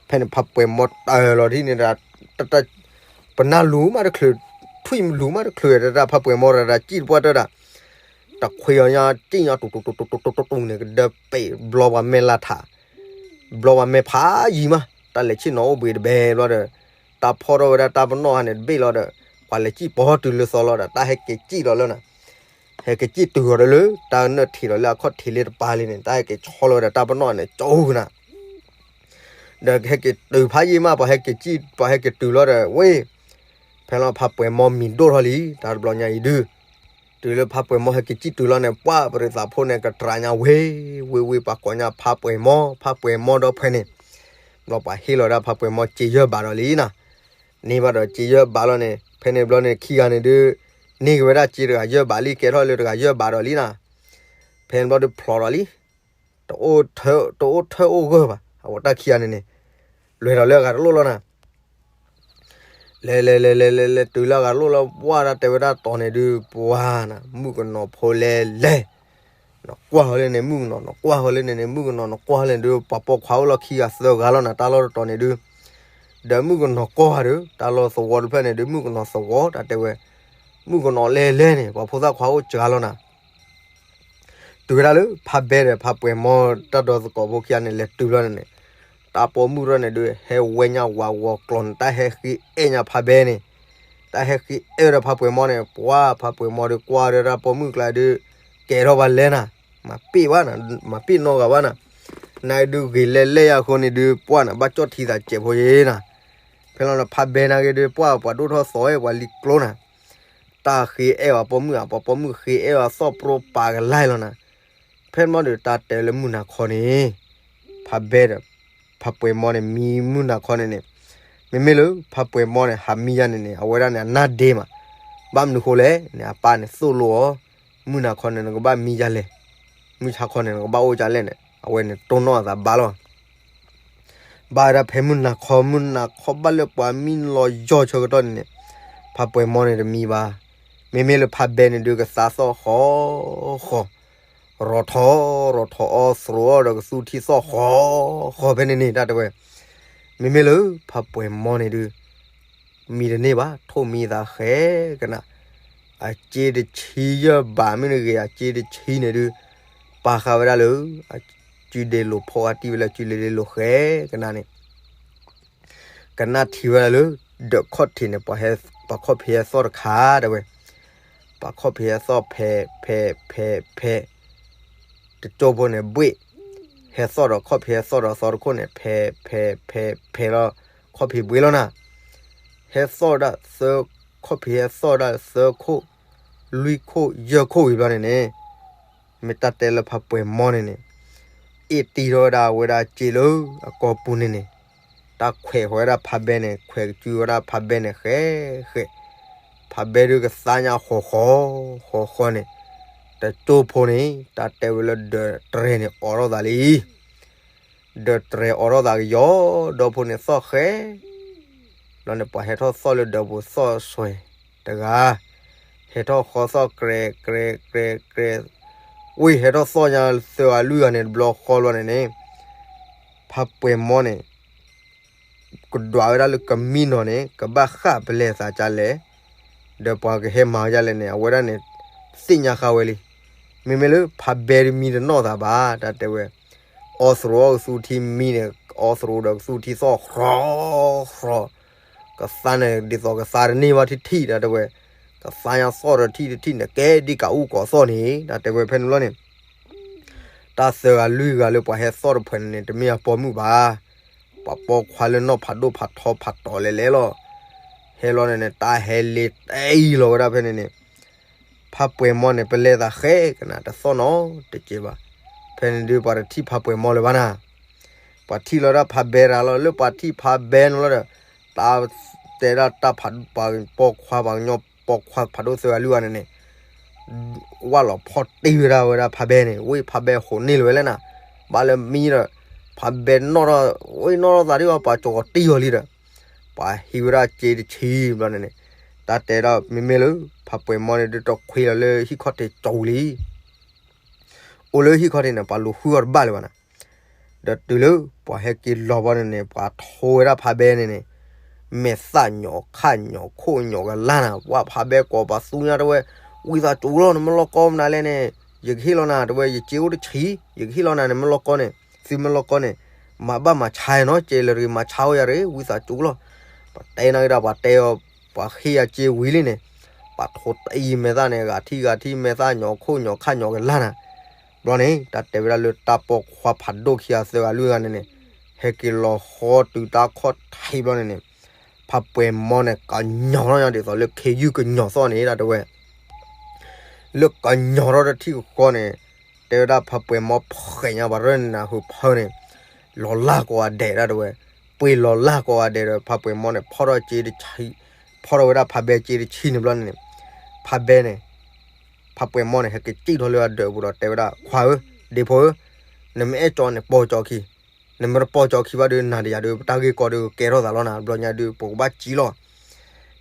ဖဲန့ၣ်ဖးပှဲၤမီၤတၢၢ်လီၤဒ်န့ၣ်ဒီး, ပနၢ်လူၤမးတချုး, ထွံၣ်လူၤမးတချုး တၢ်ဖးပှဲၤမီၤတၢ်စံၣ်တပှၢ်တၢၢ်ဒီး, တခွ့အီၤညါစံၣ်ညါတူတူတူတူတူတူန့ၣ် ကဒၢပ့းဘျီပှၤမဲာ်လးထး ဘျီပှၤမဲာ်ဖးယံၤမး, တၢ်လဲၤဆ့ၣ်နီၤအိၣ်ဘှံးတဘဲဘျီဒီး, တၢ်ဖီထီၣ်ဝဲဒၣ်တၢ်ပနီၣ်ဟါန့ၣ်တဘ့ၣ်လီၤဒီး, ပှၤလဲၤစံၣ်ပီတုၤလၢသီလီၤဒီး တၢ်ဟဲက့ၤစံၣ်လီၤလၢနၤ, ဟဲက့ၤစံၣ်တုၤဃီၤဒီးလၢ တၢ်နၢၣ်ထံးဒီးလၢအခီၣ်ထံးလ့တပၤလံန့ၣ် တၢ်ဟဲက့ၤဆီလီၤဝဲဒီးတၢ်ပနီၣ်န့ၣ် ကၠီဃုာ်နၤ ဒီးဟဲက့ၤတုၤဖးယံာ်မး ပှၤဟဲက့ၤစံၣ် ပှၤဟဲက့ၤတုၤလီၤဒီး ဝဲ, ဖဲလီၤဖးပှဲၤမီၤမံၤဒိၣ်ထီၣ်လံ တၢ်တဘျီညါအံၤဒုး, တုၤလၢဖးပှဲၤမီၤဟဲက့ၤစံၣ်တုၤလီၤန့ၣ် ပှၢ်ပရံးသးဖိန့ၣ် ကတြၤညါဝ့ၤဝ့ၤဝ့ၤ ပှၤကိးညါဖးပှဲၤမီၤ ဖးပှဲၤမီၤဒီးဖဲန့ၣ်, ဘျီပှၤဟ့ၣ်လီၤဒၣ်ဖးပှဲၤမီၤစ့ယဲၢ်ဘးဒီးလံနၤ, န့ၢ်ဘၣ်ဒီးစ့ယဲၢ်ဘးလီၤန့ၣ် ဖဲန့ၣ်ဘျီန့ၣ်ခံဂၤန့ၣ်ဒုး, န့ၢ်က့ၤဝဲဒၣ်စ့တဂၤယဲၢ်ဘးလံ ကဲထီၣ်လၢတဂၤယဲၢ်ဘးဒီးလံနၤ, ဖဲန့ၣ်ဘျီဒုးဖျိးဒီးလံ တအိၣ်ထၢအိၣ်ဂၢၢ်ဘၣ် အဝဲတၢ်ခံဂၤန့ၣ်န့ၣ်, လဲၤဒီးလၢအဂၤတလိၣ်လီၤနၤ, လဲၤလဲၤလဲၤလဲၤလဲၤလဲၤတုၤလၢအဂၤတလိၣ်လီၤ ပှၢ်တၢ်တဲဝဲဒၣ်တီၤန့ၣ်ဒုး ပှၢ်နၤ မုၣ်ကနီၤဖိလဲလဲ, နကွၢ်ဃီလၢန့ၣ် မုၣ်ကနီၤ နကွၢ်ဃီလၢန့ၣ်န့ၣ် မုၣ်ကနီၤ နကွၢ်ဃီလၢန့ၣ်ဒုး ပှၤပိာ်ခွါအိၣ်လီၤခံဂၤသၢဂၤလီၤနၤ တၢ်လီၢ်တတီၤန့ၣ်ဒုး, ဒီးမုၣ်ကနီၤကွၢ်ဃီဒီး တၢ်လီၢ်သဝီတဖျၢၣ်န့ၣ်ဒုး မုၣ်ကနီၤသဝီ တၢ်တဲဝဲ, မုၣ်ကနီၤလဲလဲန့ၣ် ပှၤဖိသၣ်ခွါအိၣ်စှၤလီၤနၤ ဒီး တုၤဝဲဒၣ်လၢဖးဘဲဒီးဖးပှဲၤမီတၢ်ဒီသကိးဖိခံဂၤန့ၣ် လဲၤတုၤဘျီန့ၣ်န့ၣ်, တၢ်ပိာ်မုၣ်ရဲၣ်န့ၣ်ဒုး ဟဲဝဲညါဝးဂီၤကျိၤန့ၣ် တၢ်ဟဲဃ့အဲၣ်ညါဖးဘဲန့ၣ်, တၢ်ဟဲဃ့အဲၣ်ဝဲဒီးဖးပှဲၤမီန့ၣ်, ပှၢ်ဖးပှဲၤမီဒုး ကွၢ်ဒီးတၢ်ပိာ်မုၣ်ကျါဒုး ကဲထီၣ်ဘၣ်လဲၣ်နၤ, မၤပ့ၢ်ဘၣ်နၤ, မၤပ့ၢ်နီတဂၤဘၣ်နၤ, နဒုးဂ့ၤလဲၣ်လဲၣ်ယၤအဃိန့ၣ်ဒုး ပှၢ်နၤ ဘၣ်ကၠီၣ်ထံသးစဲးဖိယ့နၤ, ဖဲလီၤနဖးဘဲနာ်က့ဒုး ပှၢ်ပှၤဒိၣ်ထီၣ်သီဝဲပှၤလံၤကျိနၤ တၢ်ဃ့အဲၣ်ဝဲပိာ်မုၣ်ဧါ, ပှၤပိာ်မုၣ်ဃ့အဲၣ်ဝဲသီၣ်ပြီပာ်ကလါလီၤနၤ, ဖဲမီဒီးတၢ်တဲလၢမုၢ်နၤခီန့ၣ်, ဖးဘဲဒီး ဖးပှဲၤမီန့ၣ် မံမုၢ်နၤခီန့ၣ်န့ၣ်, မ့မ့ၢ်လၢဖးပှဲၤမီန့ၣ် ဟးမံယၤန့ၣ်န့ၣ် အဝဲဒၣ်န့ၣ် အနၢ်ဒ့မး, ဘၣ်မနုၤဃိလဲၣ်န့ၣ် အပၢ်န့ၣ်သိၣ်လိအီၤ, မုၢ်နၤခီန့ၣ် နကဘၣ်မံယၤလဲၣ်, မုၢ်ဆါခီန့ၣ် နကဘၣ်အိၣ်ကလဲၣ်န့ၣ် အဝဲန့ၣ်တိၢ်နီၣ်အသးဘၣ်လီၤ ဘၣ်ဝဲဒၣ်ဖဲမုၢ်နၤခီ မုၢ်နၤခီဘၣ်လၢပှၤမံလီၤယီၤဆၢကတီၢ်န့ၣ်န့ၣ်, ဖးပှဲၤမီန့ၣ်တမံဘၣ်, မ့မ့ၢ်လၢဖးဘဲန့ၣ်ဒုးကသါသီၣ်ဃီဃီ, ရီၤထီၣ်ရီၤထီၣ်အီသရိးအီဒီးကသူထံသီၣ်ဃီဃီဖဲန့ၣ်န့ၣ် တၢ်တဲဝဲ, မ့မ့ၢ်လၢဖးပှဲၤမီန့ၣ်ဒုး မံတန့ၢ်ဘၣ် ထိၣ်မံသးဃဲကနၣ်, အစ့တဆံယဲၢ်ဘးမ့ၢ်တဂ့ၤ အစ့တဆံန့ၣ်ဒုး ပာ်ဃာ်ဝဲဒၣ်လၢ အစုဒ့လိာ်ဖိအတံၢ်ဝဲလၢစုလ့လ့လိာ်ဃဲကနၣ်န့ၣ်, ကနၣ်ထံဝဲဒၣ်လၢ ဒီးခီၣ်ထံးန့ၣ် ပှၤခီၣ်ဖံးဟဲသီၣ်တခါတဲဝဲ, ပှၤခီၣ်ဖံးဟဲသီၣ်ဖဲးဖဲးဖဲးဖဲး တကၠိဖိန့ၣ်ဘှ့ၣ်, ဟဲသီၣ်ဒီးခီၣ်ဖံးဟဲသီၣ်ဒီးသီတခိၣ်န့ၣ် ဖဲးဖဲးဖဲးဖဲးလီၤ, ခီၣ်ဖံးဘှ့ၣ်လီၤနၤ, ဟဲသီၣ်ဝဲဒၣ်သၢ, ခီၣ်ဖံးဟဲသီၣ်ဝဲဒၣ်သၢခိၣ်, လွံၢ်ခိၣ်ယဲၢ်ခိၣ်ဝံၤဘျီန့ၣ်န့ၣ်, မ့ၢ်တၢ်တဲလၢဖးပှဲၤမီန့ၣ်န့ၣ်, အ့ၣ်တံၢ်ထီၣ်ဝဲဒၣ်အဝဲဒၣ်စ့လၢအကိာ်ပူၤန့ၣ်န့ၣ်, တၢ်ခွဲးဃီၤဝဲဒၣ်ဖးဘဲန့ၣ် ခွဲးကစုဝဲဒၣ်ဖးဘဲန့ၣ်ဃဲဃဲ, ဖးဘဲဒုးကသါညါဃီဃီဃီဃီန့ၣ်, တကၠိဖိန့ၣ် တၢ်တဲဝဲလၢဒီးတြဲၤန့ၣ်အိးထီၣ်သးလံ ဒီးတြဲၤအိးထီၣ်သးကယီၤ, ဒီဖိန့ၣ်သီၣ်ဃဲ, ဘျီန့ၣ် ပှၤဟဲထီၣ်သီၣ်လၢဒီးပူၤသီၣ်စွဲတဂၤ, ဟဲထီၣ်ဃီသီၣ်ကြဲးကြဲးကြဲးကြဲး, ဝံၤဟဲထီၣ်သီၣ်ညါသၢဂၤလွံၢ်ဂၤန့ၣ် တဘျီဃီဘျီန့ၣ်န့ၣ်, ဖးပှဲၤမီန့ၣ် ကဒွးဝဲဒၣ်လၢကမံနီၤန့ၣ် ကဘၣ်ဃၣ်ပလဲၤသးကလဲၣ်, ဒီးပှၤကဟဲမၤကလဲၣ်န့ၣ် အဝဲဒၣ်န့ၣ် သ့ၣ်ညါဃာ်ဝဲလံ. မ့မ့ၢ်လၢဖးဘဲတမံတနီၣ်သးဘၣ် တၢ်တဲဝဲ, အီသရိးအီကသူထံမံန့ၣ် အီသရိးဒီးကသူထံသီၣ် ဃြီ ဃြီ, ကသါန့ၣ် ဒ်သိးကသါတန့ၢ်ဘၣ်ထံၣ်ထံၣ် တၢ်တဲဝဲ, ကသါညါသီၣ်ဒီးထံၣ်တထံၣ်န့ၣ် ကဲဒ်ကးအူကီးသီၣ်န့ၣ် တၢ်တဲဝဲဖဲန့ၣ်လီၤန့ၣ် တၢ်သၢဂၤလွံၢ်ဂၤလၢပှၤဟဲသီၣ်တဖုန့ၣ်န့ၣ် တမ့ၢ်အပိာ်မုၣ်ဘၣ်. ပှၤပိာ်ခွါလၢနီၢ်ဖးဒိၣ်ဖးထီဖးတီၤလဲၤလဲၤလီၤ. ဟဲလီၤန့ၣ်န့ၣ် တၢ်ဟဲလ့တအံၤလီၤဝဲဒၣ်ဖဲန့ၣ်န့ၣ်, ဖးပှဲၤမီန့ၣ် ပလဲၤသးဃဲကနၣ်တသီၣ်နီတစဲးဘၣ်. ဖဲန့ၣ်ဒုးပှၤတထံၣ်ဖးပှဲၤမီလၢၤဘၣ်နၤ. ပှၤထံၣ်လီၤဒၣ်ဖးဘဲရၤလီၤ လၢပှၤထံၣ်ဖးဘဲန့ၣ်လီၤဒီး, တၢ်တဲဒၣ်တၢ်ပှၤပိာ်ခွါပှၤကညီပိာ်ခွါဖးဒိၣ်သၢဂၤလွံၢ်ဂၤန့ၣ်န့ၣ် ဝၣ်လီၤဖီၣ်တံၢ်ဝဲဒၣ်ဝဲဒၣ်ဖးဘဲန့ၣ် ဝ့ၢ်ဖးဘဲဃိးန့ၢ်လၢၤဝဲလဲၣ်နၤ, ဘၣ်လၢမံဒီး, ဖးဘဲနီၣ်ထီၣ်, ဝ့ၢ်နီၣ်ထီၣ်သးဒ်အီၤ ပှၤကၠီၤကီးတံၢ်အီၤလံဒီး, ပှၤဟံးဝဲဒၣ်စ့တဆံဘျီန့ၣ်န့ၣ်, တၢ်တဲဒၣ်မ့မ့ၢ်လၢ, ဖးပှဲၤမီန့ၣ်ဒုးတခွ့လီၤလၢဟံၣ်ခီၣ်ထံးကၠီၤဝံၤလံ အိၣ်လၢဟံၣ်ခီၣ်ထံးန့ၣ် ပှၤလူၤဃုအီၤတဘၣ်လၢၤဘၣ်နၤ. ဒီးတုၤလၢပှၤဟဲက့ၤလီၤဘီန့ၣ်န့ၣ် ပှၤထိဝဲဒၣ်ဖးဘဲန့ၣ်န့ၣ်, မဲာ်သၣ်ညီၣ်ခၣ်ညီၣ်ခိၣ်ညီၣ်ကလါနၤ, ဝၣ်ဖးဘဲကိးပသူညါတဝဲ, ဝံသးစူၤလီၤ နမ့ၢ်လီၢ်ကီမနုၤလဲၣ်န့ၣ်, ယကဟ့ၣ်လီၤနၤတဝဲ ယစ့အိၣ်တဆံ, ယကဟ့ၣ်လီၤနၤ နမ့ၢ်လီၢ်ကီန့ၣ်, သုမ့ၢ်လီၢ်ကီန့ၣ်, မၤဘၣ်မၤဆါနီၤ စ့လၢတဂ့ၤ မၤဆါအိၣ်ယၤတဂ့ၤ ဝံသးစူၤလီၤ. ပှၤတဲနၤက့ၤဒီး ပှၤတဲအီၤ, ပှၤဃ့ယၤစ့ဝံၤလံန့ၣ်, ပှၤထိတံၢ်မဲာ်သၣ်န့ၣ် ဂၤထံၣ်ဂၤထံၣ်မဲာ်သၣ်ညီၣ်ခိၣ်ညီၣ်ခၣ်ညီၣ်ကလါနၤ ဘျီန့ၣ် တၢ်တဲဝဲဒၣ်လၢတၢ်ပိာ်ခွါဖးဒိၣ်ခံဂၤသၢဂၤလွံၢ်ဂၤန့ၣ်န့ၣ်, ဟဲက့ၤလီၤဃီတုၤတၢ်ခီၣ်ထံးဘျီန့ၣ်န့ၣ်, ဖးပှဲၤမီန့ၣ် ကညီၤထီၣ်ညါဒ်သိးလၢခ့ယုၢ်ကညီၤသီၣ်န့ၣ် တၢ်တဲဝဲ လၢကညီၤထီၣ်တထံၣ်ဃီန့ၣ်, တဲဝဲဒၣ်ဖးပှဲၤမီဖှဲးညါပှၤရၢၢ်န့ၣ်နၤ ဟုးဖၢန့ၣ်, လီၤလၢ်ကိးဂၤဒဲးတၢ်တဲဝဲ, ပှ့ၤလီၤလၢ်ကိးဂၤဒဲးဒီး ဖးပှဲၤမီန့ၣ် ဖီၣ်ထီၣ်စ့တဆံ, ဖီၣ်ထီၣ်ဝဲဒၣ်ဖးဘဲစ့တဆံန့ၣ်ဘျီန့ၣ်န့ၣ်, ဖးဘဲန့ၣ် ဖးပှဲၤမီန့ၣ် ဟဲက့ၤစံၣ်ထီၣ်လၢအဒၢးပူၤဒီးတဲဝဲဒၣ် ခွါဧၢ, ဒ့ဖိဧၢ, နမ့ၢ်အဲၣ်ကၠီန့ၣ် ပိာ်ကၠီခံ, နမ့ၢ်တပိာ်ကၠီခံဘၣ်ဒီး နၤဒီးယၤဒီး ပတၢ်ဂ့ၢ်ကီဒီးကဲထီၣ်သးလီၤနၤ, ဘျီညါဒီး ပကဘၣ်စံၣ်လီၤ.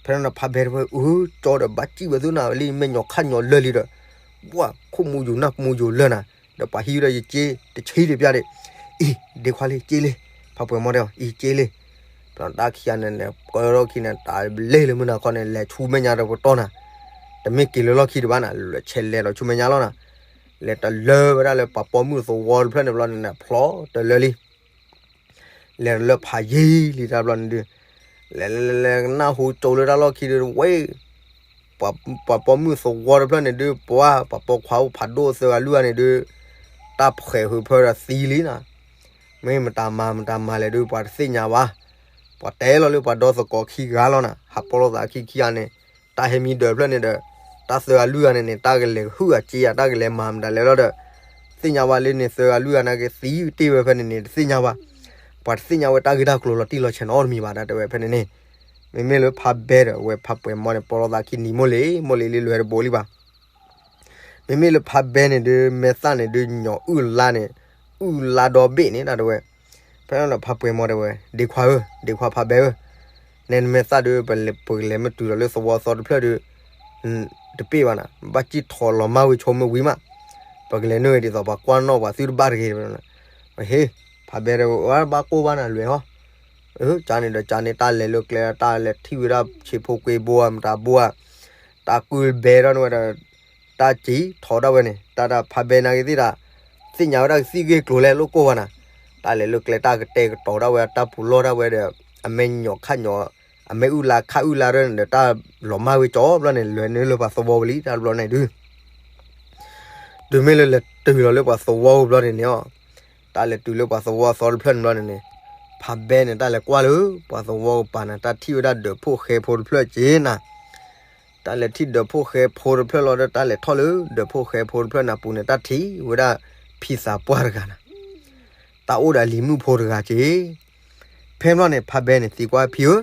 ဖဲန့ၣ်ဖးဘဲတဝဲ အၢ ကၠီဒီးဘၣ်စံၣ်ဝဲသုနၤလံ မ့ၢ်ညီၣ်ခၣ်ညီၣ်လၢာ်လံဒီး, ဘၣ်ခိၣ်မူယူၤနၢ်မူယူၤလၢာ်နၤ, ဒီးပှၤဟံးဝဲဒီးယစ့တဆံတပျၢ်ဒီး, အံၤ ဒ့ခွါလံ စ့လံ, ဖးပှဲၤမီတဲအီၤ အံၤ စ့လံ. ဖဲန့ၣ်တၢ်ခံဂၤန့ၣ်န့ၣ် ကၢထီၣ်ခံန့ၣ် တၢ်ဘျ့လၢမုၢ်နၤခီန့ၣ် လဲၤဆူမဲာ်ညါဒီးပတီၢ်နၤ, တမ့ၢ်က့ၤလၢလီၢ်ခံတဘၣ်နၤ, လဲၤဆဲးလဲၤဒီးဆူမဲာ်ညါလီၤနၤ, လဲၤတလၢဝဲဒၣ်လၢပှၤပိာ်မုၣ်သဝီတဖျၢၣ်န့ၣ်ဘျီန့ၣ် ဖျီတလၢလံ. လဲၤတလၢဖးယံာ်လံတၢ်ဘျီန့ၣ်ဒုး, လဲၤလဲၤလဲၤလဲၤကနၣ်ဟူကၠိလၢတၢ်လီၢ်ခံဒုးဝဲ, ပှၤပိာ်မုၣ်သဝီတဖျၢၣ်န့ၣ်ဒုး ပှၤ ပှၤပိာ်ခွါအိၣ်ဖးဒိၣ်သၢဂၤလွံၢ်ဂၤန့ၣ်ဒုး, တၢ်ဖှဲးဟုးဖၢဒီးသံလံနီၤ. မ့ၢ်မတၤမၤမတၤမၤလဲၣ်ဒုး ပှၤတသ့ၣ်ညါဘၣ်. ပှၤတဲလီၤလၢပှၤဒီသကိးခံဂၤလီၤနၤ, ဟးပိာ်လိာ်သးခံခံဂၤန့ၣ်, တၢ်ဟဲမံဒၢးဖျၢၣ်န့ၣ်ဒီး, တၢ်သၢဂၤလွံၢ်ဂၤန့ၣ်န့ၣ် တၢ်ကလဲၤဟုၣ်အစ့ဧါ တၢ်ကလဲၤမၤမတၤလဲၣ်လီၤဒီး, သ့ၣ်ညါဘၣ်လၢန့ၣ် သၢဂၤလွံၢ်ဂၤန့ၣ်ကသံတ့ၢ်ဝဲဖဲန့ၣ်န့ၣ် တသ့ၣ်ညါဘၣ်. ပှၤတသ့ၣ်ညါဝဲတၢ်ဂ့ၢ်တၢ်ကျိၤလီၤတံၢ်လီၤဆဲးနီတမံၤဘၣ်ဒၣ်တဲဝဲဖဲန့ၣ်န့ၣ်. မ့မ့ၢ်လၢဖးဘဲဒီး အဝဲဖးပှဲၤမီန့ၣ် ပိာ်လိာ်သးခံနံၤမိၢ်လံၤ မိၢ်လံၤလံလွဲတဘိလံဘၣ်. မ့မ့ၢ်လၢဖးဘဲန့ၣ်ဒုး မဲာ်သၣ်န့ၣ်ဒုးညီအုၣ်လါန့ၣ်, အုၣ်လါဒီဘ့ၣ်န့ၣ်ဒၣ်တဲဝဲ. ဖဲန့ၣ်ဒီးဖးပှဲၤမီတဲဝဲ ဒ့ခွါဧၢ, ဒ့ခွါဖးဘဲဧၢ, နဲနမဲာ်သၣ်ဒုး ပကလဲၤမ့ၢ်တုၤလီၤလၢသဝီသီတဖျၢၣ်ဒုး တပ့ၢ်ဘၣ်နၤ, ဘၣ်စံၣ်ထီၣ်လီၤမၢ်ဝံၤဆိမ့ၢ်ဝံၤမး, ပကလဲၤနုာ်ဂ့ၤဒ်သိးပှၤကွၢ်နီၣ်ပှၤသုတဘၣ်တဂ့ၤ. ဟ့ၣ်, ဖးဘဲဒီးဝဲဘၣ်ကိၢ်ဘၣ်နၤလွဲၢ်ဟီ, ကန့ၣ်ဒီးကန့ၣ် တၢ်လဲၤလၢကျဲ တၢ်လဲၤထံၣ်ဝဲဒၣ်ဆံးဖိကွ့ဘိဧါ မတၤဘိဧါ, တၢ်ကုၢ်ဘဲထီၣ်န့ၢ်ဝဲဒီး တၢ်စံၣ်ထီၣ်ဒၣ်ဝဲန့ၣ် တၢ်တၢ်ဖးဘဲနာ်က့ၤသ့ၣ်တၢ်, သ့ၣ်ညါဝဲဒၣ်ကသံၣ်ဂ့ၢ်ကျိၤလဲၣ်လိၣ်ကိၢ်ဘၣ်နၤ, တၢ်လဲၤလၢကျဲတၢ်ကတဲာ်ကတီၤဒၣ်ဝဲ တၢ်ပူၤလီၢ်ဒၣ်ဝဲဒီး အမဲာ်ညိးခးညိး, အမဲာ်အုၣ်လါခးအုၣ်လါရၢၢ်န့ၣ်ဒီး တၢ်လီၤမၢ်ဝံၤကၠီဘျီန့ၣ် လဲၤနုာ်လၢပှၤသဝီဝံၤလံတၢ်ဘျီန့ၣ်ဒုး တုၤမ့ၢ်လၢလဲၤတုၤလီၤလၢပှၤသဝီဝံၤဘျီန့ၣ်န့ၣ်အီၤ, တၢ်လဲၤတုၤလၢပှၤသဝီသီတဖျၢၣ်န့ၣ်ဘျီန့ၣ်န့ၣ်, ဖးဘဲန့ၣ် တၢ်လဲၤကွၢ်လၢ ပှၤသဝီကပၤန့ၣ် တၢ်ထံၣ်ဝဲဒၣ်ဒၢးဖိၣ်ဃဲဖိတဖျၢၣ်က့ၤနၤ, တၢ်လဲၤထံၣ်ဒၢးဖိၣ်ဃဲဖိတဖျၢၣ်လီၤဒီး တၢ်လဲၤထီၣ်လၢဒၢးဖိၣ်ဃဲဖိတဖျၢၣ်န့ၣ်အပူၤန့ၣ် တၢ်ထံၣ်ဝဲဒၣ်ဖံသးပှၢ်တဂၤနၤ, တၢ်အိၣ်ဒီးအလံၤမုၣ်ဖိတဂၤက့ၤ ဖဲန့ၣ်ဘျီန့ၣ် ဖးဘဲန့ၣ်သံကွၢ်ဖံဧၢ,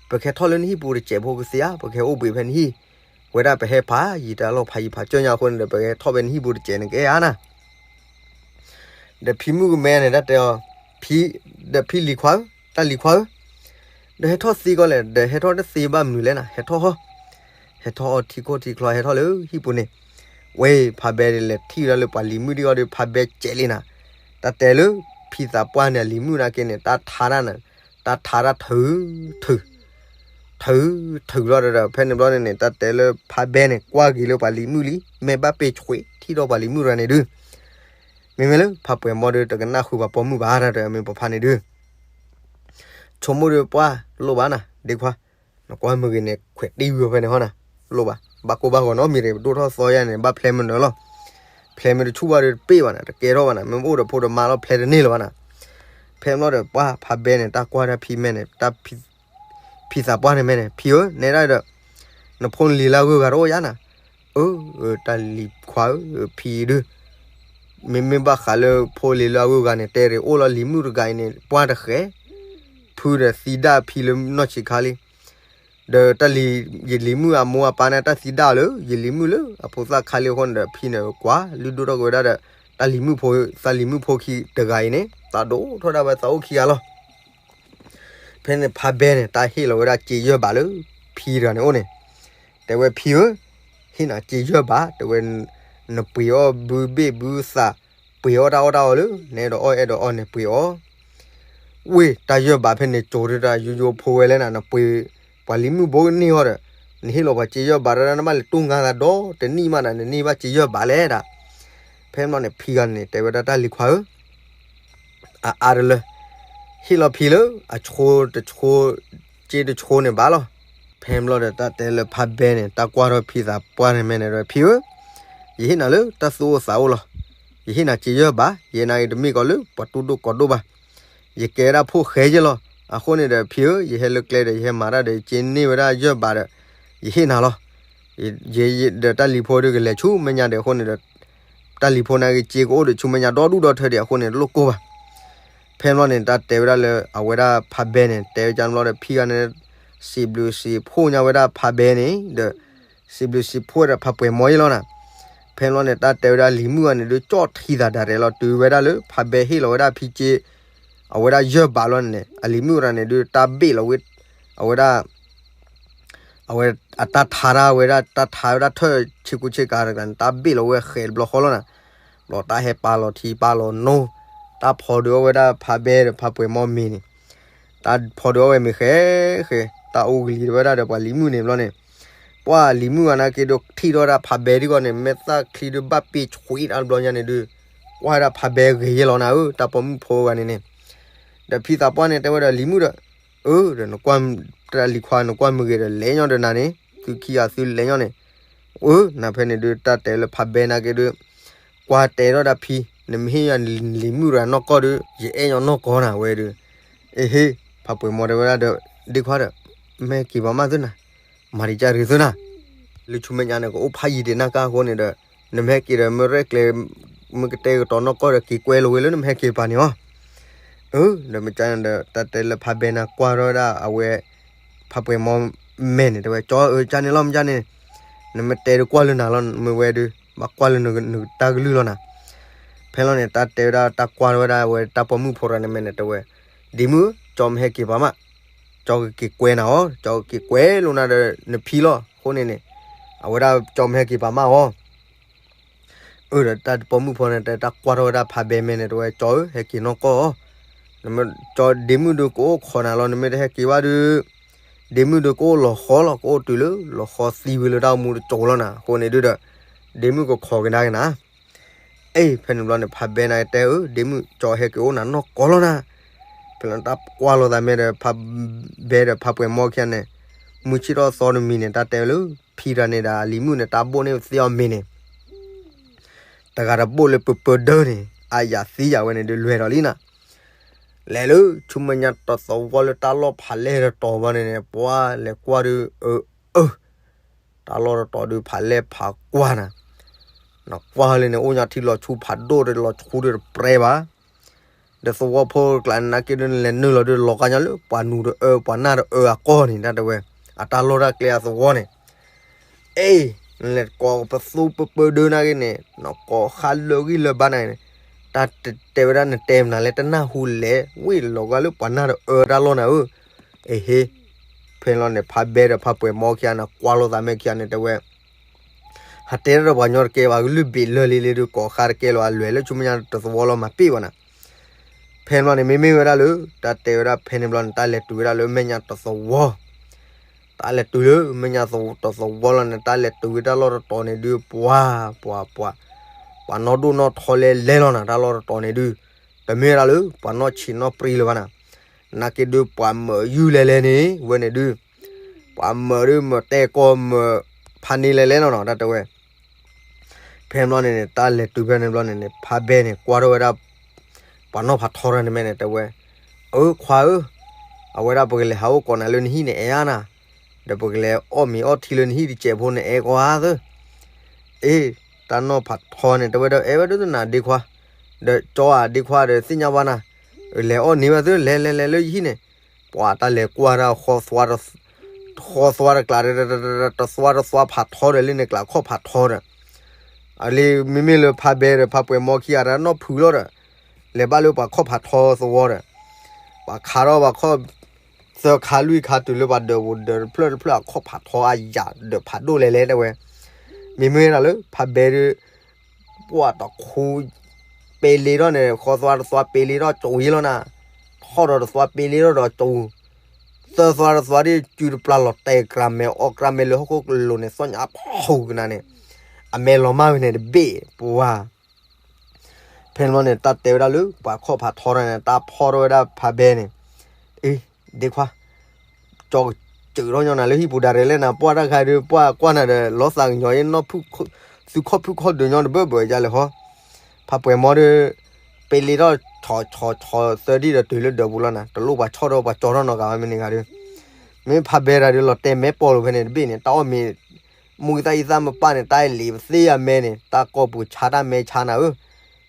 ပကဟဲထီၣ်လၢနဟံၣ်ပူၤတစဲးဖိကသ့ဧါ, ပကဟဲအိၣ်ဘှံးဖဲနဟံၣ်, ဝဲဒၣ်ပဟဲဖးယံာ်တၢ်လီၢ်ဖးယံာ်ဖးကၠၢၢ်ညါအဃိန့ၣ်ဒီး ပကဟဲထီၣ်ဖဲနဟံၣ်ပူၤတစဲးန့ၣ်ကအဲၣ်ဧါနၤ ဒီးဖံမုၣ်ကမဲန့ၣ် တၢ်တဲအီၤ, ဖံ, ဒီးဖံလံၤခွါဧၢ, တၢ်လံၤခွါဧၢ, ဒီးဟဲထီၣ်သ့ကီးလဲၣ်, ဒီးဟဲထီၣ်တသ့ဘၣ်မနုၤလဲၣ်နၤ, ဟဲထီၣ်, ဟဲထီၣ်အီထံခိၣ်ထံချီ ဟဲထီၣ်လၢဟံၣ်ပူၤန့ၣ်, ဝဲဖးဘဲဒ်လဲၣ်ထံၣ်ဝဲဒၣ်လၢပှၤလံၤမုၣ်ဒ်အီၤဒီး ဖးဘဲစဲးလံနၤ, တၢ်တဲလၢ ဖံသးပှၢ်န့ၣ်အလံၤမုၣ်နာ်က့န့ၣ် တၢ်ထါတၢ်န့ၣ်, တၢ်ထါတၢ်ထုး, ထုး, ထုးလီၤဒီး ဖဲန့ၣ်ဘျီန့ၣ်န့ၣ် တၢ်တဲလၢဖးဘဲန့ၣ် ကွၢ်က့ၤလၢပှၤလံၤမုၣ်လံ, မ့ၢ်ဘၣ်ပ့ၤဆွံးထံၣ်ထီၣ်ပှၤလံၤမုၣ်တဂၤန့ၣ်ဒုး, မ့မ့ၢ်လၢဖးပှဲၤမီဒီး တကနၣ်ဃုာ်ပှၤပိာ်မုၣ်ဘၣ်တၢ်တဲမ့ၢ်ပဖးန့ၣ်ဒုး ဆိကမိၣ်ဒီးပှၢ်လိၣ်ဘၣ်နၤ, ဒ့ခွါ, နကွၢ်မုၢ်ဂ့ၤန့ၣ် ခွဲးတံၢ်ဝံၤဖဲန့ၣ်ဟီနၤ, လိၣ်ဘၣ်, ဘၣ်ကိၢ်ဘၣ်ဂီၤနီတမံၤတဂ့ၤ, ပဒိၣ်ထီၣ်သီယါန့ၣ် ဘၣ်ဖျဲးမနုၤလီၤ, ဖျဲးမ့ၢ်တဆူၣ်ဘၣ်ဒီးတပ့ၢ်ဘၣ်နၤ, တကဲထီၣ်ဘၣ်နၤ, မ့ၢ်အိၣ်ဒီးဖိဒီးမါလီၤ ဖျဲးတန့ၢ်လၢၤဘၣ်နၤ, ဖဲန့ၣ်ဘျီဒီးပှၢ်ဖးဘဲန့ၣ် တၢ်ကွၢ်တၢ်ဖံမဲာ်န့ၣ် တၢ် ဖံသးပှၢ်န့ၣ်မဲာ်န့ၣ် ဖံဧၢ, နဲဒၣ်ဒီး နဖိနလံၤလၢအဂုၤအဂၤတအိၣ်ယါနၤ, အၢ, တၢ်လံၤခွါဧၢ, ဖံဒုး မ့မ့ၢ်ဘၣ်ဃးလၢဖိလံၤလၢအဂုၤအဂၤန့ၣ် တဲရ့ၣ်အိၣ်လီၤလံၤမုၣ်တဂၤအံၤန့ၣ် ပှၢ်တဃဲၤ, ဖုဒီးသံဒၣ်ဖံလၢနီၢ်ဆံးခါလံ, ဒီးတၢ်လံၤ, ယလံၤမုၣ်အမိၢ်အပၢ်န့ၣ် တၢ်သံဒၣ်လၢ ယလံၤမုၣ်လၢအဖိသၣ်ခါလံအဃိန့ၣ်ဒီး ဖံန့ၣ်ကွၢ်လုၢ်ဒိၣ်ထီၣ်က့ၤဝဲဒၣ်ဒီး တၢ်လံၤမုၣ်ဖိ, သးလံၤမုၣ်ဖိခံတဂၤအံၤန့ၣ် သးဒိၣ်ထီၣ်ဒၣ်ဝဲသးအိၣ်ခံဂၤလီၤ. ဖဲန့ၣ်ဖးဘဲန့ၣ် တၢ်ဟ့ၣ်လီၤဝဲဒၣ်စ့ယဲၢ်ဘးလၢ ဖံတဂၤန့ၣ်အိၣ်န့ၣ်, တဲဝဲဖံဧၢ, ဟ့ၣ်နၤစ့ယဲၢ်ဘး, တဲဝဲ, နပှ့ၤအီၣ်ဘုဘ့ၣ်ဘုသး, ပှ့ၤအီၣ်တၢ်အီၣ်တၢ်အီလၢ နအဲၣ်ဒိးအီၣ်အဲၣ်ဒိးအီန့ၣ်ပှ့ၤအီၣ် ဝ့ၢ်တၢ်ယဲၢ်ဘးဖဲန့ၣ် ကၠိၤဒုးတၢ်ယိယိဖိဝဲလဲၣ်နၤ, နပှ့ၤ ပှၤလံၤမုၣ်ဘိကန့ၢ်အီၤဒီး နဟ့ၣ်လီၤပှၤစ့ယဲၢ်ဘးတဒၣ် နဘၣ်လဲၤတူၢ်ငါသးဒီတနံၣ်မးနၤ, နန့ၢ်ဘၣ်စ့ယဲၢ်ဘးလဲၣ်ဒၣ်. ဖဲန့ၣ်ဘျီန့ၣ် ဖံဂၤန့ၣ် တဲဝဲဒၣ်တၢ်လံၤခွါဧၢ, အအါတလၢ ဟ့ၣ်လီၤဖံလၢအဆိတဆိ, စ့တဆိန့ၣ်ဘၣ်လီၤ. ဖဲန့ၣ်ဘျီဒီးတၢ်တဲလၢဖးဘဲန့ၣ် တၢ်ကွၢ်ထီၣ်ဖံသးပှၢ်န့ၣ်မဲာ်န့ၣ်ဒီး ဖံဧၢ, ယဟ့ၣ်နၤလၢတၢ်သူၣ်အိၣ်သးအိၣ်လီၤ. ယဟ့ၣ်နၤစ့ယဲၢ်ဘး, ယနာ်က့တမ့ၢ်ကီးလၢပှၤတူၢ်ဒိၣ်ကီးဒိၣ်ဘၣ်. ယကဲဝဲဒၣ်ဖိၣ်ဃဲယဲၢ်လီၤ. အဃိန့ၣ်ဒီးဖံဧၢ, ယဟဲလၢကျဲဒီး ယဟဲမၤတၢ်ဒီး ယစ့န့ၢ်ဝဲဒၣ်ယဲၢ်ဘးဒီး ယဟ့ၣ်နၤလီၤ. ယ, ယ, ဒီးတၢ်လံၤဖိဒီးကလဲၤဆူမဲာ်ညါဒီးအဃိန့ၣ်ဒီး တၢ်လံၤဖိနာ်က့ စ့ကအိၣ်ဒီးဆူမဲာ်ညါဒီဒူၣ်ဒီထၢဒီးအဃိန့ၣ် တလိၣ်ကိၢ်ဘၣ်. ဖဲန့ၣ်ဘျီန့ၣ် တၢ်တဲဝဲဒၣ်လၢအဝဲဒၣ်ဖးဘဲန့ၣ် တဲဝဲကန့ၣ်ဘျီဒီး ဖံဂၤန့ၣ် စံးဘျုးစံးဖှိၣ်ညါဝဲဒၣ်ဖးဘဲန့ၣ်ဒီး စံးဘျုးစံးဖှိၣ်ဒီးဖးပှဲၤမီယဲၢ်လီၤနၤ. ဖဲန့ၣ်ဘျီန့ၣ် တၢ်တဲဝဲဒၣ်လံၤမုၣ်ဂၤန့ၣ်ဒုး ကၠီၣ်ထံသးဒၣ်ရဲၣ်လီၤ. တုၤဝဲဒၣ်လၢဖးဘဲဟ့ၣ်လီၤဝဲဒၣ်ဖံစ့ အဝဲဒၣ်ယဲၢ်ဘးလီၤန့ၣ် အလံၤမုၣ်တဂၤန့ၣ်ဒုး တၢ်ဘ့ၣ်လီၤဝဲ အဝဲဒၣ် အဝဲအတၢ်ထါတၢ်ဝဲဒၣ် တၢ်ထါဝဲဒၣ်ထၢၣ်ဆ့ကူဆ့ကၤတဂၤန့ၣ် တၢ်ဘ့ၣ်လီၤဝဲဃဲးတဘျီဃီလီၤနၤ. ဘျီတၢ်ဟဲပာ်လီၤထံပာ်လီၤနိ, တၢ်ဖီဒုးအီၣ်ဝဲဒၣ်ဖးဘဲဒီးဖးပှဲၤမီမ့ၤန့ၣ်, တၢ်ဖီဒုးအီၣ်ဝဲမ့ၤဃဲးဃဲး, တၢ်အိၣ်ကလံၤဝဲဒၣ်ဒီးပှၤလံၤမုၣ်န့ၣ်ဘျီန့ၣ်, ပှၢ်လံၤမုၣ်ဂၤနာ်က့ဒုး ထံၣ်ထီၣ်ဝဲဒၣ်ဖးဘဲဒ်ဂီၢ်န့ၣ် မဲာ်သၣ်ချံဒုးဘၣ်ပ့ၤဆွံတဘျီညါန့ၣ်ဒုး ကွၢ်ဝဲဒၣ်ဖးဘဲဂ့ၤယဲလီၤနၤဧၢ တၢ်ပိာ်မုၣ်ဖိဂၤန့ၣ်န့ၣ်, ဒီးဖံသးပှၢ်န့ၣ် တဲဝဲဒီးလံၤမုၣ်ဒီး, အၢ ဒီးနကွၢ်, တၢ်လံၤခွါနကွၢ်မုာ်ဂ့ၤဒီး လဲၤညီဒီးနၤန့ၣ် သုခံဂၤသုလဲၤညီန့ၣ်, အၢ နၤဖဲန့ၣ်ဒုး တၢ်တဲလၢဖးဘဲနာ်က့ဒုး ကွၢ်တဲထီၣ်ဒၣ်ဖံ, နမ့ၢ်ဟ့ၣ်ယၤလံၤမုၣ်ရၤနီၢ်ကီၢ်ဒုး ယအဲၣ်ညီနီၢ်ကီၢ်နၤဝဲဒုး, အ့ဟ့ၣ်, ဖးပှဲၤမီတဲဝဲဒၣ်ဒီး, ဒ့ခွါဒီး, မ့ၢ်ဟဲက့ၤပၤမးသုနၤ, မၤဒံးကၢ်ရ့ၣ်သုနၤ, လၢဆူမဲာ်ညါန့ၣ် ကအိၣ်ဖးယံၤဒံးနၢ်ကါအဃိန့ၣ်ဒီး, နမ့ၢ်ဟဲက့ၤဒီး မ့ၢ်ရဲၣ်ကျဲၤ, မ့ၢ်ကတဲာ်ကတီၤနီၢ်ကီၢ်ဒီး က့ၤကွဲလိာ်ဝဲလၢနမ့ၢ်ဟဲက့ၤပၤန့ၣ်အီၤ, အၢ ဒီးမ့ၢ်ကန့ၣ်ဒီး တၢ်တဲလၢဖးဘဲနၤကွၢ်ထီၣ်ဝဲဒၣ်အဝဲ ဖးပှဲၤမီမဲာ်န့ၣ် တဲဝဲ ကၠီဧၢ ကန့ၣ်လီၤ မ့ၢ်ကန့ၣ်, နမ့ၢ်တဲဒုးကွၢ်လၢနၤလီၤ မ့ၢ်ဝဲဒုး ဘၣ်ကွၢ်လၢနတၢ်ကလုၢ်လီၤနၤ, ဖဲလီၤန့ၣ် တၢ်တဲဝဲဒၣ်တၢ်ကွၢ်ထီၣ်ဝဲဒၣ်အဝဲတၢ်ပိာ်မုၣ်ဖိတဂၤန့ၣ်မဲာ်န့ၣ် တဲဝဲ, ဒ့မုၣ် ကၠီမ့ၢ်ဟဲက့ၤပၤမး, ကၠီကက့ၤကွဲနၤအီၤ ကၠီကက့ၤကွဲလိာ်နၤဒီးနဖံလီၤ အဃိန့ၣ်န့ၣ်, အဝဲဒၣ်ကၠီမ့ၢ်ဟဲက့ၤပၤမးအီၤ အၢ ဒီးတၢ်ပိာ်မုၣ်ဖိန့ၣ် တၢ်ကွၢ်ထီၣ်ဝဲဒၣ်ဖးဘဲမဲာ်န့ၣ် တဲဝဲ ကၠီဧၢ ဟဲက့ၤနီၢ်ကီၢ်အီၤ, နမ့ၢ်ကၠီဒ့မုၣ်ဒုးကအိၣ်ခိးနၤလီၤ နမ့ၢ်တဟဲက့ၤဘၣ်ဒုး, ဒ့မုၣ်ဒုးကအိၣ်လီၤဃီလီၤ ကအိၣ်တုၤလၢ လီၤဃီသံဝံၤလၢတၢ်အိၣ်မူတစိၤလီၤနၤ အဃိန့ၣ်ဒုးဒီး, ဒ့မုၣ်ကခိးကဒါက့ၤနၤ အ့ ဖဲန့ၣ်ဘျီန့ၣ် ဖးဘဲနၤတဲအၢ ဒ့မုၣ်ကၠီဟဲက့ၤအိၣ်နၤနီၢ်ကီၢ်လီၤနၤ, ဖဲလီၤတၢ်ကွၢ်လိာ်သးမဲာ်ဒီး ဖးဘဲဒီးဖးပှဲၤမီခံဂၤန့ၣ်, မုၢ်ဆ့ၣ်ထီၣ်သီတမံၤန့ၣ် တၢ်တဲဝဲလၢ ဖံတဂၤန့ၣ်ဒီးအလံၤမုၣ်န့ၣ် တၢ်ဘိၣ်န့ၢ်သ့အီၤမ့ၤန့ၣ် တဂၤတဘိၣ်လၢပၢပၢဒၢန့ၣ် အါယၤသံယၤဝဲန့ၣ်ဒုးလွဲၢ်ဒီးလံနၤ, လဲၤလၢဆူမဲာ်ညါတသဝီလၢတၢ်လီၢ်ဖးလဲၢ်တတီၤဘၣ်န့ၣ်န့ၣ် ပှၤလဲၤကွၢ်ဒုး အၢ အၢ တၢ်လီၢ်တတီၤဒုးဖးလဲၢ်ဖးကွၢ်နၤ, နကွၢ်လၢန့ၣ် အိၣ်ညါထံလီၤဆူဖးဒိၣ်ဒီးလီၤဆူဒီးတပြဲဘၣ်, ဒီးသဝီဖိတကျါန့ၣ်နာ်က့ဒုး နလဲၤနုာ်လီၤဒုး လီၤကါညီလၢပှၤနူၤဒီးအၢ ပှၤနၢ်ဒီးအၢအကီၢ်န့ၣ် တၢ်တဲဝဲ, အတၢ်လီၢ်တၢ်ကျဲအသဝီန့ၣ်, အ့ နလဲၤကိးပသူပပၢဒၢနာ်က့န့ၣ် နကိးဃါလၢဂံၢ်လၢဘါနာ်က့န့ၣ်, တၢ်တဲဝဲဒၣ်နတဲမနုၤလဲၣ် တနၢ်ဟူလဲၣ် ဝ့ၢ်လီၤဂာ်လၢပှၤနၢ်ဒီးအၢတၢ်လီၢ်နၤဧၢ, အ့ဟ့ၣ်, ဖဲလီၤန့ၣ် ဖးဘဲဒီးဖးပှဲၤမီခံဂၤန့ၣ် ကွၢ်လိာ်သးမဲာ်ခံဂၤန့ၣ် တဲဝဲ ဟးတဲတၢ်ဒီးပှၤကညီတကဲဘၣ် ကလုၢ်ဘ့ၣ်လၢာ်လံလံဒီး ကိးဃါတကဲလၢၤ အလွဲၢ်လၢဆူမဲာ်ညါတသဝီလီၤ မၤပ့ၢ်ဘၣ်နၤ, ဖဲန့ၣ်ဘျီန့ၣ် မ့မ့ၢ်ဝဲဒၣ်လၢ တၢ်တဲဝဲဒၣ်ဖဲန့ၣ်ဘျီန့ၣ် တၢ်လဲၤတုၤဝဲဒၣ်လၢမဲာ်ညါတသဝီ, တၢ်လဲၤတုၤလၢမဲာ်ညါတသဝီလီၤန့ၣ် တၢ်လဲၤတုၤဝဲတၢ်လီၢ်တတီၤန့ၣ်ဒုး ပှၤ ပှၤ ပှၤ ပှၤနီၢ်ဒိၣ်နီၢ်ထီလဲၤလဲၤလီၤနၤ တၢ်လီၢ်တတီၤန့ၣ်ဒုး, တမ့ၢ်ဝဲဒၣ်လၢ ပှၤနီၢ်ဆံးနီၢ်ပြံလၢၤဘၣ်နၤ, နာ်က့ဒုး ပှၤမၢးယုၢ်လဲၤလဲၤန့ၣ် ဝဲန့ၣ်ဒုး ပှၤမၢးဒုး မၢးတဲကီၢ် မၢးဖးန့ၢ်လဲၤလဲၤလီၤနီၤ တၢ်တဲဝဲ, ဖဲန့ၣ်ဘျီန့ၣ်န့ၣ် တၢ်လဲၤတုၤဖဲန့ၣ်ဘျီန့ၣ်န့ၣ် ဖးဘဲန့ၣ် ကွၢ်ထီၣ်ဝဲဒၣ် ပှၤနီၢ်ဖးထီတဂၤန့ၣ်မဲာ်န့ၣ် တဲဝဲ, အၢ ခွါဧၢ, အဝဲဒၣ်ပကလဲၤဟးအိၣ်ကိးနၤလၢနဟံၣ်န့ၣ် အဲၣ်ဧါနၤ, ဒီးပကလဲၤအီၣ်မ့ၤအီထံလၢနဟံၣ်တစဲးဖိန့ၣ် အဲၣ်ကီဧါသၢ အ့ တၢ်နီၢ်ဖးထီန့ၣ် တဲဝဲဒီး အဲၣ်ဝဲဒၣ်နၤဒ့ခွါ, ဒီးကၠီဧါဒ့ခွါဒီးသ့ၣ်ညါဘၣ်နၤ, လဲၤအီၣ်န့ၢ်ဘၣ်သု လဲၤလဲၤလဲၤလၢယဟံၣ်န့ၣ်, ပှၤတၢ်လဲၤကွၢ်ဒၣ် ဃီသွါတကျးဒီး တသွါတသွါဖးထီဒီး လၢန့ၣ်ကျးခီၣ်ဖးထီဒီး, အလံမ့မ့ၢ်လၢဖးဘဲဒီးဖးပှဲၤမီခံဂၤတၢ်နီၢ်ဖုးလီၤဒီး, လဲၤဘၣ်လၢပှၤခီၣ်ဖးထီသဝီဒီး, ပှၤခးထီၣ်ပှၤခီၣ် သၢခါလွံၢ်ခါတုၤလၢပှၤဒၢးပူၤဒၢးတဖျၢၣ်တဖျၢၣ် အခီၣ်ဖးထီအယၤဒၢးဖးဒိၣ်လဲၤလဲၤတဲဝဲ, မ့မ့ၢ်ဒၣ်လၢဖးဘဲဒီး ပှၤတခူ ပ့လ့ထီၣ်န့ၣ် ဃီသွါတသွါပ့လ့ထီၣ်ကၠိဝံၤလီၤနၤ, ထီၣ်ဒီးတသွါပ့လ့ထီၣ်ဒီးကၠိ, သၢသွါတသွါဒ်စုတပျၢ်လီၤတဲာ်ကြၤမဲာ်အီၣ်ကြၤမဲာ်လၢဟီၣ်ခိၣ်ကလိၤန့ၣ် သီၣ်ညါအဖီကနၤန့ၣ်, အမဲာ်လီၤမၢ်ဝဲန့ၣ်တဘ့ၣ်ပှၤ ဖဲန့ၣ်ဘျီန့ၣ် တၢ်တဲဝဲဒၣ်လၢ ပှၤခီၣ်ဖးထီထီၣ်န့ၣ် တၢ်ဖီထီၣ်ဝဲဒၣ်ဖးဘဲန့ၣ်, အ့ ဒ့ခွါ, ကၠီကစၢၢ်ထီၣ်ညီနၤလၢဟံၣ်ပူၤဒၣ်ရဲၣ်လဲၣ်နၤ ပှၢ်တၢ်ခါဒုး ပှၢ်ကွၢ်နၤဒီး လီၤသးကညီၤအံၤ နီၢ်ဖုၣ် သုခီၣ်ဖုၣ်ခီၣ်ဒုးညီတဘၢဘၢယါလဲၣ်ဃီ, ဖးပှဲၤမီဒီး ပ့လ့ထီၣ်ဆီဆီဆီသၢဒံၣ်ဒီးတုၤလၢဒၢးပူၤလီၤနၤ တလိၣ်ပှၤဆီၣ်ထီၣ်ပှၤကၠီထီၣ်နီတဂၤဘၣ်မ့ၢ်န့ၣ်ဂၤဒုး, မ့ၢ်ဖးဘဲဒၣ်ဒုးလီၤတဲာ်မဲပီၢ်လိာ်ဖဲန့ၣ်တဘ့ၣ်န့ၣ် တၢ်အီၣ်မ့ၤ မူကသၣ်အံသၣ်မပၢ်န့ၣ် တၢ်အလံၤပသ့ယၤမဲန့ၣ် တၢ်ကီၢ်ပူၤဆါတၢ်မဲဆါနၤဧၢ,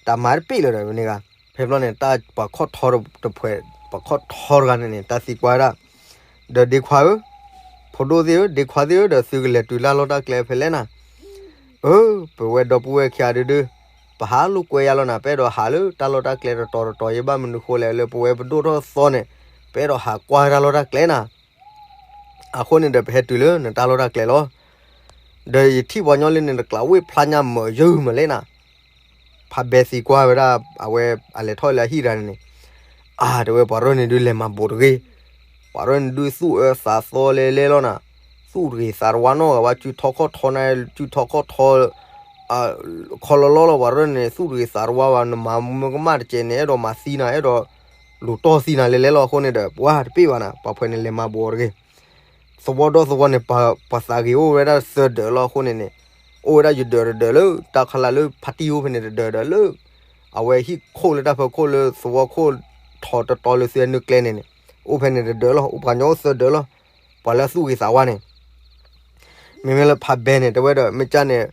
တၢ်မၤတပ့ၣ်လၢၤဒီးမ့ၢ်န့ၣ်ဂၤ, ဖဲဘျီန့ၣ် တၢ်ပှၤခီၣ်ထီတဖှဲး ပှၤခီၣ်ထီတဂၤန့ၣ်န့ၣ် တၢ်သံကွၢ်ဝဲဒၣ်, ဒီးဒ့ခွါဧၢ, ဖိဒိၣ်သ့ၣ်ဧၢ ဒ့ခွါသ့ၣ်ဧၢ ဒီးသုကလဲၤတုၤတၢ်လီၢ်တၢ်ကျဲဖဲလဲၣ်နၤ, အၢ ပဝဲဒီပုၢ်ဝဲၢ်ခံဂၤဒုဒု, ပဟးလိာ်ကွဲယါလီၤနၤ ပအဲၣ်ဒိးဟးလၢတၢ်လီၢ်တၢ်ကျဲတတီၤတတီၤ ယဘၣ်မနုၤဃိလဲၣ် လၢပဝဲပဒိၣ်ထီၣ်သီန့ၣ် ပအဲၣ်ဒိးဟးကွၢ်တၢ်လီၢ်တၢ်ကျဲနၤ အဃိန့ၣ်ဒီး ပဟဲတုၤလၢနတၢ်လီၢ်တၢ်ကျဲလီၤ. ဒီးယထံၣ်ပှၤညီလၢန့ၣ်တကျးဝ့ၢ်ဖျါညါမၢယုၢ်မးလဲၣ်နၤ, ဖးဘဲသံကွၢ်ဝဲဒၣ် အဝဲအလဲၤထီၣ်လၢအဟံၣ်တဂၤန့ၣ်န့ၣ်, အါ တဲဝဲပှၤရၢၢ်န့ၣ်ဒုးလဲၤမၤဘူးတဂ့ၤ, ပှၤရၢၢ်န့ၣ်ဒုးသူၣ်အၢသးသီလဲၤလဲၤလီၤနၤ, သူၣ်တဂ့ၤသးတဝါနီတဂၤဘၣ်, စုထီခီၣ်ထီနၤ, စုထီခီၣ်ထီ ခီလီလီလီၤ ပှၤရၢၢ်န့ၣ် သူၣ်တဂ့ၤသးတဝါဘၣ်, နမၤမုၢ်ကမၣ်တကဲးန့ၣ် အဲၣ်ဒိးမၤသံနၤ, အဲၣ်ဒိးလူၤတီၢ်သံနၤလဲၤလဲၤလီၤ. အဃိန့ၣ်ဒီး ပှၤတပ့ၢ်ဘၣ်နၤ, ပှၤဖဲန့ၣ်လဲၤမၤဘူးအီၤတဂ့ၤ. သဝီဒီသဝီန့ၣ် ပှၤသးဂ့ၤအိၣ်ဝဲဒၣ်သၢဒၢးလီၤ. အဃိန့ၣ်န့ၣ် အိၣ်ဝဲဒၣ်ယဒၢးတဒၢးလၢ တၢ်ခီလာ်လၢဖါတံၢ်အိၣ်ဖဲန့ၣ်တဒၢးဒီး လၢအဝဲဟံၣ်ခိၣ်လၢတၢ်ဖီခိၣ်လၢသဝီခိၣ်ထီတတီလၢသုဝဲနုာ်ကျဲန့ၣ်န့ၣ် အိၣ်ဖဲန့ၣ်တဒၢးလီၤ. အိၣ်ပှၤညီအိၣ်သၢဒၢးလီၤ. ပှၤလၢအသူၣ်ဂ့ၤသးဝါန့ၣ် မ့မ့ၢ်လၢဖးဘဲန့ၣ် တဲဝဲဒီး မ့ၢ်ကၢ်န့ၣ်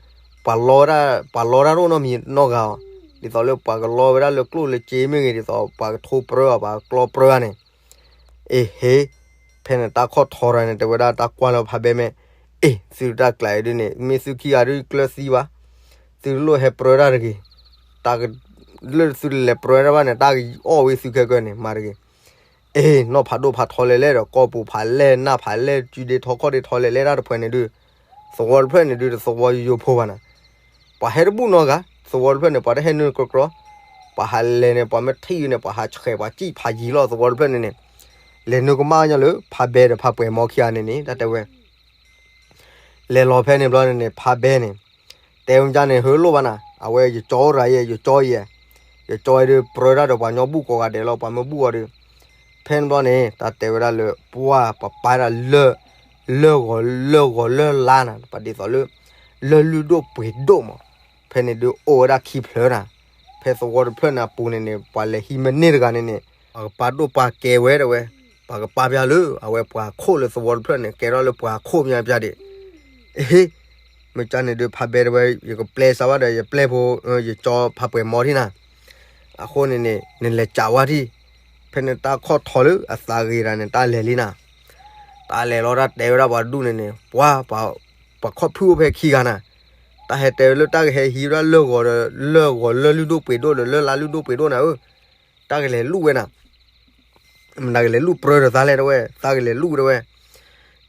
ပှၤလီဝဲဒၣ်, ပှၤလီတၢ်တအိၣ်နီတမံၤနီတဂၤအီၤ, ဒ်သိးလၢပှၤကလီဝဲဒၣ်လၢကျိၣ်လၢစ့မ့ၢ်ဂ့ၤ, ဒ်သိးပှၤကထိပြၢအီၤ, ပှၤကကျီပြၢအီၤန့ၣ်, အ့ဟ့, ဖဲန့ၣ်တၢ်ခီၣ်ထီတဂၤန့ၣ် တဲဝဲဒၣ်တၢ်ကွၢ်လၢဖးဘဲမ့ၢ်, အ့ သုတၢ်ကျးအံၤဒ်န့ၣ် မ့ၢ်သုခံဂၤဒုကျၢၤသံဘၣ်, သုတလိၣ်ဟဲပြၢတၢ်တဂ့ၤ, တၢ်က, လၢသုတလဲၤပြၢတၢ်ဘၣ်န့ၣ် တၢ်ကအီၣ်ဝဲသုခဲကၢန့ၣ် မၤတဂ့ၤ. အ့ နီၢ်ဖးဒိၣ်ဖးထီလဲၤလဲၤဒီး ကီၢ်ပူၤဖးလဲၢ် နၢ်ဖးလဲၢ် စုဒ့ထီခီၣ်ဒ့ထီလဲၤလဲၤတၢ်တဖှဲန့ၣ်ဒု, သဝီတဖျၢၣ်န့ၣ်ဒု တသဝီယိယိဖိဘၣ်နၤ, ပှၤဟဲတဘူၣ်နီတဂၤ, သဝီတဖျၢၣ်န့ၣ် ပှၤတဟဲနုာ်ကြီကြီ, ပှၤဟးလဲၤန့ၣ် ပှၤမ့ၢ်ထံၣ်အံၤန့ၣ် ပှၤဟးဆှဲးပှၤစံၣ်ဖးယံၤလီၤ သဝီတဖျၢၣ်န့ၣ်န့ၣ်, လဲၤနုာ်ကမၣ်ညါလၢ ဖးဘဲဒီးဖးပှဲၤမီခံဂၤန့ၣ်န့ၣ် တၢ်တဲဝဲ လဲၤလီၤဖဲန့ၣ်ဘျီန့ၣ်န့ၣ် ဖးဘဲန့ၣ်, တဲဝဲမ့ၢ်ကၢ်န့ၣ် ဟဲလိၣ်ဘၣ်နၤ, အဝဲယကၠီအိၣ်ရၤယဲ ယကၠီယဲ, ယကၠီအံၤဒု ပြၢတၢ်ဒီးပှၤညီဘူၣ်ကိးဂၤဒဲးလီၤ, ပှၤမ့ၢ်ဘူၣ်အီၤဒု, ဖဲန့ၣ်ဘျီန့ၣ် တၢ်တဲဝဲဒၣ်လၢ ပှၢ်ပပာ်ဒၣ်လၢ လၢၢ်ဂီၤလၢၢ်ဂီၤလၢၢ်လါနၤ, ပှၤဒ်သိးလၢ လၢၢ်လုၢ်ဒိၣ်ပှ့ၤဒိၣ်မး, ဖဲန့ၣ်ဒုအိၣ်ဝဲဒၣ်ခံဖျၢၣ်နၤ, ဖဲသဝီတဖျၢၣ်န့ၣ်အပူၤန့ၣ်န့ၣ် ပှၤလဲၤဟံးမ့ၢ်န့ၢ်တဂၤန့ၣ်န့ၣ် ပှၤကပာ်ဒိၣ်ပာ်ကဲဝဲတဲဝဲ, ပှၤကပာ်ပျၢ်လၢ အဝဲပှၤခိၣ်လၢသဝီတဖျၢၣ်န့ၣ် ကဲထီၣ်လၢပှၤခိၣ်ပျၢ်ပျၢ်ဒံး, အဟ့, မ့ၢ်ကၢ်န့ၣ်ဒု ဖးဘဲတဲဝဲ ယကပျဲစးဘၣ်ဒီး ယပျဲဖိ ယကၠီဖးပှဲၤမီထံၣ်နၤ, အဃိန့ၣ်န့ၣ် နလဲၤကးဝါထံၣ်, ဖဲန့ၣ်တၢ်ခီၣ်ထီလၢအသးဂ့ၤတၢ်န့ၣ် တၢ်လဲၤလံနၤ, တၢ်လဲၤလီၤတၢ်တဲဝဲဒၣ်ပှၤဒူၣ်န့ၣ်န့ၣ် ပှၤ ပှၤခီၣ်ဖုၣ်အိၣ်ဖဲခံဂၤနၤ, တၢ်ဟဲတဲဝဲလၢတၢ်ကဟဲဟံးဝဲဒၣ်လၢၢ်ဂီၤဒီး လၢၢ်ဂီၤလၢၢ်လုၢ်ဒိၣ်ပှ့ၤဒိၣ်ဒီး လၢၢ်လါလုၢ်ဒိၣ်ပှ့ၤဒိၣ်နၤဧၢ, တၢ်ကလဲၤလူၣ်ဝဲနၤ မနုၤကလဲၤလူၣ်ပြၢဒီးသးလဲၣ်တဲဝဲ, သးကလဲၤလူၣ်တဲဝဲ,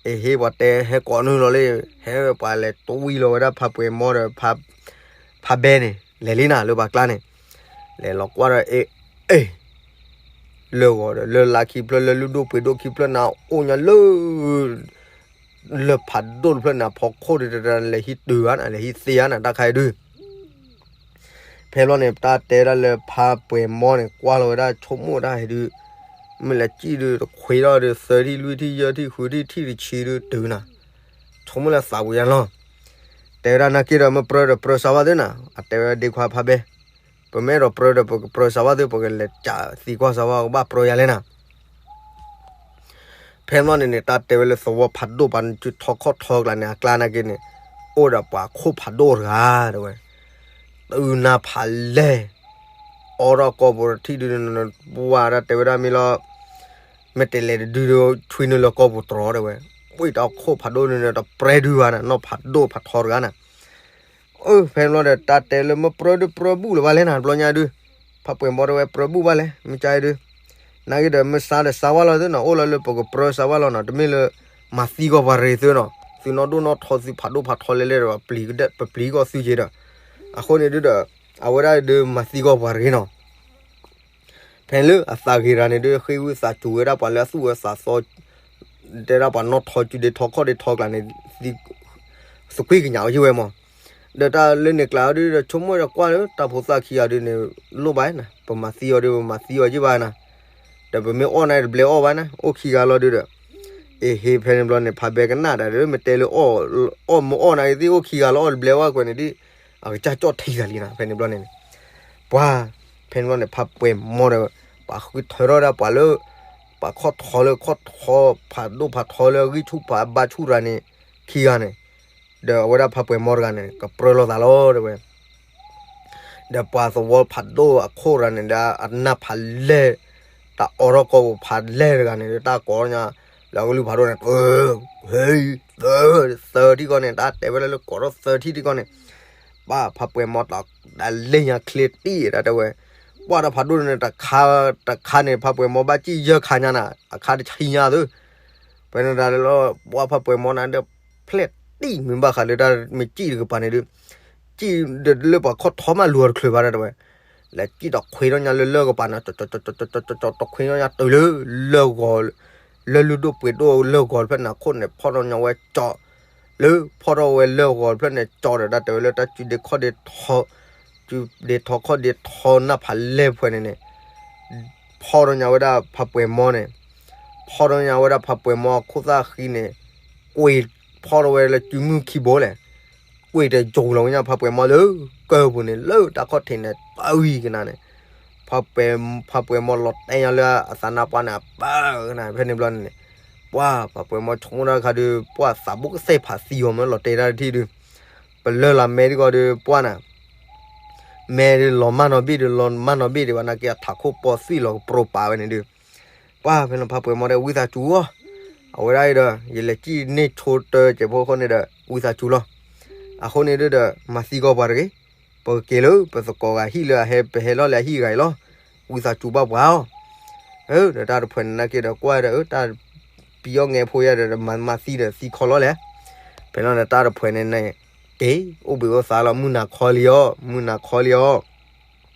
အဟ့ ပှၤတဲဟဲကိးနုာ်လီၤလံ, ဟဲပှၤလဲၤတဝံလီၤဝဲဒၣ်ဖးပှဲၤမီဒီး ဖးဘဲန့ၣ် လဲၤလံနၤလၢပှၤကျါန့ၣ်, လဲၤလီၤကွၢ်ဒီး အ့ အ့ လၢၢ်ဂီၤဒီး လၢၢ်လါခံဖျၢၣ် လၢၢ်လုၢ်ဒိၣ်ပှ့ၤဒိၣ်ခံဖျၢၣ်နၤ အိၣ်ညါလၢ လၢၢ်ဖးဒိၣ်တဖျၢၣ်န့ၣ် ဖီခိၣ်ဒီး လဲၤဟံးတုၤဧါနၤ လဲၤဟံးသ့ဧါနၤ တၢ်ခါအံၤဒု ဖဲဘျီန့ၣ် တၢ်တဲဒၣ်လၢဖးပှဲၤမီန့ၣ် ကွၢ်လီၤဝဲဒၣ်ဆိကမိၣ်တၢ်ဟဲဒု မ့ၢ်လဲၤစံၣ်ဒု တခွ့ထီၣ်ဒု သၢထံၣ်လွံၢ်ထံၣ်ယဲၢ်ထံၣ်ဃုထံၣ်ထံၣ်တဆံဒုတုၤနၤ, ဆိကမိၣ်လၢသးပူၤညါလီၤ. တဲဝဲဒၣ်နာ်က့ဒီး မ့ၢ်ပြၢဒီးပြၢစးဘၣ်သုနၤ, အတဲဝဲဒၣ်ဒ့ခွါဖးဘဲ, ပမ့ၢ်အဲၣ်ဒိးပြၢဒီး ပကပြၢစးဘၣ်သု ပကလဲၤကးသံကွၢ်စးဘၣ် ကဘၣ်ပြၢယၤလဲၣ်နၤ ဖဲဘျီန့ၣ်န့ၣ် တၢ်တဲဝဲလၢသဝီဖးဒိၣ်ပှၤ စုထီခီၣ်ထီကျါန့ၣ် အကျါနာ်က့န့ၣ် အိၣ်ဒီးပှၤခိၣ်ဖးဒိၣ်တဂၤတဲဝဲ, တုၤနၤဖးလဲၢ် အီထီၣ်ကီၢ်ပူၤတထံၣ်ဒု ပှၤတၢ်တဲဝဲဒၣ်မ့ၢ်လီၤ, မ့ၢ်တဲလဲၤတဒုဒီး ဆွံနုာ်လၢကီၢ်ပူၤတြီတဲဝဲ, ဝံၣ်တၢ်ခိၣ်ဖးဒိၣ်န့ၣ် တပြဲဒုဘၣ်နၤ နီၢ်ဖးဒိၣ်ဖးထီတဂၤနၤ အၢ ဖဲဘျီဒီး တၢ်တဲလၢမ့ၢ်ပြၢဒုပြၢဘူၣ်လၢၤဘၣ်လဲၣ်နၤ တဘျီညါဒု, ဖးပှဲၤမီတဲဝဲပြၢဘူၣ်ဘၣ်လဲၣ် မ့ၢ်ကါအံၤဒု, နာ်က့ဒီး မ့ၢ်စါဒီးစါဝါလီၤသုနီၤ အိၣ်လီၤလၢပကပြၢစါဝါလီၤနီၤ တမ့ၢ်လၢ မၤသံကွၢ်ပှၤရ့ၤသုနီၤ သုနီၢ်ဒိၣ်နီၢ်ထီသုဖးဒိၣ်ဖးထီလဲၤလဲၤဒီး ပပျံၤကီၢ်သုက့ၤဒီး, အဃိန့ၣ်ဒုဒီး အဝဲဒၣ်ဒုမၤသံကွၢ်ပှၤရ့ၤနီၤ ဖဲလၢအသးဂ့ၤတဂၤန့ၣ်ဒု ဃ့ဝံသးစူၤဝဲဒၣ်ပှၤလၢအသူၣ်ဝဲသးသီ, တဲဒၣ်ပှၤနီၢ်ထီစုဒ့ထီခီၣ်ဒ့ထီကျါန့ၣ်, သကွံၢ်ကညးဝဲယံၤဝဲမး, ဒီးတၢ်လၢန့ၣ်ကျါဒုဒီး ဆိကမိၣ်ဒီးကွၢ်လၢတၢ်ဖိသၣ်ခံဂၤဒုန့ၣ် လိၣ်ဘၣ်နၤ ပမၤသံအီၤဒု ပမၤသံအီၤယံၤဘၣ်နၤ, ဒီးပမ့ၢ်အီၣ်နၤတဘျဲးအီၣ်ဘၣ်နၤ အိၣ်ခံဂၤလီၤဒုဒီး, အ့ဟ့ ဖဲန့ၣ်ဘျီန့ၣ် ဖးဘဲကနၣ်တၢ်ဒီး မ့ၢ်တဲလၢ အီၣ်မ့ၢ်အီၣ်နၤကသ့ၣ် အိၣ်ခံဂၤလီၤ အီၣ်တဘျဲးဝဲကွဲးန့ၣ်ဒု အကစၢ်ကၠီၣ်ထံဂၤလံနၤ ဖဲန့ၣ်ဘျီန့ၣ်န့ၣ်, ပှၤ, ဖဲန့ၣ်ဘျီန့ၣ် ဖးပှဲၤမီဒီး ပှၤဃုထၢထီၣ်ဒၣ်ပှၤလၢ ပှၤခီၣ်ထီလၢခီၣ်ထီ ဖးဒိၣ်ဖးထီလၢအဂံၢ်ဆူၣ်ဖးဘါဆူၣ်တဂၤန့ၣ် ခံဂၤန့ၣ်, ဒီးအဝဲဒၣ်ဖးပှဲၤမီတဂၤန့ၣ် ကပြၢလိာ်သးလီၤတဲဝဲ ဒီးပှၤသဝီဖးဒိၣ်အခိၣ်တဂၤန့ၣ်ဒီး အနၢ်ဖးလဲၢ်, တၢ်အီထီၣ်ကီၢ်ပူၤဖးလဲၢ်တဂၤန့ၣ်ဒီး တၢ်ကိးညါ လၢအကလုၢ်ဖးဒိၣ်န့ၣ် တၢ, ဟ့, သၢ, သၢထံၣ်ကီၢ်န့ၣ် တၢ်တဲဝဲဒၣ်လၢကိးထီၣ်သၢထံၣ်ထံၣ်ကီၢ်န့ၣ်, ဘၣ်ဖးပှဲၤမီတၢ်, တၢ်လ့ၢ်ညါချ့တံၢ်တၢ်တဲဝဲ, ပှၢ်တၢ်ဖးဒိၣ်န့ၣ် တခါ, တခါန့ၣ် ဖးပှဲၤမီဘၣ်စံၣ်ယဲၢ်ခါညါနၤ အခါတဆံညါသု ဖဲန့ၣ်တၢ်လၢ ပှၢ်ဖးပှဲၤမီနၤဒီး ဖျဲၣ်တံၢ်မုာ်ဘၣ်ဃးလၢတၢ်မ့ၢ်စံၣ်တကပၤန့ၣ်ဒု, စံၣ်ဒီးလၢပှၤခီၣ်ထီမးလူၤအီၤတချုးဘၣ်တၢ်တဲဝဲ, လဲၤစံၣ်တခွ့ထီၣ်ညါလၢလၢၢ်ကပၤန့ၣ် တခွ့ထီၣ်ညါတုၤလၢလၢၢ်ဂီၤ, လၢၢ်လုၢ်ဒိၣ်ပှ့ၤဒိၣ်လၢၢ်ဂီၤတဖျၢၣ်န့ၣ်အခိၣ်န့ၣ် ဖီၣ်ထီၣ်ညါဝဲကၠီ, လၢဖီၣ်ထီၣ်ဝဲလၢၢ်ဂီၤတဖျၢၣ်န့ၣ် ကၠီဒီးတၢ်တဲဝဲလၢတၢ်စုဒ့ခီၣ်ဒ့ထီ, စုဒ့ထီခီၣ်ဒ့ထီနၢ်ဖးလဲၢ်တဖျၢၣ်န့ၣ်န့ၣ် ဖီၣ်ထီၣ်ညါဝဲဒၣ်ဖးပှဲၤမီန့ၣ်, ဖီၣ်ထီၣ်ညါဝဲဒၣ်ဖးပှဲၤမီအခိၣ်သၣ်ဃံန့ၣ်, ကွံာ်ဖီၣ်ထီၣ်ဝဲလၢစုမုၢ်ခံဘိလဲၣ်, ကွံာ်တယိၤလီၤဝဲညါဖးပှဲၤမီလၢကၢၢ်ပူၤန့ၣ် လၢတၢ်ခီၣ်ထံးန့ၣ် ပၢ်ဝံၤကနၤန့ၣ်, ဖးပှဲၤမီလီၤတဲညါလၢအသးနါပှၢ်န့ၣ် အပၢ်ကနၤ ဖဲန့ၣ်ဘျီန့ၣ်န့ၣ်, ပှၢ်ဖးပှဲၤမီဆိကမိၣ်တၢ်တခါဒီး ပှၢ်သးဘိၣ်ကသဲၣ်ဖးသံအီၤမ့ၢ်လီၤတဲတၢ်တထံၣ်ဒီး, ပလၢၢ်လီၤမဲာ်ဒ်ဂီၤဒီး ပှၢ်နၤ မဲာ်ဒီးလီၤမၢ်နီၢ်ဘ့ၣ်ဒီးလီၤမၢ်နီၢ်ဘ့ၣ်ဒံးဘၣ်နာ်က့ အထးခိၣ်ပီသွံၣ်လီၤကပြီၤပာ်ဝဲန့ၣ်ဒီး, ပှၢ်ဖဲလီၤဖးပှဲၤမီဒီး ဝံသးစူၤအီၤ, အဝဲဒၣ်အံၤဒီး ယလဲၤစံၣ်န့ၢ်ဆိတၢကဲးဖိအဃိန့ၣ်ဒီး ဝံသးစူၤလီၤ. အဃိန့ၣ်ဒီး မၤသံကွၢ်ပှၤတဂ့ၤ, ပကက့ၤလၢပသကိးဂၤဟံၣ်လၢအဟဲ ပဟဲလီၤလၢအဟံၣ်ဂၤအံၤလီၤ, ဝံသးစူၤဘၣ်ပှၤအီၤ. ဒီးတၢ်တဖှဲးန့ၣ်နာ်က့ဒီး ကွၢ်ဒီးတၢ်ပံၤအီၣ်ငဲဖိယါဒီး မၤမၤသံဒီးသံခီလီၤလဲၣ်. ဖဲလီၤန့ၣ်တၢ်တဖှဲးန့ၣ်န့ၣ် က့ၤအိၣ်ဘှံးအိၣ်သါလီၤ မုၢ်နၤခီလံအီၤ မုၢ်နၤခီလံအီၤ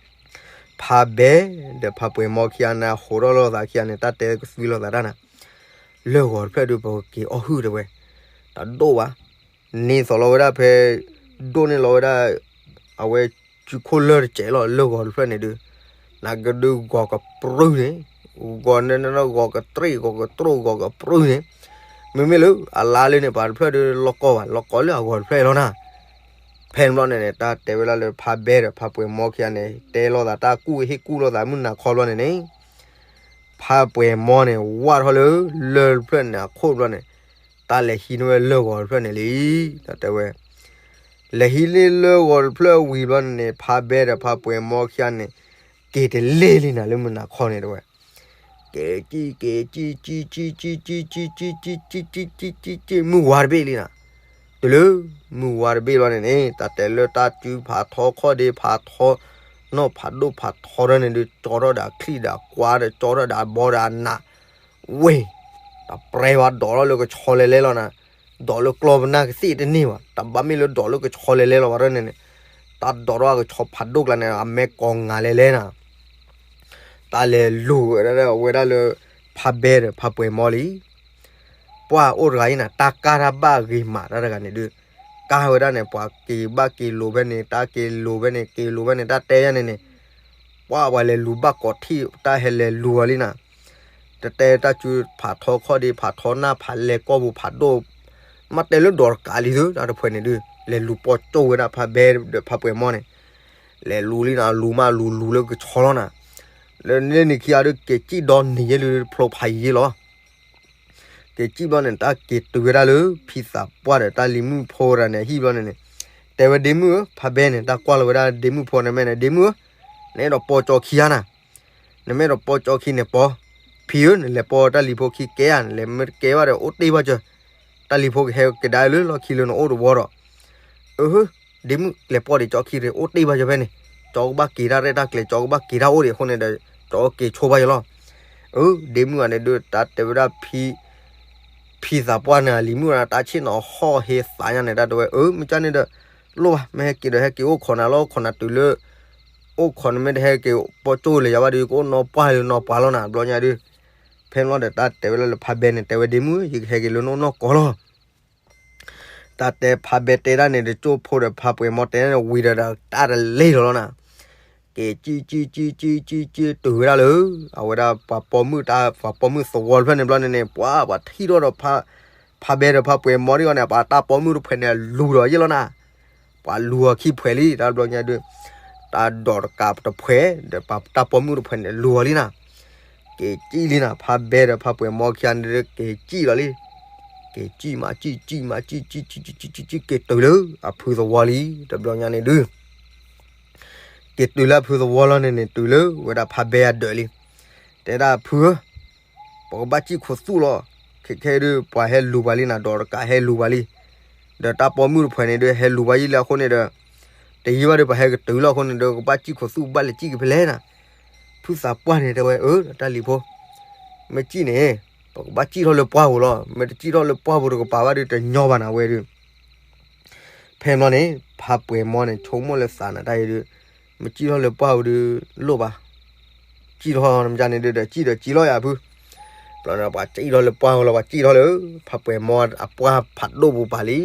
ဖးဘဲဒီးဖးပှဲၤမီခံဂၤန့ၣ် ဟးထီၣ်လိာ်သးခံဂၤန့ၣ် တၢ်တဲကသွံလိာ်သးတၢ်နၤ, လၢၢ်ဂီၤတဖျၢၣ်ဒီး ပကက့ၤအီၣ်ဟုၣ်တဲဝဲ, တဒိၣ်ဘၣ်, န့ၢ်သိးလီၤဝဲဒၣ်ဖဲ ဒိၣ်န့ၢ်လီၤဝဲဒၣ် အဝဲစုခိၣ်လၢၢ်တစဲးလီၤ လၢၢ်ဂီၤတဖျၢၣ်န့ၣ်ဒီး, နကဒုးဂီၤကပြုၢ်န့ၣ်, ဂီၤန့ၣ် ဂီၤကတြ့ၣ် ဂီၤကတြိၣ် ဂီၤကပြုၢ်န့ၣ်, မ့မ့ၢ်လၢအလါလၢန့ၣ် ပှၤတဖျၢၣ်ဒီး လီၤကီဘၣ် လီၤကီလၢအဂီၤတဖျၢၣ်လီၤနၤ. ဖဲန့ၣ်ဘျီန့ၣ်န့ၣ် တၢ်တဲဝဲဒၣ်လၢဖးဘဲဒီးဖးပှဲၤမီခံဂၤန့ၣ် တဲလိာ်သးတၢ်ကူၣ်ဟ့ၣ်ကူၣ်လိာ်သး မုၢ်နၤခီဘျီန့ၣ်န့ၣ်, ဖးပှဲၤမီန့ၣ် ဝၢ်ထီၣ်လၢ လၢၢ်တဖျၢၣ်န့ၣ်အခိၣ်ဘျီန့ၣ်, တၢ်လဲၤဟံးန့ၢ်ဝဲလၢၢ်ဂီၤတဖျၢၣ်န့ၣ်လံ. တၢ်တဲဝဲ လဲၤဟံးန့ၢ်လၢၢ်ဂီၤတဖျၢၣ်ဝံၤဘျီန့ၣ်န့ၣ် ဖးဘဲဒီးဖးပှဲၤမီခံဂၤန့ၣ် က့ၤတလ့ၢ်လံနၤ လၢမုၢ်နၤခီန့ၣ်တဲဝဲ, က့ၤကံၣ် က့ၤကံၣ် ကံၣ် ကံၣ် ကံၣ် ကံၣ် ကံၣ် ကံၣ် ကံၣ် ကံၣ် ကံၣ် မုၢ်ဝါတဘ့ၣ်လံနၤ. တုၤလၢ မုၢ်ဝါတဘ့ၣ်ဘျီန့ၣ်န့ၣ် တၢ်တဲလၢတၢ်စုဖးထီခီၣ်ဒ့ဖးထီ နီၢ်ဖးဒိၣ်ဖးထီဒီးန့ၣ်ဒီး ကၠီထီၣ်ဒီးအချံၣ်ဒီးအကွါဒီး ကၠီထီၣ်ဒီးအဘီဒီးအနး ဝ့ၢ်, တၢ်ပြဲဝဲဒိးထီၣ်လၢကဆီလဲၤလဲၤလီၤနၤ, ဒိးလၢကျီပနၢ်ကသ့ၣ်တန့ၢ်ဘၣ်, တၢ်ဘၣ်မ့ၢ်လၢဒိးလၢကဆီလဲၤလဲၤလီၤဘၣ်န့ၣ်န့ၣ်, တၢ်ဒိးထီၣ်အကဆီဖးဒိၣ်ကျါန့ၣ် အမဲာ်ကိးငါလဲၤလဲၤနၤ. တၢ်လဲၤလူၤဝဲဒၣ်လၢ အဝဲဒၣ်လၢဖးဘဲဒီးဖးပှဲၤမီလံ. ပှၢ်အိၣ်တဂၤအံၤနၤ တၢ်ကၢ်တၢ်ဘၣ်ဂ့ၤမးတၢ်တဂၤန့ၣ်ဒုး, ကၢ်ဝဲဒၣ်န့ၣ် ပှၤက့ၤဘၣ်က့ၤလိၤဖဲန့ၣ် တၢ်က့ၤလိၤဖဲန့ၣ် က့ၤလိၤဖဲန့ၣ် တၢ်တဲယါန့ၣ်န့ၣ်, ပှၢ်ပှၤလဲၤလူၤဘၣ်ကိးထံၣ် တၢ်ဟဲလဲၤလူၤအီၤလံနၤ. တတဲတၢ်စုဖးထီခီၣ်ဒ့ဖးထီနၢ်ဖးလဲၤကီၢ်ပူၤဖးဒိၣ်, မ့ၢ်တဲလၢဒိးတကးလံသု တၢ်တဖှဲးန့ၣ်ဒုး လဲၤလူၤပီၢ်ကၠိၣ်ဝဲဒၣ်ဖးဘဲဒီးဖးပှဲၤမီန့ၣ်, လဲၤလူၤလံနၤ လူၤမးလူၤလူၤလၢကဆီလီၤနၤ. လၢန့ၣ်ခံဂၤဒုး က့ၤစံၣ်ဒီနံၤယဲၢ်လၢဖျိဖးယံၤယဲၢ်လီၤ. က့ၤစံၣ်ဘျီန့ၣ် တၢ်က့ၤတုၤဝဲဒၣ်လၢ ဖံသးပှၢ်ဒီးတၢ်လံၤမုၣ်ဖိတဂၤန့ၣ် အဟံၣ်ဘျီန့ၣ်န့ၣ်, တဲဝဲဒ့မုၣ်ဧၢ ဖးဘဲန့ၣ် တၢ်ကွၢ်လီၤဝဲဒၣ်ဒ့မုၣ်ဖိန့ၣ်မ့ၢ်န့ၣ် ဒ့မုၣ်ဧၢ, နအဲၣ်ဒိးပီၢ်ကၠီခံဧါနၤ, နမ့ၢ်အဲၣ်ဒိးပီၢ်ကၠီခံန့ၣ်ပီၢ်, ဖံဧၢ နလဲၤပီၢ်တၢ်လံၤဖိခံကဲဧါ, နလဲၤမ့ၢ်တကဲဘၣ်ဒီး အိၣ်တ့ၢ်ဘၣ်စၢၤ, တၢ်လံၤဖိကဟဲကဒါလၢလီၢ်ခံလၢနအိၣ်တဝီဒီး အၢ ဒ့မုၣ် လဲၤပီၢ်ဒံးကၠီခံန့ၣ် အိၣ်တ့ၢ်ဘၣ်ယၤဖဲန့ၣ်, ကၠီကဘၣ်က့ၤတၢ်ရဲၣ်တၢ်ကျဲၤ ကၠီကဘၣ်က့ၤတၢ်အိၣ်ဒံးအဃိန့ၣ်ဒီး ကၠီက့ၤဆိဘၣ်ယၤလီၤ. အၢ ဒ့မုၣ်ဂၤန့ၣ်ဒုး တၢ်တဲဝဲဒၣ် ဖံသးပှၢ်န့ၣ် အလံၤမုၣ်ဂၤ တၢ်ဆ့ၣ်နီၤဟီၣ်ဟ့သးညါန့ၣ် တၢ်တဲဝဲ အၢ မ့ၢ်ကၢ်န့ၣ်ဒီး လိၣ်ဘၣ် မ့ၢ်ဟဲက့ၤဒီး ဟဲက့ၤအိၣ်ခိးနၤလၢအိၣ်ခိးနၤတုၤလၢ အိၣ်ခိးနမ့ၢ်တဟဲက့ၤပီၢ်ကၠိလၢယၤဘၣ်ဒီး ကအိၣ်နီၢ်ပှၢ်လၢနီၢ်ပှၢ်လီၤနၤ ဘျီညါဒုး. ဖဲန့ၣ်လီၤဒီး တၢ်တဲဝဲဒၣ်လၢဖးဘဲန့ၣ် တဲဝဲဒ့မုၣ် ယကဟဲက့ၤလၢနအိၣ်နီၢ်ကီၢ်လီၤ. တၢ်တဲဖးဘဲတဲဒၣ်န့ၣ်ဒီး ကၠိဖိဒီးဖးပှဲၤမီတဲန့ၣ် ဝံၤဒီးတၢ်တလ့ၢ်လီၤလီၤနၤ. က့ၤစံၣ်စံၣ်စံၣ်စံၣ်စံၣ်စံၣ်တုၤဝဲဒၣ်လၢ အဝဲဒၣ်ပှၤပိာ်မုၣ်တၢ် ပှၤပိာ်မုၣ်သဝီတဖျၢၣ်န့ၣ်ဘျီန့ၣ်န့ၣ် ပှၤပှၤထံၣ်ထီၣ်ဒီး ဖးဘဲဒီးဖးပှဲၤမီဒ်အံၤန့ၣ် ပှၤတၢ်ပိာ်မုၣ်တဖှဲးန့ၣ် လူၤဒီးယဲၢ်လီၤနၤ. ပှၤလူၤအီၤခံဖှဲးလံ တၢ်ဘျီညါဒုး တၢ်ဒိးတကးတဖှဲးဒီး ပှၤတၢ်ပိာ်မုၣ်တဖှဲးန့ၣ် လူၤအီၤလံနၤ. က့ၤစံၣ်လံနၤ ဖးဘဲဒီးဖးပှဲၤမီခံဂၤန့ၣ်ဒုး က့ၤစံၣ်လီၤလံ. က့ၤစံၣ်မးစံၣ် စံၣ်မးစံၣ် စံၣ်စံၣ်စံၣ်စံၣ်စံၣ် က့ၤတုၤလၢအဖုသဝီလံ တဘျီညါန့ၣ်ဒုး က့ၤတုၤလၢအဖုသဝီလီၤန့ၣ်န့ၣ် တုၤလၢဝဲဒၣ်ဖးဘဲအဒၢးလံ. တဲဒၣ်ဖုဧၢ ပကဘၣ်စံၣ်ခိးသူၣ်လီၤ. ခဲခဲဒုး ပှၤဟဲလူၤပှၤလံနၤ ဒိးတကးဟဲလူၤပှၤလံ. ဒီးတၢ်ပိာ်မုၣ်တဖှဲးန့ၣ်ဒုး ဟဲလူၤပှၤယံာ်လံအဃိန့ၣ်ဒီး တယံာ်ဘၣ်ဒီး ပှၤဟဲကတုၤလီၤအဃိန့ၣ်ဒီး ကဘၣ်စံၣ်ခိးသူၣ် ဘၣ်လဲၤစံၣ်က့ၤဖဲလဲၣ်နၤ. ဖုသးပှၢ်န့ၣ် တဲဝဲ အၢ တၢ်လံၤဖိ မ့ၢ်စံၣ်န့ၣ် ပကဘၣ်စံၣ်ထီၣ်လၢပှၢ်ပူၤလီၤ. မ့ၢ်တစံၣ်ထီၣ်လၢပှၢ်ပူၤတကပၤဘၣ်ဒီး တညီဘၣ်နၤဝဲဒုး ဖဲန့ၣ်ဘျီန့ၣ် ဖးပှဲၤမီန့ၣ် ဆိကမိၣ်လၢသးနၤတၢ်အံၤဒုး မ့ၢ်စံၣ်ထီၣ်လၢပှၢ်ပူၤဒုး လိၣ်ဘၣ် စံၣ်ထီၣ်နမ့ၢ်န့ၣ်ဒုးဒီး စံၣ်ဒီးစံၣ်လီၤယၤဖု. ဘျီန့ၣ်ပှၤစံၣ်ထီၣ်လၢပှၢ်ဝဲလီၤ, ပှၤစံၣ်ထီၣ်လၢ ဖးပှဲၤမီအပှၢ်ဖးဒိၣ်ပူၤပာ်လံ.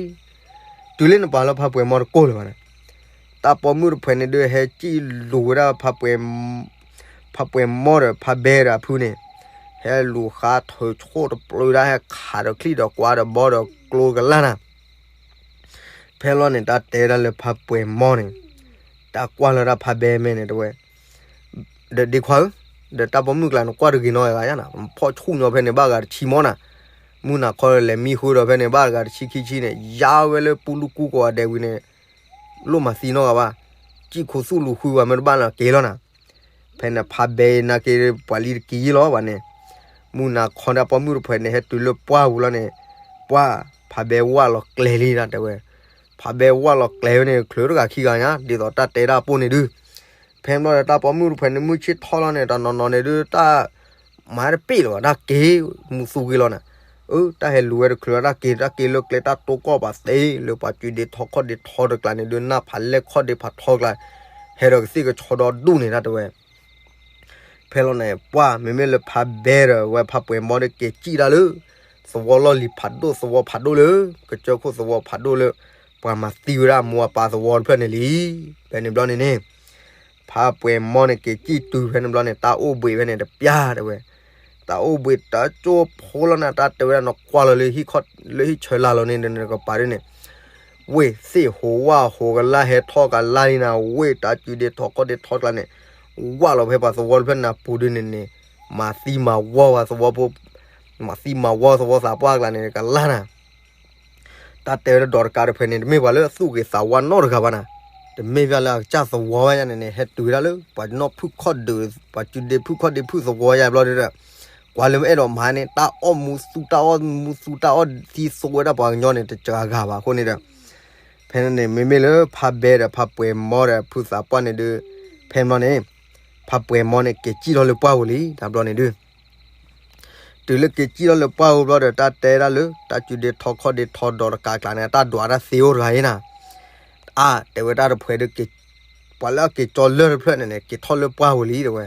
တုၤလၢနပာ်လၢဖးပှဲၤမီတကိၢ်လၢၤဘၣ်န့ၣ်, တၢ်ပိာ်မုၣ်တဖုန့ၣ်ဒုးဟဲစံၣ်လူၤဝဲဒၣ် ဖးပှဲၤမီဒီးဖးဘဲဒီးအဖုန့ၣ်, ဟဲလူၤဃါထုးဆိၣ်တပျုာ်ဒၣ် ဟဲခးဒီးချံၣ်ဒီးကွါဒီးဘီဒီးကျိကလၢ်နၤ. ဖဲလီၤန့ၣ် တၢ်တဲဒၣ်လၢဖးပှဲၤမီန့ၣ်, တၢ်ကွၢ်လၢဒၣ်ဖးဘဲမဲာ်န့ၣ်တဲဝဲ, ဒီးဒ့ခွါဧၢ, ဒီးတၢ်ပိာ်မုၣ်ကျါန့ၣ် ကွၢ်တဂ့ၤနီတဂၤယါနၤ, ဖီၣ်ဆူၣ်ညီဖဲန့ၣ်ဘၣ်ဂၤတဆံမီနၤ, မုၢ်နၤခီလဲၤမံဃုာ်ဒီးဖဲန့ၣ် ဘၣ်ဂၤတဆံခံဆံန့ၣ် ယါဝဲလၢပူလူကူကိးဂၤဒဲးဝံၤန့ၣ်, လိၣ်မၤသံနီတဂၤဘၣ်, စံၣ်ခိၣ်သူၣ်လူၤဃုဝဲမ့ၢ်တဘၣ်န့ၣ်က့ၤလီၤနၤ. ဖဲန့ၣ်ဖးဘဲနာ်က့ၤပှၤလံတက့ၤယံလီၤဘၣ်န့ၣ်, မုၢ်နၤခီဒၣ်ပိာ်မုၣ်တဖုန့ၣ် ဟဲတုၤလၢပှၢ်ပူၤလီၤန့ၣ်, ပှၢ်, ဖးဘဲဝၢ်လီၤကျဲၤလံဒၣ်တဲဝဲ, ဖးဘဲဝၢ်လီၤကျဲၤဝဲန့ၣ် ချုးတဂၤခံဂၤညါ ဒ်သိးတၢ်တဲဒၣ်ပိၢ်န့ၣ်ဒုး. ဖဲန့ၣ်ဘျီဒီးတၢ်ပိာ်မုၣ်တဖုန့ၣ် မုၢ်ဆ့ၣ်ထီၣ်လီၤန့ၣ် တနီၤနီၤန့ၣ်ဒုးတၢ် မၤတပ့ၢ်လၢၤဘၣ် တၢ်က့ၤမူသူက့ၤလီၤနၤ. အၢ တၢ်ဟဲလူၤဝဲတချုးလီၤ တၢ်က့ၤ တၢ်က့ၤလၢကျဲ တၢ်တိၢ်ကီၢ်ပာ်သ့လၢပှၤစုဒ့ထီခီၣ်ဒ့ထီတကျါန့ၣ်ဒုး နၢ်ဖးလဲၢ်ခီၣ်ဒ့ဖးထီတကျါ, ဟဲဒီးကသ့ၣ်ကဆီဒီဒူၣ်န့ၣ်ဒၣ်တဲဝဲ. ဖဲလီၤန့ၣ် ပှၢ်မ့မ့ၢ်လၢဖးဘဲဒီးဝဲဖးပှဲၤမီဒီးက့ၤစံၣ်ဒၣ်လၢ သဝီလီၢ်လံၤဖးဒိၣ် သဝီဖးဒိၣ်လၢ ကစၢၢ်ခိၣ်သဝီဖးဒိၣ်လၢ ပှၤမၤသံဝဲဒၣ်မိၢ်အပၢ်သဝီတဖျၢၣ်န့ၣ်လံ. ဖဲန့ၣ်ဘျီန့ၣ်န့ၣ် ဖးပှဲၤမီန့ၣ် က့ၤစံၣ်တုၤဖဲန့ၣ်ဘျီန့ၣ် တၢ်အိၣ်ဘှံးဖဲန့ၣ်တပျၢ်တဲဝဲ, တၢ်အိၣ်ဘှံးတကၠိဖိလီၤနၤ တၢ်တဲဝဲဒၣ် နကွၢ်လီၤလၢဟံၣ်ခီၣ် လၢဟံၣ်ဆၢလာ်လီၤန့ၣ် နကပၤဒ်န့ၣ် ဝ့ၢ်သ့ၣ်ဟူးဝၣ်ဟူးကလၢ်ဟဲထီၣ်ကလၢ်လံနၤ ဝ့ၢ်တၢ်စုဒ့ထီခီၣ်ဒ့ထီကျါန့ၣ် ဝၣ်လီၤဖဲပှၤသဝီတဖျၢၣ်န့ၣ်ပူၤဒ်န့ၣ်န့ၣ် မၤသံမၤဝီပှၤသဝီဖိ မၤသံမၤဝီသဝီသးပှၢ်ကျါန့ၣ် ကလၢ်နၤ တၢ်တဲဝဲဒၣ်ဒီးတကးတဖဲန့ၣ် တမ့ၢ်ပှၤလၢအသူၣ်ဂ့ၤသးဝါနီတဂၤဘၣ်နၤ, တမ့ၢ်ပှၤလၢအကစၢ်သဝီဝဲယါန့ၣ်န့ၣ် ဟဲတုၤဝဲဒၣ်လၢ ပှၤနီၢ်ဖုၣ်ခီၣ်ဒုး ပှၤစုဒ့ဖုၣ်ခီၣ်ဒ့ဖုၣ်သဝီယါဘျီဒီး ကွၢ်လၢမ့ၢ်အဲၣ်ဒိးမၤန့ၣ် တၢ်အီၣ်မူသူ တၢ်အီၣ်မူသူ တၢ်အီၣ်သံသိဝဲဒၣ်ပှၤကညီန့ၣ် တစှၤဂၤဘၣ်အဃိန့ၣ်ဒီး ဖဲန့ၣ်န့ၣ် မ့မ့ၢ်လၢဖးဘဲဒီးဖးပှဲၤမီဒီးဖုသးပှၢ်န့ၣ်ဒုး ဖဲန့ၣ်ဘျီန့ၣ် ဖးပှဲၤမီန့ၣ် က့ၤစံၣ်ထီၣ်လၢပှၢ်ပူၤလံ တဘျီန့ၣ်ဒုး တုၤလၢက့ၤစံၣ်ထီၣ်လၢပှၢ်ပူၤဘျီဒီး တၢ်တဲဒၣ်လၢ တၢ်စုဒ့ထီခီၣ်ဒ့ထီဒီးတကးကျါန့ၣ် တၢ်ဒွးတၢ်သ့အိၣ်တဂၤအံၤနၤ, အါ တဲဝဲတၢ်တဖှဲးဒုး ပှၤလၢအက့ၤကၠီလၢၢ်တဖျၢၣ်န့ၣ်န့ၣ် က့ၤထီၣ်လၢပှၢ်ပူၤလံတဲဝဲ,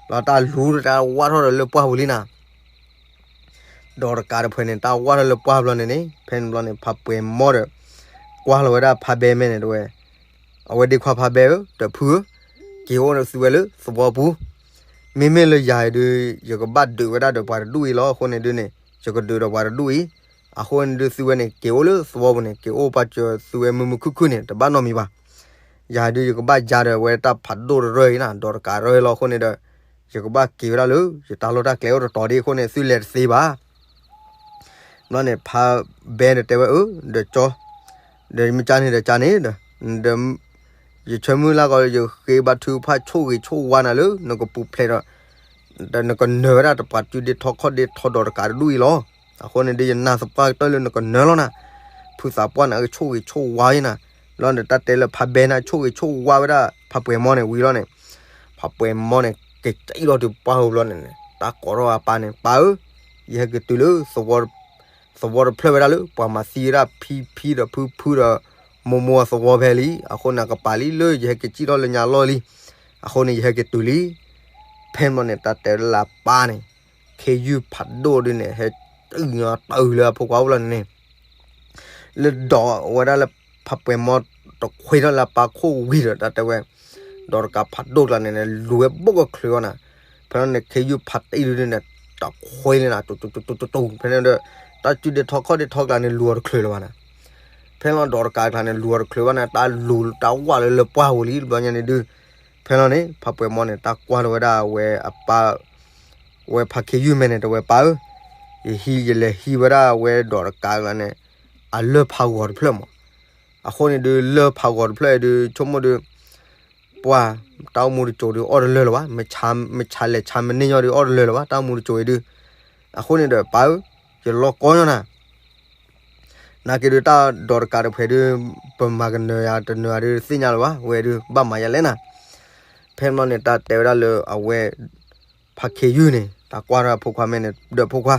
ဒီးတၢ်လူၤဒီးတၢ်ဝၣ်ထီၣ်ဒီးလၢပှၢ်ပူၤလံနၤ ဒီးတကးတဖှဲးန့ၣ် တၢ်ဝၣ်ထီၣ်လၢပှၢ်ဘျီန့ၣ်န့ၣ် ဖဲန့ၣ်ဘျီန့ၣ် ဖးပှဲၤမီဒီး ကွၢ်လီၤဝဲဒၣ်ဖးဘဲမဲာ်န့ၣ်တဲဝဲ, အဝဲဒ့ခွါဖးဘဲဧၢ ဒီးဖုဧၢ, က့ၤအိၣ်သုဝဲလၢသဝီပူၤ, မ့မ့ၢ်လၢယၤအံၤဒုး ယကဘၣ်ဒုးဝဲဒၣ်ဒီးပှၤတဒူၣ်အံၤလီၤ အဃိန့ၣ်ဒုးန့ၣ် ယကဒုးဒီးပှၤတဒူၣ်အံၤ, အဃိန့ၣ်ဒုးသုဝဲန့ၣ် က့ၤအိၣ်လၢသဝီပူၤန့ၣ် က့ၤအိၣ်ပာ်စၢၤသုဝဲမုာ်မုာ်ခုၣ်ခုၣ်န့ၣ် တဘၣ်နီတမံၤဘၣ် ယၤဒုးယကဘၣ်ယါဒီးအဝဲတၢ်ဖးဒိၣ်တရၢအံၤနၤ ဒီးတကးရၢလီၤအဃိန့ၣ်ဒီး ယကဘၣ်က့ၤဝဲဒၣ်လၢ ယတၢ်လီၢ်တၢ်ကျဲအိၣ်တတီၤဒံးအဃိန့ၣ် သုလဲၤတသ့ဘၣ်. ဘျီန့ၣ် ဖးဘဲဒီးတဲဝဲအၢ ဒီးကၠီ, ဒီးမ့ၢ်ကၢန့ၣ်ဒီးကၢန့ၣ်ဒီး ဒီး ယဆၢမုၢ်လၢ်ကီး ယဃ့ဘါထုကဖၣ်ဆိၣ်ဂ့ၤဆိၣ်ဝါနၤလၢ နကပူၤဖျဲးဒီး ဒီးနကနၢၤဝဲဒၣ်တပှၤစုဒ့ထီခီၣ်ဒ့ထီဒီးတကးတဒူၣ်အံၤလီၤ. အဃိန့ၣ်ဒုးယနာ်သပှၢ်ကတၢၢ်လၢနကနၢၤလီၤနၤ, ဖုသးပှၢ်န့ၣ် အကဆိၣ်ဂ့ၤဆိၣ်ဝါယနၤ, ဘျီန့ၣ် တၢ်တဲလၢဖးဘဲန့ၣ် ဆိၣ်ဂ့ၤဆိၣ်ဝါဝဲဒၣ် ဖးပှဲၤမီန့ၣ်ဝံၤလီၤန့ၣ်, ဖးပှဲၤမီန့ၣ် က့ၤစံၣ်လီၤတုၤပှၢ်ပူၤဘျီန့ၣ်န့ၣ် တၢ်ကိးထီၣ်အပၢ်န့ၣ် ပၢ်ဧၢ, ယဟဲက့ၤတုၤလၢ သဝီတဖျၢၣ်ဝဲဒၣ်လၢ ပှၤမၤသံဝဲဒၣ်ဖံဖံဒီးဖုဖုဒီး မိၢ်မိၢ်အသဝီဖဲလံ, အဃိန့ၣ် အကပၤလံလၢယဟဲက့ၤစံၣ်ထီၣ်လၢညါလီၢ်လံ, အဃိန့ၣ် ယဟဲက့ၤတုၤလံ. ဖဲန့ၣ်ဘျီန့ၣ် တၢ်တဲဝဲဒၣ်လၢအပၢ်န့ၣ် ခ့ယုၢ်ဖးဒိၣ်ဒုးန့ၣ် ဟဲတုၤညီတုၤလၢအဖိခွါအိၣ်လီၤန့ၣ်န့ၣ် လၢဒီးဝဲဒၣ်လၢ ဖးပှဲၤမီတခွ့ထီၣ်လၢအပၢ်ခိၣ်ဝံၤဒီး တၢ်တဲဝဲ ဒီးတကးဖးဒိၣ်ကျါန့ၣ်န့ၣ် လူၤဝဲဘိၣ်ကချုးအီၤနၤ, ဖဲန့ၣ်န့ၣ် ခ့ယုၢ်ဖးတံၢ်ဒုးန့ၣ် တခွ့လၢနၤ တူတူတူတူတူ ဖဲန့ၣ်ဒီး တၢ်စုဒ့ထီခီၣ်ဒ့ထီကျါန့ၣ် လူၤအီၤတချုးလၢၤဘၣ်နၤ, ဖဲလီၤဒီးတကးကျါန့ၣ် လူၤအီၤတချုးဘၣ်နၤ တၢ်လူၤတၢ်ဝၣ်လၢလၢပှၢ်ပူၤလံ တဘျီညါန့ၣ်ဒုး ဖဲလီၤန့ၣ် ဖးပှဲၤမီန့ၣ် တၢ်ကွၢ်လီၤဝဲဒၣ်အဝဲအပၢ် ဝဲဖးခ့ယုၢ်မဲာ်န့ၣ် တဲဝဲပၢ်ဧၢ, ယဟံးယလဲၤဟံးဝဲဒၣ်ဝဲဒီးတကးကျါန့ၣ် အလၢၢ်ဖးဂီၤတဖျၢၣ်မး, အဃိန့ၣ်ဒုး လၢၢ်ဖးဂီၤတဖျၢၣ်အံၤဒုး ဆိကမိၣ်ဒုး ပှၢ် တၢ်အိၣ်မူတစိၤဒုး အီၣ်တလၢာ်လၢၤဘၣ်, မ့ၢ်ဆါလဲၤဆါမ့ၢ်န့ၢ်ညီဒုး အီၣ်တလၢာ်လၢၤဘၣ် တၢ်အိၣ်မူတစိၤအံၤဒုး, အဃိန့ၣ်ဒီး ပၢ်ဧၢ, ယလီၤကီညီနၤ နာ်က့ဒုး တၢ်ဒီးတကးတဖှဲးဒုး ပမၤကနၢၤယၤတနၢၤယၤဒုး သ့ၣ်ညါလၢၤဘၣ်, ဝဲဒုး ဘၣ်မၤယၤလဲၣ်နၤ, ဖဲန့ၣ်ဘျီန့ၣ် တၢ်တဲဝဲဒၣ်လၢအဝဲ ဖးခ့ယုၢ်န့ၣ် တၢ်ကွၢ်ထီၣ်အဖိခွါမဲာ်န့ၣ် ဒီးဖိခွါ,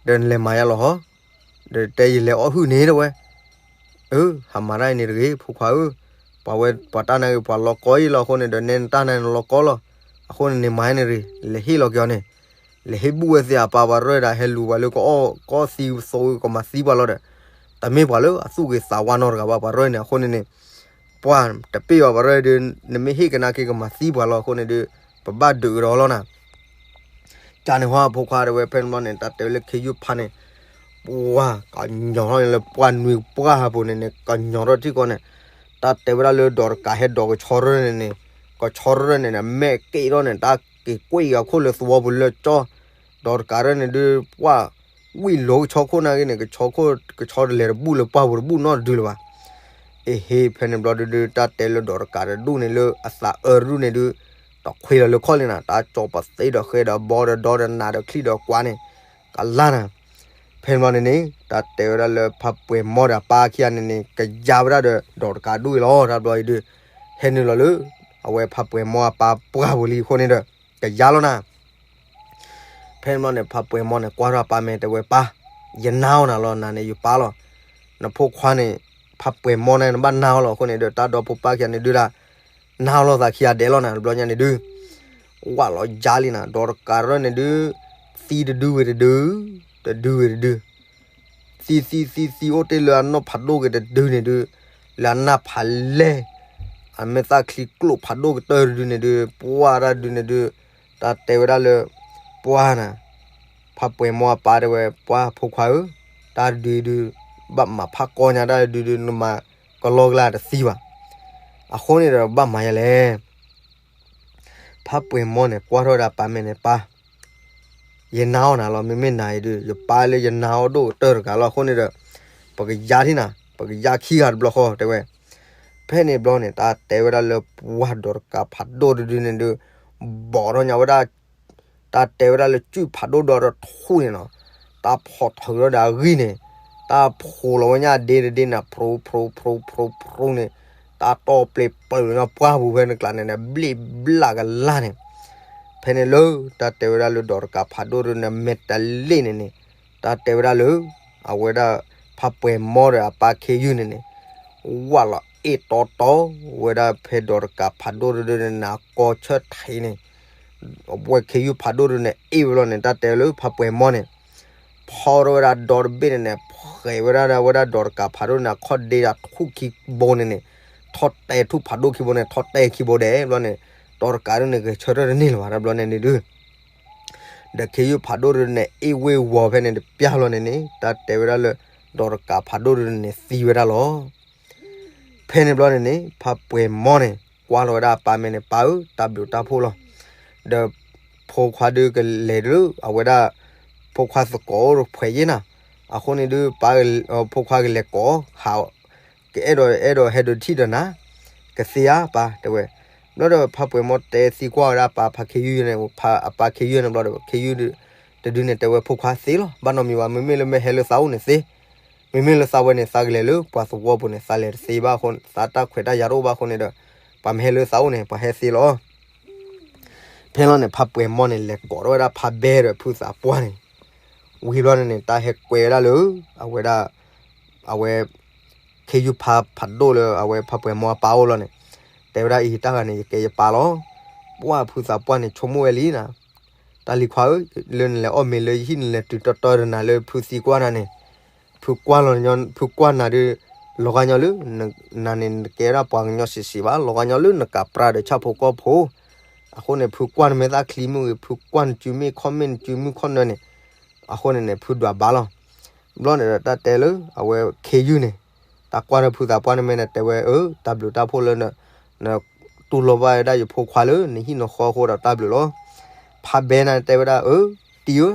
ဒီးနလဲၤမၤယၤလီၤဟီ, ဒီးတဲယလဲၤအီၣ်ဟုၣ်န့ၣ် တဲဝဲ, အၢ ဟးမၤတၢ်အံၤန့ၣ်တဂ့ၤ ဖိခွါဧၢ, ပှၤဝဲပှၤတၢ်နာ်ဂ့ၤ ပှၤလီၤကီအံၤလီၤ အဃိန့ၣ်ဒီး နဲနတၢ်နာ်န့ၣ်လီၤကီလီၤ, အဃိန့ၣ်န့ၣ်မၤန့ၣ်တဂ့ၤ လဲၤဟ့ၣ်လီၤက့ၤအီၤန့ၣ်, လဲၤဟ့ၣ်ဘူၣ်ဝဲသ့ၣ်အပၢ် ပှၤရၢၢ်ဒၣ် ဟဲလူၤပှၤလၢ ကအီၣ်ကီၢ်သံသိကမၤသံပှၤလီၤဒီး တမ့ၢ်ပှၤလၢအသူၣ်ဂ့ၤသးဝါနီတဂၤဘၣ် ပှၤရၢၢ်န့ၣ် အဃိန့ၣ်န့ၣ် ပှၤတပ့ၢ်အီၤ ပှၤရၢၢ်ဒုး နမ့ၢ်ဟ့ၣ်ကနၣ်က့ၤ ကမၤသံပှၤလီၤ အဃိန့ၣ်ဒုး ပဘၣ်ဒုးကဒီးလီၤနၤ ကန့ၣ်ဟီ ဖိခွါတဲဝဲ ဖဲန့ၣ်ဘျီန့ၣ် တၢ်တဲဝဲလၢခ့ယုၢ်ဖါန့ၣ် ပှၤကညီထီၣ်န့ၣ်လၢပှၢ်နွံပှၢ်ဟးပူၤန့ၣ်န့ၣ် ကညီထီၣ်ထံကီၢ်န့ၣ် တၢ်တဲဝဲဒၣ်လၢဒီးတကးဟဲဒိးကဆီရၢၢ်န့ၣ်န့ၣ် ကဆီရၢၢ်န့ၣ်န့ၣ် မဲာ်က့ၤထီၣ်န့ၣ် တၢ်က့ၤကွံာ်အခိၣ်လၢသဝီပူၤလၢကၠီ ဒီးတကးရၢၢ်န့ၣ်ဒုး ပှၢ်ဝံၣ်လိၤကဆီခိၣ်နာ်က့န့ၣ် ကဆီခိၣ် ကဆီတလဲၤတဘူၣ်လၢပှၢ်ပူၤတဘူၣ်နီတဒုလၢၤဘၣ် အ့ဟ့ၣ် ဖဲန့ၣ်ဘျီဒုးဒုး တၢ်တဲလၢဒီးတကးတဒူၣ်န့ၣ်လၢအသးအၢတဒူၣ်န့ၣ်ဒုး တခွ့လီၤလၢခီၣ်လံနၤ တၢ်ကၠီၤပသ့ဒီးဃဲဒီးဘီဒီးဒီဒီးနးဒီးချံဒီးကွါန့ၣ် ကလါနၤ ဖဲန့ၣ်ဘျီန့ၣ်န့ၣ် တၢ်တဲဝဲဒၣ်လၢဖးပှဲၤမီဒီးအပၢ်ခံဂၤန့ၣ်န့ၣ် ကယါဝဲဒၣ်ဒီးဒီးတကးဒူၣ်အံၤလီၤ တၢ်ဘျီအံၤဒုး ဟဲနုာ်လီၤလၢ အဝဲဖးပှဲၤမီအပၢ်ပှၢ်ပူၤလံအဃိန့ၣ်ဒီး ကယါလီၤနၤ ဖဲန့ၣ်ဘျီန့ၣ် ဖးပှဲၤမီန့ၣ် ကွၢ်ထီၣ်အပၢ်မဲာ်တဲဝဲပၢ်, ယနာ်အီၤနၤလီၤ နၤန့ၣ် ယပၢ်လီၤ. နဖိခွါန့ၣ် ဖးပှဲၤမီန့ၣ် နဘၣ်နာ်အီၤလီၤ. အဃိန့ၣ်ဒီး တၢ်ဒီဖိပၢ်ခံဂၤန့ၣ်ဒုးဒၣ် နာ်အီၤလိာ်သးခံဂၤဒဲးလီၤနၤ တဘျီညါန့ၣ်ဒုး ဝးလီၤယါလံနၤ ဒီးတကးရၢၢ်န့ၣ်ဒုး သံတဒုဝံၤတဒု, တဒုဝံၤတဒု သံသံသံသံအိၣ်တ့ၢ်လၢအနီၢ်ဖးဒိၣ်က့ၤတဒုန့ၣ်ဒုး, လၢအနၢ်ဖးလဲၢ်, အမဲာ်သၣ်ချံကျိာ်ဖးဒိၣ်ကတၢၢ်တဒုန့ၣ်ဒုး, ပှၢ်တၢ်ဒုန့ၣ်ဒုး, တၢ်တဲဝဲဒၣ်လၢ ပှၢ်နၤ, ဖးပှဲၤမီအပၢ်တဲဝဲ ပှၢ်ဖိခွါဧၢ, တၢ်တဒုဒုး ဘၣ်မၤဖးကီညါ တၢ်တဒုဒုး နမၤကလီကလၢ်တသံဘၣ်. အဃိန့ၣ်ဒီး ဘၣ်မၤယၤလဲၣ်. ဖးပှဲၤမီန့ၣ် ကွၢ်ထီၣ်ဝဲဒၣ်ပၢ်မဲာ်န့ၣ် ပၢ် ယနာ်အီၤနၤလီၤ. မ့မ့ၢ်နၤအံၤဒုး ယပၢ်လၢယနာ်အီၤဒိၣ်ကတၢၢ်တဂၤလီၤ. အဃိန့ၣ်ဒီး ပကယါထံၣ်နၤ, ပကယါခံဂၤတဘျီဃီ တဲဝဲ. ဖဲန့ၣ်ဘျီန့ၣ် တၢ်တဲဝဲဒၣ်လၢပှၢ်ဒီးတကးဖးဒိၣ်တဒုန့ၣ်ဒုး ဘီၣ်ထီၣ်ညါဝဲဒၣ် တၢ်တဲဝဲဒၣ်လၢစုၣ်ဖးဒိၣ်ဒီးတထူၣ်န့ၣ်နီၤ, တၢ်ဖီၣ်ထုးထီၣ်ဒီးအဂံၢ်န့ၣ်, တၢ်ဖိးလီၤဝဲညါဒ့တဒ့န့ၣ် ဖြူဖြူဖြူဖြူဖြူန့ၣ်, တၢ်တီၢ်ပျ့ၤပျၢၤလီၤပှၢ်ပူၤဖဲန့ၣ်ကျါန့ၣ်န့ၣ် ဘျ့ၣ်ဘျၣ်ကလါန့ၣ်. ဖဲန့ၣ်လၢ တၢ်တဲဝဲဒၣ်လၢဒီးတကးဖးဒိၣ်ဒုန့ၣ် မဲာ်တလ့ၣ်န့ၣ်န့ၣ်, တၢ်တဲဝဲဒၣ်လၢ အဝဲဒၣ် ဖးပှဲၤမီဒီးအပၢ်ခ့ယုၢ်န့ၣ်န့ၣ် ဝးလီၤအ့ၣ်တီတီဝဲဒၣ်ဖဲဒီးတကးဖးဒိၣ်ဒုန့ၣ် နၤကီဆၢထံးန့ၣ်, အဝဲခ့ယုၢ်ဖးဒိၣ်ဒုန့ၣ် အ့ၣ်ဝဲလီၤန့ၣ် တၢ်တဲလၢဖးပှဲၤမီန့ၣ် ဖီထီၣ်ဝဲဒၣ်ဒီတဘ့ၣ်န့ၣ်န့ၣ် ဖှဲးဝဲဒၣ်ဝဲဒၣ်ဒီးတကးဖးဒိၣ်န့ၣ် အခီၣ်ဒ့ဒီးထူၣ်ခံဘိန့ၣ်န့ၣ်, ထီၣ်တဲထူၣ်ဖးဒိၣ်ခံဘိန့ၣ် ထီၣ်တဲခံဘိဒဲးဘျီန့ၣ်, ဒီးတကးဒုန့ၣ် ဂဲၤဆၢထၢၣ်တန့ၢ်လၢၤဘၣ် တဘျီန့ၣ်န့ၣ်ဒုး ဒီးခ့ယုၢ်ဖးဒိၣ်ဒုန့ၣ် အ့ၣ်ဝ့ၢ်ဝီၤဖဲန့ၣ်တပျၢ်လီၤန့ၣ်န့ၣ် တၢ်တဲဝဲဒၣ်လၢ ဒီးတကးဖးဒိၣ်ဒုန့ၣ် သံဝဲဒၣ်လီၤ. ဖဲန့ၣ်ဘျီန့ၣ်န့ၣ် ဖးပှဲၤမီန့ၣ် ကွၢ်လီၤဝဲဒၣ်အပၢ်မဲာ်န့ၣ် ပၢ်ဧၢ တၢ်ဘျုးတၢ်ဖှိၣ်လီၤ. ဒီးဖိခွါဒုကလဲၤလၢ အဝဲဒၣ် ဖိခွါသကိးအိၣ်တဖှဲးယ့ၢ်နၤ, အဃိန့ၣ်ဒုး ပၢ် ဖိခွါကလဲၤကိး ဟး ကအဲၣ်ဒိးအဲၣ်ဒိးဟဲဒိးထံၣ်ဒီးနၤ, ကသ့ဧါ ပၢ် တဲဝဲ. ဘျီဒီးဖးပှဲၤမီတဲသံကွၢ်ဝဲဒၣ်အပၢ်ဖးခ့ယုၢ်န့ၣ် အပၢ်ခ့ယုၢ်န့ၣ်ဘျီဒီး ခ့ယုၢ်တဒုန့ၣ် တဲဝဲဖိခွါသ့လီၤ, ဘၣ်နီတမံၤဘၣ်, မ့မ့ၢ်လၢမ့ၢ်ဟဲလၢသးအိၣ်န့ၣ်သ့, မ့မ့ၢ်လၢသးဝဲန့ၣ် သးကလဲၤလၢပှၤသဝီပူၤန့ၣ် သးလဲၤတသ့ဘၣ်အဃိ သးတၢ်ခွဲးတၢ်ယာ်တအိၣ်ဘၣ်အဃိန့ၣ်ဒီး ပှၤမ့ၢ်ဟဲလၢသးအိၣ်န့ၣ် ပှၤဟဲသ့လီၤ. ဖဲလီၤန့ၣ် ဖးပှဲၤမီန့ၣ် လဲၤကိးထီၣ်ဝဲဒၣ်ဖးဘဲဒီးဖုသးပှၢ်န့ၣ်, ဝံၤဘျီန့ၣ်န့ၣ် တၢ်ဟဲကွဲဝဲဒၣ်လၢ အဝဲဒၣ် အဝဲ ခ့ယုၢ်ဖးဖးဒိၣ်လၢအဝဲဖးပှဲၤမီအပၢ်အိၣ်လီၤန့ၣ်, တဲဝဲဒၣ်အံၤ တၢ်ဂၤန့ၣ် ယကဲယပၢ်လီၤ. ပှၢ်ဖုသးပှၢ်န့ၣ် ဆိကမိၣ်ဝဲလံနၤ, တၢ်လံၤခွါဧၢ, လၢနလဲၤအီၣ်မ့ၤလၢယဟံၣ် နလဲၤတုၤတီတီဒီးနၤလၢဖုသံကွၢ်နၤန့ၣ်, ဖုကွၢ်လီၤ, ဖုကွၢ်နၤဒုး လီၤဂာ်ညီလၢ နၤန့ၣ် နကဲဒၣ်ပှၤကညီစံးစံးဘၣ်, လီၤဂာ်ညီလၢနကးပြးဒီးဆၣ်ဖိကီၢ်ဖိ, အဃိန့ၣ် ဖုကွၢ်နမဲာ်သၣ်ချံမ့ၢ်ဂ့ၤ, ဖုကွၢ်နစုမ့ၢ်ခီၣ်မ့ၢ်နစုမုၢ်ခီၣ်နၢန့ၣ်, အဃိန့ၣ်န့ၣ် ဖုဒွးဘၣ်လီၤ. ဘျီန့ၣ်ဒီးတၢ်တဲလၢ အဝဲခ့ယုၢ်န့ၣ် တၢ်ကွၢ်ထီၣ်ဖုသးပှၢ်န့ၣ်မဲာ်န့ၣ် တဲဝဲ အၢ တၢ်ဘျုးတၢ်ဖှိၣ်လၢ နတူၢ်လိာ်ဘၣ်ဝဲဒၣ်ယဖိခွါလၢ နဟံၣ်နဃီအဃိဒီးတၢ်ဘျုးလီၤ. ဖးဘဲနၤတဲဝဲဒၣ် အၢ တံၤဧၢ,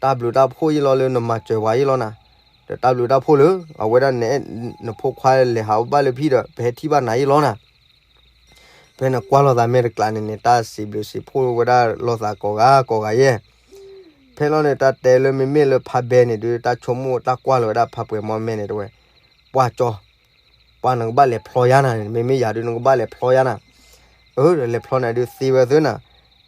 တၢ်ဘျုးတၢ်ဖှိၣ်ယ့ၢ်လီၤလၢနမၤစၢၤပှၤယ့ၢ်လီၤနၤ, ဒီးတၢ်ဘျုးတၢ်ဖှိၣ်လၢ အဝဲဒၣ်န နဖိခွါလဲၤဟးဘၣ်လၢဖံဒီး ပဟဲထံၣ်ဘၣ်နၤယ့ၢ်လီၤနၤ. ဖဲနကွၢ်လိာ်သးမဲာ်တကျါန့ၣ်န့ၣ် တၢ်စံးဘျုးစံးဖှိၣ်ဝဲဒၣ်လိာ်သးကိးဂၤကိးဂၤယဲၢ်. ဖဲလီၤန့ၣ် တၢ်တဲလၢမ့မ့ၢ်လၢဖးဘဲန့ၣ်ဒုး တၢ်ဆိကမိၣ်တၢ်ကွၢ်လီၤဝဲဒၣ်ဖးပှဲၤမီမဲာ်န့ၣ်တဲဝဲ, ပှၢ်ကၠီ ပှၢ်နကဘၣ်လဲၤဖျီယါနၤန့ၣ်, မ့မ့ၢ်ယၤဒုး နကဘၣ်လဲၤဖျီယါနၤ. အၢ ဒီးလဲၤဖျီနၤဒုးသ့ဝဲသ့နၤ.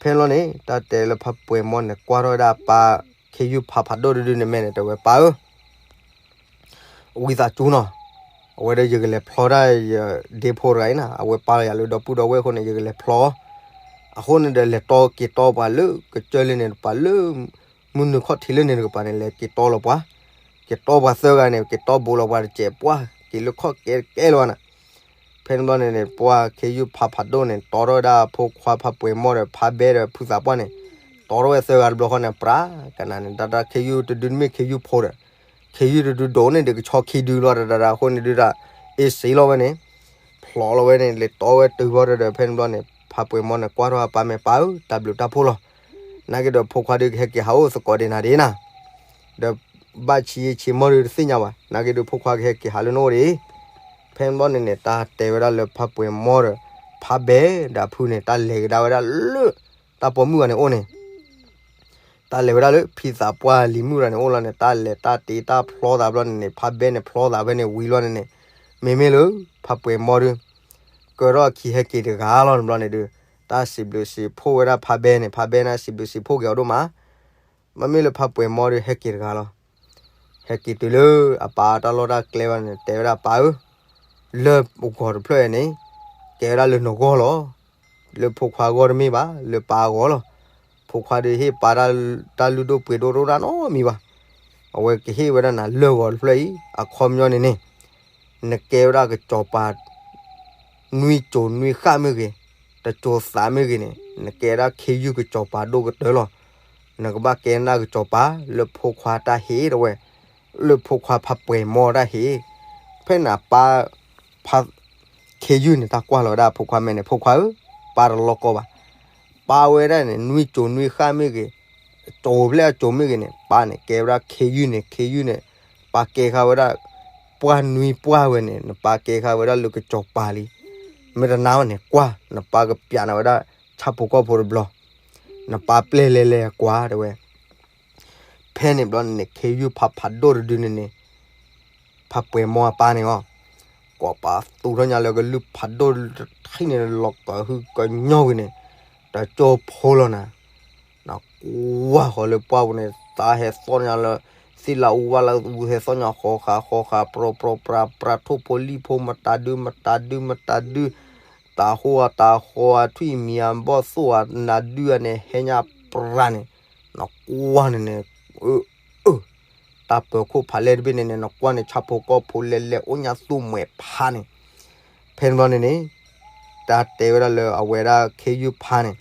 ဖဲလီၤန့ၣ် တၢ်တဲလၢဖးပှဲၤမီန့ၣ် ကွၢ်ထီၣ်ဝဲဒၣ်ပၢ်ခ့ယုၢ်ဖးဖးဒိၣ်တဒုန့ၣ်မဲာ်န့ၣ် တဲဝဲပၢ်ဧၢ ဝံသးစူၤနီၤ, အဝဲဒီးယကလဲၤဖျီဒၣ်ယဒ့ဖိတဂၤအံၤနၤ, အဝဲပာ်လီၤယၤလၢဒီပုၢ်ဒီဝဲၢ်အဃိန့ၣ် ယကလဲၤဖျီ, အဃိန့ၣ်ဒီး လဲၤတီက့ၤတီပှၤလၢကစၢၢ်လၢန့ၣ်တကပၤ လၢမုၢ်နုာ်ခီၣ်ထံးလၢန့ၣ်တကပၤန့ၣ် လဲၤက့ၤတီလီၤပှၤ, က့ၤတီပှၤသၢဂၤန့ၣ် က့ၤတီဘူးလီၤပှၤတစဲးပှၢ် က့ၤလၢခီၣ်ကဲကဲလၢၤဘၣ်နၤ. ဖဲန့ၣ်ဘျီန့ၣ်န့ၣ် ပှၤခ့ယုၢ်ဖးဖးဒိၣ်န့ၣ် တီထီၣ်ဝဲဒၣ်ဖိခွါဖးပှဲၤမီၢ်ဒီး ဖးဘဲဒီးဖုသးပှၢ်န့ၣ် တီထီၣ်ဝဲသၢဂၤတဘျီဃီန့ၣ် ပြးကနၤန့ၣ် တၢ်တၢ်ခ့ယုၢ်တဒုတမ့ၢ်ခ့ယုၢ်ဖိဒီး ခ့ယုၢ်တဒုဒိၣ်န့ၣ်ဒီး ကဆီခံဒုလီၤတဒၣ်အဃိန့ၣ်ဒုးတၢ် အ့စ့လီၤဝဲန့ၣ် ဖျိးလီၤဝဲန့ၣ် လဲၤတီဝဲတုၤဃီဒီး ဖဲန့ၣ်ဘျီန့ၣ် ဖးပှဲၤမီၢ်န့ၣ် ကွၢ်ထီၣ်အပၢ်မဲာ် ပၢ်ဧၢ တၢ်ဘျုးတၢ်ဖှိၣ်လီၤ. နာ်က့ဒီးဖိခွါဒုးကဟဲက့ၤဟးအိၣ်သကိးဒံးနၤဒံးနၤ ဒီးဘၣ်ဆံးယံာ်ဆံးမီၢ်ဒုးတသ့ၣ်ညါဘၣ်. နာ်က့ဒုးဖိခွါကဟဲက့ၤဟးလၢနအိၣ်ဒံး. ဖဲန့ၣ်ဘျီန့ၣ်န့ၣ် တၢ်တဲဝဲဒၣ်လၢဖးပှဲၤမီၢ်ဒီး ဖးဘဲဒီးအဖုန့ၣ် တၢ်လဲၤကဒါဝဲဒၣ်လၢ တၢ်ပိာ်မုၣ်ဂၤန့ၣ်အိၣ်န့ၣ် တၢ်လဲၤဝဲဒၣ်လၢဖံသးပှၢ်လံၤမုၣ်ဂၤန့ၣ်အိၣ်လီၤန့ၣ် တၢ်လဲၤတၢ်တ့တၢ်ဖျီသးဘျီန့ၣ်န့ၣ် ဖးဘဲန့ၣ်ဖျီသးဖဲန့ၣ်ဝံၤလီၤန့ၣ်န့ၣ် မ့မ့ၢ်လၢ ဖးပှဲၤမီၢ်ဒုး ကၢထီၣ်အခံဟဲက့ၤတဂၤလီၤန့ၣ်ဘျီန့ၣ်ဒုး တၢ်စံးဘျုးစံးဖှိၣ်ဝဲဒၣ်ဖးဘဲန့ၣ် ဖးဘဲန့ၣ်စံးဘျုးစံးဖှိၣ်က့ၤအီၤဒိၣ်မး မ့မ့ၢ်လၢဖးပှဲၤမီၢ်ဒုးဟဲက့ၤတဂၤလီၤ. ဟဲက့ၤတုၤလၢအပၢ်တၢ်လီၢ်တၢ်ကျဲဘၣ်န့ၣ် တဲဝဲဒၣ်ပၢ်ဧၢ, လၢအဂီၤတဖျၢၣ်အံၤန့ၣ် ကဲဝဲဒၣ်လၢနဂီၢ်လီၤ. လၢဖိခွါအဂီၢ်တမ့ၢ်ဘၣ်, လၢပၢ်အဂီၢ်လီၤ. ဖိခွါဒုးဟ့ၣ်ပၢ်တၢ်လုၢ်ဒိၣ်ပှ့ၤဒိၣ်တအိၣ်ဒၣ်နီတမံၤဘၣ်. အဝဲကဟ့ၣ်ဝဲဒၣ်နၤလၢအဂီၤတဖျၢၣ်အံၤ အခီပညီန့ၣ်န့ၣ် နကဲဝဲဒၣ်ကစီၤပၤ နွံစိၤနွံဃၣ်မ့ၢ်ဂ့ၤ, တစိၤသးမ့ၢ်ဂ့ၤန့ၣ် နကဲဒၣ်ခ့ယုၢ်ကစီၤပၤဒိၣ်ကတၢၢ်လီၤ. နကဘၣ်ကဲဒၣ်ကစီၤပၤ လၢဖိခွါတၢ်ဟ့ၣ်တဝဲ, လၢဖိခွါဖးပှဲၤမီၢ်တၢ်ဟ့ၣ်, ဖဲန့ၣ်ပၢ် ဖး ခ့ယုၢ်န့ၣ် တၢ်ကွၢ်လီၤဝဲဒၣ်ဖိခွါမဲာ်န့ၣ် ဖိခွါဧၢ, ပၢ်တလီၢ်ကီဘၣ်. ပၢ်ဝဲဒၣ်န့ၣ် နွံစိၤနွံဃၣ်မ့ၢ်ဂ့ၤ, စိၤဖျဲၣ်အစိၤမ့ၢ်ဂ့ၤန့ၣ် ပၢ်န့ၣ်ကဲဝဲဒၣ်ခ့ယုၢ်န့ၣ် ခ့ယုၢ်န့ၣ် ပၢ်ကဲဃာ်ဝဲဒၣ် ပှၢ်နွံပှၢ်ဝဲန့ၣ် နပၢ်ကဲဃာ်ဝဲဒၣ်လၢကစီၤပၤလံ. မ့ၢ်တနာ်ဝဲန့ၣ် ကွၢ် နပၢ်ကပျးနၤဝဲဒၣ် ဆၣ်ဖိကီၢ်ဖိတဘျီ, နပၢ်ပျဲၢ်လဲၤလဲၤကွၢ်တဲဝဲ ဖဲန့ၣ်ဘျီန့ၣ်န့ၣ် ခ့ယုၢ်ဖးဖးဒိၣ်တဒုန့ၣ်န့ၣ် ဖးပှဲၤမီၢ်အပၢ်န့ၣ်အီၤ, ကိးပသူထီၣ်ညါလၢကလုၢ်ဖးဒိၣ်တထံၣ်န့ၣ် လီၤကဟုကညီၢ်ဝံၤန့ၣ် တကၠိဖိလီၤနၤ, နကွၢ်ဃီၤလၢပှၢ်ပူၤန့ၣ် သးဟဲသီၣ်ညါလၢ သ့ၣ်လၢအူဝၣ်လၢအူဟဲသီၣ်ညါဃီဃာ်ဃီဃာ် ပြီပြီပြီပြီ ထိၣ်ဖိလံၣ်ဖိ မတၤဒု မတၤဒု မတၤဒု တၤဟီအတၤဟီအထွံၣ်မံၤ အဘီၣ်သိၣ်အနၤဒုအန့ၣ် ဟဲညါပြးန့ၣ် နကွၢ်န့ၣ်န့ၣ် အၢ အၢ တၢ်ပၢၤခိၣ်ဖးလဲၢ်တဘ့ၣ်န့ၣ်န့ၣ် နကွၢ်န့ၣ် ဆၣ်ဖိကီၢ်ဖိလဲၤလဲၤအိၣ်ညါသူမှဲၤဖးန့ၣ်, ဖဲန့ၣ်ဘျီန့ၣ်န့ၣ် တၢ်တဲဝဲဒၣ်လၢအဝဲဒၣ်ခ့ယုၢ်ဖးန့ၣ်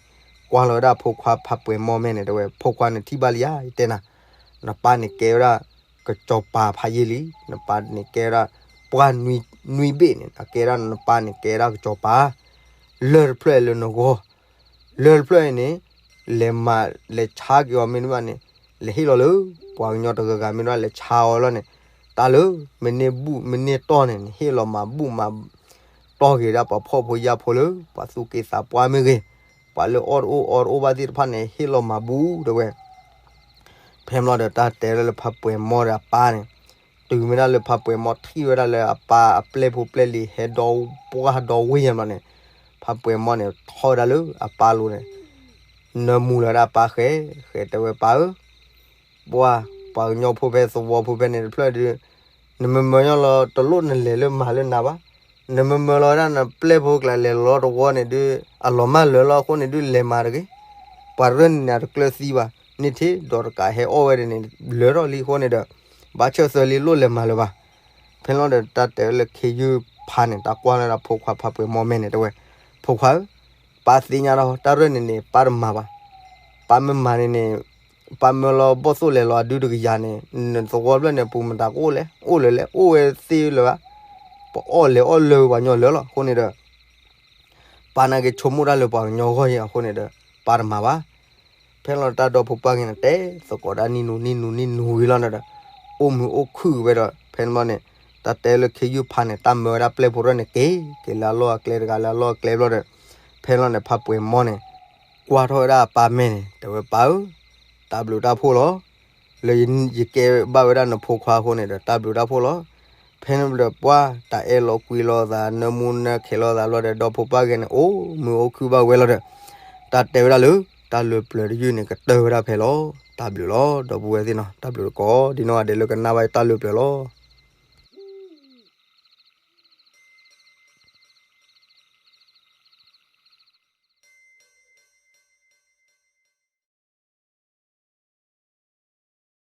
ကွၢ်လီၤဝဲဒၣ်ဖိခွါဖးပှဲၤမီၢ်မဲာ်န့ၣ် တဲဝဲ ဖိခွါန့ၣ်ထံၣ်ဘၣ်လံဧါ ယတဲနၤ, နပၢ်န့ၣ်ကဲဝဲဒၣ် ကစီၤပၤဖးယံာ်လံ, နပၢ်န့ၣ်ကဲဝဲဒၣ် ပှၢ်နွံဘ့ၣ်န့ၣ် အကဲဒၣ်နပၢ်န့ၣ်ကဲဒၣ်ကစီၤပၤ လၢၢ်တဖျၢၣ်လၢနဂီၢ်, လၢၢ်တဖျၢၣ်အံၤန့ၣ် လဲၤမၤလဲၤဆါက့ၤအီၤမ့ၢ်တဘၣ်န့ၣ် လဲၤဟ့ၣ်လီၤလၢ ပှၤကညီတဂၤဂၤမ့ၢ်တဘၣ်လဲၤဆါအီၤလီၤန့ၣ်, တၢ်လၢ မ့ၢ်န့ၢ်ဘူၣ်မ့ၢ်န့ၢ်တီၢ်န့ၣ် နဟ့ၣ်လီၤမၤဘူၣ်မၤတီၢ်က့ၤဒၣ်ပှၤဖှီၣ်ဖိယာ်ဖိလၢ ပှၤသူၣ်က့သးပှၢ်မ့ၢ်ဂ့ၤ, ပှၤလၢအီၣ်တအိၣ်အီတအိၣ်ဘၣ်သ့ၣ်တဖၣ်န့ၣ် ဟ့ၣ်လီၤမၤဘူၣ်တဲဝဲ ဖဲန့ၣ်ဘျီဒီးတၢ်တဲဒၣ်လၢဖးပှဲၤမီၢ်ဒီးအပၢ်န့ၣ်, တုၤမ့ၢ်ဒၣ်လၢဖးပှဲၤမီၢ်ထံၣ်ဝဲဒၣ်လၢအပၢ်အပျဲၢ်ဖိပျဲၢ်လံၤဟဲဒီပှၢ်ဒီဝ့ၢ်ညါဘျီန့ၣ်, ဖးပှဲၤမီၢ်န့ၣ်ထီၣ်ဝဲဒၣ်လၢအပၢ်လိၤန့ၣ်, နၢမူလီၤဝဲဒၣ်အပၢ်ဃဲ, ဃဲတဲဝဲပၢ်ဧၢ, ပှၢ် ပှၤကညီဖိဖဲသဝီဖိဖဲန့ၣ်တဖျၢၣ်ဒုး, နမၢမၢညီလီၤတလိၣ်နလဲၤလၢမၤလၢနၤဘၣ်, နမၢမၢလီၤဝဲဒၣ်နပျဲၢ်ဖိကျါလဲၤလီၤတဝီန့ၣ်ဒုး, အလီၤမၢ်လၢာ်လီၤအဃိန့ၣ်ဒုးလဲၤမၤတဂ့ၤ, ပှၤတရၢၢ်န့ၣ်န့ၣ် အတကျၢၤသံဘၣ်, န့ၢ်ထံၣ်ဒီးတကးဟဲအီၣ်ဝဲဒၣ်န့ၣ် လၢာ်ထီၣ်လံအဃိန့ၣ်ဒီး, ဘၣ်ဆၢၣ်သၢလံလိၣ်လဲၤမၤလၢၤဘၣ်. ဖဲန့ၣ်လီၤဒီးတၢ်တဲဝဲလၢခ့ယုၢ်ဖးန့ၣ် တၢ်ကွၢ်လၢဒၣ်ဖိခွါဖးပှဲၤမီၢ်မဲာ်န့ၣ် တဲဝဲ, ဖိခွါဧၢ, ပၢ်သ့ၣ်ညါဒီး တၢ်ရၢၢ်န့ၣ်န့ၣ် ပၢ်တမၤဘၣ်. ပၢ်မ့ၢ်မၤန့ၣ်န့ၣ်, ပၢ်မၢလီၤဘီၣ်သိၣ်လဲၤလီၤအဒုတကယၤန့ၣ်, နသဝီဖျၢၣ်န့ၣ် ပူၤမတၤကအိၣ်လဲၣ်, အိၣ်လၢၤလဲၣ်, အိၣ်ဝဲသ့လၢၤဘၣ်. ပအီၣ်လဲၤအီၣ်လၢပှၤကညီလၢာ်လီၤ. အဃိန့ၣ်ဒီး ပၢ်နာ်က့ဆိကမိၣ်တၢ်လၢပှၤကညီအဂီၢ်အံၤအဃိန့ၣ်ဒီး ပၢ်တမၤဘၣ်. ဖဲလီၤတၢ်ဒီဖိပၢ်ဂ့ၤန့ၣ် တဲသကိးဒၣ်နံၣ်နူနံၣ်နူနံၣ်နူဝံၤလီၤဒီး အိၣ်မုာ်အိၣ်ခုၣ်ဝဲဒီး ဖဲန့ၣ်ဘျီန့ၣ် တၢ်တဲလၢခ့ယုၢ်ဖးန့ၣ် တၢ်မၢဝဲဒၣ်ပျဲၢ်ဖိတဖၣ်န့ၣ် က့ၤက့ၤလၢအလီၢ်အကျဲတဂၤလၢအလီၢ်အကျဲဘျီဒီး ဖဲလီၤန့ၣ် ဖးပှဲၤမီၢ်န့ၣ် ကွၢ်ထီၣ်ဝဲဒၣ်အပၢ်မဲာ်န့ၣ် တဲဝဲပၢ်ဧၢ, တၢ်ဘျုးတၢ်ဖှိၣ်လီၤ. လၢယကဲဘၣ်ဝဲဒၣ်နဖိခွါအဃိန့ၣ်ဒီး တၢ်ဘျုးတၢ်ဖှိၣ်လီၤ. ဖဲန့ၣ်ဘျီဒီးပှၢ် တၢ်အဲၣ်လိာ်ကွံလိာ်သး နၢမူနၢခဲလိာ်သးဘျီဒီး ဒီဖိပၢ်ဂ့ၤန့ၣ် အိၣ်မုာ်အိၣ်ခုၣ်ဘၣ်ဝဲလီၤဒီး တၢ်တဲဝဲဒၣ်လၢ တၢ်လၢပျၢၤတယုၢ်န့ၣ် ကတၢၢ်ဝဲဒၣ်ဖဲလီၤ. တၢ်ဘျုးလီၤ ဒီပုၢ်ဝဲၢ်သ့ၣ်နီၤ တၢ်ဘျုးတကိး ဒ်နီၢ်ဂၤဒဲးလၢကနၣ်ဘၣ်ယတၢ်လၢပျၢၤလီၤ.